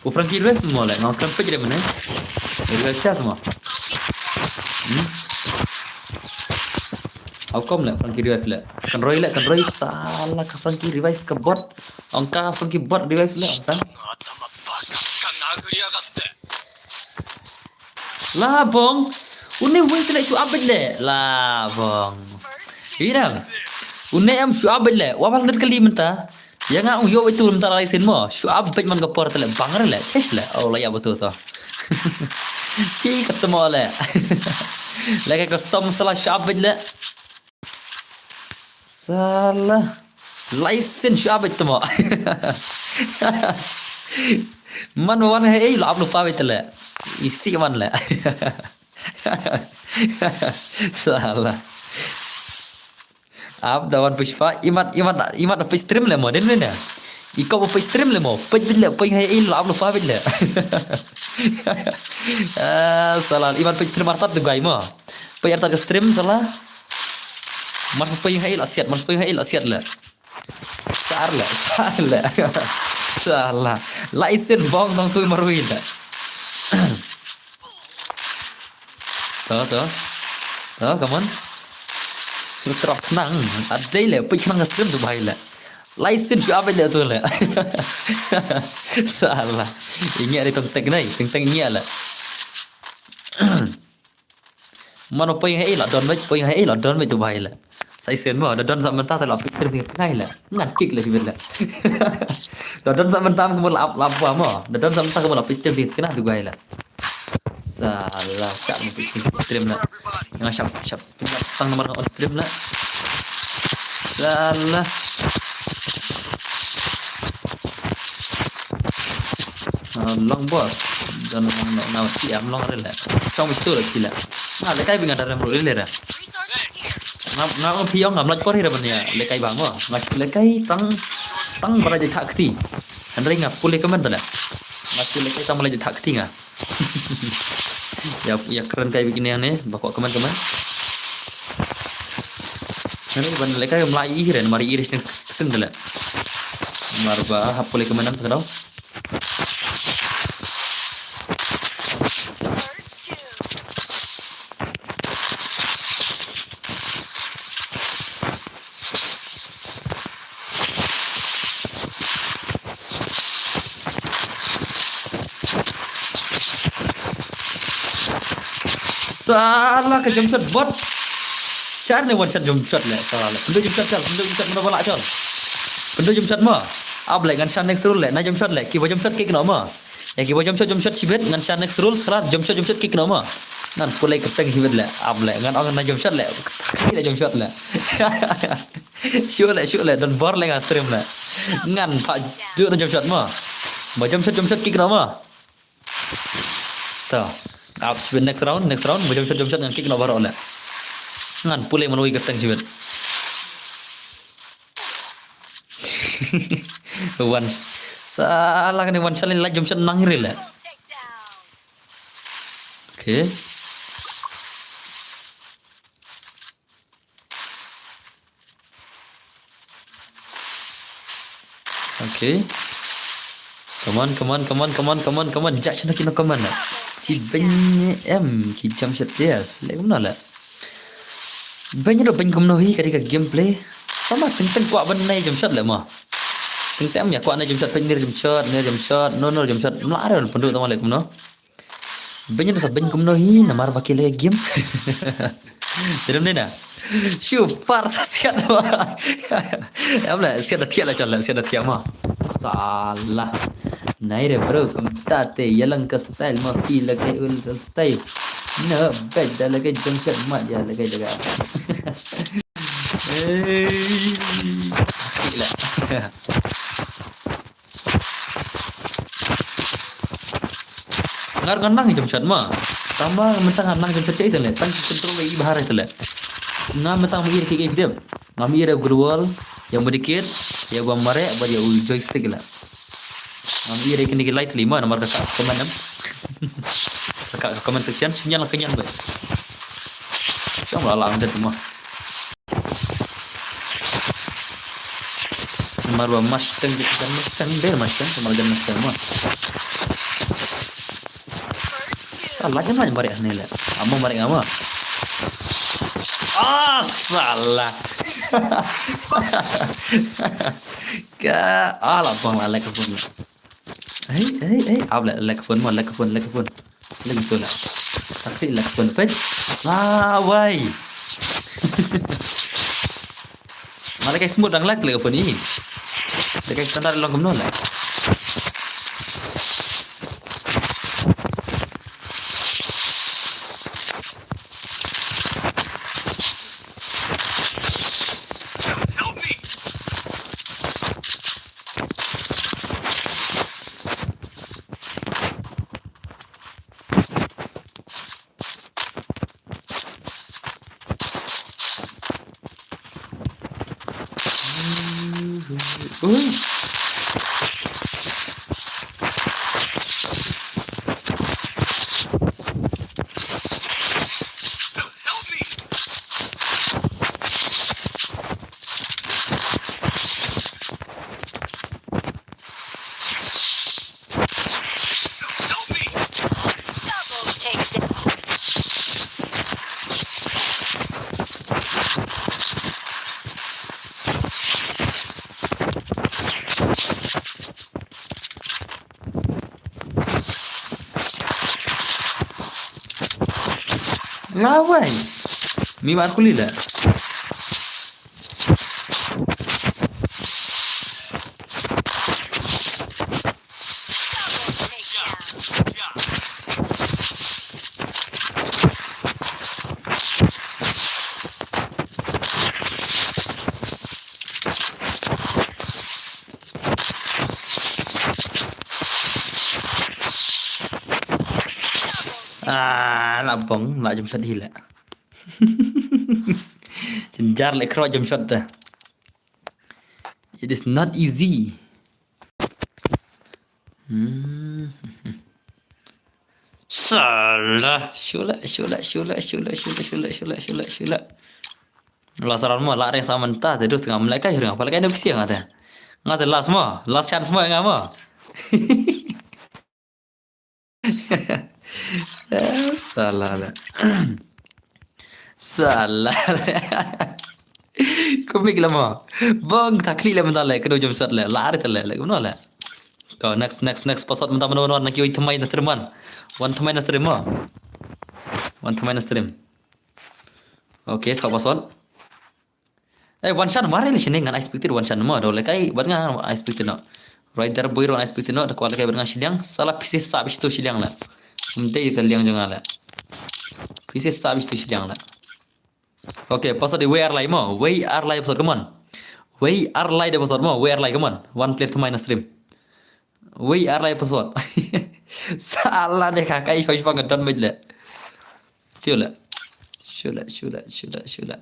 U Frankie Revive mo leh, ngau kan page re mane. Revive sha sama. Hmm? How come leh Frankie Revive leh? Kan roi leh, kan roi salah ka Frankie Revive ka bot. Ong ka Frankie bot revive leh, ong ka. Labong. Une wei te leh shu update leh. Labong. Ira. Une em shu update leh. Wa bal net kali mynta. Ïa nga ong ïoh wei tu mynta lai sin mo. Shu update man ka por te leh bang re leh. Chesh leh. Oh la ïa betul to. Ki kata mo leh. Leh ka custom salah shu update leh. Salah. License shu abit temo. Man wan hei la ap lupa bit le. Isi man le. Salah. Ap da wan Pushpa imat imat imat page stream le mo den ne. Iko page stream le mo. Page bit le page hei la ap lupa bit le. Ah, salah imat page stream artat tu gai mo. Page artat ke stream salah. Mar sa page hei la siat, mar sa page hei la siat le. Sar le, sar le. Salah. License bong dong tu marui le. To, to. To, come on. Lu terap khnang. Adai le, page khnang ka stream tu bahai le. License shu abit le tu le. Salah. Ingat di tong tek nai, teng teng ingat le. Mano poi nga ei la don beit, poi nga ei la don beit tu bai la. Sa isen mo, da don sa mynta te la pit stream ni ngai la. Ngan kick la shibit la. Da don sa mynta mo la ap la ap mo. Da don sa mynta mo la pit stream ni kena tu bai la. Salah, shap mo pit stream la. Nga shap, shap. Tang nomor on stream la. Salah. Ah, long boss. Don long na na ti am long rel. Song bistu la kila. Nga lekai bi nga darem rel ra. Nga nga ong piong ngam laj por hira bania lekai bang mo. Nga lekai tang tang bara je thak ti. Hynrei nga pule comment tala. Nga lekai tang bara je thak ti nga. Ya ya kren kai bi kine ne ba ko comment comment. Hynrei ban lekai mlai i hira mari i risne kren tala. Mar ba hap pule comment am tang. Salah ka jump shot bot. Shar ne one shot jump shot le salah le. Pyndu jump shot chal, pyndu jump shot mano bala chal. Pyndu jump shot ma. Ab le ngan shar next round le na jump shot le. Ki ba jump shot kick no ma. Ya ki ba jump shot jump shot shibit ngan shar next round salah jump shot jump shot kick no ma. Nan pulai kepteng shibit le. Ab le ngan ong na jump shot le. Ki le jump shot le. Shu le shu le don bor le nga stream le. Ngan pa ju na jump shot ma. Ba jump shot jump shot kick no ma. Ta. Ap shibit next round, next round, ba jump shot, jump shot ngan kick no baroh le. Ngan pule man wi kepteng shibit. One salah kane one shot la jump shot nang rel le. Okay. Okay. Come on, come on, come on, come on, come on, come on. Judge na kino come on. Ki beng em, ki jump shot players. Le kumno le. Beng lo beng kumno hi ka di ka gameplay. Sama teng teng kwah ban nai jump shot le mo. Teng teng ya kwah nai jump shot, peng nir jump shot, nir jump shot, no no jump shot. Mla are pyndu tama le kumno. Beng sa beng kumno hi namar ba ki le game. Te dum ne na. Shu par sa siat ma. Am la siat da thiat la chal la siat da thiat ma. Salah. Nai re bro kumta te yalang ka style ma fi la kai ul style. Na bad da la kai jump shot ma ya la kai daga. Hey. Gila. Ngar ngan nang jump shot ma. Tama mentang ngan nang jump shot cai tele. Tang control i bahar tele. Nga mentang mengir ke game dem. Ngam ira gurwal yang medikit ya ba mare ba ya u joystick la. Ngam ira kini ke light lima nomor ka comment em. Ka comment section sinyal kenyan ba. Siang la la angkat ma. Mar ba Mustang, jan Mustang, ber Mustang, mar jan Mustang ma. Ah, lagi ma mari ni le. Amo mari amo. Ah, salah. Ka, ah, la bang la lek pun. Hei, hei, hei, ab lek, lek phone mo, lek phone, lek phone. Lek tu lah. Tapi lek phone pen. Ah, wai. Malah kai smooth dang lek, lek phone ni. Lek kai standard long kumno lah. Ui. Nga wai. Mi bar kuli la. Ah, la bong, la jump shot hi la. Jynjar le kro jump shot ta. It is not easy. Hmm. Shala, shula, shula, shula. La saran mo, la ring sa mynta, te dus tengah mlai kai, ring apa lagi, ada bisi nga te. Nga te last mo, last chance mo nga mo. Eh, salah la. Salah la. Kumik la mo. Bong takli la mynta le, kadu jump shot le, la rit le, le kumno le. Ko next, next, next password mynta mynta mynta na ki wan thymmai na stream wan. Wan thymmai na stream mo. Wan thymmai na stream. Okay, thok password. Eh, wan shan, wan really shine, ngan expected wan shan mo, do le kai, bad nga expected no. Rider boy wan expected no, da kwal kai bad nga shiliang, salah pisi sab istu shiliang la. Kumte ka liang jong nga la. Pisi sab istu shiliang la. Okay, password di wei ar lai mo, wei ar lai password, come on. Wei ar lai de password mo, wei ar lai, come on. One player to minus stream. Wei ar lai password. Salah de ka kai shoi shoi nga don mej le. Shula. Shula, shula, shula, shula.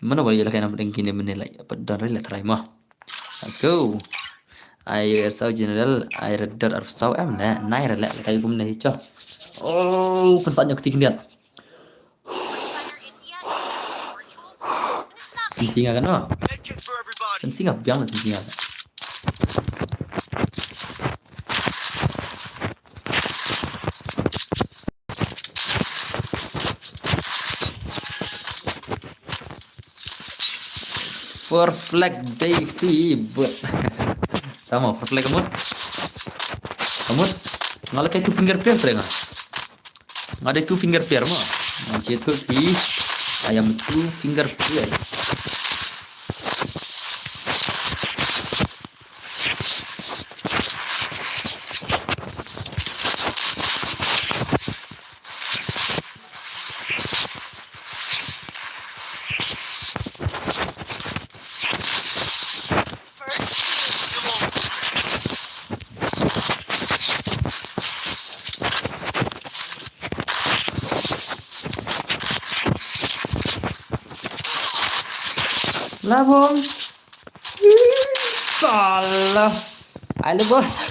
Mana ba ila kaina pdeng kine mene lai, apa don rile try mo. Let's go. Ai saw general, ai red dot ar saw em le, nai rile kai kumne hi cho. Oh, pynsan yok tik ndiat. Sinsinga kan no? Sinsinga biang sinsinga. Four flag day free but. Tamo four flag kamut. Kamut. Nga la kai two finger press re nga. Nga dei two finger player mo. Nga che tu pi. I am two finger player. Labong. Salah. Ai le boss.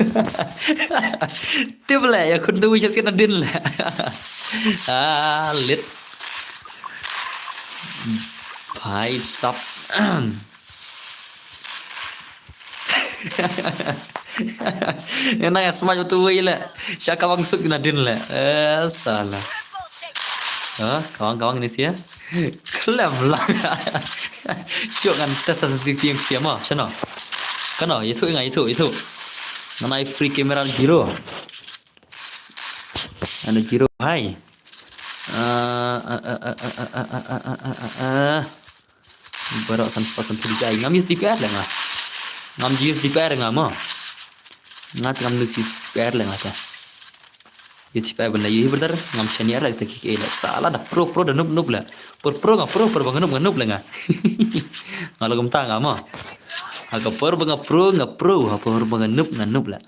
Tip le ya khun tu wishes kena din le. Ah, lit. Bhai sab. Ina ya smash betul wei le. Sha kawang suk na din le. Eh, salah. Ha, kawang kawang ni sia. Klem lang. Syok ngan test sensitivity yang sia mo. Shano. Kano, itu nga itu itu. Ngan ai free camera zero. Ano zero hai. Ah, ah, ah. Baroh san spot san puluh jai. Ngam use D P R le nga. Ngam use D P R nga mo. Nga te ngam use D P R le nga te. Use D P R benda use brother. Ngam shaniar le te kike le. Salah da pro pro da noob noob le. Pro pro nga pro pro ba nga noob nga noob le nga. Nga lagam ta nga mo. Ha ka por ba nga pro nga pro ha por ba nga noob nga noob le.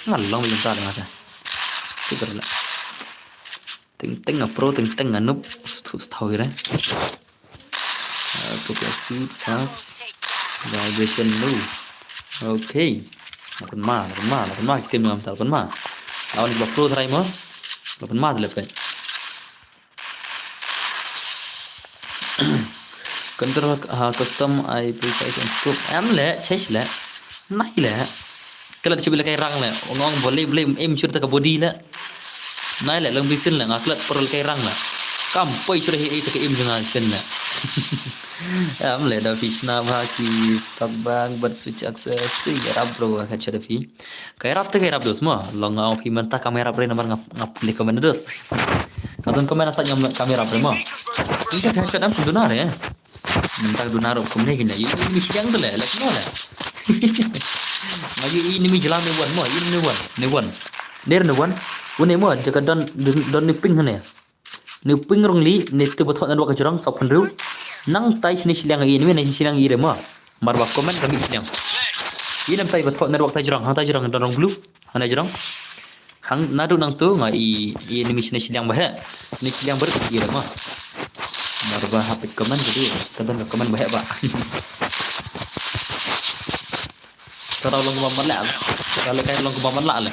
Nga long ba ta le nga te. Super le. Ting ting nga pro ting ting nga noob. Stu stu gire. Uh, two plus speed, fast, vibration low. Okay. Lapan ma, lapan ma, lapan ma, kita memang tak lapan ma. Lawan kita pro try mo. Lapan ma lepe. Control ha custom ai precise and scope. Em le, change le. Nai le. Kala da chibai la kai rang le. Ong ong bole bole im shur ta ka body le. Nai le long bisin le nga klat por la kai rang le. Kam poi shur hi ta ka im jong nga shen le. Am le da fish na ba ki tabang but switch access tu ya rap bro ka chara fi. Kai rap ta kai rap dos mo. Long nga ong phi menta kam rap re namar nga nga pli ka men dos. Ka don kumne na sait ïa kamera phi mo. Ïa ka headshot em ka duna re. Mynta ka duna ruh kumne kine. Ïa ini shiliang tu le, le kumno le. Nga ïa ini mi jylla ne wan mo, ini ne wan, ne wan. Ne ne wan. Une mo, jaka don, don ne ping ne. Ne ping rong li, ne tu ba thoh na dua ka jrong, sop hynriew. Nang tai shini shiliang ïa ini, ne shiliang ïa re mo. Mar ba comment ka mih shiliang. Ïa nam tai ba thoh na dua ka jrong, hang tai jrong don rong blue. Hana jrong. Hang naduh nangtu nga i, i enemy shane shiliang ba heh. Shane shiliang ba rit i re ma. Mar ba hapit comment ka dei. Ka don ka comment ba heh ba. Tara long ba matlah. Tara long kai long ba matlah le.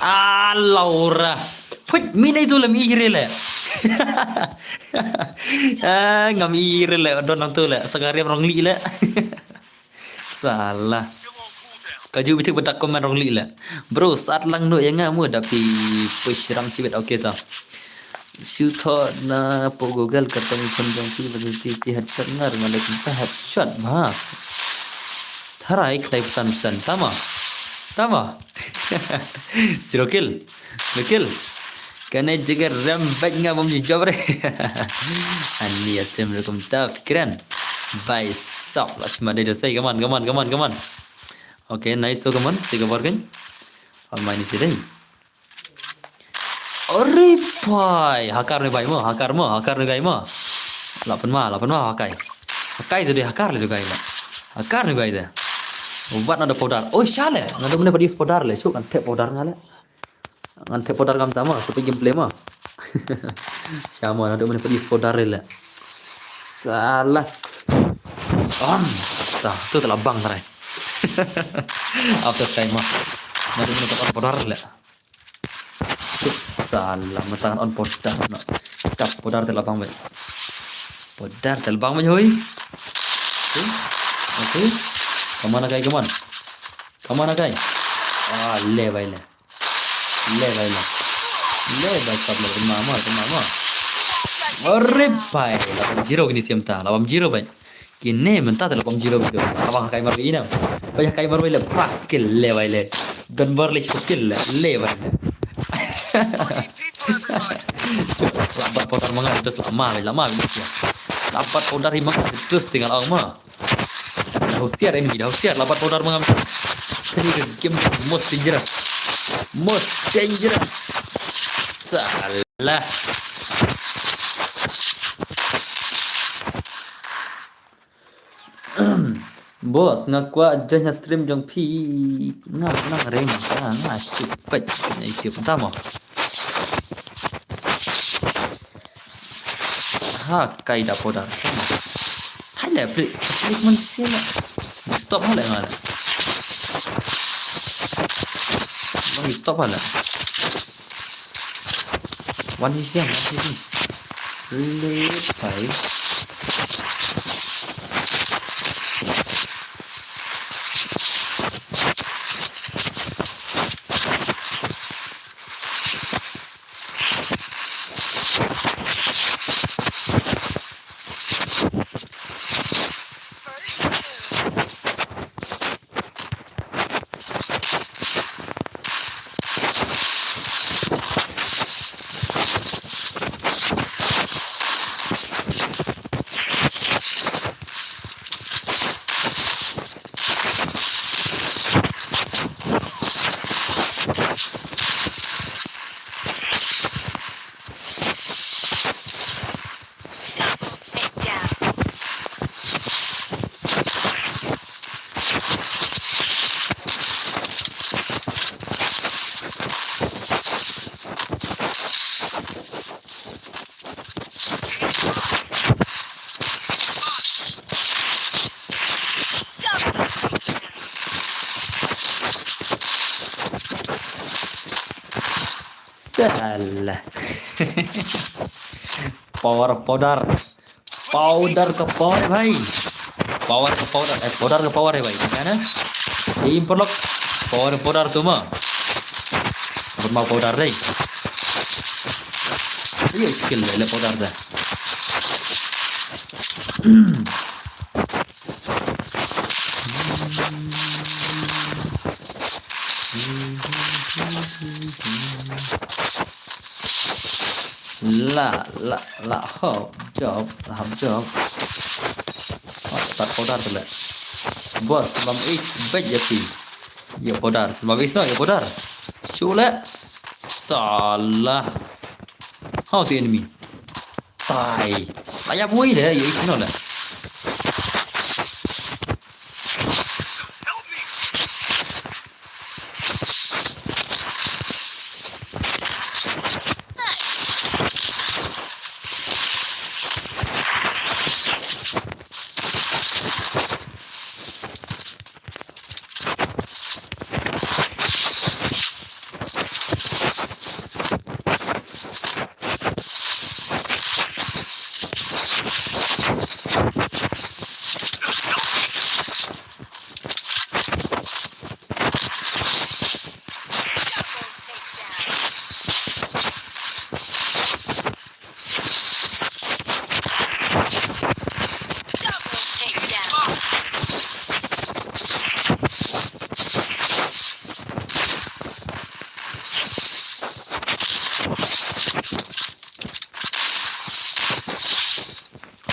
Ah, Laura. Put, mi nai tu lem ire le. Ah, ngam ire le. Don nang tu le. Sagariam rong li le. Salah. Ka ju bitik bedak komen rong li le. Bro, sat lang nu ya nga mu da pi push rang chibit. Okay ta. Shu thoh na po Google ka tong phone jong phi ba phi phi headshot ngar nga leh kumta headshot ba. Tharai khlai phew san phew san tama. Tama. Zero kill. Zero kill. Kane jigar rem bad nga bom jijop re. Ani asem rukum ta fikiran. Bai sok las madai dosai. Come on, come on, come on, come on. Okay, nice to come on. Siga bargain. Almai ni sidai. Ore pai, hakar ne bai mo, hakar mo, hakar ne gai mo. Lapan ma, lapan ma hakai. Hakai tu dei hakar le tu gai le. Hakar ne gai dei. Wat na da powder. Oh, sha le. Nga dum ne padi powder le. Shu kan thep powder nga le. Ngan thep powder ngam ta mo, sepi gameplay mo. Sha mo, nga dum ne padi powder le. Salah. Om. Ta, tu telah bang trai. Apa sky mo. Nga dum ne padi powder le. Salah, mata ngan on powder no. Tap powder te la bang bad. Powder te la bang bad hoi. Okay. Okay. Come on, guy, come on. Come on, guy. Ah, le bai le. Le bai le. Le bai sab le ma ma ma ma. Ore bai. Lawan zero kini siam ta. Lawan zero bai. Kine mynta te la bom zero video. Abang kai mar ina. Ba kai mar le prak kill le bai le. Don bar le kill le le bai le. Labat powder manga terus lama bai lama bai. Labat powder hi manga terus tinggal ang ma. Husiar ini dah husiar labat powder manga. Ini ke game most dangerous. Most dangerous. Salah. Boss, nga kwah join ha stream jong phi. Nga nang reng ka nga stupid na YouTube tamo. Ha kai da powder. Thai le plik plik man sia le. Stop ha le nga le. Stop ha le. One H D, one H D. Let's try. Alah. Power of powder. Powder ka power, bhai. Power ka powder, eh, powder ka power, bhai. Kan? Im perlok. Power powder tu ma. Bermau powder deh. Ayo skill le powder dah. La, la, la, hop, job, la, hop, job. Oh, start powder tu le. Bos, bam is, bej ya pi. Ya powder, bam is no, ya powder. Shu le. Salah. How to enemy? Tai. La ya bui le, ya is no le.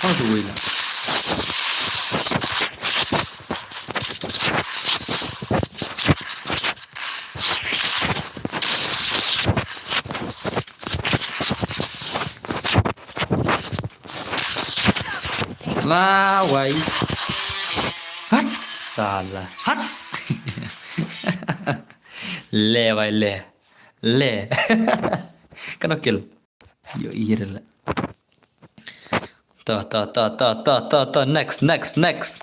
How do we know? La wai. Hat. Salah. Hat. Le wai le. Le. Kano kill. Yo, ira la. To, to, to, to, to, to, to. Next, next, next.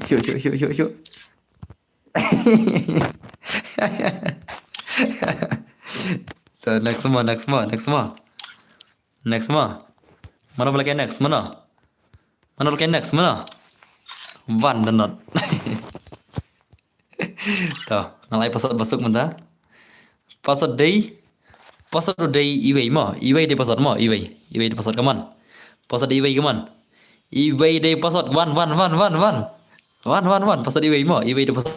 Shu, shu, shu, shu, shu. To, next mo, next mo, next mo. Next mo. Mano ba la kai next, mano? Mano ba la kai next, mano? Van da not. To, nga la ai password ba suk mynta. Password dei, password dei iwei mo, iwei dei password mo, iwei, iwei dei password, come on. Password iwei, come on. Iwei dei password, one, one, one, one, one. One, one, one, password iwei mo, iwei dei password.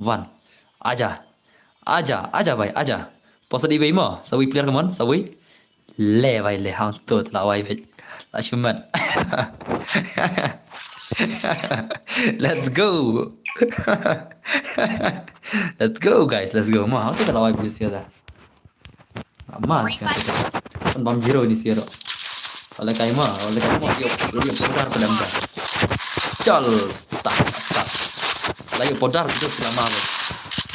One. Aja. Aja, aja bhai, aja. Password iwei mo, sa wei player, come on, sa wei. Le bhai le, hangto la wai bhai. La shimet. Let's go. Let's go guys, let's go. Mo, hangto la wai bhai sida. Ama sida. Kan bam zero ini sida. Ole kai mo, ole kai mo, yo, yo powder pelam da. Chal, start, start. La yo powder tu selama tu.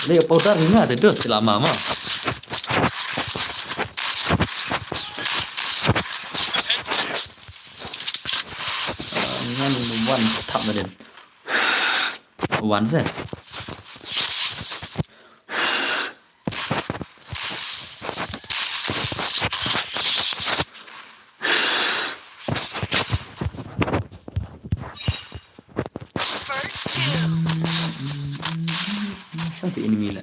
La yo powder ni ada tu selama mo. Ah, ngan one tap na din. One se. First kill. Shong te enemy la.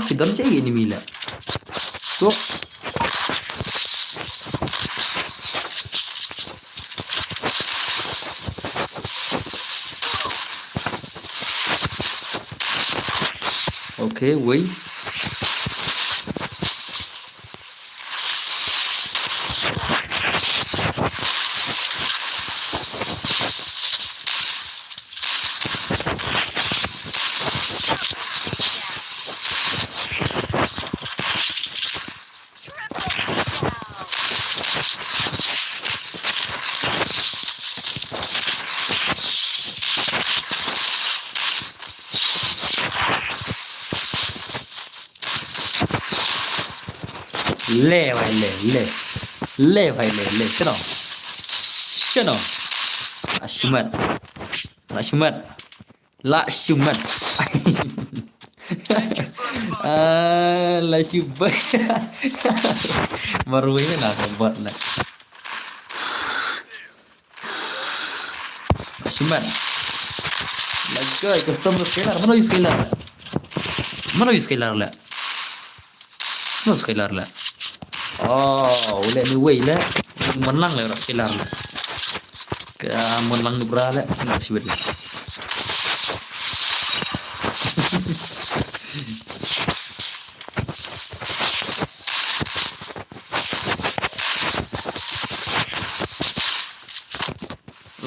Ki don che enemy la. Tok. Okay, wei. Le bhai le, le. Le bhai le, le. Shano? Shano? La shimet. La shimet. La shimet. Ah, la shibai. Marwei na ka bot la. Shiman. Lagai custom scaler. Mano use scaler? Mano use scaler la? Mano scaler la? Oh, ule ni wei la. Manlang la scaler la. Ka manlang ni bra la. Kena sibet la.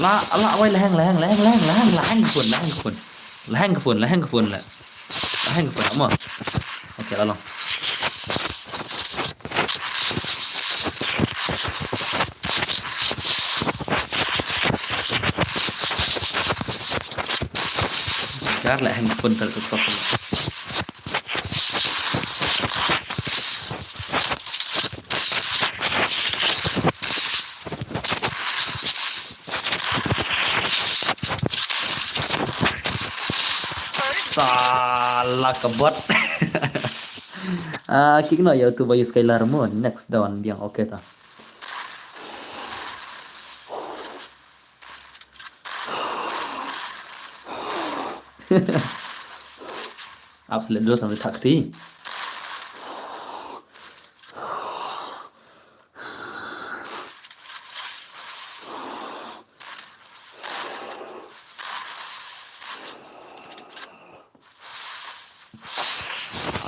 La, la, wai, la heng, la heng, la heng, la heng, la heng, la heng ka phone, la heng ka phone. La heng ka phone, la heng ka phone, la. La heng ka phone, amo. Okay, la long. Jar la heng ka phone, tal, tal, tal. Sala ka bot. Ah, kick no ya tu bayu scaler mo. Next down biang, okay ta. Absolute dos sampai takti.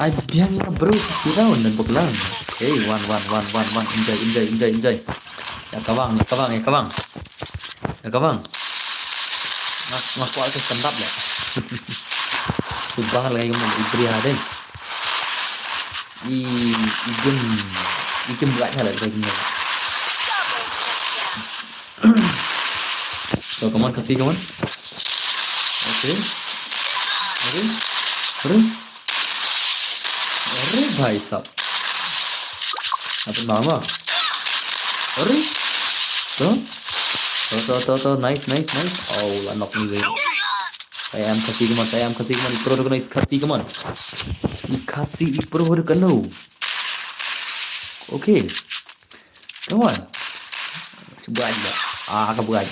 Ai biang ya bro, sisi round dan beklang. Okay, one, one, one, one, one. Enjoy, enjoy, enjoy, enjoy. Ya kabang, ya kabang, ya kabang. Ya kabang. Ngak, ngak kuat ke stand up ya. Subang lagi kamu ibri ada. I, i game, i game buat salah lagi ni. So, come on, Kasi, come on. Okay. Are? Are? Are, bhai sahab. Apa nama? Are? To? To, to, to, to. Nice, nice, nice. Oh, la knock ni wei. Sayang Kasi, come on. Sayang Kasi, come on. Pro recognize Kasi, come on. I Kasi, i pro recognize. Okay. Come on. Sebuat je. Ah, ka buat.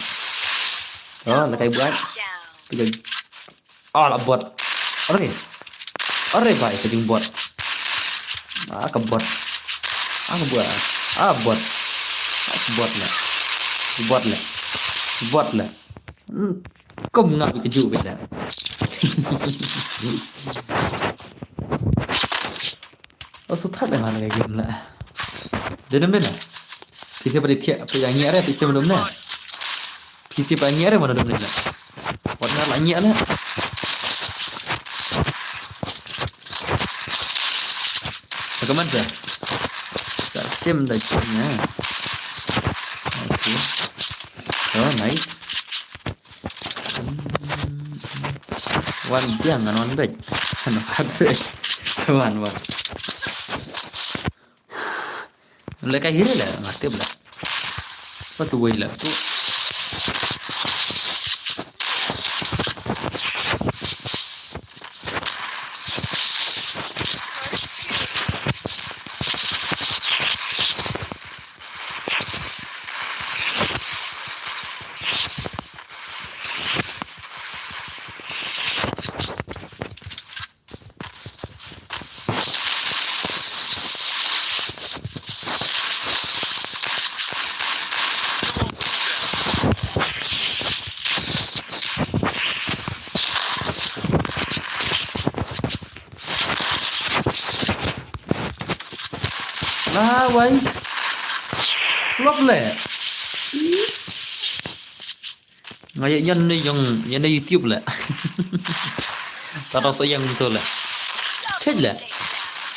Oh, la kai buat. Tiga. Ah, la bot. Are. Are, bhai, ka jingbot. Ah, ka bot. Ah, ka bot. Ah, bot. Ah, bot la. Bot la. Bot la. Hmm. Kum ngap ka ju bit la. Oh, so thak dah mana ka game la. Dia nama na? Phi sa padi thiah, phi yang ngiar, phi sa mana na? Phi sa padi ngiar, mana dum na? Wat ngar la ngiar la. Ka man sa? Sa sim da sim na. Okay. Oh, nice. Wan biang ngan wan bek. Ngan wan bek. Wan, wan. Lekai hiri la, ngatip la. Patu wei la tu. Nawai. Flop le. Nga ïa ñion ne jong, ñion ne YouTube le. Ta dau sa ïa ngto le. Chet le.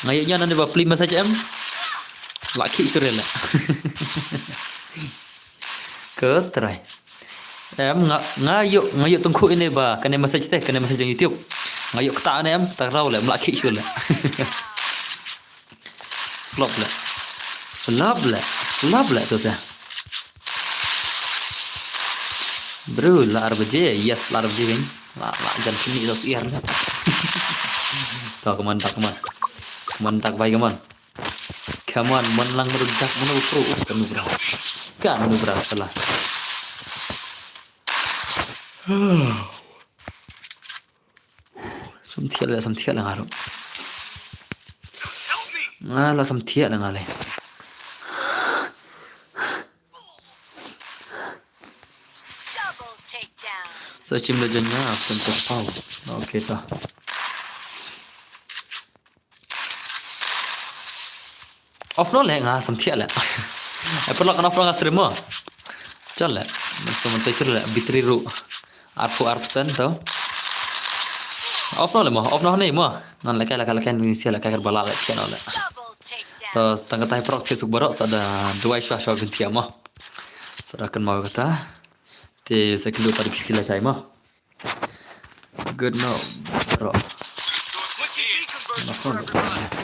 Nga ïa ñion ne ba pli message em. La ki sure le. Ko trai. Em nga, nga ïoh, nga ïoh tungkhu ine ba kane message te, kane message jong YouTube. Nga ïoh kata ne em, ta rau le, mla ki sure le. Flop le. Flop le. Flop le tu te. Bro, la ar baje. Yes, la ar baje kan. La, la jan kini dos iar le. To, come on, Dak, come on. Come on, Dak, bhai, come on. Come on, man lang madu Dak, manu pro, uh, kanu bra. Kanu bra, salah. Sam thiah le, sam thiah le nga ruh. Nga la sam thiah le nga le. Double takedown. Sa chim le janya pun terpau. Okay ta. Off no le nga sam thiah le. Ai pun la kan off nga stream mo. Chal le. Mas man te chal le bitri ru. Arphew ar percent to. Off no le mo, off no ne mo. Non le kai le kai le kai ni sia le kai bala le kai no le. Double takedown. To tang katai proxy suk barok sa da duai shwa shwa bintia mo. Sa da kan mau kata. Te sa kilo tadi kisi la chai mo. Good no, bro. Off no le.